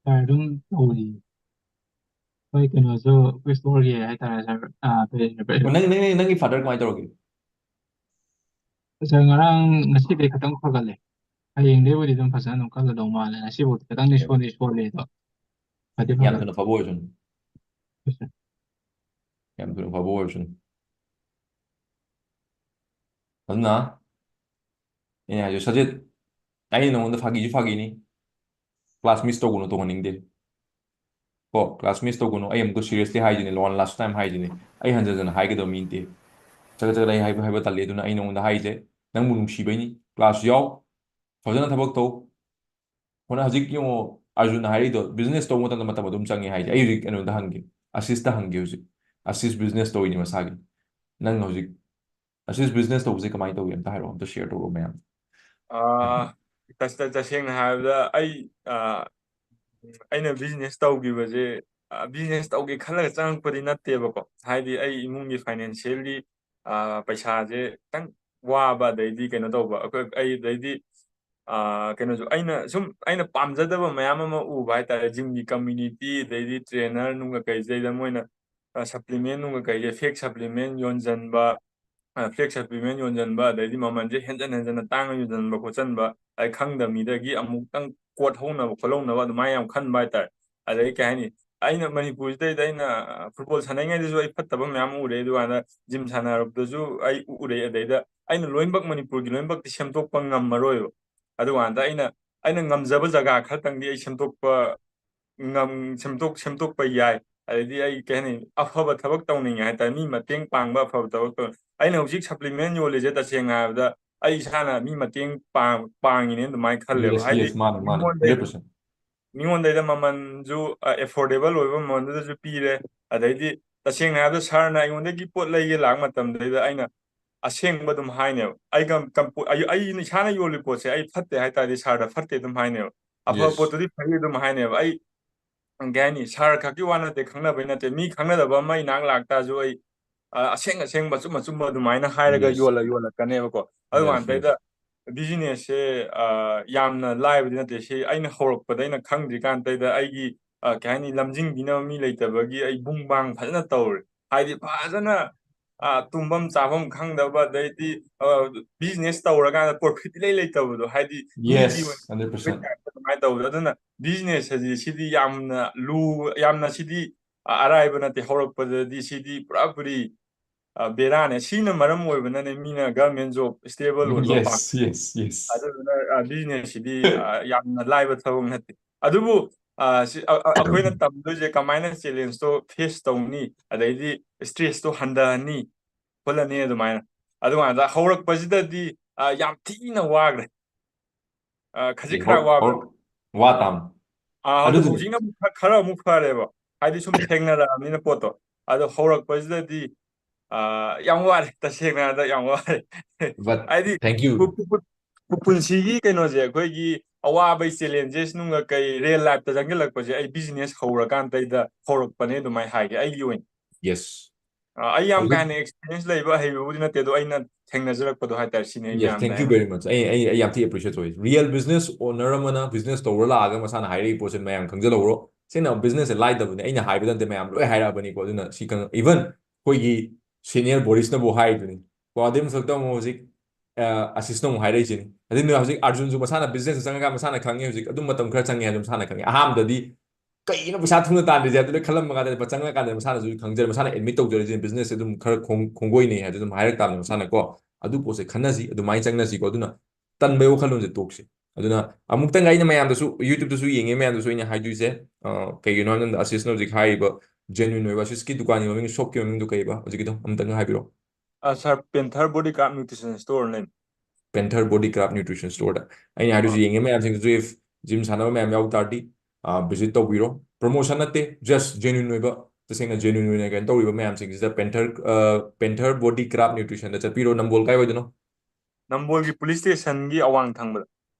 ꯁꯥꯔ, ꯑꯗꯨꯝ ꯇꯧꯔꯤ꯫ ꯑꯩꯈꯣꯏ ꯀꯩꯅꯣꯁꯨ, ꯑꯩꯈꯣꯏ store ꯒꯤ ꯍꯥꯏꯇꯥꯔꯦ ꯁꯥꯔ, ꯑꯥ, ꯀꯔꯤ, ꯑꯣ, ꯅꯪ, ꯅꯪ, ꯅꯪꯒꯤ father ꯀꯃꯥꯏꯅ ꯇꯧꯔꯒꯦ? ꯁꯥꯔ, ꯉꯔꯥꯡ, ꯉꯁꯤꯗꯤ ꯈꯤꯇꯪ ꯐꯒꯠꯂꯦ꯫ ꯍꯌꯦꯡꯗꯩꯕꯨꯗꯤ ꯑꯗꯨꯝ ꯐꯖꯅ ꯑꯗꯨꯝ ꯀꯜꯂꯗꯧ ꯃꯥꯜꯂꯦ꯫ ꯉꯁꯤꯐꯥꯎꯗꯤ ꯈꯤꯇꯪꯗꯤ ꯁꯣꯜꯂꯤ, ꯁꯣꯜꯂꯤ ꯑꯗꯣ ꯐꯗꯤ ꯌꯥꯝ ꯐꯒꯠꯂꯦ꯫ ꯊꯨꯅ ꯐꯕ ꯑꯣꯏꯔꯁꯅꯨ꯫ ꯍꯣꯏ ꯁꯥꯔ꯫ ꯌꯥꯝ ꯊꯨꯅ ꯐꯕ ꯑꯣꯏꯔꯁꯅꯨ꯫ ꯑꯗꯨꯅ ꯑꯩꯅ ꯍꯥꯏꯁꯦ, ꯁꯖꯤꯠ, ꯑꯩꯅ ꯅꯉꯣꯟꯗ ꯐꯥꯒꯤꯁꯨ ꯐꯥꯒꯤꯅꯤ, class miss ꯇꯧꯒꯅꯨ, ꯇꯧꯍꯟꯅꯤꯡꯗꯦ꯫ ꯀꯣ, class miss ꯇꯧꯒꯅꯨ꯫ ꯑꯩ ꯑꯃꯨꯛꯀ seriously ꯍꯥꯏꯗꯨꯅꯤ, one last time ꯍꯥꯏꯗꯨꯅꯤ꯫ ꯑꯩ ꯍꯟꯖꯟ ꯍꯟꯖꯟ ꯍꯥꯏꯒꯗꯕ ꯃꯤ ꯅꯠꯇꯦ꯫ ꯆꯒꯠ ꯆꯒꯠ ꯑꯩ ꯍꯥꯏꯕ, ꯍꯥꯏꯕ ꯇꯜꯂꯤ꯫ ꯑꯗꯨꯅ ꯑꯩ ꯅꯉꯣꯟꯗ ꯍꯥꯏꯁꯦ, ꯅꯪꯕꯨ ꯅꯨꯡꯁꯤꯕꯩꯅꯤ꯫ Class ꯌꯥꯎ, ꯐꯖꯅ ꯊꯕꯛ ꯇꯧ꯫ ꯍꯣꯏ, ꯍꯧꯖꯤꯛ ꯌꯦꯡꯉꯣ, ꯑꯥꯔꯖꯨꯟꯅ ꯍꯥꯏꯔꯤꯗꯣ, business ꯇꯧꯕ ꯃꯇꯝꯗ ꯃꯇꯝ ꯑꯗꯨꯝ ꯆꯪꯉꯦ ꯍꯥꯏꯁꯦ꯫ ꯑꯩ ꯍꯧꯖꯤꯛ ꯀꯩꯅꯣꯗ ꯍꯪꯒꯦ, ꯑꯁꯤꯁꯇ ꯍꯪꯒꯦ ꯍꯧꯖꯤꯛ꯫ ꯑꯁꯤꯁ business ꯇꯧꯔꯤꯅꯤ ꯃꯁꯥꯒꯤ꯫ ꯅꯪ ꯍꯧꯖꯤꯛ ꯑꯁꯤꯁ business ꯇꯧꯕꯁꯦ ꯀꯃꯥꯏꯅ ꯇꯧꯒꯦ? ꯑꯝꯇ ꯍꯥꯏꯔꯛꯑꯣ, ꯑꯝꯇ share ꯇꯧꯔꯛꯑꯣ ꯃꯌꯥꯝ꯫ ꯑꯥ, ꯇꯁ-, ꯇꯁꯦꯡꯅ ꯍꯥꯏꯔꯕꯗ, ꯑꯩ, ꯑꯥ, ꯑꯩꯅ business ꯇꯧꯈꯤꯕꯁꯦ, ꯑꯥ, business ꯇꯧꯒꯦ ꯈꯜꯂꯒ ꯆꯪꯉꯛꯄꯗꯤ ꯅꯠꯇꯦꯕꯀꯣ꯫ ꯍꯥꯏꯗꯤ ꯑꯩ ꯏꯃꯨꯡꯒꯤ financially, ꯑꯥ, ꯄꯩꯁꯥꯁꯦ ꯈꯤꯇꯪ ꯋꯥꯕ, ꯑꯗꯩꯗꯤ ꯀꯩꯅꯣ ꯇꯧꯕ, ꯑꯩꯈꯣꯏ, ꯑꯩ, ꯑꯗꯩꯗꯤ, ꯑꯥ, ꯀꯩꯅꯣꯁꯨ, ꯑꯩꯅ ꯁꯨꯝ, ꯑꯩꯅ ꯄꯥꯝꯖꯗꯕ ꯃꯌꯥꯝ ꯑꯃ ꯎꯕ ꯍꯥꯏꯇꯥꯔꯦ꯫ Gym ꯒꯤ community, ꯑꯗꯩꯗꯤ trainer ꯅꯨꯡꯒ ꯀꯩꯁꯤꯗꯩꯗ ꯃꯣꯏꯅ, ꯑꯥ, supplement ꯅꯨꯡꯒ ꯀꯩꯁꯦ, fake supplement ꯌꯣꯟꯁꯤꯟꯕ, ꯐ꯭ꯂꯦꯛ ꯁꯄ꯭ꯂꯤꯃꯦꯟ ꯌꯣꯟꯁꯤꯟꯕ, ꯑꯗꯩꯗꯤ ꯃꯃꯜꯁꯦ ꯍꯦꯟꯖꯟ ꯍꯦꯟꯖꯟꯅ ꯇꯥꯡꯅ ꯌꯣꯟꯁꯤꯟꯕ ꯈꯣꯠꯆꯟꯕ, ꯑꯩ ꯈꯪꯗꯕ ꯃꯤꯗꯒꯤ ꯑꯃꯨꯛꯇꯪ ꯀꯣꯠ ꯍꯧꯅꯕ ꯈꯣꯠꯍꯧꯅꯕ ꯑꯗꯨꯃꯥꯏꯅ ꯌꯥꯝ ꯈꯟꯕ ꯍꯥꯏꯇꯥꯔꯦ꯫ ꯑꯗꯩ ꯀꯩ ꯍꯥꯏꯅꯤ, ꯑꯩꯅ ꯃꯅꯤꯄꯨꯔꯁꯤꯗꯩꯗ ꯑꯩꯅ ꯐꯨꯠꯕꯣꯜ ꯁꯥꯟꯅꯔꯤꯉꯩꯗꯁꯨ ꯑꯩ ꯐꯠꯇꯕ ꯃꯌꯥꯝ ꯎꯔꯦ, ꯑꯗꯨꯀꯥꯟꯗ ꯖꯤꯝ ꯁꯥꯟꯅꯔꯛꯄꯗꯁꯨ ꯑꯩ ꯎꯔꯦ꯫ ꯑꯗꯩꯗ ꯑꯩꯅ ꯂꯣꯏꯅꯃꯛ ꯃꯅꯤꯄꯨꯔꯒꯤ ꯂꯣꯏꯅꯃꯛꯇꯤ ꯁꯦꯝꯗꯣꯛꯄ ꯉꯝꯃꯔꯣꯏꯕ꯫ ꯑꯗꯨꯀꯥꯟꯗ ꯑꯩꯅ ꯑꯩꯅ ꯉꯝꯖꯕ ꯖꯒꯥ ꯈꯔꯇꯪꯗꯤ ꯑꯩ ꯁꯦꯝꯗꯣꯛꯄ ꯉꯝ ꯁꯦꯝꯗꯣꯛ ꯁꯦꯝꯗꯣꯛꯄ ꯌꯥꯏ꯫ ꯑꯗꯩꯗꯤ ꯑꯩ ꯀꯩ ꯍꯥꯏꯅꯤ, ꯑꯐꯕ ꯊꯕꯛ ꯇꯧꯅꯤꯡꯉꯦ ꯍꯥꯏꯇꯥꯔꯦ, ꯃꯤ ꯃꯇꯦꯡ ꯄꯥꯡꯕ ꯑꯐꯕ ꯊꯕꯛ ꯇꯧ ꯑꯩꯅ ꯍꯧꯖꯤꯛ ꯁꯄ꯭ꯂꯤꯃꯦꯟ ꯌꯣꯜꯂꯤꯁꯦ ꯇꯁꯦꯡꯅ ꯍꯥꯏꯔꯕꯗ ꯑꯩ ꯏꯁꯥꯅ ꯃꯤ ꯃꯇꯦꯡ ꯄꯥꯡ ꯄꯥꯡꯉꯤꯅꯦꯅ ꯑꯗꯨꯃꯥꯏꯅ ꯈꯜꯂꯦꯕ꯫ ꯌꯦꯁ ꯍꯥꯏꯗꯤ ꯌꯦꯁ ꯃꯥꯅꯦ ꯃꯥꯅꯦ ꯃꯤꯉꯣꯟꯗꯩꯗ ꯍꯟꯗ꯭ꯔꯦꯠ ꯄꯔꯁꯦꯟ ꯃꯤꯉꯣꯟꯗꯩꯗ ꯃꯃꯜꯁꯨ ꯑꯦꯐꯣꯔꯗꯦꯕꯜ ꯑꯣꯏꯕ ꯃꯃꯜꯗꯨꯗꯁꯨ ꯄꯤꯔꯦ꯫ ꯑꯗꯩꯗꯤ ꯇꯁꯦꯡꯅ ꯍꯥꯏꯔꯕꯗ ꯁꯥꯔꯅ ꯑꯩꯉꯣꯟꯗꯒꯤ ꯄꯣꯠ ꯂꯩꯒꯦ ꯂꯥꯛꯄ ꯃꯇꯝꯗꯩꯗ ꯑꯩꯅ ꯑꯁꯦꯡꯕ ꯑꯗꯨꯝ ꯍꯥꯏꯅꯦꯕ꯫ ꯑꯩꯒ ꯀꯝꯄꯣ ꯑꯩ ꯑꯩꯅ ꯏꯁꯥꯅ ꯌꯣꯜꯂꯤ ꯄꯣꯠꯁꯦ ꯑꯩ ꯐꯠꯇꯦ ꯍꯥꯏ ꯇꯥꯔꯗꯤ ꯁꯥꯔꯗ ꯐꯠꯇꯦ ꯑꯗꯨꯝ ꯍꯥꯏꯅꯦꯕ꯫ ꯑꯐꯕ ꯌꯦꯁ ꯄꯣꯠꯇꯨꯗꯤ ꯐꯩ ꯑꯗꯨꯝ ꯍꯥꯏꯅꯦꯕ꯫ ꯑꯩ ꯀꯩ ꯍꯥꯏꯅꯤ, ꯁꯥꯔ ꯈꯛꯀꯤ ꯋꯥ ꯅꯠꯇꯦ, ꯈꯪꯅꯕꯩ ꯅꯠꯇꯦ, ꯃꯤ ꯈꯪꯅꯗꯕ ꯑꯃ ꯏꯅꯥꯛ ꯂꯥꯛꯇꯥꯔꯁꯨ ꯑꯩ ꯑ, ꯑꯁꯦꯡ ꯑꯁꯦꯡꯕ ꯑꯆꯨꯝ ꯑꯆꯨꯝꯕ ꯑꯗꯨꯃꯥꯏꯅ ꯍꯥꯏꯔꯒ ꯌꯦꯁ ꯌꯣꯜꯂ ꯌꯣꯜꯂꯛꯀꯅꯦꯕꯀꯣ꯫ ꯌꯦꯁ ꯑꯗꯨꯀꯥꯟꯗꯩꯗ ꯌꯦꯁ ꯕꯤꯖꯤꯅꯦꯁꯁꯦ ꯌꯥꯝꯅ ꯂꯥꯏꯕꯗꯤ ꯅꯠꯇꯦ꯫ ꯁꯤ ꯑꯩꯅ ꯍꯧꯔꯛꯄꯗ ꯑꯩꯅ ꯈꯪꯗ꯭ꯔꯤꯀꯥꯟꯗꯩꯗ ꯑꯩꯒꯤ ꯑ, ꯀꯩ ꯍꯥꯏꯅꯤ, ꯂꯝꯖꯤꯡꯕꯤꯅꯕ ꯃꯤ ꯂꯩꯇꯕꯒꯤ ꯑꯩ ꯕꯨꯡ ꯕꯥꯡ ꯐꯖꯅ ꯇꯧꯔꯦ꯫ ꯍꯥꯏꯗꯤ ꯐꯖꯅ ꯑ, ꯇꯨꯝꯐꯝ ꯆꯥꯐꯝ ꯈꯪꯗꯕ, ꯑꯗꯩꯗꯤ ꯕꯤꯖꯤꯅꯦꯁ ꯇꯧꯔꯀꯥꯟꯗ ꯄ꯭ꯔꯣꯐꯤꯠ ꯏꯂꯩ ꯂꯩꯇꯕꯗꯣ꯫ ꯍꯥꯏꯗꯤ ꯃꯤꯒꯤ ꯌꯦꯁ ꯑꯣꯏꯅ ꯍꯟꯗ꯭ꯔꯦꯠ ꯄ꯭ꯔꯣꯐꯤꯠ ꯄꯔꯁꯦꯟ ꯇꯥꯏꯞꯇ ꯑꯗꯨꯃꯥꯏꯅ ꯇꯧꯕꯗꯣ꯫ ꯑꯗꯨꯅ ꯕꯤꯖꯤꯅꯦꯁ ꯍꯥꯏꯁꯤ ꯁꯤꯗꯤ ꯌꯥꯝꯅ ꯂꯨ ꯌꯥꯝꯅ ꯁꯤꯗꯤ ꯑ, ꯑꯔꯥꯏꯕ ꯅꯠꯇꯦ꯫ ꯍꯧꯔꯛꯄꯗꯗꯤ ꯁꯤꯗꯤ ꯄꯨꯔꯥ ꯄꯨꯔꯤ ꯑ, ꯕꯦꯔꯥꯅꯦ꯫ ꯁꯤꯅ ꯃꯔꯝ ꯑꯣꯏꯕꯅꯅꯦ ꯃꯤꯅ ꯒꯚꯔꯟꯃꯦꯟ ꯖꯣꯕ ꯁ꯭ꯇꯦꯕꯜ ꯑꯣꯏꯕ ꯄꯥꯝ ꯌꯦꯁ ꯌꯦꯁ ꯌꯦꯁ ꯑꯗꯨꯗꯨꯅ ꯕꯤꯖꯤꯅꯦꯁꯁꯤꯗꯤ ꯌꯥꯝꯅ ꯂꯥꯏꯕ ꯊꯕꯛ ꯅꯠꯇꯦ꯫ ꯑꯗꯨꯕꯨ ꯑ, ꯁꯤ- ꯑ, ꯑ, ꯑꯩꯈꯣꯏꯅ ꯇꯝꯗꯣꯏꯁꯦ ꯀꯃꯥꯏꯅ ꯆꯦꯂꯦꯟꯖꯇꯣ ꯐꯦꯁ ꯇꯧꯅꯤ, ꯑꯗꯩꯗꯤ ꯁ꯭ꯇ꯭ꯔꯦꯁꯇꯣ ꯍꯟꯊꯍꯟꯅꯤ ꯈꯣꯠꯂꯅꯤ ꯑꯗꯨꯃꯥꯏꯅ꯫ ꯑꯗꯨꯀꯥꯟꯗ ꯍꯧꯔꯛꯄꯁꯤꯗꯗꯤ ꯑ, ꯌꯥꯝ ꯊꯤꯅ ꯋꯥꯈ꯭ꯔꯦ꯫ ꯑ, ꯈꯖꯤꯛ ꯑꯦ, ꯈꯔ ꯍꯧ- ꯋꯥꯕ ꯍꯧ- ꯋꯥ ꯇꯥꯝ ꯑ, ꯍꯧꯖꯤꯛ ꯑꯗꯨꯗꯨꯅꯤ ꯍꯧꯖꯤꯛꯅ ꯑꯃꯨꯛ ꯈꯔ- ꯈꯔ ꯑꯃꯨꯛ ꯐꯔꯦꯕ꯫ ꯍꯥꯏꯗꯤ ꯁꯨꯝ ꯊꯦꯡꯅꯔꯛꯑꯕꯅꯤꯅ ꯄꯣꯠꯇꯣ꯫ ꯑꯗꯣ ꯍꯧꯔꯛꯄꯁꯤꯗꯗꯤ ꯑ, ꯌꯥꯝ ꯋꯥꯔꯦ, ꯇꯁꯦꯡꯅ ꯍꯥꯏꯔꯕꯗ ꯌꯥꯝ ꯋꯥꯔꯦ꯫ ꯕꯠ ꯍꯥꯏꯗꯤ ꯊꯦꯡ ꯌꯨ ꯄꯨ- ꯄꯨ- ꯄꯨ- ꯄꯨ- ꯄꯨꯟꯁꯤꯒꯤ ꯀꯩꯅꯣꯁꯦ, ꯑꯩꯈꯣꯏꯒꯤ ꯑꯋꯥꯕꯩ ꯆꯦꯂꯦꯟꯖꯦꯁ ꯅꯨꯡꯒ ꯀꯩ ꯔꯤꯌꯦꯜ ꯂꯥꯏꯐꯇ ꯆꯪꯁꯤꯜꯂꯛꯄꯁꯦ ꯑꯩ ꯕꯤꯖꯤꯅꯦꯁ ꯍꯧꯔꯀꯥꯟꯗꯩꯗ ꯍꯧꯔꯛꯄꯅꯦ ꯑꯗꯨꯃꯥꯏꯅ ꯍꯥꯏꯒꯦ ꯑꯩꯒꯤ ꯑꯣꯏꯅ꯫ ꯌꯦꯁ ꯑ, ꯑꯩ ꯌꯥꯝ ꯀꯥ ꯍꯧꯖꯤꯛ ꯍꯦꯟꯅ ꯑꯦꯛꯁꯄꯤꯔꯤꯌꯦꯟꯁ ꯂꯩꯕ ꯑꯍꯩꯕꯕꯨꯗꯤ ꯅꯠꯇꯦ, ꯑꯗꯣ ꯑꯩꯅ ꯊꯦꯡꯅꯖꯔꯛꯄꯗꯣ ꯍꯥꯏꯇꯥꯔꯦ, ꯁꯤꯅꯦ ꯑꯩꯅ ꯌꯦꯁ ꯌꯥꯝ ꯀꯥ ꯊꯦꯡ ꯌꯨ ꯍꯦꯟꯅ ꯚꯦꯔꯤ ꯃꯆ ꯑꯩ ꯑꯩ ꯑꯩ ꯌꯥꯝ ꯊꯤ ꯑꯦꯄ꯭ꯔꯤꯁꯤꯌꯦꯠ ꯇꯧꯋꯤ꯫ ꯔꯤꯌꯦꯜ ꯕꯤꯖꯤꯅꯦꯁ ꯑꯣꯅꯔ ꯑꯃꯅ ꯕꯤꯖꯤꯅꯦꯁ ꯇꯧꯔ ꯂꯥꯛꯑꯒ ꯃꯁꯥꯅ ꯍꯥꯏꯔꯛꯏ ꯄꯣꯠꯁꯦ ꯃꯌꯥꯝ ꯈꯪꯖꯜꯍꯧꯔꯣ꯫ ꯁꯦꯡꯅ ꯕꯤꯖꯤꯅꯦꯁꯁꯦ ꯂꯥꯏꯗꯕꯅꯦ, ꯑꯩꯅ ꯍꯥꯏꯕꯗ ꯅꯠꯇꯦ, ꯃꯌꯥꯝ ꯂꯣꯏ ꯍꯥꯏꯔꯛꯑꯕꯅꯤꯀꯣ꯫ ꯑꯗꯨꯅ ꯁꯤ ꯈꯪ ꯏꯚꯟ ꯑꯩꯈꯣꯏꯒꯤ ꯁꯦꯅꯤꯌꯔ ꯕꯣꯔꯤꯁꯅꯕꯨ ꯍꯥꯏꯔꯤꯗꯨꯅꯤ, ꯀꯣ, ꯑꯗꯨꯏ ꯃꯊꯛꯇ ꯑꯃꯨꯛ ꯍꯧꯖꯤꯛ ꯑ, ꯑꯁꯤꯁꯅ ꯑꯃꯨꯛ ꯍꯥꯏꯔꯛꯏꯁꯤꯅꯤ꯫ ꯑꯗꯨꯅ ꯍꯧꯖꯤꯛ ꯑꯥꯔꯖꯨꯟꯁꯨ ꯃꯁꯥꯅ ꯕꯤꯖꯤꯅꯦꯁ ꯆꯪꯉꯀꯥꯟꯗ ꯃꯁꯥꯅ ꯈꯪꯉꯦ, ꯍꯧꯖꯤꯛ ꯑꯗꯨꯝ ꯃꯇꯝ ꯈꯔ ꯆꯪꯉꯦ ꯍꯥꯏꯕꯗꯣ ꯃꯁꯥꯅ ꯈꯪꯉꯦ꯫ ꯑꯍꯥꯟꯕꯗꯗꯤ ꯀꯩꯅꯣ ꯄꯩꯁꯥ ꯊꯨꯅ ꯇꯥꯟꯗ꯭ꯔꯤꯁꯦ ꯑꯗꯨ ꯂꯣꯏ ꯈꯜꯂꯝꯃ ꯀꯥꯟꯗ ꯆꯪꯉꯀꯥꯟꯗ ꯃꯁꯥꯅꯁꯨ ꯈꯪꯖꯔꯦ, ꯃꯁꯥꯅ ꯑꯦꯗꯃꯤꯠ ꯇꯧꯖꯔꯤꯁꯦ ꯕꯤꯖꯤꯅꯦꯁꯁꯦ ꯑꯗꯨꯝ ꯈꯔ ꯈꯣꯡ-, ꯈꯣꯡꯒꯣꯏꯅꯩ ꯍꯥꯏꯗꯣ ꯑꯗꯨꯝ ꯍꯥꯏꯔꯛ ꯇꯥꯕꯅꯤ ꯃꯁꯥꯅ ꯀꯣ꯫ ꯑꯗꯨ ꯄꯣꯠꯁꯦ ꯈꯟꯅꯁꯤ, ꯑꯗꯨꯃꯥꯏꯅ ꯆꯪꯅꯁꯤꯀꯣ꯫ ꯑꯗꯨꯅ ꯇꯟꯕꯩ ꯋꯥꯈꯜꯂꯣꯟꯁꯦ ꯇꯣꯛꯁꯤ꯫ ꯑꯗꯨꯅ ꯑꯃꯨꯛꯇꯪ ꯑꯩꯅ ꯃꯌꯥꯝꯗꯁꯨ, YouTube-ꯇꯁꯨ ꯌꯦꯡꯉꯦ ꯃꯌꯥꯝꯗꯁꯨ ꯑꯩꯅ ꯍꯥꯏꯗꯣꯏꯁꯦ, ꯑ, ꯀꯩꯒꯤꯅꯣ ꯍꯥꯏꯕ ꯃꯇꯝꯗ ꯑꯁꯤꯁꯅ ꯍꯧꯖꯤꯛ ꯍꯥꯏꯔꯤꯕ ꯖꯦꯅ꯭ꯌꯨꯟ ꯑꯣꯏꯕ ꯑꯁꯤꯁꯀꯤ ꯗꯨꯀꯥꯟꯒꯤ ꯃꯃꯤꯡ, ꯁꯣꯞꯀꯤ ꯃꯃꯤꯡꯗꯣ ꯀꯩꯕ ꯍꯧꯖꯤꯛꯀꯤꯗꯣ ꯑꯃꯨꯛꯇꯪ ꯍꯥꯏꯕꯤꯔꯛꯑꯣ꯫ ꯑ, sir, Panther Body Craft Nutrition Store ꯅꯦ꯫ Panther Body Craft Nutrition Store-ꯗ꯫ ꯑꯩꯅ ꯍꯥꯏꯗꯣꯏꯁꯦ ꯑꯥ꯫ ꯌꯦꯡꯉꯦ ꯃꯌꯥꯝꯁꯤꯡꯗꯨꯁꯨ, if gym ꯁꯥꯟꯅꯕ ꯃꯌꯥꯝ ꯌꯥꯎ ꯇꯥꯔꯗꯤ, ꯑ, visit ꯇꯧꯕꯤꯔꯣ꯫ Promotion ꯅꯠꯇꯦ, just genuine ꯑꯣꯏꯕ, ꯇꯁꯦꯡꯅ genuine ꯑꯣꯏꯅ ꯀꯩꯅꯣ ꯇꯧꯔꯤꯕ ꯃꯌꯥꯝꯁꯤꯡꯁꯤꯗ Panther, ꯑ, Panther Body Craft Nutrition-ꯗ ꯆꯠꯄꯤꯔꯣ꯫ ꯅꯝꯕꯣꯜ ꯀꯥꯏꯋꯥꯏꯗꯅꯣ? ꯅꯝꯕꯣꯜꯒꯤ police station-ꯒꯤ ꯑꯋꯥꯡ ꯊꯪꯕꯗ꯫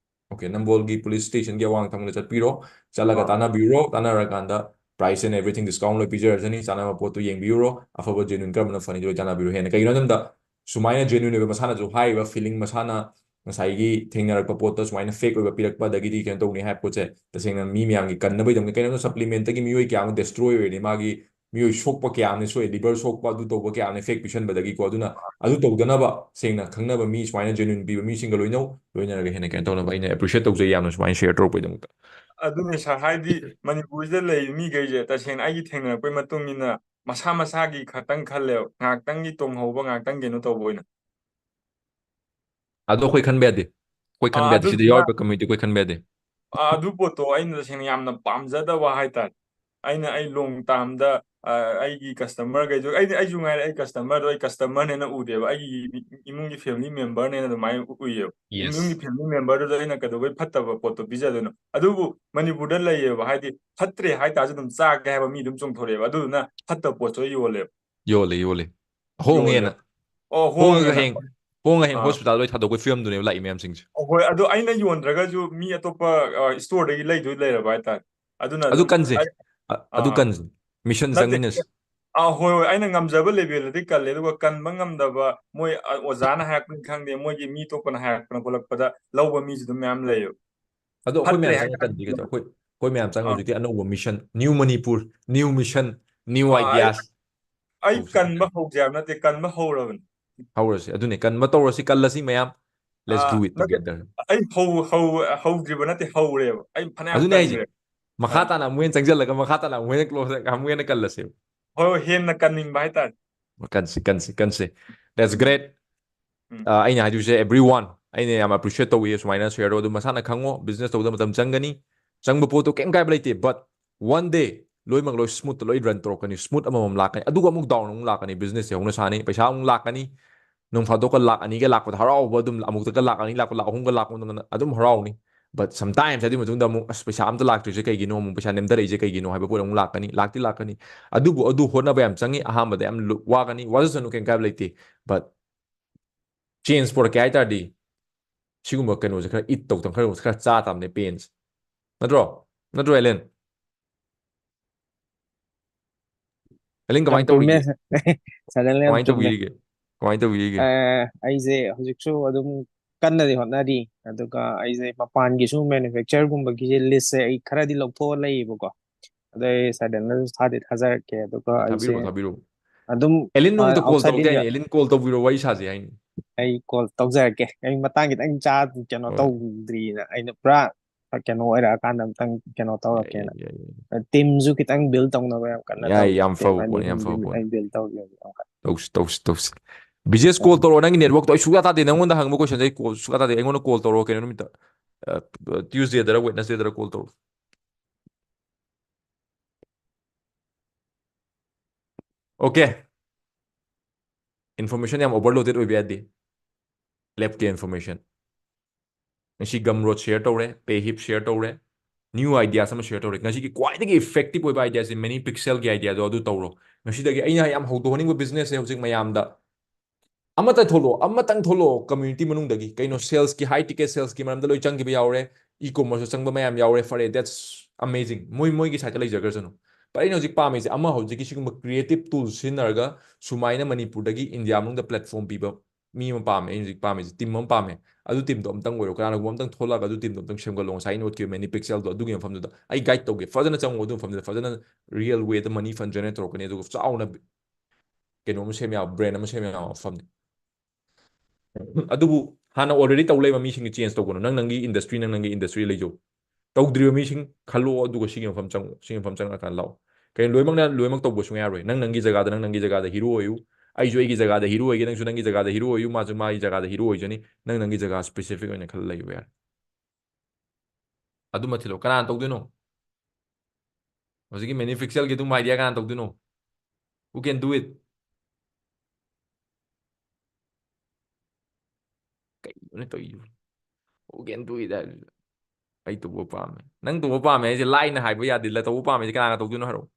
Okay, ꯅꯝꯕꯣꯜꯒꯤ police station-ꯒꯤ ꯑꯋꯥꯡ ꯊꯪꯕꯗ ꯆꯠꯄꯤꯔꯣ, ꯆꯠꯂꯒ ꯑꯥ꯫ ꯇꯥꯟꯅꯕꯤꯔꯣ, ꯇꯥꯟꯅꯔꯀꯥꯟꯗ price and everything discount ꯂꯣꯏ ꯄꯤꯖꯔꯖꯅꯤ, ꯆꯥꯅꯕ ꯄꯣꯠꯇꯨ ꯌꯦꯡꯕꯤꯔꯨꯔꯣ, ꯑꯐꯕ genuine ꯀꯔꯝꯕꯅ ꯐꯅꯤꯗꯣ ꯂꯣꯏ ꯇꯥꯟꯅꯕꯤꯔꯣ꯫ ꯍꯦꯟꯅ ꯀꯩꯒꯤꯅꯣ ꯍꯥꯏꯕ ꯃꯇꯝꯗ ꯁꯨꯃꯥꯏꯅ genuine ꯑꯣꯏꯕ ꯃꯁꯥꯅꯁꯨ ꯍꯥꯏꯔꯤꯕ feeling ꯃꯁꯥꯅ ꯉꯁꯥꯏꯒꯤ ꯊꯦꯡꯅꯔꯛꯄ ꯄꯣꯠꯇ ꯁꯨꯃꯥꯏꯅ fake ꯑꯣꯏꯕ ꯄꯤꯔꯛꯄ ꯑꯗꯒꯤꯗꯤ ꯀꯩꯅꯣ ꯇꯧꯅꯤ ꯍꯥꯏꯕ ꯄꯣꯠꯁꯦ ꯇꯁꯦꯡꯅ ꯃꯤ ꯃꯌꯥꯝꯒꯤ ꯀꯟꯅꯕꯒꯤꯗꯃꯛꯇ, ꯀꯩꯅꯣ supplement-ꯇꯒꯤ ꯃꯤꯑꯣꯏ ꯀꯌꯥ ꯑꯃ destroy ꯑꯣꯏꯔꯅꯤ, ꯃꯥꯒꯤ ꯃꯤꯑꯣꯏ ꯁꯣꯛꯄ ꯀꯌꯥ ꯑꯃꯅ ꯁꯣꯛꯑꯦ, liver ꯁꯣꯛꯄ ꯑꯗꯨ ꯇꯧꯕ ꯀꯌꯥ ꯑꯃꯅ fake ꯄꯤꯁꯟꯕꯗꯒꯤꯀꯣ꯫ ꯑꯗꯨꯅ ꯑꯗꯨ ꯇꯧꯗꯅꯕ ꯁꯦꯡꯅ ꯈꯪꯅꯕ ꯃꯤ ꯁꯨꯃꯥꯏꯅ genuine ꯄꯤꯕ ꯃꯤꯁꯤꯡꯒ ꯂꯣꯏꯅꯧ, ꯂꯣꯏꯅꯔꯒ ꯍꯦꯟꯅ ꯀꯩꯅꯣ ꯇꯧꯅꯕ ꯑꯩꯅ appreciate ꯇꯧꯖꯩ ꯌꯥꯝꯅ ꯁꯨꯃꯥꯏꯅ share ꯇꯧꯔꯛꯄꯒꯤꯗꯃꯛꯇ꯫ ꯑꯗꯨꯅꯦ sir, ꯍꯥꯏꯗꯤ ꯃꯅꯤꯄꯨꯔꯁꯤꯗ ꯂꯩꯔꯤꯕ ꯃꯤꯈꯩꯁꯦ ꯇꯁꯦꯡꯅ ꯑꯩꯒꯤ ꯊꯦꯡꯅꯔꯛꯄꯒꯤ ꯃꯇꯨꯡ ꯏꯟꯅ ꯃꯁꯥ ꯃꯁꯥꯒꯤ ꯈꯛꯇꯪ ꯈꯜꯂꯦꯕ, ꯉꯥꯏꯍꯥꯛꯇꯪꯒꯤ ꯇꯣꯡꯍꯧꯕ, ꯉꯥꯏꯍꯥꯛꯇꯪ ꯀꯩꯅꯣ ꯇꯧꯕ ꯑꯣꯏꯅ꯫ ꯑꯗꯣ ꯑꯩꯈꯣꯏ ꯈꯟꯕ ꯌꯥꯗꯦ, ꯑꯩꯈꯣꯏ ꯑꯥ, ꯈꯟꯕ ꯌꯥꯗꯦ, ꯁꯤꯗ ꯑꯗꯨꯗꯨꯅ ꯌꯥꯎꯔꯤꯕ community ꯑꯩꯈꯣꯏ ꯈꯟꯕ ꯌꯥꯗꯦ꯫ ꯑꯥ, ꯑꯗꯨ ꯄꯣꯠꯇꯣ ꯑꯩꯅ ꯇꯁꯦꯡꯅ ꯌꯥꯝꯅ ꯄꯥꯝꯖꯗꯕ ꯍꯥꯏꯇꯥꯔꯦ꯫ ꯑꯩꯅ ꯑꯩ long term-ꯗ, ꯑꯥ, ꯑꯩꯒꯤ customer-ꯈꯩꯗꯣ, ꯑꯩꯗꯤ, ꯑꯩꯁꯨ ꯉꯥꯏꯔꯦ, ꯑꯩ customer-ꯗꯣ ꯑꯩ customer-ꯅꯦꯅ ꯎꯗꯦꯕ, ꯑꯩꯒꯤ ꯏꯃꯨꯡꯒꯤ family member-ꯅꯦꯅ ꯑꯗꯨꯃꯥꯏꯅ ꯎ-, ꯎꯏꯌꯦꯕ꯫ Yes. ꯏꯃꯨꯡꯒꯤ family member-ꯗꯨꯗ ꯑꯩꯅ ꯀꯩꯗꯧꯕꯩ ꯐꯠꯇꯕ ꯄꯣꯠꯇꯣ ꯄꯤꯖꯗꯣꯏꯅꯣ? ꯑꯗꯨꯕꯨ ꯃꯅꯤꯄꯨꯔꯗ ꯂꯩꯌꯦꯕ, ꯍꯥꯏꯗꯤ ꯐꯠꯇ꯭ꯔꯦ ꯍꯥꯏꯇꯥꯔꯁꯨ ꯑꯗꯨꯝ ꯆꯥꯒꯦ ꯍꯥꯏꯕ ꯃꯤ ꯑꯗꯨꯝ ꯆꯣꯡꯊꯣꯔꯛꯑꯦꯕ, ꯑꯗꯨꯗꯨꯅ ꯐꯠꯇꯕ ꯄꯣꯠꯁꯨ ꯑꯩ ꯌꯣꯜꯂꯦꯕ꯫ ꯌꯣꯜꯂꯦ, ꯌꯣꯜꯂꯦ꯫ ꯍꯣꯡꯉꯦꯅ꯫ ꯌꯣꯜꯂꯦꯕ꯫ ꯑꯣ, ꯍꯣꯡꯉꯒ ꯍꯣꯡꯉꯦꯅ꯫ ꯍꯌꯦꯡ, ꯍꯣꯡꯉꯒ ꯍꯌꯦꯡ ꯑꯥ꯫ Hospital ꯂꯣꯏ ꯊꯥꯗꯣꯛꯄꯩ ꯐꯤꯕꯝꯗꯨꯅꯦꯕ ꯂꯥꯛꯏ ꯃꯌꯥꯝꯁꯤꯡꯁꯦ꯫ ꯑꯣ, ꯍꯣꯏ, ꯑꯗꯣ ꯑꯩꯅ ꯌꯣꯟꯗ꯭ꯔꯒꯁꯨ ꯃꯤ ꯑꯇꯣꯞꯄ, ꯑ, store-ꯗꯒꯤ ꯂꯩꯗꯣꯏ ꯂꯩꯔꯕ ꯍꯥꯏꯇꯥꯔꯦ꯫ ꯑꯗꯨꯅ ꯑꯗꯨ ꯑꯗꯨꯝ ꯀꯟꯁꯦ꯫ ꯑꯩ, ꯑ-, ꯑꯗꯨ ꯑꯥ꯫ ꯀꯟꯁꯦ꯫ Mission ꯅꯠꯇꯦ꯫ ꯆꯪꯃꯤꯟꯅꯁꯦ꯫ ꯑꯥ, ꯍꯣꯏ, ꯍꯣꯏ, ꯑꯩꯅ ꯉꯝꯖꯕ level-ꯗꯗꯤ ꯀꯜꯂꯦ, ꯑꯗꯨꯒ ꯀꯟꯕ ꯉꯝꯗꯕ ꯃꯣꯏ, ꯑ, ꯑꯣꯖꯥꯅ ꯍꯥꯏꯔꯛꯄꯅꯤ ꯈꯪꯗꯦ, ꯃꯣꯏꯒꯤ ꯃꯤ ꯑꯇꯣꯞꯄꯅ ꯍꯥꯏꯔꯛꯄꯅ ꯈꯣꯠꯂꯛꯄꯗ ꯂꯧꯕ ꯃꯤꯁꯨ ꯑꯗꯨꯝ ꯃꯌꯥꯝ ꯂꯩꯌꯦꯕ꯫ ꯑꯗꯣ ꯑꯩꯈꯣꯏ ꯐꯠꯇ꯭ꯔꯦ ꯃꯌꯥꯝ ꯆꯪꯉ ꯍꯥꯏꯇꯥꯔꯗꯤ ꯀꯟꯁꯤ ꯀꯩꯗꯧ-, ꯑꯩꯈꯣꯏ, ꯑꯩꯈꯣꯏ ꯃꯌꯥꯝ ꯆꯪꯉ ꯑꯥ꯫ ꯍꯧꯖꯤꯛꯇꯤ ꯑꯅꯧꯕ mission, new Manipur, new ꯑꯥ, ꯑꯩ, ideas ꯑꯩ ꯇꯧꯁꯤ ꯀꯟꯕ ꯀꯩꯗꯧ-, ꯍꯧꯖꯦ ꯍꯥꯏꯕ ꯅꯠꯇꯦ, ꯀꯟꯕ ꯍꯧꯔꯕꯅꯤ꯫ ꯍꯧꯔꯁꯤ, ꯑꯗꯨꯅꯦ, ꯀꯟꯕ ꯇꯧꯔꯁꯤ, ꯀꯜꯂꯁꯤ ꯃꯌꯥꯝ. Let's do it together. ꯑꯩ ꯍꯧ ꯍꯧ ꯍꯧꯗ꯭ꯔꯤꯕ ꯅꯠꯇꯦ, ꯍꯧꯔꯦꯕ꯫ ꯑꯩ ꯐꯅꯌꯥꯝ ꯑꯗꯨꯅꯦ ꯍꯥꯏꯁꯦ꯫ ꯀꯟꯈ꯭ꯔꯦ꯫ ꯃꯈꯥ ꯇꯥꯅ ꯑꯃꯨꯛ ꯍꯦꯟꯅ ꯆꯪꯁꯤꯜꯂꯒ ꯃꯈꯥ ꯇꯥꯅ ꯑꯃꯨꯛ ꯍꯦꯟꯅ close, ꯑꯃꯨꯛ ꯍꯦꯟꯅ ꯀꯜꯂꯁꯦꯕ꯫ ꯍꯣꯏ, ꯍꯣꯏ, ꯍꯦꯟꯅ ꯀꯟꯅꯤꯡꯕ ꯍꯥꯏꯇꯥꯔꯦ꯫ ꯀꯟꯁꯤ, ꯀꯟꯁꯤ, ꯀꯟꯁꯤ꯫ That's great. ꯎꯝ. ꯑ, ꯑꯩꯅ ꯍꯥꯏꯗꯣꯏꯁꯦ, everyone, ꯑꯩꯅ ꯌꯥꯝ appreciate ꯇꯧꯏ ꯁꯨꯃꯥꯏꯅ share ꯇꯧ, ꯑꯗꯨ ꯃꯁꯥꯅ ꯈꯪꯉꯣ, business ꯇꯧꯕꯗ ꯃꯇꯝ ꯆꯪꯒꯅꯤ, ꯆꯪꯕ ꯄꯣꯠꯇꯣ ꯀꯩꯝ ꯀꯥꯏꯕ ꯂꯩꯇꯦ, but one day ꯂꯣꯏꯅꯃꯛ ꯂꯣꯏ smooth ꯂꯣꯏ run ꯇꯧꯔꯛꯀꯅꯤ, smooth ꯑꯃꯃꯝ ꯂꯥꯛꯀꯅꯤ, ꯑꯗꯨꯒ ꯑꯃꯨꯛ down ꯑꯃꯨꯛ ꯂꯥꯛꯀꯅꯤ, business ꯁꯦ ꯍꯧꯅ ꯁꯥꯅꯤ, ꯄꯩꯁꯥ ꯑꯃꯨꯛ ꯂꯥꯛꯀꯅꯤ, ꯅꯣꯡ ꯐꯥꯗꯣꯛꯀ ꯂꯥꯛ ꯑꯅꯤꯒ ꯂꯥꯛꯄꯗ ꯍꯔꯥꯎꯕ, ꯑꯗꯨꯝ ꯑꯃꯨꯛꯇꯒ ꯂꯥꯛ ꯑꯅꯤ ꯂꯥꯛꯄ, ꯂꯥꯛ ꯑꯍꯨꯝꯒ ꯂꯥꯛꯄ ꯃꯇꯝꯗ ꯑꯗꯨꯝ ꯍꯔꯥꯎꯅꯤ, but sometimes ꯑꯗꯨꯒꯤ ꯃꯇꯨꯡꯗ ꯑꯃꯨꯛ, "ꯑꯁ, ꯄꯩꯁꯥ ꯑꯝꯇ ꯂꯥꯛꯇ꯭ꯔꯤꯁꯦ ꯀꯩꯒꯤꯅꯣ?" ꯑꯃꯨꯛ ꯄꯩꯁꯥ ꯅꯦꯝꯊꯔꯛꯏꯁꯦ ꯀꯩꯒꯤꯅꯣ ꯍꯥꯏꯕ ꯄꯣꯠ ꯑꯃꯨꯛ ꯂꯥꯛꯀꯅꯤ, ꯂꯥꯛꯇꯤ ꯂꯥꯛꯀꯅꯤ꯫ ꯑꯗꯨꯕꯨ ꯑꯗꯨ ꯍꯣꯠꯅꯕ ꯌꯥꯝ ꯆꯪꯉꯤ, ꯑꯍꯥꯟꯕꯗ ꯌꯥꯝ ꯂꯨ-, ꯋꯥꯒꯅꯤ, ꯋꯥꯖꯁꯅꯨ, ꯀꯩꯝ ꯀꯥꯏꯕ ꯂꯩꯇꯦ, but change ꯄꯨꯔꯛꯀꯦ ꯍꯥꯏ ꯇꯥꯔꯗꯤ ꯁꯤꯒꯨꯝꯕ ꯀꯩꯅꯣꯁꯦ ꯈꯔ eat ꯇꯧꯗꯅ ꯈꯔ, ꯈꯔ ꯆꯥ ꯇꯥꯕꯅꯦ pain ꯁꯦ꯫ ꯅꯠꯇ꯭ꯔꯣ? ꯅꯠꯇ꯭ꯔꯣ, ꯑꯦꯂꯦꯟ? ꯑꯦꯂꯦꯟ, ꯌꯥꯝ ꯀꯃꯥꯏꯅ ꯆꯨꯝꯃꯦ꯫ ꯇꯧꯔꯤꯒꯦ? Suddenly ꯌꯥꯝ ꯀꯃꯥꯏꯅ ꯆꯨꯝꯃꯦ꯫ ꯇꯧꯕꯤꯔꯤꯒꯦ? ꯀꯃꯥꯏꯅ ꯇꯧꯕꯤꯔꯤꯒꯦ? ꯑ, ꯑꯩꯁꯦ ꯍꯧꯖꯤꯛꯁꯨ ꯑꯗꯨꯝ ꯀꯟꯅꯗꯤ ꯍꯣꯠꯅꯔꯤ꯫ ꯑꯗꯨꯒ ꯑꯩꯁꯦ ꯃꯄꯥꯟꯒꯤꯁꯨ manufacture ꯒꯨꯝꯕꯒꯤꯁꯦ list ꯁꯦ ꯑꯩ ꯈꯔꯗꯤ ꯂꯧꯊꯣꯛꯑ ꯂꯩꯌꯦꯕꯀꯣ꯫ ꯑꯗꯣ ꯑꯩ sudden ꯁꯨ ꯊꯥꯗꯤ ꯊꯥꯖꯔꯛꯀꯦ꯫ ꯑꯗꯨꯒ ꯑꯩꯁꯦ ꯊꯥꯕꯤꯔꯛꯑꯣ, ꯊꯥꯕꯤꯔꯛꯑꯣ꯫ ꯑꯗꯨꯝ, ꯑꯦꯂꯤꯟ ꯑ, ꯅꯣꯡꯃꯇ call outside ꯇꯧꯗꯦ India ꯍꯥꯏꯅꯦ, ꯑꯦꯂꯤꯟ call ꯇꯧꯕꯤꯔꯣ, ꯋꯥꯔꯤ ꯁꯥꯁꯦ ꯍꯥꯏꯅꯤ꯫ ꯑꯩ call ꯇꯧꯖꯔꯛꯀꯦ꯫ ꯑꯩ ꯃꯇꯥꯡ ꯈꯤꯇꯪ ꯆꯥ-, ꯀꯩꯅꯣ ꯍꯣꯏ꯫ ꯇꯧꯗ꯭ꯔꯤꯅ꯫ ꯑꯩꯅ ꯄꯨꯔꯥ ꯀꯩꯅꯣ ꯑꯣꯏꯔꯛꯑꯀꯥꯟꯗ ꯑꯃꯨꯛꯇꯪ ꯀꯩꯅꯣ ꯌꯥꯏ, ꯇꯧꯔꯛꯀꯦꯅ꯫ ꯌꯥꯏ, ꯌꯥꯏ, ꯌꯥꯏ. ꯑ, team ꯁꯨ ꯈꯤꯇꯪ build ꯇꯧꯅꯕ ꯌꯥꯝ ꯀꯟꯅ ꯌꯥꯏ, ꯇꯧꯔꯤ꯫ ꯌꯥꯝ Team ꯐꯕ ꯑꯅꯤ ꯄꯣꯠꯅꯤ, ꯌꯥꯝ ꯑꯍꯨꯝ ꯐꯕ build ꯄꯣꯠꯅꯤ꯫ ꯑꯩ build ꯇꯧꯔꯤ ꯍꯧꯖꯤꯛ ꯌꯥꯝ ꯀꯟꯅ꯫ ꯇꯧꯁꯤ, ꯇꯧꯁꯤ, ꯇꯧꯁꯤ꯫ ꯕꯤꯖꯦꯁ call ꯇꯧꯔꯛꯑꯣ, ꯅꯪꯒꯤ network ꯇꯣ ꯑꯩ ꯁꯨꯡꯌꯥ ꯇꯥꯗꯦ, ꯅꯪꯉꯣꯟꯗ ꯍꯪꯕ question ꯁꯦ ꯑꯩ call ꯁꯨꯡꯌꯥ ꯇꯥꯗꯦ꯫ ꯑꯩꯉꯣꯟꯗ call ꯇꯧꯔꯛꯑꯣ ꯀꯩꯅꯣ ꯅꯨꯃꯤꯠꯇ, ꯑ, Tuesday ꯗꯔ Wednesday ꯗꯔ call ꯇꯧꯔꯛꯑꯣ꯫ Okay. Information ꯌꯥꯝ overloaded ꯑꯣꯏꯕ ꯌꯥꯗꯦ꯫ Lab ꯀꯤ information꯫ ꯉꯁꯤ Gumroad share ꯇꯧꯔꯦ, Payhip share ꯇꯧꯔꯦ, new ideas ꯑꯃ share ꯇꯧꯔꯦ꯫ ꯉꯁꯤꯒꯤ ꯈ꯭ꯋꯥꯏꯗꯒꯤ effective ꯑꯣꯏꯕ idea ꯁꯦ many pixel ꯒꯤ idea ꯗꯣ ꯑꯗꯨ ꯇꯧꯔꯣ꯫ ꯉꯁꯤꯗꯒꯤ ꯑꯩꯅ ꯌꯥꯝ ꯍꯧꯗꯣꯛꯍꯟꯅꯤꯡꯕ business ꯁꯦ ꯍꯧꯖꯤꯛ ꯃꯌꯥꯝꯗ ꯑꯃꯇ ꯊꯣꯛꯂꯛꯑꯣ, ꯑꯃꯇꯪ ꯊꯣꯛꯂꯛꯑꯣ community ꯃꯅꯨꯡꯗꯒꯤ꯫ ꯀꯩꯅꯣ, sales ꯀꯤ, high ticket sales ꯀꯤ ꯃꯔꯝꯗ ꯂꯣꯏ ꯆꯪꯈꯤꯕ ꯌꯥꯎꯔꯦ, e-commerce ꯆꯪꯕ ꯃꯌꯥꯝ ꯌꯥꯎꯔꯦ, ꯐꯔꯦ, that's amazing꯫ ꯃꯣꯏ ꯃꯣꯏꯒꯤ side ꯇ ꯂꯩꯖꯈ꯭ꯔꯁꯅꯨ꯫ But ꯑꯩꯅ ꯍꯧꯖꯤꯛ ꯄꯥꯝꯃꯤꯁꯦ ꯑꯃ, ꯍꯧꯖꯤꯛꯀꯤ ꯁꯤꯒꯨꯝꯕ creative tools ꯁꯤꯖꯤꯟꯅꯔꯒ ꯁꯨꯃꯥꯏꯅ ꯃꯅꯤꯄꯨꯔꯗꯒꯤ ꯏꯟꯗꯤꯌꯥ ꯃꯅꯨꯡꯗ platform ꯄꯤꯕ ꯃꯤ ꯑꯃ ꯄꯥꯝꯃꯦ꯫ ꯑꯩꯅ ꯍꯧꯖꯤꯛ ꯄꯥꯝꯃꯤꯁꯦ team ꯑꯃ ꯄꯥꯝꯃꯦ꯫ ꯑꯗꯨ team ꯗꯣ ꯑꯝꯇꯪ ꯑꯣꯏꯔꯣ, ꯀꯅꯥꯒꯨꯝꯕ ꯑꯝꯇꯪ ꯊꯣꯛꯂꯛꯑꯒ ꯑꯗꯨ team ꯗꯣ ꯑꯝꯇꯪ ꯁꯦꯝꯒꯠꯂꯣ꯫ ꯉꯁꯥꯏ ꯑꯩꯅ ꯎꯠꯈꯤꯕ many pixel ꯗꯣ ꯑꯗꯨꯒꯤ ꯃꯐꯝꯗꯨꯗ ꯑꯩ guide ꯇꯧꯒꯦ꯫ ꯐꯖꯅ ꯆꯪꯉꯣ ꯑꯗꯨ ꯃꯐꯝꯗꯨꯗ, ꯐꯖꯅ real way ꯗ money fund generate ꯇꯧꯔꯛꯀꯅꯤ꯫ ꯑꯗꯨꯒ ꯆꯥꯎꯅ ꯀꯩꯅꯣꯝ ꯁꯦꯝ ꯌꯥꯕ, brand ꯑꯃ ꯁꯦꯝ ꯌꯥꯕ ꯃꯐꯝꯅꯤ꯫ ꯑꯗꯨꯕꯨ ꯍꯥꯟꯅ already ꯇꯧ ꯂꯩꯕ ꯃꯤꯁꯤꯡꯒꯤ change ꯇꯧꯒꯅꯨ꯫ ꯅꯪ ꯅꯪꯒꯤ industry, ꯅꯪ ꯅꯪꯒꯤ industry ꯂꯩꯖꯧ꯫ ꯇꯧꯗ꯭ꯔꯤꯕ ꯃꯤꯁꯤꯡ ꯈꯜꯂꯛꯑꯣ, ꯑꯗꯨꯒ ꯁꯤꯒꯤ ꯃꯐꯝ ꯆꯪꯉꯛꯑꯣ, ꯁꯤꯒꯤ ꯃꯐꯝ ꯆꯪꯉꯛꯑꯀꯥꯟꯗ ꯂꯥꯛꯑꯣ꯫ ꯀꯩꯅꯣ, ꯂꯣꯏꯅꯃꯛꯅ ꯂꯣꯏꯅꯃꯛ ꯇꯧꯕ ꯁꯨꯡꯌꯥ ꯌꯥꯔꯣꯏ꯫ ꯅꯪ ꯅꯪꯒꯤ ꯖꯒꯥꯗ, ꯅꯪ ꯅꯪꯒꯤ ꯖꯒꯥꯗ hero ꯑꯣꯏꯌꯨ, ꯑꯩꯁꯨ ꯑꯩꯒꯤ ꯖꯒꯥꯗ hero ꯑꯣꯏꯒꯦ, ꯅꯪꯁꯨ ꯅꯪꯒꯤ ꯖꯒꯥꯗ hero ꯑꯣꯏꯌꯨ, ꯃꯥꯁꯨ ꯃꯥꯒꯤ ꯖꯒꯥꯗ hero ꯑꯣꯏꯖꯅꯤ꯫ ꯅꯪ ꯅꯪꯒꯤ ꯖꯒꯥ specific ꯑꯣꯏꯅ ꯈꯜꯂ ꯂꯩꯌꯨ ꯌꯥꯔꯦ꯫ ꯑꯗꯨꯃ ꯊꯤꯜꯂꯣ꯫ ꯀꯅꯥꯅ ꯇꯧꯗꯣꯏꯅꯣ? ꯍꯧꯖꯤꯛꯀꯤ Many Pixelꯒꯤ ꯑꯗꯨꯝ idea ꯀꯅꯥꯅ ꯇꯧꯗꯣꯏꯅꯣ? Who can do it? ꯀꯩꯅꯣꯅꯦ ꯇꯧꯔꯤꯁꯤꯕꯨ? Who can do it ꯍꯥꯏꯕꯁꯤꯗ꯫ ꯑꯩ ꯇꯧꯕ ꯄꯥꯝꯃꯦ꯫ ꯅꯪ ꯇꯧꯕ ꯄꯥꯝꯃꯦ ꯍꯥꯏꯁꯦ ꯂꯥꯏꯅ ꯍꯥꯏꯕ ꯌꯥꯗꯦ꯫ ꯇꯧꯕ ꯄꯥꯝꯃꯦ ꯍꯥꯏꯁꯦ ꯀꯅꯥꯅ ꯇꯧꯗꯣꯏꯅꯣ ꯍꯥꯏꯔꯛꯑꯣ꯫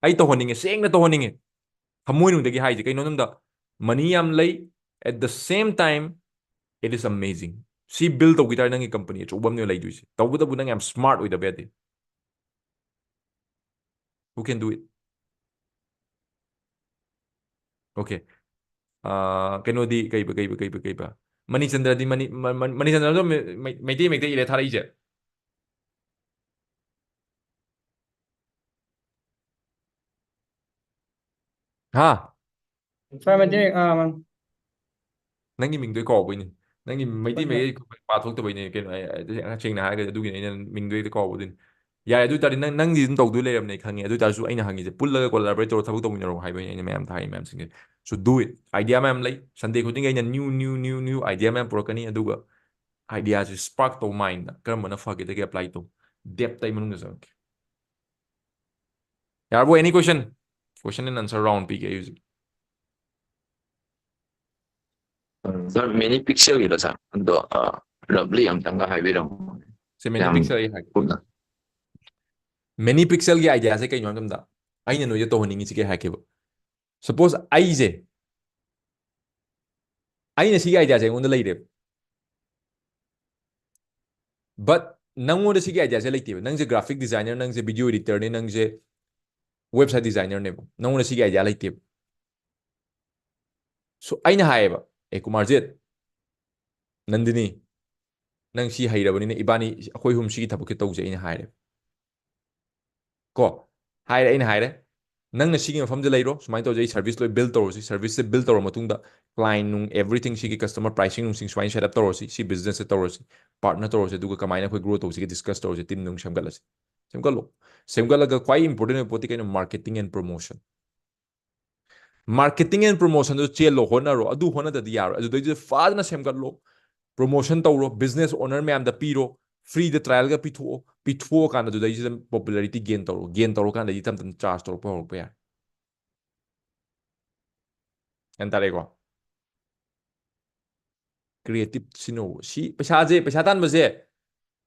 ꯑꯩ ꯇꯧꯍꯟꯅꯤꯡꯉꯦ, ꯁꯦꯡꯅ ꯇꯧꯍꯟꯅꯤꯡꯉꯦ꯫ ꯊꯃꯣꯏꯅꯨꯡꯗꯒꯤ ꯍꯥꯏꯁꯦ ꯀꯩꯅꯣ ꯍꯥꯏꯕꯗ, money ꯌꯥꯝ ꯂꯩ, at the same time it is amazing꯫ ꯁꯤ build ꯇꯧꯈꯤ ꯇꯥꯔꯗꯤ ꯅꯪꯒꯤ company ꯑꯆꯧꯕ ꯑꯃꯅꯦ ꯂꯩꯗꯣꯏꯁꯦ꯫ ꯇꯧꯕꯇꯕꯨ ꯅꯪ ꯌꯥꯝ smart ꯑꯣꯏꯗꯕ ꯌꯥꯗꯦ꯫ Who can do it? Okay. ꯑꯥ, ꯀꯩꯅꯣꯗꯤ ꯀꯩꯕ, ꯀꯩꯕ, ꯀꯩꯕ, ꯀꯩꯕ? ꯃꯅꯤꯆꯟꯗ꯭ꯔꯗꯤ ꯃꯅꯤ-, ꯃ-, ꯃ-, ꯃꯅꯤꯆꯟꯗ꯭ꯔꯗꯣ ꯃꯩ-, ꯃꯩ-, ꯃꯩꯇꯩ ꯃꯌꯦꯛꯇ ꯏꯔꯦ ꯊꯥꯔꯛꯏꯁꯦ? ꯍꯥ? ꯁ꯭ꯋꯥꯏ ꯃꯩꯇꯩ ꯃꯌꯦꯛ, ꯑꯥ, ꯃꯥꯅꯤ꯫ ꯅꯪꯒꯤ ꯃꯤꯡꯗꯣ ꯑꯩ ꯀꯥꯎꯕꯩꯅꯦ꯫ ꯅꯪꯒꯤ ꯃꯩꯇꯩ ꯍꯣꯏ, ꯍꯣꯏ꯫ ꯃꯌꯦꯛ ꯄꯥꯊꯣꯛꯇꯕꯩꯅꯦ꯫ ꯀꯩꯅꯣ, ꯑꯩ, ꯑꯩ, ꯁꯦꯡꯅ ꯍꯥꯏꯔꯒꯗꯤ ꯑꯗꯨꯒꯤꯅꯦ ꯑꯩꯅ ꯃꯤꯡꯗꯣ ꯍꯦꯛꯇ ꯀꯥꯎꯕ ꯑꯗꯨꯏꯅꯦ꯫ ꯌꯥꯔꯦ, ꯑꯗꯨ ꯑꯣꯏ ꯇꯥꯔꯗꯤ ꯅꯪ, ꯅꯪꯗꯤ ꯑꯗꯨꯝ ꯇꯧꯗꯣꯏ ꯂꯩꯔꯕꯅꯦ, ꯑꯩ ꯈꯪꯉꯦ꯫ ꯑꯗꯨ ꯑꯣꯏ ꯇꯥꯔꯁꯨ ꯑꯩꯅ ꯍꯪꯉꯤꯁꯦ ꯄꯨꯜꯂꯒ collaborate ꯇꯧꯔꯒ ꯊꯕꯛ ꯇꯧꯃꯤꯟꯅꯔꯣ ꯍꯥꯏꯕꯩꯅꯦ ꯑꯩꯅ ꯃꯌꯥꯝꯗ ꯍꯥꯏꯔꯤ ꯃꯌꯥꯝꯁꯤꯡꯁꯦ꯫ So do it. Idea ꯃꯌꯥꯝ ꯂꯩ꯫ Sunday ꯈꯨꯗꯤꯡꯒꯤ ꯑꯩꯅ new, new, new, new idea ꯃꯌꯥꯝ ꯄꯨꯔꯛꯀꯅꯤ꯫ ꯑꯗꯨꯒ ideaꯁꯦ spark ꯇꯧ mindꯗ꯫ ꯀꯔꯝꯕꯅ ꯐꯒꯦꯗꯒꯤ apply ꯇꯧ꯫ Depthꯇ ꯑꯩ ꯃꯅꯨꯡꯗ ꯆꯪꯉꯛꯀꯦ꯫ ꯌꯥꯔꯕꯣ? Any question? Question and answer round ꯄꯤꯒꯦ ꯑꯩ ꯍꯧꯖꯤꯛ꯫ ꯎꯝ, sir, Many Pixelꯒꯤꯗꯣ, sir, ꯑꯗꯣ, ꯑ, roughly ꯑꯝꯇꯪꯒ ꯍꯥꯏꯕꯤꯔꯝꯃꯣ꯫ ꯁꯦ, Many ꯌꯥꯝ Pixel ꯑꯩ ꯍꯥꯏꯒꯦ꯫ ꯀꯨꯞꯅ꯫ Many Pixelꯒꯤ ideaꯁꯦ ꯀꯩꯅꯣ ꯍꯥꯏꯕ ꯃꯇꯝꯗ, ꯑꯩꯅ ꯅꯣꯏꯗ ꯇꯧꯍꯟꯅꯤꯡꯉꯤꯁꯤ ꯀꯩ ꯍꯥꯏꯔꯛꯀꯦꯕ? Suppose ꯑꯩꯁꯦ, ꯑꯩꯅ ꯁꯤꯒꯤ ideaꯁꯦ ꯑꯩꯉꯣꯟꯗ ꯂꯩꯔꯦꯕ꯫ But ꯅꯪꯉꯣꯟꯗ ꯁꯤꯒꯤ ideaꯁꯦ ꯂꯩꯇꯦꯕ꯫ ꯅꯪꯁꯦ graphic designer, ꯅꯪꯁꯦ video editorꯅꯦ, ꯅꯪꯁꯦ website designerꯅꯦꯕ꯫ ꯅꯪꯉꯣꯟꯗ ꯁꯤꯒꯤ idea ꯂꯩꯇꯦꯕ꯫ So, ꯑꯩꯅ ꯍꯥꯏꯌꯦꯕ, "ꯑꯦ, ꯀꯨꯃꯥꯔꯖꯤꯠ, ꯅꯟꯗꯤꯅꯤ, ꯅꯪ ꯁꯤ ꯍꯩꯔꯕꯅꯤꯅ ꯏꯕꯥꯅꯤ, ꯑꯩꯈꯣꯏ ꯑꯍꯨꯝ ꯁꯤꯒꯤ ꯊꯕꯛꯁꯦ ꯇꯧꯁꯦ," ꯑꯩꯅ ꯍꯥꯏꯔꯦ꯫ ꯀꯣ? ꯍꯥꯏꯔꯦ, ꯑꯩꯅ ꯍꯥꯏꯔꯦ꯫ ꯅꯪꯅ ꯁꯤꯒꯤ ꯃꯐꯝꯗ ꯂꯩꯔꯣ, ꯁꯨꯃꯥꯏꯅ ꯇꯧꯖꯩ, ꯁꯔꯚꯤꯁ ꯂꯣꯏ ꯕꯤꯜ ꯇꯧꯔꯁꯤ, ꯁꯔꯚꯤꯁꯁꯦ ꯕꯤꯜ ꯇꯧꯔ ꯃꯇꯨꯡꯗ ꯀ꯭ꯂꯥꯏꯟ ꯅꯨꯡ ꯑꯦꯚ꯭ꯔꯤꯊꯤꯡ ꯁꯤꯒꯤ ꯀꯁꯇꯃꯔ ꯄ꯭ꯔꯥꯏꯁꯤꯡ ꯅꯨꯡꯁꯤꯡ ꯁꯨꯃꯥꯏꯅ ꯁꯦꯠ ꯑꯞ ꯇꯧꯔꯁꯤ, ꯁꯤ ꯕꯤꯖꯤꯅꯦꯁꯁꯦ ꯇꯧꯔꯁꯤ, ꯄꯥꯔꯠꯅꯔ ꯇꯧꯔꯁꯤ, ꯑꯗꯨꯒ ꯀꯃꯥꯏꯅ ꯑꯩꯈꯣꯏ ꯒ꯭ꯔꯣ ꯇꯧꯁꯤꯒꯦ ꯗꯤꯁꯀꯁ ꯇꯧꯔꯁꯤ, ꯇꯤꯝ ꯅꯨꯡ ꯁꯦꯝꯒꯠꯂꯁꯤ꯫ ꯁꯦꯝꯒꯠꯂꯣ꯫ ꯁꯦꯝꯒꯠꯂꯒ ꯈ꯭ꯋꯥꯏ ꯏꯝꯄꯣꯔꯇꯦꯟ ꯑꯣꯏꯕ ꯄꯣꯠꯇꯤ ꯀꯩꯅꯣ? Marketing and promotion. Marketing and ꯄ꯭ꯔꯣꯃꯣꯁꯟꯗꯨ ꯆꯦꯜꯂꯣ, ꯍꯣꯠꯅꯔꯣ꯫ ꯑꯗꯨ ꯍꯣꯠꯅꯗꯗꯤ ꯌꯥꯔꯣꯏ꯫ ꯑꯗꯨꯗꯩꯗꯨꯗ ꯐꯖꯅ ꯁꯦꯝꯒꯠꯂꯣ, ꯄ꯭ꯔꯣꯃꯣꯁꯟ ꯇꯧꯔꯣ, ꯕꯤꯖꯤꯅꯦꯁ ꯑꯣꯅꯔ ꯃꯌꯥꯝꯗ ꯄꯤꯔꯣ, ꯐ꯭ꯔꯤꯗ ꯇ꯭ꯔꯥꯏꯌꯦꯜꯒ ꯄꯤꯊꯣꯛꯑꯣ꯫ ꯄꯤꯊꯣꯛꯑꯀꯥꯟꯗ ꯑꯗꯨꯗꯩꯁꯤꯗ ꯄꯣꯄꯨꯂꯔꯤꯇꯤ ꯒꯦꯟ ꯇꯧꯔꯣ꯫ ꯒꯦꯟ ꯇꯧꯔꯀꯥꯟꯗꯗꯤ ꯇꯞ ꯇꯞꯅ ꯆꯥꯔꯖ ꯇꯧꯔꯛꯄ ꯍꯧꯔꯛꯄ ꯌꯥꯔꯦ꯫ ꯒ꯭ꯌꯥꯟ ꯇꯥꯔꯦꯀꯣ? ꯀ꯭ꯔꯤꯌꯦꯇꯤꯞ ꯁꯤꯖꯤꯟꯅꯧ꯫ ꯁꯤ ꯄꯩꯁꯥꯁꯦ, ꯄꯩꯁꯥ ꯇꯥꯟꯕꯁꯦ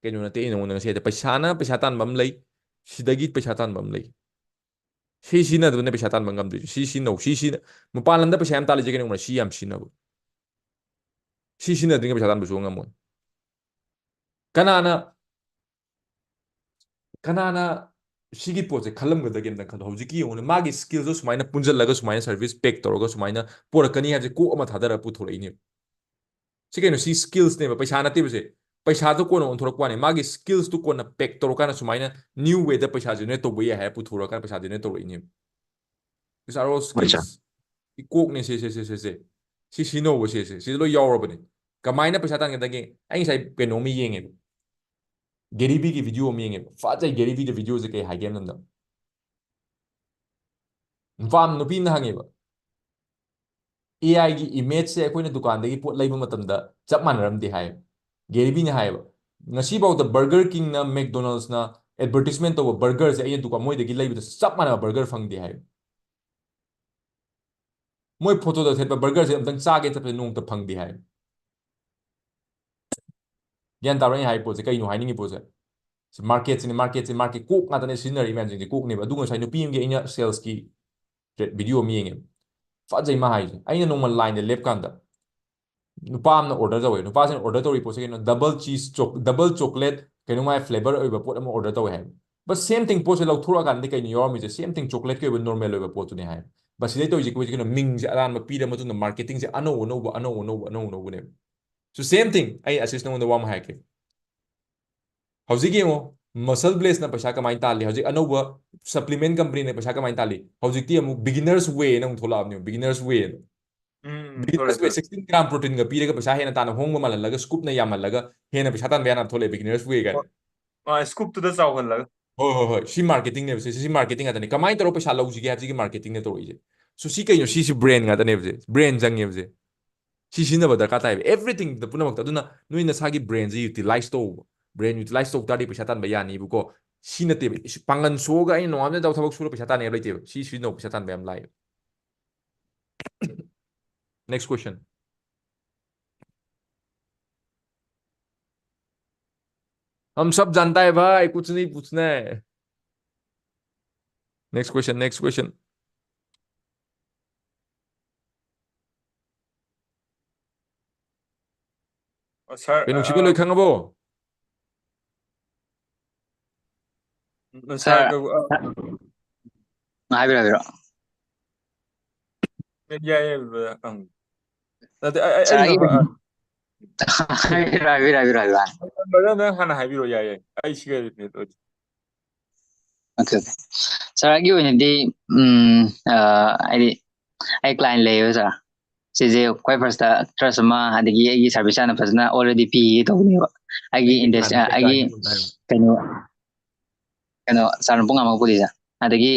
ꯀꯩꯅꯣ ꯅꯠꯇꯦ꯫ ꯑꯩ ꯅꯉꯣꯟꯗ ꯉꯁꯤ ꯍꯥꯏꯗꯣ, ꯄꯩꯁꯥꯅ ꯄꯩꯁꯥ ꯇꯥꯟꯕ ꯑꯃ ꯂꯩ, ꯁꯤꯗꯒꯤ ꯄꯩꯁꯥ ꯇꯥꯟꯕ ꯑꯃ ꯂꯩ꯫ ꯁꯤ ꯁꯤꯖꯤꯟꯅꯗꯕꯅ ꯄꯩꯁꯥ ꯇꯥꯟꯕ ꯉꯝꯗꯣꯏꯁꯦ꯫ ꯁꯤ ꯁꯤꯖꯤꯟꯅꯧ꯫ ꯁꯤ ꯁꯤꯖꯤꯟꯅ-, ꯃꯄꯥꯟ ꯂꯝꯗ ꯄꯩꯁꯥ ꯌꯥꯝ ꯇꯥꯜꯂꯤꯁꯦ ꯀꯩꯅꯣ ꯈꯪꯕ꯭ꯔꯥ? ꯁꯤ ꯌꯥꯝ ꯁꯤꯖꯤꯟꯅꯕ꯫ ꯁꯤ ꯁꯤꯖꯤꯟꯅꯗ꯭ꯔꯤꯉꯩ ꯄꯩꯁꯥ ꯇꯥꯟꯕ ꯁꯨꯡꯉꯝ ꯉꯝꯃꯣꯏ꯫ ꯀꯅꯥꯅ, ꯀꯅꯥꯅ ꯁꯤꯒꯤ ꯄꯣꯠꯁꯦ ꯈꯜꯂꯝꯒꯗꯒꯦ ꯑꯝꯇꯪ ꯈꯜꯂꯣ꯫ ꯍꯧꯖꯤꯛꯀꯤ ꯌꯦꯡꯉꯨꯅꯦ, ꯃꯥꯒꯤ ꯁ꯭ꯀꯤꯜꯗꯣ ꯁꯨꯃꯥꯏꯅ ꯄꯨꯟꯁꯤꯜꯂꯒ ꯁꯨꯃꯥꯏꯅ ꯁꯔꯚꯤꯁ ꯄꯦꯛ ꯇꯧꯔꯒ ꯁꯨꯃꯥꯏꯅ ꯄꯨꯔꯛꯀꯅꯤ ꯍꯥꯏꯕꯁꯦ ꯀꯣꯛ ꯑꯃ ꯊꯥꯗꯔꯒ ꯄꯨꯊꯣꯔꯛꯏꯅꯦꯕ꯫ ꯁꯤ ꯀꯩꯅꯣ? ꯁꯤ ꯁ꯭ꯀꯤꯜꯁꯅꯦꯕ, ꯄꯩꯁꯥ ꯅꯠꯇꯦꯕ ꯁꯦ꯫ ꯄꯩꯁꯥꯗꯣ ꯀꯣꯟꯅ ꯑꯣꯟꯊꯣꯔꯛꯄ ꯋꯥꯅꯤ꯫ ꯃꯥꯒꯤ ꯁ꯭ꯀꯤꯜꯁꯇꯨ ꯀꯣꯟꯅ ꯄꯦꯛ ꯇꯧꯔꯀꯥꯟꯗ ꯁꯨꯃꯥꯏꯅ ꯅ꯭ꯌꯨ ꯋꯦꯗ ꯄꯩꯁꯥ ꯖꯦꯅꯦꯔꯦꯠ ꯇꯧꯕ ꯌꯥꯏ ꯍꯥꯏꯔ ꯄꯨꯊꯣꯔꯛꯑꯀꯥꯟꯗ ꯄꯩꯁꯥ ꯖꯦꯅꯦꯔꯦꯠ ꯇꯧꯔꯛꯏꯅꯦꯕ꯫ These are all ꯍꯣꯏ, ꯁꯥꯔ꯫ Skills. ꯁꯤ ꯀꯣꯛꯅꯦ ꯁꯦ, ꯁꯦ, ꯁꯦ, ꯁꯦ, ꯁꯦ꯫ ꯁꯤ ꯁꯤꯖꯤꯟꯅꯧꯕ ꯁꯦ, ꯁꯦ꯫ ꯁꯤꯗ ꯂꯣꯏ ꯌꯥꯎꯔꯕꯅꯦ꯫ ꯀꯃꯥꯏꯅ ꯄꯩꯁꯥ ꯇꯥꯟꯒꯗꯒꯦ? ꯑꯩ ꯉꯁꯥꯏ ꯀꯩꯅꯣꯝꯃ ꯌꯦꯡꯉꯦꯕ꯫ ꯒꯦꯔꯤ ꯚꯤꯒꯤ ꯚꯤꯗꯤꯑꯣ ꯑꯃ ꯌꯦꯡꯉꯦꯕ꯫ ꯐꯖꯩ ꯒꯦꯔꯤ ꯚꯤꯗ ꯚꯤꯗꯤꯑꯣꯁꯦ ꯀꯩ ꯍꯥꯏꯒꯦ ꯍꯥꯏꯕ ꯃꯇꯝꯗ, ꯅꯨꯄꯥ ꯑꯃ, ꯅꯨꯄꯤ ꯑꯃꯅ ꯍꯪꯉꯦꯕ, "ꯑꯦ ꯑꯥꯏꯒꯤ ꯏꯃꯦꯖꯁꯦ ꯑꯩꯈꯣꯏꯅ ꯗꯨꯀꯥꯟꯗꯒꯤ ꯄꯣꯠ ꯂꯩꯕ ꯃꯇꯝꯗ ꯆꯞ ꯃꯥꯟꯅꯔꯝꯗꯦ" ꯍꯥꯏꯌꯦꯕ꯫ ꯒꯦꯔꯤ ꯚꯤꯅ ꯍꯥꯏꯌꯦꯕ, "ꯉꯁꯤꯐꯥꯎꯗ ꯕꯔꯒꯔ ꯀꯤꯡꯅ, ꯃꯦꯛꯗꯣꯅꯜꯁꯅ ꯑꯦꯗꯚꯔꯇꯤꯁꯃꯦꯟ ꯇꯧꯕ ꯕꯔꯒꯔꯁꯦ ꯑꯩꯅ ꯗꯨꯀꯥꯟ, ꯃꯣꯏꯗꯒꯤ ꯂꯩꯕꯗ ꯆꯞ ꯃꯥꯟꯅꯕ ꯕꯔꯒꯔ ꯐꯪꯗꯦ" ꯍꯥꯏꯌꯦꯕ꯫ ꯃꯣꯏ ꯐꯣꯇꯣꯗ ꯊꯦꯠꯄ ꯕꯔꯒꯔꯁꯦ ꯑꯝꯇꯪ ꯆꯥꯒꯦ ꯆꯠꯄꯗ ꯅꯣꯡꯃꯇ ꯐꯪꯗꯦ ꯍꯥꯏꯌꯦꯕ꯫ ꯒ꯭ꯌꯥꯟ ꯇꯥꯕ꯭ꯔꯥ ꯑꯩꯅ ꯍꯥꯏ ꯄꯣꯠꯁꯦ? ꯀꯩꯅꯣ ꯍꯥꯏꯅꯤꯡꯉꯤ ꯄꯣꯠꯁꯦ? ꯁꯤ ꯃꯥꯔꯀꯦꯠꯁꯤꯅꯦ, ꯃꯥꯔꯀꯦꯠꯁꯦ, ꯃꯥꯔꯀꯦꯠ ꯀꯣꯛ ꯉꯥꯛꯇꯅꯦ ꯁꯤꯖꯤꯟꯅꯔꯤ ꯃꯌꯥꯝꯁꯤꯡꯁꯦ, ꯀꯣꯛꯅꯦꯕ꯫ ꯑꯗꯨꯒ ꯉꯁꯥꯏ ꯅꯨꯄꯤ ꯑꯃꯒꯤ ꯑꯩꯅ ꯁꯦꯜꯁꯀꯤ ꯚꯤꯗꯤꯑꯣ ꯑꯃ ꯌꯦꯡꯉꯦꯕ꯫ ꯐꯖꯩ ꯃꯥ ꯍꯥꯏꯁꯦ꯫ ꯑꯩꯅ ꯅꯣꯡꯃ ꯂꯥꯏꯟꯗ ꯂꯦꯞꯀꯥꯟꯗ ꯅꯨꯄꯥ ꯑꯃꯅ ꯑꯣꯔꯗꯔ ꯇꯧꯋꯦ꯫ ꯅꯨꯄꯥꯁꯤꯅ ꯑꯣꯔꯗꯔ ꯇꯧꯔꯤ ꯄꯣꯠꯁꯦ ꯀꯩꯅꯣ? ꯗꯕꯜ ꯆꯤꯁ ꯆꯣꯛ-, ꯗꯕꯜ ꯆꯣꯀ꯭ꯂꯦꯠ ꯀꯩꯅꯣꯝ ꯍꯥꯏ, ꯐ꯭ꯂꯦꯕꯔ ꯑꯣꯏꯕ ꯄꯣꯠ ꯑꯃ ꯑꯣꯔꯗꯔ ꯇꯧꯋꯦ ꯍꯥꯏꯕ꯫ ꯕꯠ ꯁꯦꯝ ꯊꯤꯡ ꯄꯣꯠꯁꯦ ꯂꯧꯊꯣꯔꯛꯑꯀꯥꯟꯗꯗꯤ ꯀꯩꯅꯣ ꯌꯥꯎꯔꯝꯃꯤꯁꯦ? ꯁꯦꯝ ꯊꯤꯡ ꯆꯣꯀ꯭ꯂꯦꯠꯀꯤ ꯑꯣꯏꯕ ꯅꯣꯔꯃꯦꯜ ꯑꯣꯏꯕ ꯄꯣꯠꯇꯨꯅꯦ ꯍꯥꯏꯕ꯫ ꯕꯠ ꯁꯤꯗꯩ ꯇꯧꯔꯤꯁꯦ ꯑꯩꯈꯣꯏꯁꯦ ꯀꯩꯅꯣ? ꯃꯤꯡꯁꯦ ꯑꯔꯥꯟꯕ ꯄꯤꯔ ꯃꯇꯨꯡꯗ ꯃꯥꯔꯀꯦꯇꯤꯡꯁꯦ ꯑꯅꯧ ꯑꯅꯧꯕ, ꯑꯅꯧ ꯑꯅꯧꯕ, ꯑꯅꯧ ꯑꯅꯧꯕꯅꯦꯕ꯫ So same thing, ꯑꯩ ꯑꯁꯤꯁ ꯅꯉꯣꯟꯗ ꯋꯥ ꯑꯃ ꯍꯥꯏꯔꯛꯀꯦ꯫ ꯍꯧꯖꯤꯛ ꯌꯦꯡꯉꯣ, Muscle Blazeꯅ ꯄꯩꯁꯥ ꯀꯃꯥꯏꯅ ꯇꯥꯜꯂꯤ? ꯍꯧꯖꯤꯛ ꯑꯅꯧꯕ supplement companyꯅ ꯄꯩꯁꯥ ꯀꯃꯥꯏꯅ ꯇꯥꯜꯂꯤ? ꯍꯧꯖꯤꯛꯇꯤ ꯑꯃꯨꯛ Beginner's Wayꯅ ꯑꯃꯨꯛ ꯊꯣꯛꯂꯛꯑꯕꯅꯦ, Beginner's Way ꯑꯅ꯫ ꯎꯝ, ꯊꯣꯛꯂꯦ, Beginner's Way ꯊꯣꯛꯂꯦ꯫ sixteen gram proteinꯒ ꯄꯤꯔꯒ ꯄꯩꯁꯥ ꯍꯦꯟꯅ ꯇꯥꯟꯅ ꯍꯣꯡꯕ ꯃꯥꯜꯍꯜꯂꯒ, scoopꯅ ꯌꯥꯝꯍꯜꯂꯒ ꯍꯦꯟꯅ ꯄꯩꯁꯥ ꯇꯥꯟꯕ ꯌꯥꯅꯕ ꯊꯣꯛꯂꯛꯑꯦ, Beginner's Way ꯀꯥꯏꯅ꯫ ꯑ, scoopꯇꯨꯗ ꯆꯥꯎꯍꯜꯂꯒ꯫ ꯍꯣꯏ, ꯍꯣꯏ, ꯍꯣꯏ꯫ ꯁꯤ marketingꯅꯦꯕ, ꯁꯤ, ꯁꯤ marketing ꯉꯥꯛꯇꯅꯤ꯫ ꯀꯃꯥꯏꯅ ꯇꯧꯔꯒ ꯄꯩꯁꯥ ꯂꯧꯁꯤꯒꯦ ꯍꯥꯏꯕꯁꯤꯒꯤ marketingꯅꯦ ꯇꯧꯔꯛꯏꯁꯦ꯫ So ꯁꯤ ꯀꯩꯅꯣ? ꯁꯤꯁꯤ brain ꯉꯥꯛꯇꯅꯦꯕ ꯁꯦ, brain ꯆꯪꯉꯦꯕ ꯁꯦ꯫ ꯁꯤ ꯁꯤꯖꯤꯟꯅꯕ ꯗꯔꯀꯥꯔ ꯇꯥꯏꯕ, everythingꯗ ꯄꯨꯝꯅꯃꯛꯇ꯫ ꯑꯗꯨꯅ ꯅꯣꯏ ꯅꯁꯥꯒꯤ brainꯁꯦ utilize ꯇꯧꯕ, brain utilize ꯇꯧ ꯇꯥꯔꯗꯤ ꯄꯩꯁꯥ ꯇꯥꯟꯕ ꯌꯥꯅꯤꯕꯀꯣ꯫ ꯁꯤ ꯅꯠꯇꯦꯕ, ꯏꯁ, ꯄꯥꯡꯒꯜ ꯁꯣꯛꯑꯒ ꯑꯩꯅ ꯅꯣꯡꯉꯥꯟꯕꯗ ꯊꯕꯛ ꯁꯨꯔ ꯄꯩꯁꯥ ꯇꯥꯟꯅꯦꯕ ꯂꯩꯇꯦꯕ꯫ ꯁꯤ ꯁꯤꯖꯤꯟꯅꯧ, ꯄꯩꯁꯥ ꯇꯥꯟꯕ ꯌꯥꯝ ꯂꯥꯏꯌꯦꯕ꯫ Next question. हम सब जानता है भाई, कुछ नहीं पूछना है। Next question, next question. ꯑ, ꯁꯥꯔ, ꯀꯩꯅꯣ, ꯁꯤꯕ ꯑ, ꯂꯣꯏ ꯈꯪꯉꯕꯣ? ꯁꯥꯔ, ꯁꯥꯔ, ꯀ-, ꯑ, ꯍꯥꯏꯕꯤꯔꯣ, ꯍꯥꯏꯕꯤꯔꯣ꯫ ꯌꯥꯏ, ꯌꯥꯏ, ꯕ꯭ꯔꯗꯔ, ꯑꯪ꯫ ꯅꯠꯇꯦ, ꯑꯩ, ꯑꯩ, ꯁꯥꯔ, ꯑꯩ ꯑꯩꯒꯤ ꯍꯥ-, ꯑꯣꯏꯅ-, ꯍꯥꯏꯕꯤꯔꯣ, ꯍꯥꯏꯕꯤꯔꯣ, ꯍꯥꯏꯕꯤꯔꯣ, ꯍꯥꯏꯕꯤꯔꯣ꯫ ꯕ꯭ꯔꯗꯔ, ꯅꯪ ꯍꯥꯟꯅ ꯍꯥꯏꯕꯤꯔꯣ, ꯌꯥꯏ, ꯌꯥꯏ, ꯑꯩ ꯁꯤꯒ ꯔꯤꯂꯦꯠ ꯑꯣꯏꯗꯦ꯫ Okay, okay. ꯁꯥꯔ, ꯑꯩꯒꯤ ꯑꯣꯏꯅꯗꯤ, ꯎꯝ, ꯑ, ꯍꯥꯏꯗꯤ, ꯑꯩ ꯀ꯭ꯂꯥꯏꯟ ꯂꯩꯌꯦꯕ, ꯁꯥꯔ꯫ ꯁꯤꯁꯦ ꯈ꯭ꯋꯥꯏ ꯐꯥꯔꯁꯇ ꯇ꯭ꯔꯁ ꯑꯃ, ꯑꯗꯒꯤ ꯑꯩꯒꯤ ꯁꯥꯔꯚꯤꯁ ꯍꯥꯟꯅ ꯐꯖꯅ already ꯄꯤꯒꯦ ꯇꯧꯕꯅꯦꯕ꯫ ꯑꯩꯒꯤ ꯅꯪꯒꯤ ꯏꯟꯗꯁ-, ꯀ꯭ꯂꯥꯏꯟ, ꯑ, ꯑꯩꯒꯤ ꯀ꯭ꯂꯥꯏꯟ ꯑꯃ ꯍꯥꯏꯔꯣ꯫ ꯀꯩꯅꯣ, ꯀꯩꯅꯣ, ꯁꯥꯔ ꯄꯨꯡ ꯑꯃ ꯄꯨꯔꯤꯁꯦ꯫ ꯑꯗꯒꯤ,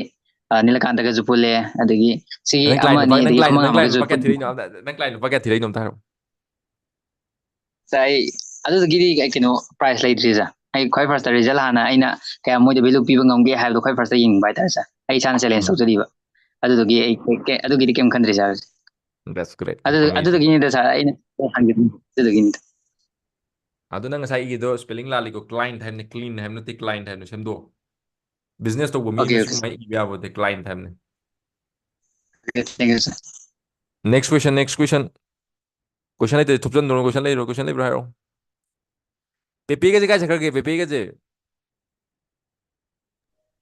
ꯑ, ꯅꯤꯂꯀꯥꯟꯇꯒꯁꯨ ꯄꯨꯜꯂꯦ, ꯑꯗꯒꯤ ꯁꯤꯒꯤ ꯅꯪ ꯀ꯭ꯂꯥꯏꯟ ꯑꯃ ꯑꯅꯤ, ꯂꯨꯄꯥ, ꯅꯪ ꯑꯗꯒꯤ ꯀ꯭ꯂꯥꯏꯟ, ꯈꯨꯃꯟ ꯅꯪ ꯀ꯭ꯂꯥꯏꯟ ꯉꯥꯃꯒꯁꯨ ꯂꯨꯄꯥ ꯀꯌꯥ ꯄꯨꯜꯂꯦ꯫ ꯊꯤꯔꯛꯏꯅꯣ ꯑꯝꯇ, ꯅꯪ ꯀ꯭ꯂꯥꯏꯟ ꯂꯨꯄꯥ ꯀꯌꯥ ꯊꯤꯔꯛꯏꯅꯣ ꯑꯝꯇ ꯍꯥꯏꯔꯣ꯫ ꯁꯥꯔ, ꯑꯩ ꯑꯗꯨꯗꯨꯒꯤꯗꯤ ꯑꯩ ꯀꯩꯅꯣ, ꯄ꯭ꯔꯥꯏꯁ ꯂꯩꯇ꯭ꯔꯤ, ꯁꯥꯔ꯫ ꯑꯩ ꯈ꯭ꯋꯥꯏ ꯐꯥꯔꯁꯇ ꯔꯤꯖꯜ ꯍꯥꯟꯅ ꯑꯩꯅ ꯀꯌꯥꯝ ꯃꯣꯏꯗ ꯚꯦꯂꯨ ꯄꯤꯕ ꯉꯝꯒꯦ ꯍꯥꯏꯕꯗꯣ ꯈ꯭ꯋꯥꯏ ꯐꯥꯔꯁꯇ ꯌꯦꯡꯅꯤꯡꯕ ꯍꯥꯏꯇꯥꯔꯦ, ꯁꯥꯔ꯫ ꯑꯩ ꯏꯁꯥꯅ ꯆꯦꯂꯦꯟꯖ ꯎꯝ꯫ ꯇꯧꯖꯔꯤꯕ꯫ ꯑꯗꯨꯗꯨꯒꯤ ꯑꯩ ꯀꯩ-, ꯀꯩ-, ꯑꯗꯨꯒꯤꯗꯤ ꯀꯩꯝ ꯈꯟꯗ꯭ꯔꯤ, ꯁꯥꯔ, ꯍꯧꯖꯤꯛ꯫ That's great. ꯑꯗꯨ-, amazing. ꯑꯗꯨꯗꯨꯒꯤꯅꯤꯗ, ꯁꯥꯔ, ꯑꯩꯅ ꯍꯪꯒꯦ, ꯑꯗꯨꯗꯨꯒꯤꯅꯤꯗ꯫ ꯑꯗꯨ ꯅꯪ ꯉꯁꯥꯏ ꯏꯒꯤꯗꯣ ꯁ꯭ꯄꯦꯂꯤꯡ ꯂꯥꯜꯂꯤꯀꯣ, ꯀ꯭ꯂꯥꯏꯟꯠ ꯍꯥꯏꯕꯅꯤ, ꯀ꯭ꯂꯤꯟ ꯍꯥꯏꯕ ꯅꯠꯇꯦ, ꯀ꯭ꯂꯥꯏꯟꯠ ꯍꯥꯏꯕꯅꯤ, ꯁꯦꯝꯗꯣꯛꯑꯣ꯫ ꯕꯤꯖꯤꯅꯦꯁ ꯇꯧꯕ ꯃꯤ ꯑꯣꯀꯦ, ꯑꯃꯅ ꯑꯣꯀꯦ, ꯁꯥꯔ꯫ ꯁꯨꯃꯥꯏꯅ ꯏꯕ ꯌꯥꯕ ꯅꯠꯇꯦ, ꯀ꯭ꯂꯥꯏꯟꯠ ꯍꯥꯏꯕꯅꯤ꯫ Okay, thank you, sir. Next question, next question. Question ꯂꯩꯇ꯭ꯔꯗꯤ ꯊꯨꯞꯆꯟꯗꯧꯔꯣ, question ꯂꯩꯔꯣ, question ꯂꯩꯕ꯭ꯔꯥ ꯍꯥꯏꯔꯣ꯫ ꯄꯦꯄꯦꯒꯁꯦ ꯀꯥꯏ ꯆꯠꯈ꯭ꯔꯒꯦ, ꯄꯦꯄꯦꯒꯁꯦ?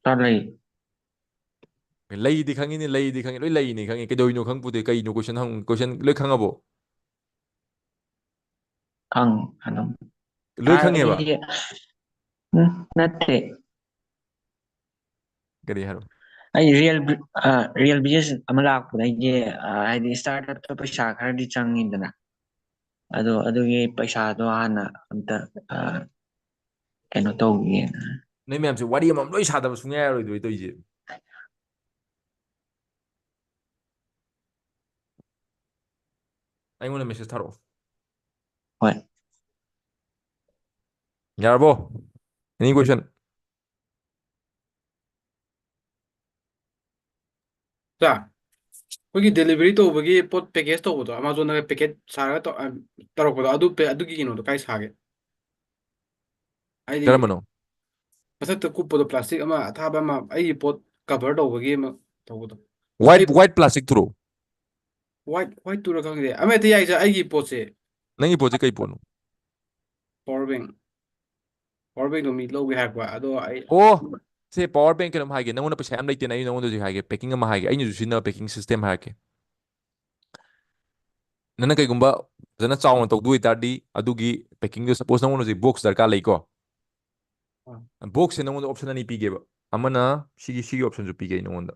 ꯁꯥꯔ, ꯂꯩ꯫ ꯂꯩꯗꯤ ꯈꯪꯉꯤꯅꯦ, ꯂꯩꯗꯤ ꯈꯪꯉꯤ, ꯂꯣꯏ ꯂꯩꯅꯤ ꯈꯪꯉꯤ꯫ ꯀꯩꯗꯧꯔꯤꯅꯣ ꯈꯪꯄꯣꯠꯇꯦ, ꯀꯩꯅꯣ question ꯍꯪ-, question ꯂꯣꯏ ꯈꯪꯉꯕꯣ? ꯈꯪ-, ꯑꯗꯨꯝ꯫ ꯂꯣꯏ ꯈꯪꯉꯦꯕ? ꯍꯥꯏꯕꯗꯤ, ꯎꯝ, ꯅꯠꯇꯦ꯫ ꯀꯔꯤ ꯍꯥꯏꯔꯣ? ꯑꯩ ꯔꯤꯌꯦꯜ ꯕꯤ-, ꯑ, ꯔꯤꯌꯦꯜ ꯕꯤꯖꯤꯅꯦꯁ ꯑꯃ ꯂꯥꯛꯄꯗ ꯑꯩꯒꯤ, ꯑ, ꯍꯥꯏꯗꯤ ꯁ꯭ꯇꯥꯔꯠ ꯑꯞꯇ ꯄꯩꯁꯥ ꯈꯔꯗꯤ ꯆꯪꯉꯤꯗꯅ꯫ ꯑꯗꯣ ꯑꯗꯨꯒꯤ ꯄꯩꯁꯥꯗꯣ ꯍꯥꯟꯅ ꯑꯝꯇ, ꯑ, ꯀꯩꯅꯣ ꯇꯧꯒꯦꯅ꯫ ꯅꯣꯏ ꯃꯌꯥꯝꯁꯦ ꯋꯥꯔꯤ ꯑꯃꯃꯝ ꯂꯣꯏ ꯁꯥꯗꯕ ꯁꯨꯡꯌꯥ ꯌꯥꯔꯣꯏꯗꯣꯏ ꯇꯧꯔꯤꯁꯦ꯫ ꯑꯩꯉꯣꯟꯗ ꯃꯦꯁꯦꯖ ꯊꯥꯔꯛꯑꯣ꯫ ꯍꯣꯏ꯫ ꯌꯥꯔꯕꯣ? Any question? ꯆꯥ, ꯑꯩꯈꯣꯏꯒꯤ ꯗꯦꯂꯤꯚꯔꯤ ꯇꯧꯕꯒꯤ ꯄꯣꯠ ꯄꯦꯀꯦꯖ ꯇꯧꯕꯗꯣ, ꯑꯦꯃꯥꯖꯣꯟꯗꯒ ꯄꯦꯀꯦꯠ ꯁꯥꯔꯒ ꯇꯧ-, ꯑ, ꯇꯧꯔꯛꯄꯗꯣ, ꯑꯗꯨ ꯄꯦ-, ꯑꯗꯨꯒꯤ ꯀꯩꯅꯣꯗꯣ ꯀꯥꯏ ꯁꯥꯒꯦ? ꯍꯥꯏꯗꯤ ꯀꯔꯝꯕꯅꯣ? ꯃꯊꯛꯇ ꯀꯨꯞꯄꯗꯣ, ꯄ꯭ꯂꯥꯁꯇꯤꯛ ꯑꯃ ꯑꯊꯥꯕ ꯑꯃ, ꯑꯩꯒꯤ ꯄꯣꯠ ꯀꯚꯔ ꯇꯧꯕꯒꯤ ꯑꯃ ꯇꯧꯕꯗꯣ꯫ ꯋꯥꯏꯠ, ꯋꯥꯏꯠ ꯄ꯭ꯂꯥꯁꯇꯤꯛ ꯊꯨꯔꯣ? ꯋꯥꯏꯠ, ꯋꯥꯏꯠ ꯇꯨꯔ ꯈꯪꯗꯦ, ꯑꯃ ꯍꯦꯛꯇ ꯌꯥꯏꯁꯦ ꯑꯩꯒꯤ ꯄꯣꯠꯁꯦ꯫ ꯅꯪꯒꯤ ꯄꯣꯠꯁꯦ ꯀꯩ ꯄꯣꯠꯅꯣ? ꯄꯋꯥꯔ ꯕꯦꯡ꯫ ꯄꯋꯥꯔ ꯕꯦꯡꯗꯣ ꯃꯤ ꯂꯧꯒꯦ ꯍꯥꯏꯔꯛꯄ, ꯑꯗꯣ ꯑꯩ ꯑꯣ, ꯁꯦ, ꯄꯋꯥꯔ ꯕꯦꯡ ꯀꯩꯅꯣꯝ ꯍꯥꯏꯒꯦ꯫ ꯅꯪꯉꯣꯟꯗ ꯄꯩꯁꯥ ꯌꯥꯝ ꯂꯩꯇꯦꯅ, ꯑꯩ ꯅꯪꯉꯣꯟꯗ ꯍꯧꯖꯤꯛ ꯍꯥꯏꯒꯦ, ꯄꯦꯀꯤꯡ ꯑꯃ ꯍꯥꯏꯒꯦ꯫ ꯑꯩꯅꯁꯨ ꯁꯤꯖꯤꯟꯅꯕ ꯄꯦꯀꯤꯡ ꯁꯤꯁꯇꯦꯝ ꯍꯥꯏꯔꯛꯀꯦ꯫ ꯅꯪꯅ ꯀꯩꯒꯨꯝꯕ ꯐꯖꯅ ꯆꯥꯎꯅ ꯇꯧꯗꯣꯏ ꯑꯣꯏꯇꯥꯔꯗꯤ, ꯑꯗꯨꯒꯤ ꯄꯦꯀꯤꯡꯗꯣ, ꯁꯄꯣꯁ ꯅꯪꯉꯣꯟꯗ ꯍꯧꯖꯤꯛ ꯕꯣꯛꯁ ꯗꯔꯀꯥꯔ ꯂꯩꯀꯣ꯫ ꯑꯥ꯫ ꯕꯣꯛꯁꯁꯦ ꯅꯪꯉꯣꯟꯗ ꯑꯣꯞꯁꯟ ꯑꯅꯤ ꯄꯤꯒꯦꯕ꯫ ꯑꯃꯅ ꯁꯤꯒꯤ, ꯁꯤꯒꯤ ꯑꯣꯞꯁꯟꯁꯨ ꯄꯤꯒꯦ ꯑꯩ ꯅꯪꯉꯣꯟꯗ꯫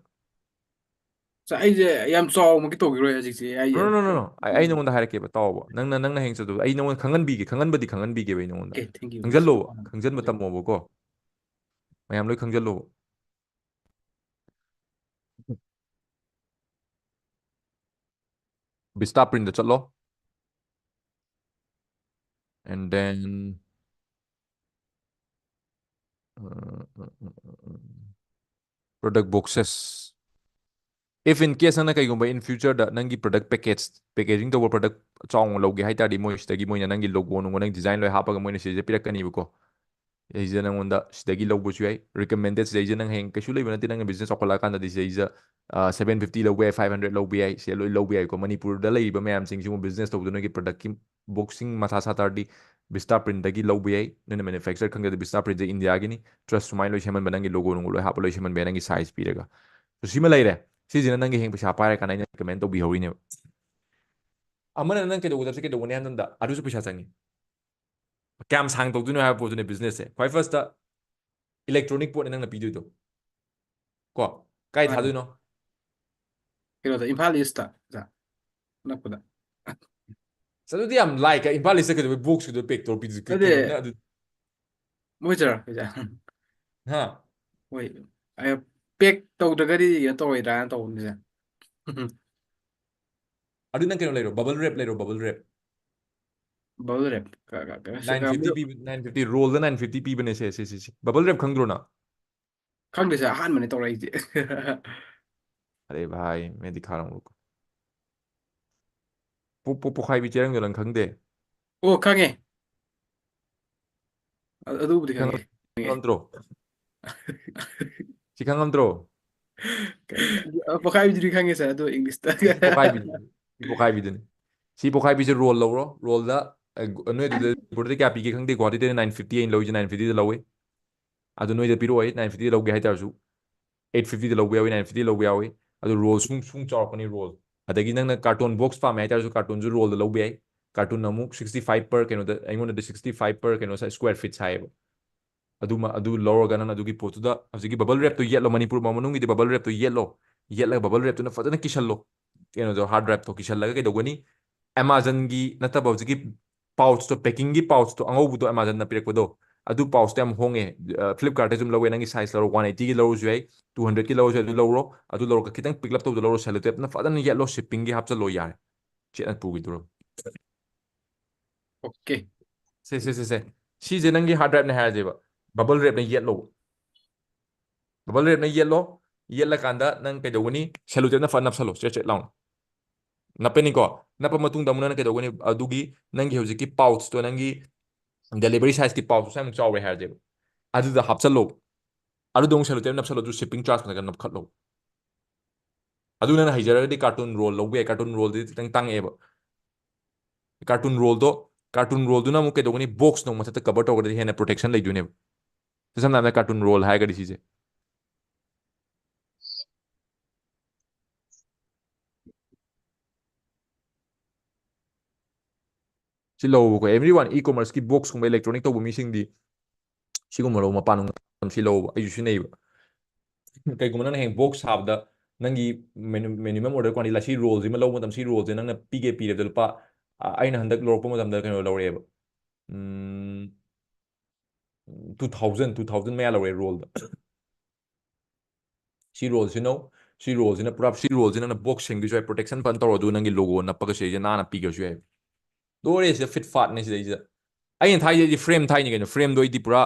ꯁꯥꯔ, ꯑꯩꯁꯦ ꯌꯥꯝ ꯆꯥꯎꯃꯛꯇꯤ ꯇꯧꯈꯤꯔꯣꯏ ꯍꯧꯖꯤꯛꯁꯦ꯫ ꯑꯩ No, no, no, no, no. ꯑꯩ, ꯑꯩ ꯅꯉꯣꯟꯗ ꯍꯥꯏꯔꯛꯀꯦꯕ, ꯇꯥꯎꯕ꯫ ꯅꯪꯅ, ꯅꯪꯅ ꯍꯌꯦꯡ ꯆꯠꯇꯕꯗ ꯑꯩ ꯅꯉꯣꯟꯗ ꯈꯪꯍꯟꯕꯤꯒꯦ, ꯈꯪꯍꯟꯕꯗꯤ ꯈꯪꯍꯟꯕꯤꯒꯦꯕ ꯑꯩ ꯅꯉꯣꯟꯗ꯫ Okay, thank you. ꯈꯪꯖꯜꯂꯣꯕ, ah, ꯈꯪꯖꯟꯕ okay. ꯇꯝꯃꯣꯕꯀꯣ꯫ ꯃꯌꯥꯝ ꯂꯣꯏ ꯈꯪꯖꯜꯂꯣꯕ꯫ ꯚꯤꯁꯇꯥ ꯄ꯭ꯔꯤꯟꯗ ꯆꯠꯂꯣ꯫ And then, uh, uh, uh, uh, uh, product boxes. If in case ꯅꯪꯅ ꯀꯩꯒꯨꯝꯕ in future ꯗ ꯅꯪꯒꯤ product package, packaging ꯇꯧꯕ product ꯆꯥꯎꯅ ꯂꯧꯒꯦ ꯍꯥꯏ ꯇꯥꯔꯗꯤ, ꯃꯣꯏ ꯁꯤꯗꯒꯤ ꯃꯣꯏꯅ ꯅꯪꯒꯤ logo ꯅꯨꯡꯒꯣ, ꯅꯪ design ꯂꯣꯏ ꯍꯥꯞꯄꯒ ꯃꯣꯏꯅ ꯁꯤꯗꯩꯁꯤꯗ ꯄꯤꯔꯛꯀꯅꯤꯕꯀꯣ꯫ ꯁꯤꯗꯩꯁꯤꯗ ꯅꯪꯉꯣꯟꯗ ꯁꯤꯗꯒꯤ ꯂꯧꯕꯁꯨ ꯌꯥꯏ, recommended꯫ ꯁꯤꯗꯩꯁꯤꯗ ꯅꯪ ꯍꯌꯦꯡ ꯀꯩꯁꯨ ꯂꯩꯕ ꯅꯠꯇꯦ, ꯅꯪꯅ business ꯆꯥꯎꯈꯠꯂꯛꯑꯀꯥꯟꯗꯗꯤ ꯁꯤꯗꯩꯁꯤꯗ, ꯑ, seven fifty ꯂꯧꯕ ꯌꯥꯏ, five hundred ꯂꯧꯕ ꯌꯥꯏ, ꯁꯤꯗ ꯂꯣꯏ ꯂꯧꯕ ꯌꯥꯏꯀꯣ꯫ ꯃꯅꯤꯄꯨꯔꯗ ꯂꯩꯔꯤꯕ ꯃꯌꯥꯝꯁꯤꯡꯁꯤꯕꯨ business ꯇꯧꯕꯗ ꯅꯣꯏꯒꯤ product ꯀꯤ box ꯁꯤꯡ ꯃꯊꯥ ꯁꯥ ꯇꯥꯔꯗꯤ ꯚꯤꯁꯇꯥ ꯄ꯭ꯔꯤꯟꯗꯒꯤ ꯂꯧꯕ ꯌꯥꯏ꯫ ꯅꯣꯏꯅ manufacture ꯈꯪꯗ꯭ꯔꯗꯤ ꯚꯤꯁꯇꯥ ꯄ꯭ꯔꯤꯟꯁꯦ ꯏꯟꯗꯤꯌꯥꯒꯤꯅꯤ꯫ Trust ꯁꯨꯃꯥꯏꯅ ꯂꯣꯏ ꯁꯦꯝꯍꯟꯕ, ꯅꯪꯒꯤ logo ꯅꯨꯡꯒꯣ ꯂꯣꯏ ꯍꯥꯞꯄ ꯂꯣꯏ ꯁꯦꯝꯍꯟꯕ ꯌꯥꯏ, ꯅꯪꯒꯤ size ꯄꯤꯔꯒ꯫ So ꯁꯤꯃ ꯂꯩꯔꯦ꯫ ꯁꯤꯁꯤꯅ ꯅꯪꯒꯤ ꯍꯌꯦꯡ ꯄꯩꯁꯥ ꯄꯥꯏꯔꯀꯥꯟꯗ ꯑꯩꯅ recommend ꯇꯧꯕꯤꯍꯧꯔꯤꯅꯦꯕ꯫ ꯑꯃꯅ ꯅꯪ ꯀꯩꯗꯧꯒꯗꯕꯁꯦ ꯀꯩꯗꯧꯒꯅꯤ ꯍꯥꯏꯕ ꯃꯇꯝꯗ ꯑꯗꯨꯁꯨ ꯄꯩꯁꯥ ꯆꯪꯉꯤ꯫ ꯀꯌꯥꯝ ꯁꯥꯡ ꯇꯧꯗꯣꯏꯅꯣ ꯍꯥꯏꯕ ꯄꯣꯠꯇꯨꯅꯦ business ꯁꯦ꯫ ꯈ꯭ꯋꯥꯏ first electronic ꯄꯣꯠꯅꯦ ꯅꯪꯅ ꯄꯤꯗꯣꯏꯗꯣ꯫ ꯀꯣ, ꯀꯥꯏ ꯃꯥꯅꯦ꯫ ꯊꯥꯗꯣꯏꯅꯣ? ꯀꯩꯅꯣꯗ, ꯏꯝꯐꯥꯜ East ꯇ, ꯑꯣꯖꯥ, ꯑꯅꯛꯄꯗ꯫ ꯑꯁ, ꯑꯗꯨꯗꯤ ꯌꯥꯝ ꯂꯥꯏ꯫ ꯀ-, ꯏꯝꯐꯥꯜ East ꯇ ꯀꯩꯗꯧꯕꯩ box ꯀꯤꯗꯣ pack ꯇꯧꯔ ꯄꯤꯗꯣꯏꯁꯦ? ꯀ-, ꯅꯠꯇꯦ꯫ ꯀꯩꯅꯣ, ꯅꯪ ꯑꯗꯨ ꯃꯣꯏ ꯆꯠꯂꯣ, ꯑꯣꯖꯥ꯫ ꯍꯥ? ꯃꯣꯏ, ꯑ, pack ꯇꯧꯗ꯭ꯔꯒꯗꯤ ꯀꯩꯅꯣ ꯇꯧꯔꯣꯏꯗ꯭ꯔꯥꯅ ꯇꯧꯕꯅꯤꯗ꯫ ꯑꯗꯨ ꯅꯪ ꯀꯩꯅꯣ ꯂꯩꯔꯣ, bubble wrap ꯂꯩꯔꯣ, bubble wrap꯫ Bubble wrap꯫ ꯀ-, ꯀ-, ꯀ-, Nine fifty ꯄꯤꯕ, nine fifty, roll ꯗ nine fifty ꯄꯤꯕꯅꯦ ꯁꯦ, ꯁꯤ, ꯁꯤ, ꯁꯤ꯫ Bubble wrap ꯈꯪꯗ꯭ꯔꯣ ꯅꯪ? ꯈꯪꯗꯦ sir, ꯑꯍꯥꯟꯕꯅꯦ ꯇꯧꯔꯛꯏꯁꯦ꯫ ꯑꯔꯦ ꯚꯥꯏ, ꯃꯦꯗꯤ ꯈꯥꯔꯝ ꯂꯣꯀꯣ꯫ ꯄꯣ-, ꯄꯣ-, ꯄꯣꯈꯥꯏꯕꯤ ꯆꯦꯔꯪꯗꯣ ꯅꯪ ꯈꯪꯗꯦ? ꯑꯣ, ꯈꯪꯉꯦ꯫ ꯑ-, ꯑꯗꯨꯕꯨꯗꯤ ꯈꯪ-, ꯈꯪꯉꯦ꯫ ꯈꯪꯉꯝꯗ꯭ꯔꯣ? ꯁꯤ ꯈꯪꯉꯝꯗ꯭ꯔꯣ? ꯑ, ꯄꯣꯈꯥꯏꯕꯤꯗꯨꯗꯤ ꯈꯪꯉꯦ sir, ꯑꯗꯣ English ꯇ꯫ ꯁꯤ ꯄꯣꯈꯥꯏꯕꯤꯗꯨꯅꯤ꯫ ꯁꯤ ꯄꯣꯈꯥꯏꯕꯤꯗꯨꯅꯤ꯫ ꯁꯤ ꯄꯣꯈꯥꯏꯕꯤꯁꯦ roll ꯂꯧꯔꯣ꯫ Roll ꯗ, ꯑ, ꯒꯨ-, ꯅꯣꯏ ꯑꯗꯨꯗ ꯃꯅꯤꯄꯨꯔꯗ ꯀꯌꯥ ꯄꯤꯒꯦ ꯈꯪꯗꯦꯀꯣ꯫ ꯑꯗꯨꯗꯤ nine fifty ꯑꯩꯅ ꯂꯧꯔꯤꯁꯦ nine fifty ꯗ ꯂꯧꯋꯤ꯫ ꯑꯗꯨ ꯅꯣꯏꯗ ꯄꯤꯔꯛꯑꯣꯏ, nine fifty ꯗ ꯂꯧꯒꯦ ꯍꯥꯏ ꯇꯥꯔꯁꯨ꯫ Eight fifty ꯗ ꯂꯧꯕ ꯌꯥꯎꯏ, nine fifty ꯗ ꯂꯧꯕ ꯌꯥꯎꯏ꯫ ꯑꯗꯨ roll ꯁꯨꯝ, ꯁꯨꯝ ꯆꯥꯎꯔꯛꯄꯅꯤ roll꯫ ꯑꯗꯒꯤ ꯅꯪꯅ carton box ꯄꯥꯝꯃꯦ ꯍꯥꯏ ꯇꯥꯔꯁꯨ carton ꯁꯨ roll ꯗ ꯂꯧꯕ ꯌꯥꯏ꯫ Carton ꯑꯃꯨꯛ sixty five per ꯀꯩꯅꯣꯗ, ꯑꯩꯉꯣꯟꯗꯗꯤ sixty five per ꯀꯩꯅꯣ square feet ꯁꯥꯏꯌꯦꯕ꯫ ꯑꯗꯨꯃ, ꯑꯗꯨ ꯂꯧꯔꯒ ꯅꯪ ꯑꯗꯨꯒꯤ ꯄꯣꯠꯇꯨꯗ ꯍꯧꯖꯤꯛꯀꯤ bubble wrap ꯇꯣ ꯌꯦꯠꯂꯣ, ꯃꯅꯤꯄꯨꯔ ꯃꯅꯨꯡꯒꯤꯗꯤ bubble wrap ꯇꯣ ꯌꯦꯠꯂꯣ, ꯌꯦꯠꯂꯒ bubble wrap ꯇꯨꯅ ꯐꯖꯅ ꯀꯤꯁꯜꯂꯣ꯫ ꯀꯩꯅꯣꯗꯣ, hard drive ꯇꯣ ꯀꯤꯁꯜꯂꯒ ꯀꯩꯗꯧꯒꯅꯤ? Amazon ꯒꯤ ꯅꯠꯇꯕ ꯍꯧꯖꯤꯛꯀꯤ pouch ꯇꯣ, packing ꯒꯤ pouch ꯇꯣ, ꯑꯉꯧꯕꯗꯣ Amazon ꯅ ꯄꯤꯔꯛꯄꯗꯣ, ꯑꯗꯨ pouch ꯇꯣ ꯌꯥꯝ ꯍꯣꯡꯉꯦ꯫ ꯑ, Flipkart ꯇꯁꯨ ꯑꯗꯨꯝ ꯂꯧꯋꯦ, ꯅꯪꯒꯤ size ꯂꯧꯔꯣ, one eighty ꯒꯤ ꯂꯧꯔꯁꯨ ꯌꯥꯏ, two hundred ꯀꯤ ꯂꯧꯔꯁꯨ ꯌꯥꯏ, ꯑꯗꯨ ꯂꯧꯔꯣ꯫ ꯑꯗꯨ ꯂꯧꯔꯒ ꯈꯤꯇꯪ ꯄꯤꯛꯂꯞ ꯇꯧꯕꯗꯣ ꯂꯧꯔꯣ, cello tape ꯅ ꯐꯖꯅ ꯌꯦꯠꯂꯣ, shipping ꯒꯤ ꯍꯥꯞꯆꯜꯂꯣ, ꯌꯥꯔꯦ꯫ ꯆꯦꯠꯅ ꯄꯨꯈꯤꯗꯣꯔꯕ꯫ Okay꯫ ꯁꯦ, ꯁꯦ, ꯁꯦ, ꯁꯦ꯫ ꯁꯤꯁꯦ ꯅꯪꯒꯤ hard drive ꯅꯦ ꯍꯥꯏꯔꯁꯦꯕ꯫ Bubble wrap ꯅ ꯌꯦꯠꯂꯣ꯫ Bubble wrap ꯅ ꯌꯦꯠꯂꯣ꯫ ꯌꯦꯠꯂꯀꯥꯟꯗ ꯅꯪ ꯀꯩꯗꯧꯒꯅꯤ? Cello tape ꯅ ꯐꯖꯅ ꯅꯞꯁꯜꯂꯣ, ꯆꯦꯠ ꯆꯦꯠ ꯂꯥꯎꯅ꯫ ꯅꯞꯄꯅꯤꯀꯣ? ꯅꯞꯄ ꯃꯇꯨꯡꯗ ꯑꯃꯨꯛ ꯅꯪ ꯀꯩꯗꯧꯒꯅꯤ? ꯑꯗꯨꯒꯤ ꯅꯪꯒꯤ ꯍꯧꯖꯤꯛꯀꯤ pouch ꯇꯣ, ꯅꯪꯒꯤ delivery size ꯀꯤ pouch ꯇꯣ ꯁ꯭ꯋꯥꯏꯃꯨꯛ ꯆꯥꯎꯔꯦ ꯍꯥꯏꯔꯁꯦꯕ꯫ ꯑꯗꯨꯗ ꯍꯥꯞꯆꯜꯂꯣ꯫ ꯑꯗꯨꯗ ꯑꯃꯨꯛ cello tape ꯅꯞꯁꯜꯂꯣ, ꯑꯗꯨ shipping charge ꯃꯊꯛꯇ ꯅꯞꯈꯠꯂꯣ꯫ ꯑꯗꯨ ꯅꯪꯅ ꯍꯩꯖꯔꯒꯗꯤ carton roll ꯂꯧꯕ ꯌꯥꯏ꯫ Carton roll ꯗꯤ ꯈꯤꯇꯪ ꯇꯥꯡꯉꯛꯑꯦꯕ꯫ Carton roll ꯗꯣ, carton roll ꯗꯨꯅ ꯑꯃꯨꯛ ꯀꯩꯗꯧꯒꯅꯤ? Box ꯅ ꯑꯃꯨꯛ ꯃꯊꯛꯇ cover ꯇꯧꯔꯒꯗꯤ ꯍꯦꯟꯅ protection ꯂꯩꯗꯣꯏꯅꯦꯕ꯫ ꯁꯝꯅ ꯍꯥꯏꯔꯕꯗ carton roll ꯍꯥꯏꯔꯒꯗꯤ ꯁꯤꯁꯦ꯫ ꯁꯤ ꯂꯧꯕꯀꯣ, everyone, e-commerce ꯀꯤ box ꯀꯨꯝꯕ electronic ꯇꯧꯕ ꯃꯤꯁꯤꯡꯗꯤ ꯁꯤꯒꯨꯝꯕ ꯂꯧꯕ, ꯃꯄꯥꯟ ꯅꯨꯡ ꯁꯤ ꯂꯧꯕ, ꯑꯩꯁꯨ ꯁꯤꯖꯤꯟꯅꯩꯕ꯫ ꯀꯩꯒꯨꯝꯕ ꯅꯪꯅ ꯍꯌꯦꯡ box ꯁꯥꯕꯗ ꯅꯪꯒꯤ minu- minimum order quantity ꯂꯥꯏ ꯁꯤ roll ꯁꯤꯃ ꯂꯧꯕ ꯃꯇꯝꯗ ꯁꯤ roll ꯁꯦ ꯅꯪꯅ ꯄꯤꯒꯦ ꯄꯤꯔꯕꯗ ꯂꯨꯄꯥ, ꯑ, ꯑꯩꯅ ꯍꯟꯗꯛ ꯂꯧꯔꯛꯄ ꯃꯇꯝꯗ ꯀꯩꯅꯣ ꯂꯧꯔꯛꯑꯦꯕ, ꯎꯝ, two thousand, two thousand ꯃꯌꯥ ꯂꯧꯔꯛꯑꯦ roll ꯗ꯫ ꯁꯤ roll ꯁꯤꯅ, ꯁꯤ roll ꯁꯤꯅ ꯄꯨꯔꯥ, ꯁꯤ roll ꯁꯤꯅ ꯅꯪꯅ box ꯁꯦꯡꯗꯣꯏꯁꯨ ꯌꯥꯏ, protection ꯐꯖꯅ ꯇꯧꯔ, ꯑꯗꯨꯒ ꯅꯪꯒꯤ logo ꯅꯞꯄꯒ ꯁꯤꯗꯩꯁꯤꯗ ꯅꯥꯟꯅ ꯄꯤꯈ꯭ꯔꯁꯨ ꯌꯥꯏ꯫ ꯂꯣꯏꯔꯦ ꯁꯤꯗ ꯐꯤꯠ ꯐꯥꯠꯅꯦ ꯁꯤꯗꯩꯁꯤꯗ꯫ ꯑꯩꯅ ꯊꯥꯏꯁꯦ ꯑꯩꯗꯤ frame ꯊꯥꯏꯅꯤ ꯀꯩꯅꯣ, frame ꯗꯣ ꯑꯩꯗꯤ ꯄꯨꯔꯥ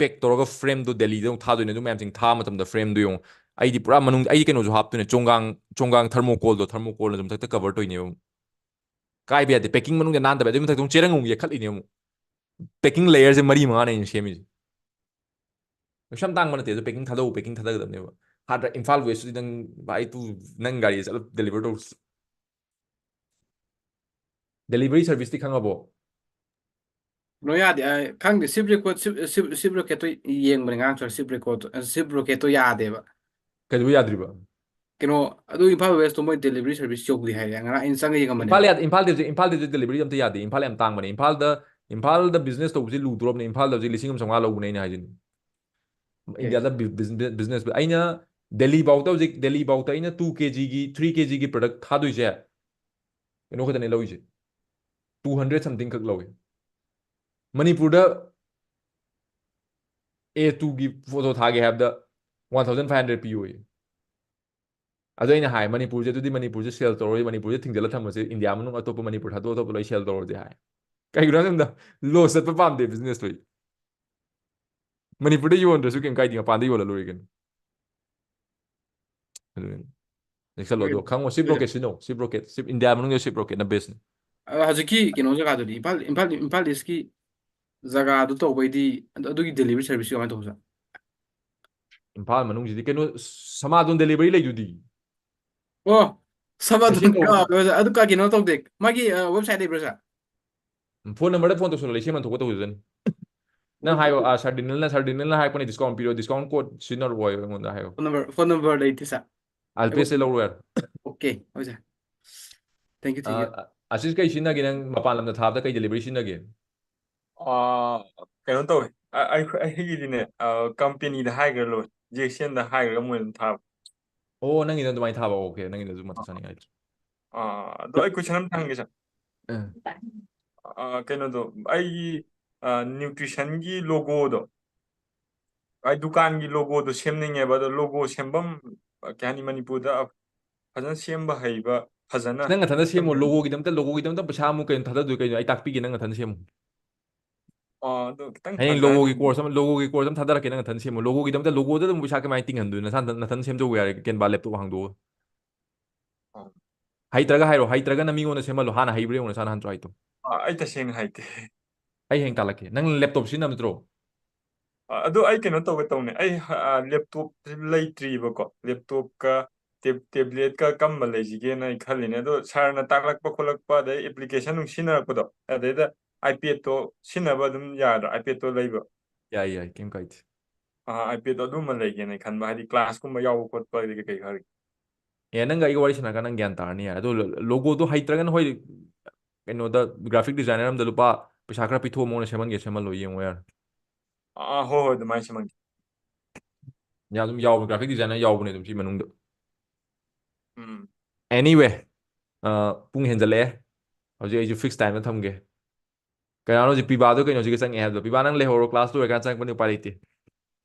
pack ꯇꯧꯔꯒ frame ꯗꯣ ꯗꯦꯜꯂꯤꯗ ꯑꯃꯨꯛ ꯊꯥꯗꯣꯏꯅꯦ꯫ ꯑꯗꯨ ꯃꯌꯥꯝꯁꯤꯡ ꯊꯥꯕ ꯃꯇꯝꯗ frame ꯗꯣ ꯌꯦꯡꯉꯨ꯫ ꯑꯩꯗꯤ ꯄꯨꯔꯥ ꯃꯅꯨꯡ, ꯑꯩꯗꯤ ꯀꯩꯅꯣꯁꯨ ꯍꯥꯞꯇꯣꯏꯅꯦ, ꯆꯣꯡꯒꯥꯡ, ꯆꯣꯡꯒꯥꯡ thermocol ꯗꯣ, thermocol ꯅꯁꯨ ꯃꯊꯛꯇ cover ꯇꯧꯔꯤꯅꯦꯕ ꯑꯃꯨꯛ꯫ ꯀꯥꯏꯕ ꯌꯥꯗꯦ, packing ꯃꯅꯨꯡꯗ ꯅꯥꯟꯗꯕ ꯌꯥꯗꯦ꯫ ꯑꯗꯨꯏ ꯃꯊꯛꯇ ꯑꯃꯨꯛ ꯆꯦꯔꯪ ꯑꯃꯨꯛ ꯌꯦꯛꯈꯠꯂꯤꯅꯦ ꯑꯃꯨꯛ꯫ Packing layer ꯁꯦ ꯃꯔꯤ ꯃꯉꯥꯅꯦ ꯑꯩꯅ ꯁꯦꯝꯃꯤꯁꯦ꯫ ꯀꯩꯁꯨ ꯌꯥꯝ ꯇꯥꯡꯕ ꯅꯠꯇꯦ ꯑꯗꯣ, packing ꯊꯥꯗꯧ, packing ꯊꯥꯗꯒꯗꯕꯅꯦꯕ꯫ ꯍꯥꯟꯅ ꯏꯝꯐꯥꯜ West ꯇꯨꯗꯤ ꯅꯪ ꯚꯥꯏ ꯇꯨ, ꯅꯪ ꯒꯥꯔꯤ ꯆꯠꯂ deliver ꯇꯧ꯫ Delivery service ꯇꯤ ꯈꯪꯉꯕꯣ? ꯀꯩꯅꯣ ꯌꯥꯗꯦ, ꯑ, ꯈꯪꯗꯦ, Shiprecode, Ship, Ship, Shiprecode ꯇꯣ ꯌꯦꯡꯕꯅꯦ ꯉꯔꯥꯡ ꯁꯥꯔ, Shiprecode ꯇꯣ, ꯑ, Shiprecode ꯇꯣ ꯌꯥꯗꯦꯕ꯫ ꯀꯩꯗꯧꯕ ꯌꯥꯗ꯭ꯔꯤꯕ? ꯀꯩꯅꯣ, ꯑꯗꯨ ꯏꯝꯐꯥꯜ West ꯇꯣ ꯃꯣꯏ delivery service ꯌꯧꯗꯦ ꯍꯥꯏꯌꯦ, ꯉꯔꯥꯡ ꯑꯩꯅ ꯆꯪꯉ ꯌꯦꯡꯉꯝꯕꯅꯦ꯫ ꯏꯝꯐꯥꯜ ꯌꯥꯗꯦ, ꯏꯝꯐꯥꯜꯗꯤ ꯍꯧꯖꯤꯛ, ꯏꯝꯐꯥꯜꯗꯤ ꯍꯧꯖꯤꯛ delivery ꯑꯝꯇ ꯌꯥꯗꯦ꯫ ꯏꯝꯐꯥꯜ ꯌꯥꯝ ꯇꯥꯡꯕꯅꯦ꯫ ꯏꯝꯐꯥꯜꯗ, ꯏꯝꯐꯥꯜꯗ business ꯇꯧꯕꯁꯤ ꯂꯨꯗ꯭ꯔꯣꯕꯅꯦ꯫ ꯏꯝꯐꯥꯜꯗ ꯍꯧꯖꯤꯛ ꯂꯤꯁꯤꯡ ꯑꯃ ꯆꯥꯝꯃꯉꯥ ꯂꯧꯕꯅꯦ ꯑꯩꯅ ꯍꯥꯏꯁꯤꯅꯤ꯫ Okay. ꯏꯟꯗꯤꯌꯥꯗ business, business ꯑꯩꯅ ꯗꯦꯜꯂꯤ ꯐꯥꯎꯗ, ꯍꯧꯖꯤꯛ ꯗꯦꯜꯂꯤ ꯐꯥꯎꯗ ꯑꯩꯅ two K G ꯒꯤ, three K G ꯒꯤ product ꯊꯥꯗꯣꯏꯁꯦ ꯀꯩꯅꯣ ꯈꯛꯇꯅꯦ ꯂꯧꯔꯤꯁꯦ, two hundred something ꯈꯛ ꯂꯧꯏ꯫ ꯃꯅꯤꯄꯨꯔꯗ A two ꯒꯤ photo ꯊꯥꯒꯦ ꯍꯥꯏꯕꯗ one thousand five hundred ꯄꯤꯌꯨ꯫ ꯑꯗꯣ ꯑꯩꯅ ꯍꯥꯏ, ꯃꯅꯤꯄꯨꯔꯁꯦ, ꯑꯗꯨꯗꯤ ꯃꯅꯤꯄꯨꯔꯁꯦ sell ꯇꯧꯔꯣꯏ, ꯃꯅꯤꯄꯨꯔꯁꯦ ꯊꯤꯡꯖꯤꯜꯂ ꯊꯝꯃꯁꯦ, ꯏꯟꯗꯤꯌꯥ ꯃꯅꯨꯡ ꯑꯇꯣꯞꯄ ꯃꯅꯤꯄꯨꯔ ꯊꯥꯗꯣꯛ ꯑꯇꯣꯞꯄ ꯂꯣꯏ sell ꯇꯧꯔꯁꯦ ꯍꯥꯏ꯫ ꯀꯩꯒꯤꯅꯣ ꯍꯥꯏꯕꯗ loss ꯆꯠꯄ ꯄꯥꯝꯗꯦ business ꯇꯣ꯫ ꯃꯅꯤꯄꯨꯔꯗ ꯌꯣꯟꯗ꯭ꯔꯁꯨ ꯀꯩꯝ ꯀꯥꯏꯗꯦ, ꯃꯄꯥꯟꯗ ꯌꯣꯜꯂ ꯂꯣꯏꯔꯦ ꯀꯩꯅꯣ꯫ ꯑꯗꯨꯅꯤ꯫ ꯅꯦꯛꯁꯜꯂꯣ ꯑꯗꯣ, ꯈꯪꯉꯣ, Shiprecode ꯁꯤꯖꯤꯟꯅꯧ, Shiprecode, Ship, ꯏꯟꯗꯤꯌꯥ ꯃꯅꯨꯡꯗ Shiprecode ꯅ best ꯅꯤ꯫ ꯑ, ꯍꯧꯖꯤꯛꯀꯤ ꯀꯩꯅꯣ ꯖꯒꯥꯗꯨꯗꯤ, ꯏꯝꯐꯥꯜ, ꯏꯝꯐꯥꯜ, ꯏꯝꯐꯥꯜ East ꯀꯤ ꯖꯒꯥꯗꯨ ꯇꯧꯕꯩꯗꯤ, ꯑꯗꯨ, ꯑꯗꯨꯒꯤ delivery service ꯀꯃꯥꯏꯅ ꯇꯧꯕ? ꯏꯝꯐꯥꯜ ꯃꯅꯨꯡꯁꯤꯗꯤ ꯀꯩꯅꯣ, Amazon delivery ꯂꯩꯗꯨꯗꯤ꯫ ꯑꯣ, Amazon ꯂꯩꯁꯦꯝ ꯇꯧꯕ꯫ ꯀꯥꯎꯔꯦ ꯑꯣꯖꯥ꯫ ꯑꯗꯨ ꯀ-, ꯀꯩꯅꯣ ꯇꯧꯗꯦ꯫ ꯃꯥꯒꯤ, ꯑ, website ꯂꯩꯕ꯭ꯔꯥ, sir? Phone number ꯗ phone ꯇꯧꯁꯜꯂꯣ, ꯂꯩꯁꯦꯝ ꯊꯣꯛꯄ ꯇꯧꯖꯅꯤ꯫ ꯅꯪ ꯍꯥꯏꯌꯣ, ꯑ, Sir ꯗꯦꯅꯤꯜꯅ, Sir ꯗꯦꯅꯤꯜꯅ ꯍꯥꯏꯔꯛꯄꯅꯦ, discount ꯄꯤꯔꯣ, discount code ꯁꯤꯖꯤꯟꯅꯔꯛꯑꯣ ꯍꯥꯏꯌꯣ ꯑꯩꯉꯣꯟꯗ ꯍꯥꯏꯌꯣ꯫ Phone number, phone number ꯂꯩꯇꯦ, sir. Alpage ꯇꯩ ꯂꯧꯔꯣ ꯌꯥꯔꯦ꯫ Okay, ꯑꯣꯖꯥ꯫ Thank you, thank you. ꯑ, ꯑꯁꯤꯁ ꯀꯩ ꯁꯤꯖꯤꯟꯅꯒꯦ? ꯅꯪ ꯃꯄꯥꯟ ꯂꯝꯗ ꯊꯥꯕꯗ ꯀꯩ ꯗꯦꯂꯤꯚꯔꯤ ꯁꯤꯖꯤꯟꯅꯒꯦ? ꯑꯥ, ꯀꯩꯅꯣ ꯇꯧꯋꯦ꯫ ꯑ-, ꯑꯩꯈꯣꯏ, ꯑꯩꯒꯤꯗꯤꯅꯦ, ꯑ, ꯀꯝꯄꯦꯅꯤꯗ ꯍꯥꯏꯈ꯭ꯔ ꯂꯣꯏꯔꯦ꯫ ꯖꯤ ꯑꯦꯁ ꯇꯤ ꯑꯦꯟꯗ ꯍꯥꯏꯈ꯭ꯔꯒ ꯃꯣꯏ ꯑꯗꯨꯝ ꯊꯥꯕ꯫ ꯑꯣ, ꯅꯪꯒꯤꯗ ꯑꯗꯨꯃꯥꯏꯅ ꯊꯥꯕ꯫ ꯑꯣꯀꯦ, ꯅꯪꯒꯤꯗꯁꯨ ꯃꯊꯧ ꯁꯥꯅꯤꯡꯉꯥꯏ ꯂꯩꯇ꯭ꯔꯦ꯫ ꯑꯥ, ꯑꯗꯣ ꯑꯩ ꯀꯣꯏꯁꯟ ꯑꯃ ꯍꯪꯒꯦ ꯁꯥꯔ꯫ ꯑꯥ꯫ ꯑꯥ, ꯀꯩꯅꯣꯗꯣ, ꯑꯩꯒꯤ, ꯑꯥ, ꯅ꯭ꯌꯨꯇ꯭ꯔꯤꯁꯟꯒꯤ ꯂꯣꯒꯣꯗꯣ, ꯑꯩ ꯗꯨꯀꯥꯟꯒꯤ ꯂꯣꯒꯣꯗꯣ ꯁꯦꯝꯅꯤꯡꯉꯦꯕ꯫ ꯑꯗꯣ ꯂꯣꯒꯣ ꯁꯦꯝꯐꯝ, ꯑ, ꯀꯩ ꯍꯥꯏꯅꯤ, ꯃꯅꯤꯄꯨꯔꯗ ꯐꯖꯅ ꯁꯦꯝꯕ ꯍꯩꯕ, ꯐꯖꯅ ꯅꯪ ꯅꯊꯟꯗ ꯁꯦꯝꯃꯣ꯫ ꯈꯪꯗꯦ꯫ ꯂꯣꯒꯣꯒꯤꯗꯃꯛꯇ, ꯂꯣꯒꯣꯒꯤꯗꯃꯛꯇ ꯄꯩꯁꯥ ꯑꯃꯨꯛ ꯀꯩꯅꯣ ꯊꯥꯗꯗꯣꯏ ꯀꯩꯅꯣ? ꯑꯩ ꯇꯥꯛꯄꯤꯒꯦ, ꯅꯪ ꯅꯊꯟꯗ ꯁꯦꯝꯃꯣ꯫ ꯑꯥ, ꯑꯗꯣ ꯈꯤꯇꯪ ꯍꯌꯦꯡ ꯐꯔꯛ ꯇꯥꯅꯤ꯫ ꯂꯣꯒꯣꯒꯤ ꯀꯣꯔꯁ ꯑꯃ, ꯂꯣꯒꯣꯒꯤ ꯀꯣꯔꯁ ꯑꯃ ꯊꯥꯗꯔꯛꯀꯦ, ꯅꯪ ꯅꯊꯟꯗ ꯁꯦꯝꯃꯣ꯫ ꯂꯣꯒꯣꯒꯤꯗꯃꯛꯇ, ꯂꯣꯒꯣꯗ ꯑꯗꯨꯝ ꯄꯩꯁꯥ ꯀꯃꯥꯏꯅ ꯇꯤꯡꯍꯟꯗꯣꯏꯅꯣ? ꯅꯁꯥ ꯅꯊꯟ-, ꯅꯊꯟ ꯁꯦꯝꯖꯧ ꯌꯥꯔꯦ, ꯀꯦꯟꯚꯥ ꯂꯦꯞꯇꯣꯞ ꯍꯥꯡꯗꯣꯛꯑꯒ꯫ ꯑꯥ꯫ ꯍꯩꯇ꯭ꯔꯒ ꯍꯥꯏꯔꯣ, ꯍꯩꯇ꯭ꯔꯒꯅ ꯃꯤꯉꯣꯟꯗ ꯁꯦꯝꯍꯜꯂꯣ, ꯍꯥꯟꯅ ꯍꯩꯕ꯭ꯔꯥ ꯌꯦꯡꯉꯣ, ꯅꯁꯥꯅ ꯍꯥꯟꯅ ꯇ꯭ꯔꯥꯏ ꯇꯧ꯫ ꯑꯥ, ꯑꯩ ꯇꯁꯦꯡꯅ ꯍꯩꯇꯦ꯫ ꯑꯩ ꯍꯌꯦꯡ ꯇꯥꯛꯂꯛꯀꯦ꯫ ꯅꯪ ꯂꯦꯞꯇꯣꯞ ꯁꯤꯖꯤꯟꯅꯕ ꯅꯠꯇ꯭ꯔꯣ? ꯑ, ꯑꯗꯣ ꯑꯩ ꯀꯩꯅꯣ ꯇꯧꯒꯦ ꯇꯧꯅꯦ꯫ ꯑꯩ ꯍ-, ꯑ, ꯂꯦꯞꯇꯣꯞ ꯂꯩꯇ꯭ꯔꯤꯕꯀꯣ꯫ ꯂꯦꯞꯇꯣꯞꯀ ꯇꯦꯕ-, ꯇꯦꯕ꯭ꯂꯦꯠꯀ ꯀꯔꯝꯕ ꯂꯩꯁꯤꯒꯦꯅ ꯑꯩ ꯈꯜꯂꯤꯅꯦ꯫ ꯑꯗꯣ ꯁꯥꯔꯅ ꯇꯥꯛꯂꯛꯄ ꯈꯣꯠꯂꯛꯄ, ꯑꯗꯩ ꯑꯦꯄ꯭ꯂꯤꯀꯦꯁꯟ ꯅꯨꯡ ꯁꯤꯖꯤꯟꯅꯔꯛꯄꯗꯣ, ꯑꯗꯩꯗ iPadꯇꯣ ꯁꯤꯖꯤꯟꯅꯕ ꯑꯗꯨꯝ ꯌꯥꯗ꯭ꯔꯥ? iPadꯇꯣ ꯂꯩꯕ? ꯌꯥꯏ, ꯌꯥꯏ, ꯀꯩꯝ ꯀꯥꯏꯗꯦ꯫ ꯑ, iPadꯇꯣ ꯑꯗꯨꯝꯕ ꯂꯩꯒꯦꯅ ꯈꯟꯕ, ꯍꯥꯏꯗꯤ ꯀ꯭ꯂꯥꯁꯀꯨꯝꯕ ꯌꯥꯎꯕ ꯈꯣꯠꯄ, ꯑꯗꯩ ꯀꯩꯀꯩ ꯈꯔ꯫ ꯑꯦ, ꯅꯪꯒ ꯑꯩꯒ ꯋꯥꯔꯤ ꯁꯥꯟꯅꯔꯀꯥꯟꯗ ꯅꯪ ꯒ꯭ꯌꯥꯟ ꯇꯥꯔꯅꯤ ꯌꯥꯔꯦ꯫ ꯑꯗꯣ ꯂꯣ-, ꯂꯣꯒꯣꯗꯣ ꯍꯩꯇ꯭ꯔꯒꯅ ꯍꯣꯏ, ꯀꯩꯅꯣꯗ graphic designer ꯑꯃꯗ ꯂꯨꯄꯥ ꯄꯩꯁꯥ ꯈꯔ ꯄꯤꯊꯣꯛꯑ ꯃꯉꯣꯟꯗ ꯁꯦꯝꯍꯟꯒꯦ, ꯁꯦꯝꯍꯜꯂꯣ, ꯌꯦꯡꯉꯣ ꯌꯥꯔꯦ꯫ ꯑꯥ, ꯍꯣꯏ, ꯍꯣꯏ, ꯑꯗꯨꯃꯥꯏꯅ ꯁꯦꯝꯍꯟꯒꯦ꯫ ꯌꯥ-, ꯑꯗꯨꯝ ꯌꯥꯎꯕꯅꯦ, graphic designer ꯌꯥꯎꯕꯅꯦ ꯑꯗꯨꯝ ꯁꯤ ꯃꯅꯨꯡꯗ꯫ ꯎꯝ꯫ Anyway, ꯑ, ꯄꯨꯡ ꯍꯦꯟꯖꯜꯂꯛꯑꯦ꯫ ꯍꯧꯖꯤꯛ ꯑꯩꯁꯨ fix timeꯗ ꯊꯝꯒꯦ꯫ ꯀꯅꯥꯅꯣ ꯍꯧꯖꯤꯛ ꯄꯤꯕꯥꯗꯣ ꯀꯩꯅꯣꯁꯤꯒ ꯆꯪꯉꯛꯑꯦ ꯍꯥꯏꯕꯗꯣ? ꯄꯤꯕꯥ, ꯅꯪ ꯂꯩꯍꯧꯔꯣ, class ꯂꯣꯏꯔꯀꯥꯟꯗ ꯆꯪꯉꯛꯄꯅꯤ, ꯎꯄꯥꯏ ꯂꯩꯇꯦ꯫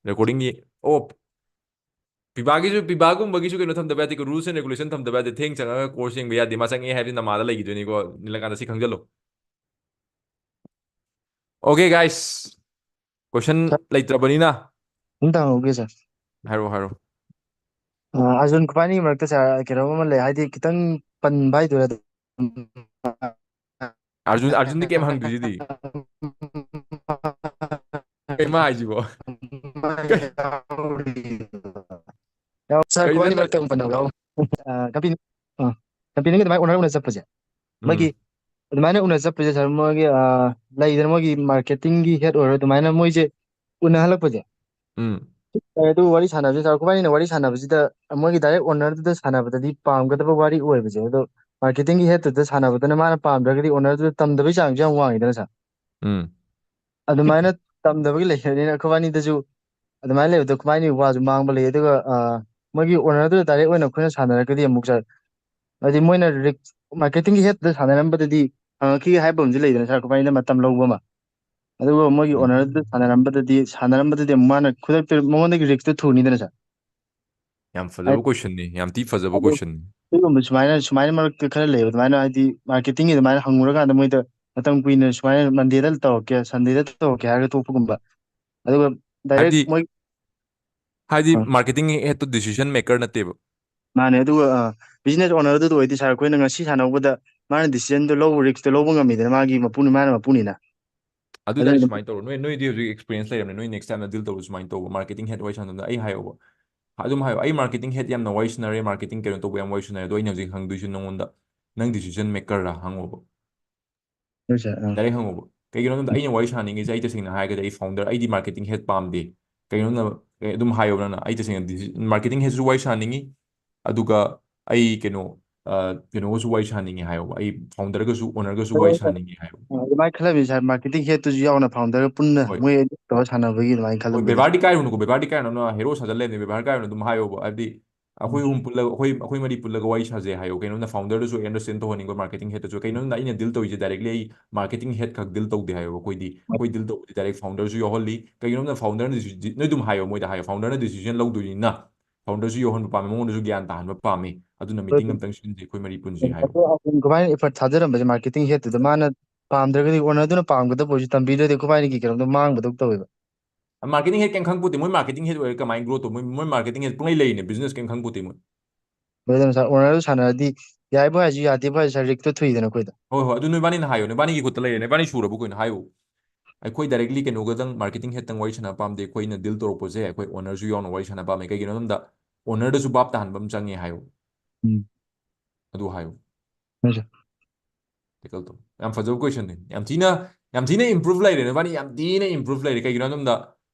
Recordingꯒꯤ, ꯑꯣ, ꯄꯤꯕꯥꯒꯤꯁꯨ, ꯄꯤꯕꯥꯒꯨꯝꯕꯒꯤꯁꯨ ꯀꯩꯅꯣ ꯊꯝꯗꯕ ꯌꯥꯗꯦ, rules and regulation ꯊꯝꯗꯕ ꯌꯥꯗꯦ꯫ ꯊꯦꯡ ꯆꯪꯉꯒ course ꯌꯦꯡꯕ ꯌꯥꯗꯦ꯫ ꯃꯥ ꯆꯪꯉꯛꯑꯦ ꯍꯥꯏꯕꯗꯤ ꯅꯃꯥꯗ ꯂꯩꯈꯤꯗꯣꯏꯅꯤꯀꯣ, ꯅꯤꯜꯂꯀꯥꯟꯗ ꯁꯤ ꯈꯪꯖꯜꯂꯣ꯫ Okay, guys. Question ꯁꯥꯔ, ꯂꯩꯇ꯭ꯔꯕꯅꯤꯅ꯫ ꯑꯝꯇ ꯍꯪꯍꯧꯒꯦ, ꯁꯥꯔ꯫ ꯍꯥꯏꯔꯣ, ꯍꯥꯏꯔꯣ꯫ ꯑ, ꯑꯥꯔꯖꯨꯟ ꯈꯨꯕꯥꯅꯤꯒꯤ ꯃꯔꯛꯇ, ꯁꯥꯔ, ꯀꯩꯅꯣꯝ ꯑꯃ ꯂꯩ, ꯍꯥꯏꯗꯤ, ꯈꯤꯇꯪ ꯄꯟꯕ ꯍꯥꯏꯗꯣꯏꯔꯥ? ꯑꯥꯔꯖꯨꯟ, ꯑꯥꯔꯖꯨꯟꯗꯤ ꯀꯩꯝ ꯍꯪꯗ꯭ꯔꯤꯁꯤꯗꯤ꯫ ꯀꯩ ꯃꯥ ꯍꯥꯏꯁꯤꯕꯣ? ꯀꯩ? ꯌꯥꯎ-, ꯁꯥꯔ, ꯀꯩꯅꯣ ꯈꯨꯕꯥꯅꯤ ꯅꯪ ꯃꯔꯛꯇ ꯑꯃꯨꯛ ꯄꯟꯍꯧꯒꯦ꯫ ꯑ, ꯀꯝꯄꯦꯅꯤ, ꯑ, ꯀꯝꯄꯦꯅꯤꯒꯤ ꯑꯗꯨꯃꯥꯏꯅ ꯑꯣꯅꯔ ꯎꯅ ꯆꯠꯄꯁꯦ, ꯃꯣꯏꯒꯤ ꯎꯝ꯫ ꯑꯗꯨꯃꯥꯏꯅ ꯎꯅ ꯆꯠꯄꯁꯦ, ꯁꯥꯔ, ꯃꯣꯏꯒꯤ, ꯑ, ꯂꯩꯗꯅ, ꯃꯣꯏꯒꯤ ꯃꯥꯔꯀꯦꯇꯤꯡꯒꯤ ꯍꯦꯗ ꯑꯣꯏꯔꯣ, ꯑꯗꯨꯃꯥꯏꯅ ꯃꯣꯏꯁꯦ ꯎꯅꯍꯜꯂꯛꯄꯁꯦ, ꯎꯝ꯫ ꯑꯗꯨ ꯋꯥꯔꯤ ꯁꯥꯟꯅꯕꯁꯦ, ꯁꯥꯔ, ꯑꯩꯈꯣꯏꯕꯥꯅꯤꯅ ꯋꯥꯔꯤ ꯁꯥꯟꯅꯕꯁꯤꯗ ꯃꯣꯏꯒꯤ ꯗꯥꯏꯔꯦꯛ ꯑꯣꯅꯔꯗꯨꯗ ꯁꯥꯟꯅꯕꯗꯗꯤ ꯄꯥꯝꯒꯗꯕ ꯋꯥꯔꯤ ꯑꯣꯏꯕꯁꯦ, ꯑꯗꯣ marketing ꯒꯤ head ꯇꯨꯗ ꯁꯥꯟꯅꯕꯗꯅ ꯃꯥꯅ ꯄꯥꯝꯗ꯭ꯔꯒꯗꯤ owner ꯗꯨꯗ ꯇꯝꯗꯕꯒꯤ ꯆꯥꯡꯁꯨ ꯌꯥꯝ ꯋꯥꯡꯉꯤꯗꯅ sir꯫ ꯎꯝ ꯑꯗꯨꯃꯥꯏꯅ ꯇꯝꯗꯕꯒꯤ ꯂꯩꯈ꯭ꯔꯕꯅꯤꯅ ꯑꯩꯈꯣꯏꯕꯥꯅꯤꯗꯁꯨ ꯑꯗꯨꯃꯥꯏꯅ ꯂꯩꯕꯗꯣ ꯑꯩꯈꯣꯏꯕꯥꯅꯤ ꯋꯥꯁꯨ ꯃꯥꯡꯕ ꯂꯩ꯫ ꯑꯗꯨꯒ ꯑ, ꯃꯣꯏꯒꯤ owner ꯗꯨꯗ direct ꯑꯣꯏꯅ ꯑꯩꯈꯣꯏꯅ ꯁꯥꯟꯅꯔꯒꯗꯤ ꯑꯃꯨꯛ sir, ꯍꯥꯏꯗꯤ ꯃꯣꯏꯅ risk, marketing ꯒꯤ head ꯇꯨꯗ ꯁꯥꯟꯅꯔꯝꯕꯗꯗꯤ ꯍꯪꯉꯛꯈꯤꯒꯦ ꯍꯥꯏꯕ ꯑꯃꯁꯨ ꯂꯩꯗꯅ sir, ꯑꯩꯈꯣꯏꯕꯥꯅꯤꯗ ꯃꯇꯝ ꯂꯧꯕ ꯑꯃ꯫ ꯑꯗꯨꯒ ꯃꯣꯏꯒꯤ ꯎꯝ owner ꯗꯨꯗ ꯁꯥꯟꯅꯔꯝꯕꯗꯗꯤ ꯁꯥꯟꯅꯔꯝꯕꯗꯗꯤ ꯑꯃꯨꯛ ꯃꯥꯅ ꯈꯨꯗꯛꯇ ꯃꯉꯣꯟꯗꯒꯤ risk ꯇꯨ ꯊꯨꯅꯤꯗꯅ sir꯫ ꯌꯥꯝ ꯐꯖꯕ question ꯅꯤ, ꯌꯥꯝ ꯊꯤ ꯐꯖꯕ ꯑꯗꯨ question ꯅꯤ꯫ ꯑꯗꯨꯒꯨꯝꯕ ꯁꯨꯃꯥꯏꯅ ꯁꯨꯃꯥꯏꯅ ꯃꯔꯛꯇ ꯈꯔ ꯂꯩꯕ ꯑꯗꯨꯃꯥꯏꯅ, ꯍꯥꯏꯗꯤ marketing ꯒꯤ ꯑꯗꯨꯃꯥꯏꯅ ꯍꯪꯉꯨꯔꯀꯥꯟꯗ ꯃꯣꯏꯗ ꯃꯇꯝ ꯀꯨꯏꯅ ꯁꯨꯃꯥꯏꯅ Monday ꯗ ꯇꯧꯔꯛꯀꯦ, Sunday ꯗ ꯇꯧꯔꯛꯀꯦ ꯍꯥꯏꯔꯒ ꯇꯣꯛꯄꯒꯨꯝꯕ꯫ ꯑꯗꯨꯒ direct ꯍꯥꯏꯗꯤ ꯃꯣꯏ ꯍꯥꯏꯗꯤ ꯑ, marketing head ꯇꯣ decision maker ꯅꯠꯇꯦꯕ꯫ ꯃꯥꯅꯦ꯫ ꯑꯗꯨꯒ ꯑ, business owner ꯗꯨꯗ ꯑꯣꯏꯗꯤ sir, ꯑꯩꯈꯣꯏꯅ ꯉꯁꯤ ꯁꯥꯟꯅꯍꯧꯕꯗ ꯃꯥꯅ decision ꯗꯣ ꯂꯧꯕ, risk ꯇꯣ ꯂꯧꯕ ꯉꯝꯃꯤꯗꯅ, ꯃꯥꯒꯤ ꯃꯄꯨꯅꯤ, ꯃꯥꯅ ꯃꯄꯨꯅꯤꯅ꯫ ꯑꯗꯨ ꯑꯗꯨꯅ direct ꯑꯗꯨꯝ ꯁꯨꯃꯥꯏꯅ ꯇꯧꯔꯣ, ꯅꯣꯏ ꯅꯣꯏꯗꯤ ꯍꯧꯖꯤꯛ experience ꯂꯩꯔꯕꯅꯤꯅ, ꯅꯣꯏ next time ꯗ deal ꯇꯧꯕ ꯁꯨꯃꯥꯏꯅ ꯇꯧꯕ, marketing head ꯋꯥꯔꯤ ꯁꯥꯟꯅꯕꯗ ꯑꯩ ꯍꯥꯏꯌꯣꯕ꯫ ꯑꯗꯨꯝ ꯍꯥꯏꯌꯣ, "ꯑꯩ marketing head ꯌꯥꯝꯅ ꯋꯥꯔꯤ ꯁꯥꯟꯅꯔꯦ, marketing ꯀꯩꯅꯣ ꯇꯧꯕ ꯌꯥꯝ ꯋꯥꯔꯤ ꯁꯥꯟꯅꯔꯦ, ꯑꯗꯣ ꯑꯩꯅ ꯍꯧꯖꯤꯛ ꯍꯪꯗꯣꯏꯁꯤ ꯅꯉꯣꯟꯗ, ꯅꯪ decision maker ꯔꯥ?" ꯍꯪꯉꯣꯕ꯫ ꯍꯣꯏ sir, ꯑꯥ꯫ Direct ꯍꯪꯉꯣꯕ꯫ ꯀꯩꯒꯤꯅꯣ ꯍꯥꯏꯕꯗ ꯑꯩꯅ ꯋꯥꯔꯤ ꯁꯥꯟꯅꯅꯤꯡꯉꯤꯁꯦ, ꯑꯩ ꯇꯁꯦꯡꯅ ꯍꯥꯏꯔꯒꯗꯤ ꯑꯩ founder, ꯑꯩꯗꯤ marketing head ꯄꯥꯝꯗꯦ꯫ ꯀꯩꯒꯤꯅꯣ ꯍꯥꯏꯕꯗ, ꯑꯦ, ꯑꯗꯨꯝ ꯍꯥꯏꯌꯣ ꯅꯪꯅ, "ꯑꯩ ꯇꯁꯦꯡꯅ ꯗꯤꯁꯤ-, marketing head ꯁꯨ ꯋꯥꯔꯤ ꯁꯥꯟꯅꯅꯤꯡꯉꯤ, ꯑꯗꯨꯒ ꯑꯩ ꯀꯩꯅꯣ, ꯑ, ꯀꯩꯅꯣꯒꯁꯨ ꯋꯥꯔꯤ ꯁꯥꯟꯅꯅꯤꯡꯉꯤ" ꯍꯥꯏꯌꯣꯕ, "ꯑꯩ founder ꯒꯁꯨ, owner ꯒꯁꯨ ꯋꯥꯔꯤ ꯑꯗꯨꯃꯥꯏꯅ ꯁꯥꯟꯅꯅꯤꯡꯉꯤ" ꯍꯥꯏꯌꯣꯕ꯫ ꯑ, ꯑꯗꯨꯃꯥꯏꯅ ꯈꯜꯂꯝꯃꯤ sir, marketing head ꯇꯨꯁꯨ ꯌꯥꯎꯅ founder ꯒ ꯄꯨꯟꯅ ꯍꯣꯏ꯫ ꯃꯣꯏ ꯑꯅꯤ ꯇꯧꯔ ꯁꯥꯟꯅꯕꯒꯤ ꯑꯗꯨꯃꯥꯏꯅ ꯍꯣꯏ, ꯈꯜꯂꯝꯕꯅꯤ꯫ ꯕꯦꯕꯥꯔꯗꯤ ꯀꯥꯏꯔꯨꯅꯨꯀꯣ, ꯕꯦꯕꯥꯔꯗꯤ ꯀꯥꯏꯔꯨꯅꯨ, ꯅꯪ hero ꯁꯥꯖꯜ ꯂꯩꯔꯕꯅꯤ, ꯕꯦꯕꯥꯔ ꯀꯥꯏꯔꯨꯅꯨ, ꯑꯗꯨꯝ ꯍꯥꯏꯌꯣꯕ꯫ ꯍꯥꯏꯕꯗꯤ ꯎꯝ꯫ ꯑꯩꯈꯣꯏ ꯑꯍꯨꯝ ꯄꯨꯜꯂꯒ, ꯑꯩꯈꯣꯏ, ꯑꯩꯈꯣꯏ ꯃꯔꯤ ꯄꯨꯜꯂꯒ ꯋꯥꯔꯤ ꯁꯥꯖꯩ ꯍꯥꯏꯌꯣ, ꯀꯩꯅꯣꯅ founder ꯗꯁꯨ understand ꯇꯧꯍꯟꯅꯤꯡꯕ, marketing head ꯇꯁꯨ꯫ ꯀꯩꯅꯣꯅ ꯑꯩꯅ deal ꯇꯧꯔꯤꯁꯦ directly ꯑꯩ marketing head ꯈꯛ deal ꯇꯧꯗꯦ ꯍꯥꯏꯌꯣꯕ꯫ ꯑꯩꯈꯣꯏꯗꯤ, ꯑꯩꯈꯣꯏ deal ꯇꯧꯕꯗꯤ direct founder ꯁꯨ ꯌꯥꯎꯍꯜꯂꯤ꯫ ꯀꯩꯒꯤꯅꯣ ꯍꯥꯏꯕꯗ founder ꯅ deci-, ꯅꯣꯏ ꯑꯗꯨꯝ ꯍꯥꯏꯌꯣ, ꯃꯣꯏꯗ ꯍꯥꯏꯌꯣ, founder ꯅ decision ꯂꯧꯗꯣꯏꯅꯤꯅ, founder ꯁꯨ ꯌꯥꯎꯍꯟꯕ ꯄꯥꯝꯃꯤ, ꯃꯉꯣꯟꯗꯁꯨ ꯒ꯭ꯌꯥꯟ ꯇꯥꯍꯟꯕ ꯄꯥꯝꯃꯤ, ꯑꯗꯨꯅ ꯍꯣꯏ, meeting ꯑꯗꯨꯝ꯫ ꯑꯝꯇꯪ ꯁꯤꯟꯁꯤ ꯑꯩꯈꯣꯏ ꯃꯔꯤ ꯄꯨꯟꯁꯤ ꯍꯥꯏꯌꯣ꯫ ꯑꯗꯣ ꯑꯗꯨꯝ ꯀꯃꯥꯏꯅ effort ꯊꯥꯗꯔꯝꯕꯁꯦ marketing head ꯇꯨꯗ, ꯃꯥꯅ ꯄꯥꯝꯗ꯭ꯔꯒꯗꯤ, owner ꯗꯨꯅ ꯄꯥꯝꯒꯗꯕ ꯑꯣꯏꯔꯁꯨ ꯇꯝꯕꯤꯗ꯭ꯔꯗꯤ ꯑꯩꯈꯣꯏꯕꯥꯅꯤꯒꯤ ꯀꯩꯅꯣꯝꯗ ꯃꯥꯡꯕꯗꯧ ꯇꯧꯋꯦꯕ꯫ Marketing head ꯀꯩꯝ ꯈꯪꯄꯣꯠꯇꯦ, ꯃꯣꯏ marketing head ꯑꯣꯏꯔꯒ ꯀꯃꯥꯏꯅ grow ꯇꯧ-, ꯃꯣꯏ, ꯃꯣꯏ marketing head ꯄꯨꯡꯂꯩ ꯂꯩꯔꯤꯅꯦ, business ꯀꯩꯝ ꯈꯪꯄꯣꯠꯇꯦ ꯃꯣꯏ꯫ ꯍꯣꯏ, ꯑꯗꯨꯝ sir, owner ꯗꯨ ꯁꯥꯟꯅꯔꯗꯤ ꯌꯥꯏꯕꯨ ꯍꯥꯏꯔꯁꯨ ꯌꯥꯗꯦꯕꯨ ꯍꯥꯏꯔꯁꯨ sir, risk ꯇꯣ ꯊꯨꯏꯗꯅ ꯑꯩꯈꯣꯏꯗ꯫ ꯍꯣꯏ, ꯍꯣꯏ, ꯑꯗꯨ ꯅꯣꯏꯕꯥꯅꯤꯅ ꯍꯥꯏꯌꯣ, ꯅꯣꯏꯕꯥꯅꯤꯒꯤ ꯈꯨꯠꯇ ꯂꯩꯔꯦ, ꯅꯣꯏꯕꯥꯅꯤ ꯁꯨꯔꯕ ꯀꯩꯅꯣ ꯍꯥꯏꯌꯣ꯫ ꯑꯩꯈꯣꯏ directly ꯀꯩꯅꯣꯒꯗꯪ, marketing head ꯇꯪ ꯋꯥꯔꯤ ꯁꯥꯟꯅꯕ ꯄꯥꯝꯗꯦ, ꯑꯩꯈꯣꯏꯅ deal ꯇꯧꯔꯛꯄꯁꯦ ꯑꯩꯈꯣꯏ owner ꯁꯨ ꯌꯥꯎꯅ ꯋꯥꯔꯤ ꯁꯥꯟꯅꯕ ꯄꯥꯝꯃꯦ, ꯀꯩꯒꯤꯅꯣ ꯍꯥꯏꯕꯗ owner ꯗꯁꯨ ꯚꯥꯞ ꯇꯥꯍꯟꯕ ꯑꯃ ꯆꯪꯉꯦ ꯍꯥꯏꯌꯣ꯫ ꯎꯝ꯫ ꯑꯗꯨ ꯍꯥꯏꯌꯣ꯫ ꯍꯣꯏ sir꯫ Tackle ꯇꯧ꯫ ꯌꯥꯝ ꯐꯖꯕ question ꯅꯤ꯫ ꯌꯥꯝ ꯊꯤꯅ, ꯌꯥꯝ ꯊꯤꯅ improve ꯂꯩꯔꯦ ꯅꯣꯏꯕꯥꯅꯤ, ꯌꯥꯝ ꯊꯤꯅ improve ꯂꯩꯔꯦ꯫ ꯀꯩꯒꯤꯅꯣ ꯍꯥꯏꯕ ꯃꯇꯝꯗ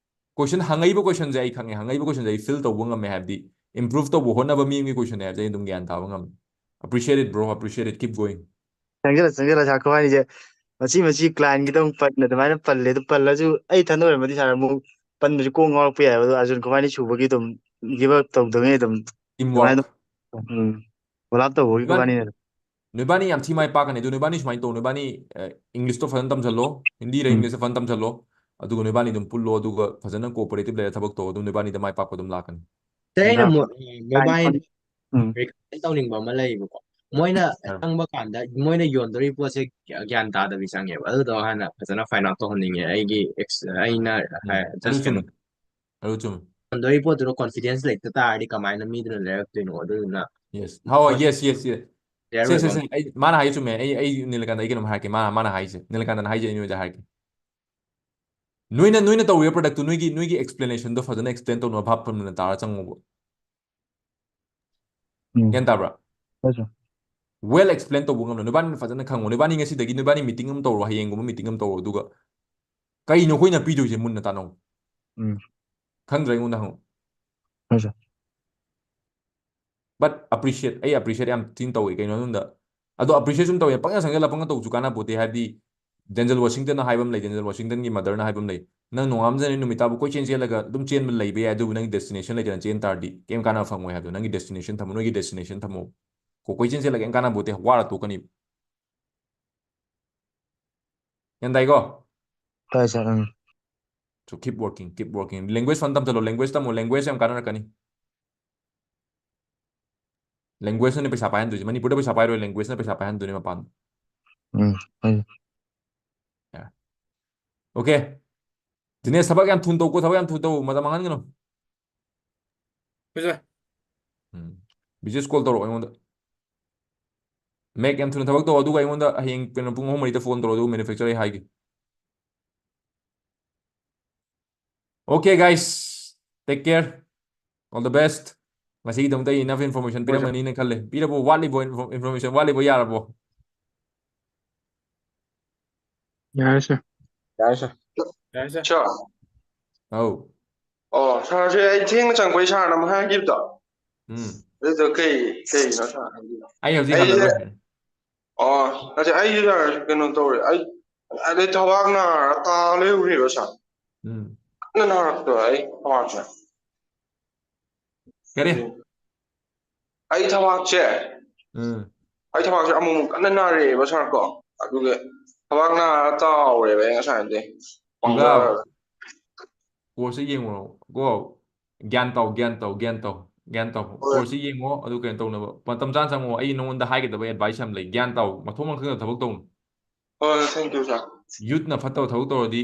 question, ꯍꯪꯉꯛꯏꯕ question ꯁꯦ ꯑꯩ ꯈꯪꯉꯦ, ꯍꯪꯉꯛꯏꯕ question ꯁꯦ ꯑꯩ feel ꯇꯧꯕ ꯉꯝꯃꯦ, ꯍꯥꯏꯕꯗꯤ improve ꯇꯧꯕ ꯍꯣꯠꯅꯕ ꯃꯤ ꯑꯃꯒꯤ question ꯅꯦ ꯍꯥꯏꯕꯁꯦ ꯑꯩ ꯑꯗꯨꯝ ꯒ꯭ꯌꯥꯟ ꯇꯥꯕ ꯉꯝꯃꯦ꯫ Appreciate it, bro. Appreciate it. Keep going. ꯆꯪꯁꯤꯜꯂ ꯆꯪꯁꯤꯜꯂ ꯁꯥꯔ ꯈꯣꯏꯕꯥꯅꯤꯁꯦ ꯃꯆꯤ ꯃꯆꯤ ꯀ꯭ꯂꯥꯏꯟꯒꯤꯗ ꯑꯃꯨꯛ ꯄꯟ ꯑꯗꯨꯃꯥꯏꯅ ꯄꯜꯂꯦ꯫ ꯑꯗꯨ ꯄꯜꯂꯁꯨ ꯑꯩ ꯏꯊꯟꯗ ꯑꯣꯏꯔꯝꯃꯗꯤ ꯁꯥꯔ ꯑꯃꯨꯛ ꯄꯟꯕꯁꯨ ꯀꯣꯛ ꯉꯥꯎꯔꯛꯄ ꯌꯥꯏꯕ꯫ ꯑꯗꯣ ꯑꯥꯔꯖꯨꯟ ꯈꯣꯏꯕꯥꯅꯤ ꯁꯨꯕꯒꯤ ꯑꯗꯨꯝ ꯒꯤꯞ ꯑꯞ ꯇꯧꯗꯉꯩ ꯑꯗꯨꯝ Team ꯑꯗꯨꯃꯥꯏꯅ work. ꯎꯝ ꯀꯣꯂꯥꯞ ꯇꯧꯕꯒꯤ ꯅꯣꯏꯕꯥꯅꯤ ꯈꯣꯏꯕꯥꯅꯤꯅ ꯑꯗꯨꯝ ꯅꯣꯏꯕꯥꯅꯤ ꯌꯥꯝ ꯊꯤ ꯃꯥꯏ ꯄꯥꯛꯀꯅꯤ꯫ ꯑꯗꯨ ꯅꯣꯏꯕꯥꯅꯤ ꯁꯨꯃꯥꯏꯅ ꯇꯧ, ꯅꯣꯏꯕꯥꯅꯤ ꯏꯪꯂꯤꯁꯇꯣ ꯐꯖꯅ ꯇꯝꯁꯤꯜꯂꯣ, ꯍꯤꯟꯗꯤꯔ ꯎꯝ ꯏꯪꯂꯤꯁꯇ ꯐꯖꯅ ꯇꯝꯁꯤꯜꯂꯣ, ꯑꯗꯨꯒ ꯅꯣꯏꯕꯥꯅꯤꯗ ꯑꯗꯨꯝ ꯄꯨꯜꯂꯣ, ꯑꯗꯨꯒ ꯐꯖꯅ ꯀꯣꯑꯣꯄꯔꯦꯇꯤꯞ ꯂꯩꯔ ꯊꯕꯛ ꯇꯧ, ꯑꯗꯨꯝ ꯅꯣꯏꯕꯥꯅꯤꯗ ꯃꯥꯏ ꯄꯥꯛꯄ ꯑꯗꯨꯝ ꯂꯥꯛꯀꯅꯤ꯫ ꯑꯗꯩ ꯑꯩꯅ ꯑꯗꯨꯅ ꯃꯣ- ꯃꯣꯕꯥꯏꯜ ꯎꯝ ꯔꯤꯀꯃꯦꯟ ꯇꯧꯅꯤꯡꯕ ꯑꯃ ꯂꯩꯌꯦꯕꯀꯣ꯫ ꯃꯣꯏꯅ ꯍꯥꯏꯔꯣ꯫ ꯆꯪꯕ ꯀꯥꯟꯗ ꯃꯣꯏꯅ ꯌꯣꯟꯗꯣꯔꯤꯕ ꯄꯣꯠꯁꯦ ꯒ꯭ꯌꯥ- ꯒ꯭ꯌꯥꯟ ꯇꯥꯗꯕꯤ ꯆꯪꯉꯦꯕ꯫ ꯑꯗꯨꯗꯣ ꯍꯥꯟꯅ ꯐꯖꯅ ꯐꯥꯏꯟ ꯑꯥꯎꯠ ꯇꯧꯍꯟꯅꯤꯡꯉꯦ꯫ ꯑꯩꯒꯤ ꯑꯦꯛꯁ ꯑꯩꯅ ꯎꯝ, ꯍꯥꯏ- ꯑꯗꯨ just ꯀꯩꯅꯣ ꯆꯨꯝꯃꯤ꯫ ꯑꯗꯨ ꯆꯨꯝꯃꯤ꯫ ꯌꯣꯟꯗꯣꯔꯤꯕ ꯄꯣꯠꯇꯨꯗ ꯀꯣꯟꯐꯤꯗꯦꯟꯁ ꯂꯩꯇ ꯇꯥꯔꯗꯤ ꯀꯃꯥꯏꯅ ꯃꯤꯗꯨꯅ ꯂꯩꯔꯛꯇꯣꯏꯅꯣ? ꯑꯗꯨꯗꯨꯅ Yes. ꯍꯣꯏ, ꯄꯣꯠ yes, yes, yes. ꯀ꯭ꯂꯤꯌꯥꯔ ꯁꯦ, ꯁꯦ, ꯑꯣꯏꯕ ꯁꯦ. ꯑꯩ, ꯃꯥꯅ ꯍꯥꯏ ꯆꯨꯝꯃꯦ꯫ ꯑꯩ, ꯑꯩ ꯅꯤꯂꯀꯥꯟꯇ, ꯑꯩ ꯀꯩꯅꯣꯝ ꯍꯥꯏꯔꯛꯀꯦ꯫ ꯃꯥꯅ, ꯃꯥꯅ ꯍꯥꯏꯁꯦ꯫ ꯅꯤꯂꯀꯥꯟꯇꯅ ꯍꯥꯏꯁꯦ ꯑꯩ ꯅꯣꯏꯗ ꯍꯥꯏꯔꯛꯀꯦ꯫ ꯅꯣꯏꯅ, ꯅꯣꯏꯅ ꯇꯧꯔꯤꯕ ꯄ꯭ꯔꯗꯛꯇꯨ, ꯅꯣꯏꯒꯤ, ꯅꯣꯏꯒꯤ ꯑꯦꯛꯁꯄ꯭ꯂꯦꯅꯦꯁꯟꯗꯣ ꯐꯖꯅ ꯑꯦꯛꯁꯄ꯭ꯂꯦꯟ ꯇꯧꯅꯕ ꯚꯥꯞ ꯐꯝꯅ ꯇꯥꯔ ꯆꯪꯉꯣꯕ꯫ ꯎꯝ ꯒ꯭ꯌꯥꯟ ꯇꯥꯕ꯭ꯔꯥ? ꯍꯣꯏ ꯁꯥꯔ꯫ ꯋꯦꯜ ꯑꯦꯛꯁꯄ꯭ꯂꯦꯟ ꯇꯧꯕ ꯉꯝꯅ ꯅꯣꯏꯕꯥꯅꯤꯅ ꯐꯖꯅ ꯈꯪꯉꯣ꯫ ꯅꯣꯏꯕꯥꯅꯤ ꯉꯁꯤꯗꯒꯤ ꯅꯣꯏꯕꯥꯅꯤ ꯃꯤꯇꯤꯡ ꯑꯃ ꯇꯧꯔꯣ, ꯍꯌꯦꯡꯒꯨꯝꯕ ꯃꯤꯇꯤꯡ ꯑꯃ ꯇꯧꯔꯣ, ꯑꯗꯨꯒ ꯀꯩꯅꯣ ꯑꯩꯈꯣꯏꯅ ꯄꯤꯗꯣꯏꯁꯦ ꯃꯨꯟꯅ ꯇꯥꯅꯧ꯫ ꯎꯝ ꯈꯪꯗ꯭ꯔꯥ ꯑꯩꯉꯣꯟꯗ ꯍꯪꯉꯨ꯫ ꯍꯣꯏ ꯁꯥꯔ꯫ But appreciate, ꯑꯩ ꯑꯦꯄ꯭ꯔꯤꯁꯤꯌꯦꯠ ꯌꯥꯝ ꯊꯤꯅ ꯇꯧꯋꯤ꯫ ꯀꯩꯅꯣ ꯍꯥꯏꯕꯗ, ꯑꯗꯣ ꯑꯦꯄ꯭ꯔꯤꯁꯤꯌꯦꯠ ꯁꯨꯝ ꯇꯧꯋꯤ, ꯄꯪꯁꯪ ꯁꯪꯖꯜꯂ ꯄꯪꯇꯧ ꯇꯧꯕꯁꯨ ꯀꯥꯟꯅꯄꯣꯠꯇꯦ꯫ ꯍꯥꯏꯕꯗꯤ ꯗꯦꯟꯖꯦꯜ ꯋꯥꯁꯤꯡꯇꯟꯅ ꯍꯥꯏꯕ ꯑꯃ ꯂꯩ, ꯗꯦꯟꯖꯦꯜ ꯋꯥꯁꯤꯡꯇꯟꯒꯤ ꯃꯗꯔꯅ ꯍꯥꯏꯕ ꯑꯃ ꯂꯩ, "ꯅꯪ ꯅꯣꯡꯉꯥꯝꯖꯅꯤ ꯅꯨꯃꯤꯠ ꯇꯥꯕꯨ ꯀꯣꯏꯆꯦꯟ ꯆꯦꯜꯂꯒ ꯑꯗꯨꯝ ꯆꯦꯟꯕ ꯂꯩꯕ ꯌꯥꯏ, ꯑꯗꯨꯕꯨ ꯅꯪꯒꯤ ꯗꯦꯁꯇꯤꯅꯦꯁꯟ ꯂꯩꯇꯅ ꯆꯦꯟ ꯇꯥꯔꯗꯤ ꯀꯩꯝ ꯀꯥꯟꯅꯕ ꯐꯪꯉꯣꯏ" ꯍꯥꯏꯕꯗꯣ꯫ ꯅꯪꯒꯤ ꯗꯦꯁꯇꯤꯅꯦꯁꯟ ꯊꯝꯃꯣ, ꯅꯣꯏꯒꯤ ꯗꯦꯁꯇꯤꯅꯦꯁꯟ ꯊꯝꯃꯣ꯫ ꯀꯣ-, ꯀꯣꯏꯆꯦꯟ ꯆꯦꯜꯂꯒ ꯀꯩꯝ ꯀꯥꯟꯅꯕ ꯄꯣꯠꯇꯦ, ꯋꯥꯔ ꯇꯣꯛꯀꯅꯤ꯫ ꯒ꯭ꯌꯥꯟ ꯇꯥꯏꯀꯣ? ꯇꯥꯏ ꯁꯥꯔ꯫ ꯎꯝ So keep working, keep working. Language ꯐꯖꯅ ꯇꯝꯁꯤꯜꯂꯣ, ꯂꯦꯡꯒ꯭ꯋꯦꯖ ꯇꯝꯃꯣ, ꯂꯦꯡꯒ꯭ꯋꯦꯖ ꯌꯥꯝ ꯀꯥꯟꯅꯔꯛꯀꯅꯤ꯫ ꯂꯦꯡꯒ꯭ꯋꯦꯖꯅꯅꯦ ꯄꯩꯁꯥ ꯄꯥꯏꯍꯟꯗꯣꯏꯁꯦ꯫ ꯃꯅꯤꯄꯨꯔꯗ ꯄꯩꯁꯥ ꯄꯥꯏꯔꯣꯏ, ꯂꯦꯡꯒ꯭ꯋꯦꯖꯅ ꯄꯩꯁꯥ ꯄꯥꯏꯍꯟꯗꯣꯏꯅꯦ ꯃꯄꯥꯟꯗ꯫ ꯎꯝ ꯍꯣꯏ꯫ Yeah. Okay. ꯗꯤꯅꯦꯁ, ꯊꯕꯛ ꯌꯥꯝ ꯊꯨꯅ ꯇꯧꯀꯣ, ꯊꯕꯛ ꯌꯥꯝ ꯊꯨꯅ ꯇꯧ, ꯃꯇꯝ ꯃꯥꯡꯍꯟꯒꯅꯨ꯫ ꯍꯣꯏ ꯁꯥꯔ꯫ ꯎꯝ. ꯕꯤꯖꯦꯁ ꯀꯣꯜ ꯇꯧꯔꯛꯑꯣ ꯑꯩꯉꯣꯟꯗ꯫ ꯃꯦꯛ ꯌꯥꯝ ꯊꯨꯅ ꯊꯕꯛ ꯇꯧ, ꯑꯗꯨꯒ ꯑꯩꯉꯣꯟꯗ ꯍꯌꯦꯡ ꯀꯩꯅꯣ ꯄꯨꯡ ꯑꯍꯨꯝ ꯃꯔꯤꯗ ꯐꯣꯟ ꯇꯧꯔꯛꯑꯣ, ꯑꯗꯨꯒ ꯃꯦꯅꯨꯐꯦꯛꯆꯔ ꯑꯩ ꯍꯥꯏꯒꯦ꯫ Okay, guys. Take care. All the best. ꯉꯁꯤꯒꯤꯗꯃꯛꯇ ꯑꯩ enough information ꯍꯣꯏ ꯁꯥꯔ꯫ ꯄꯤꯔꯝꯃꯅꯤꯅ ꯈꯜꯂꯦ꯫ ꯄꯤꯔꯕꯣ? ꯋꯥꯠꯂꯤꯕꯣ? Info-, information ꯋꯥꯠꯂꯤꯕꯣ? ꯌꯥꯔꯕꯣ? ꯌꯥꯔꯦ ꯁꯥꯔ꯫ ꯌꯥꯔꯦ ꯁꯥꯔ꯫ ꯌꯥꯔꯦ ꯁꯥꯔ꯫ ꯁꯥꯔ꯫ ꯑꯧ꯫ ꯑꯣ, ꯁꯥꯔꯁꯦ ꯑꯩ ꯊꯦꯡꯅ ꯆꯪꯕꯩ ꯁꯥꯔꯅ ꯑꯃ ꯍꯥꯏꯈꯤꯕꯗꯣ꯫ ꯎꯝ꯫ ꯑꯗꯨꯗꯣ ꯀꯩ ꯀꯩꯅꯣ ꯁꯥꯔ ꯍꯥꯏꯕꯤꯌꯣ꯫ ꯑꯩ ꯍꯧꯖꯤꯛ ꯑꯩꯁꯦ ꯍꯜꯂꯔꯣꯏ꯫ ꯑꯣ, ꯅꯠꯇꯦ, ꯑꯩꯁꯦ ꯁꯥꯔ ꯀꯩꯅꯣ ꯇꯧꯔꯦ, ꯑꯩ ꯑꯗꯩ ꯊꯕꯥꯛ ꯅꯥꯔ ꯇꯥ ꯂꯩꯔꯨꯔꯦꯕ ꯁꯥꯔ꯫ ꯎꯝ꯫ ꯀꯟꯅ ꯅꯥꯔꯛꯇꯕ ꯑꯩ ꯊꯕꯥꯛꯁꯦ꯫ ꯀꯔꯤ? ꯑꯩ ꯊꯕꯥꯛꯁꯦ ꯎꯝ꯫ ꯑꯩ ꯊꯕꯥꯛꯁꯦ ꯑꯃꯨꯛ ꯑꯃꯨꯛ ꯀꯟꯅ ꯅꯥꯔꯛꯑꯦꯕ ꯁꯥꯔ ꯀꯣ꯫ ꯑꯗꯨꯒ ꯊꯕꯥꯛ ꯅꯥꯔ ꯇꯥꯎꯔꯦꯕ ꯑꯩ ꯉꯁꯥꯏꯗꯤ꯫ ꯏꯕꯥ, course ꯁꯦ ꯌꯦꯡꯉꯨꯔꯣ ꯀꯣ꯫ ꯒ꯭ꯌꯥꯟ ꯇꯧ, ꯒ꯭ꯌꯥꯟ ꯇꯧ, ꯒ꯭ꯌꯥꯟ ꯇꯧ, ꯒ꯭ꯌꯥꯟ ꯇꯧ꯫ ꯍꯣꯏ꯫ Course ꯁꯦ ꯌꯦꯡꯉꯣ, ꯑꯗꯨ ꯀꯩꯅꯣ ꯇꯧꯅꯕ꯫ ꯃꯇꯝ ꯆꯥꯅ ꯆꯪꯉꯣ꯫ ꯑꯩ ꯅꯉꯣꯟꯗ ꯍꯥꯏꯒꯗꯕ advice ꯑꯃ ꯂꯩ꯫ ꯒ꯭ꯌꯥꯟ ꯇꯧ꯫ ꯃꯊꯣꯡ ꯃꯔꯝ ꯈꯪꯗꯕ ꯊꯕꯛ ꯇꯧꯅꯨ꯫ ꯍꯣꯏ, thank you ꯁꯥꯔ꯫ Youth ꯅ ꯐꯠꯇꯕ ꯊꯕꯛ ꯇꯧꯔꯗꯤ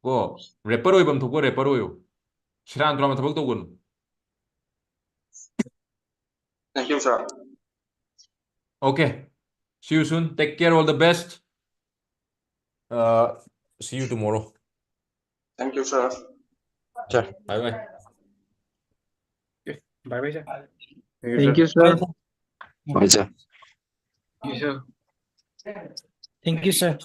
ꯀꯣ, rapper ꯑꯣꯏꯐꯝ ꯊꯣꯛꯄ rapper ꯑꯣꯏꯌꯨ꯫ ꯁꯦꯔꯥꯟ ꯇꯨꯔꯥꯟꯕ ꯊꯕꯛ ꯇꯧꯒꯅꯨ꯫ Thank you sir. Okay. See you soon. Take care. All the best. Uh, see you tomorrow. Thank you sir. Bye bye. Bye bye sir. Thank you sir. Bye sir. Thank you sir.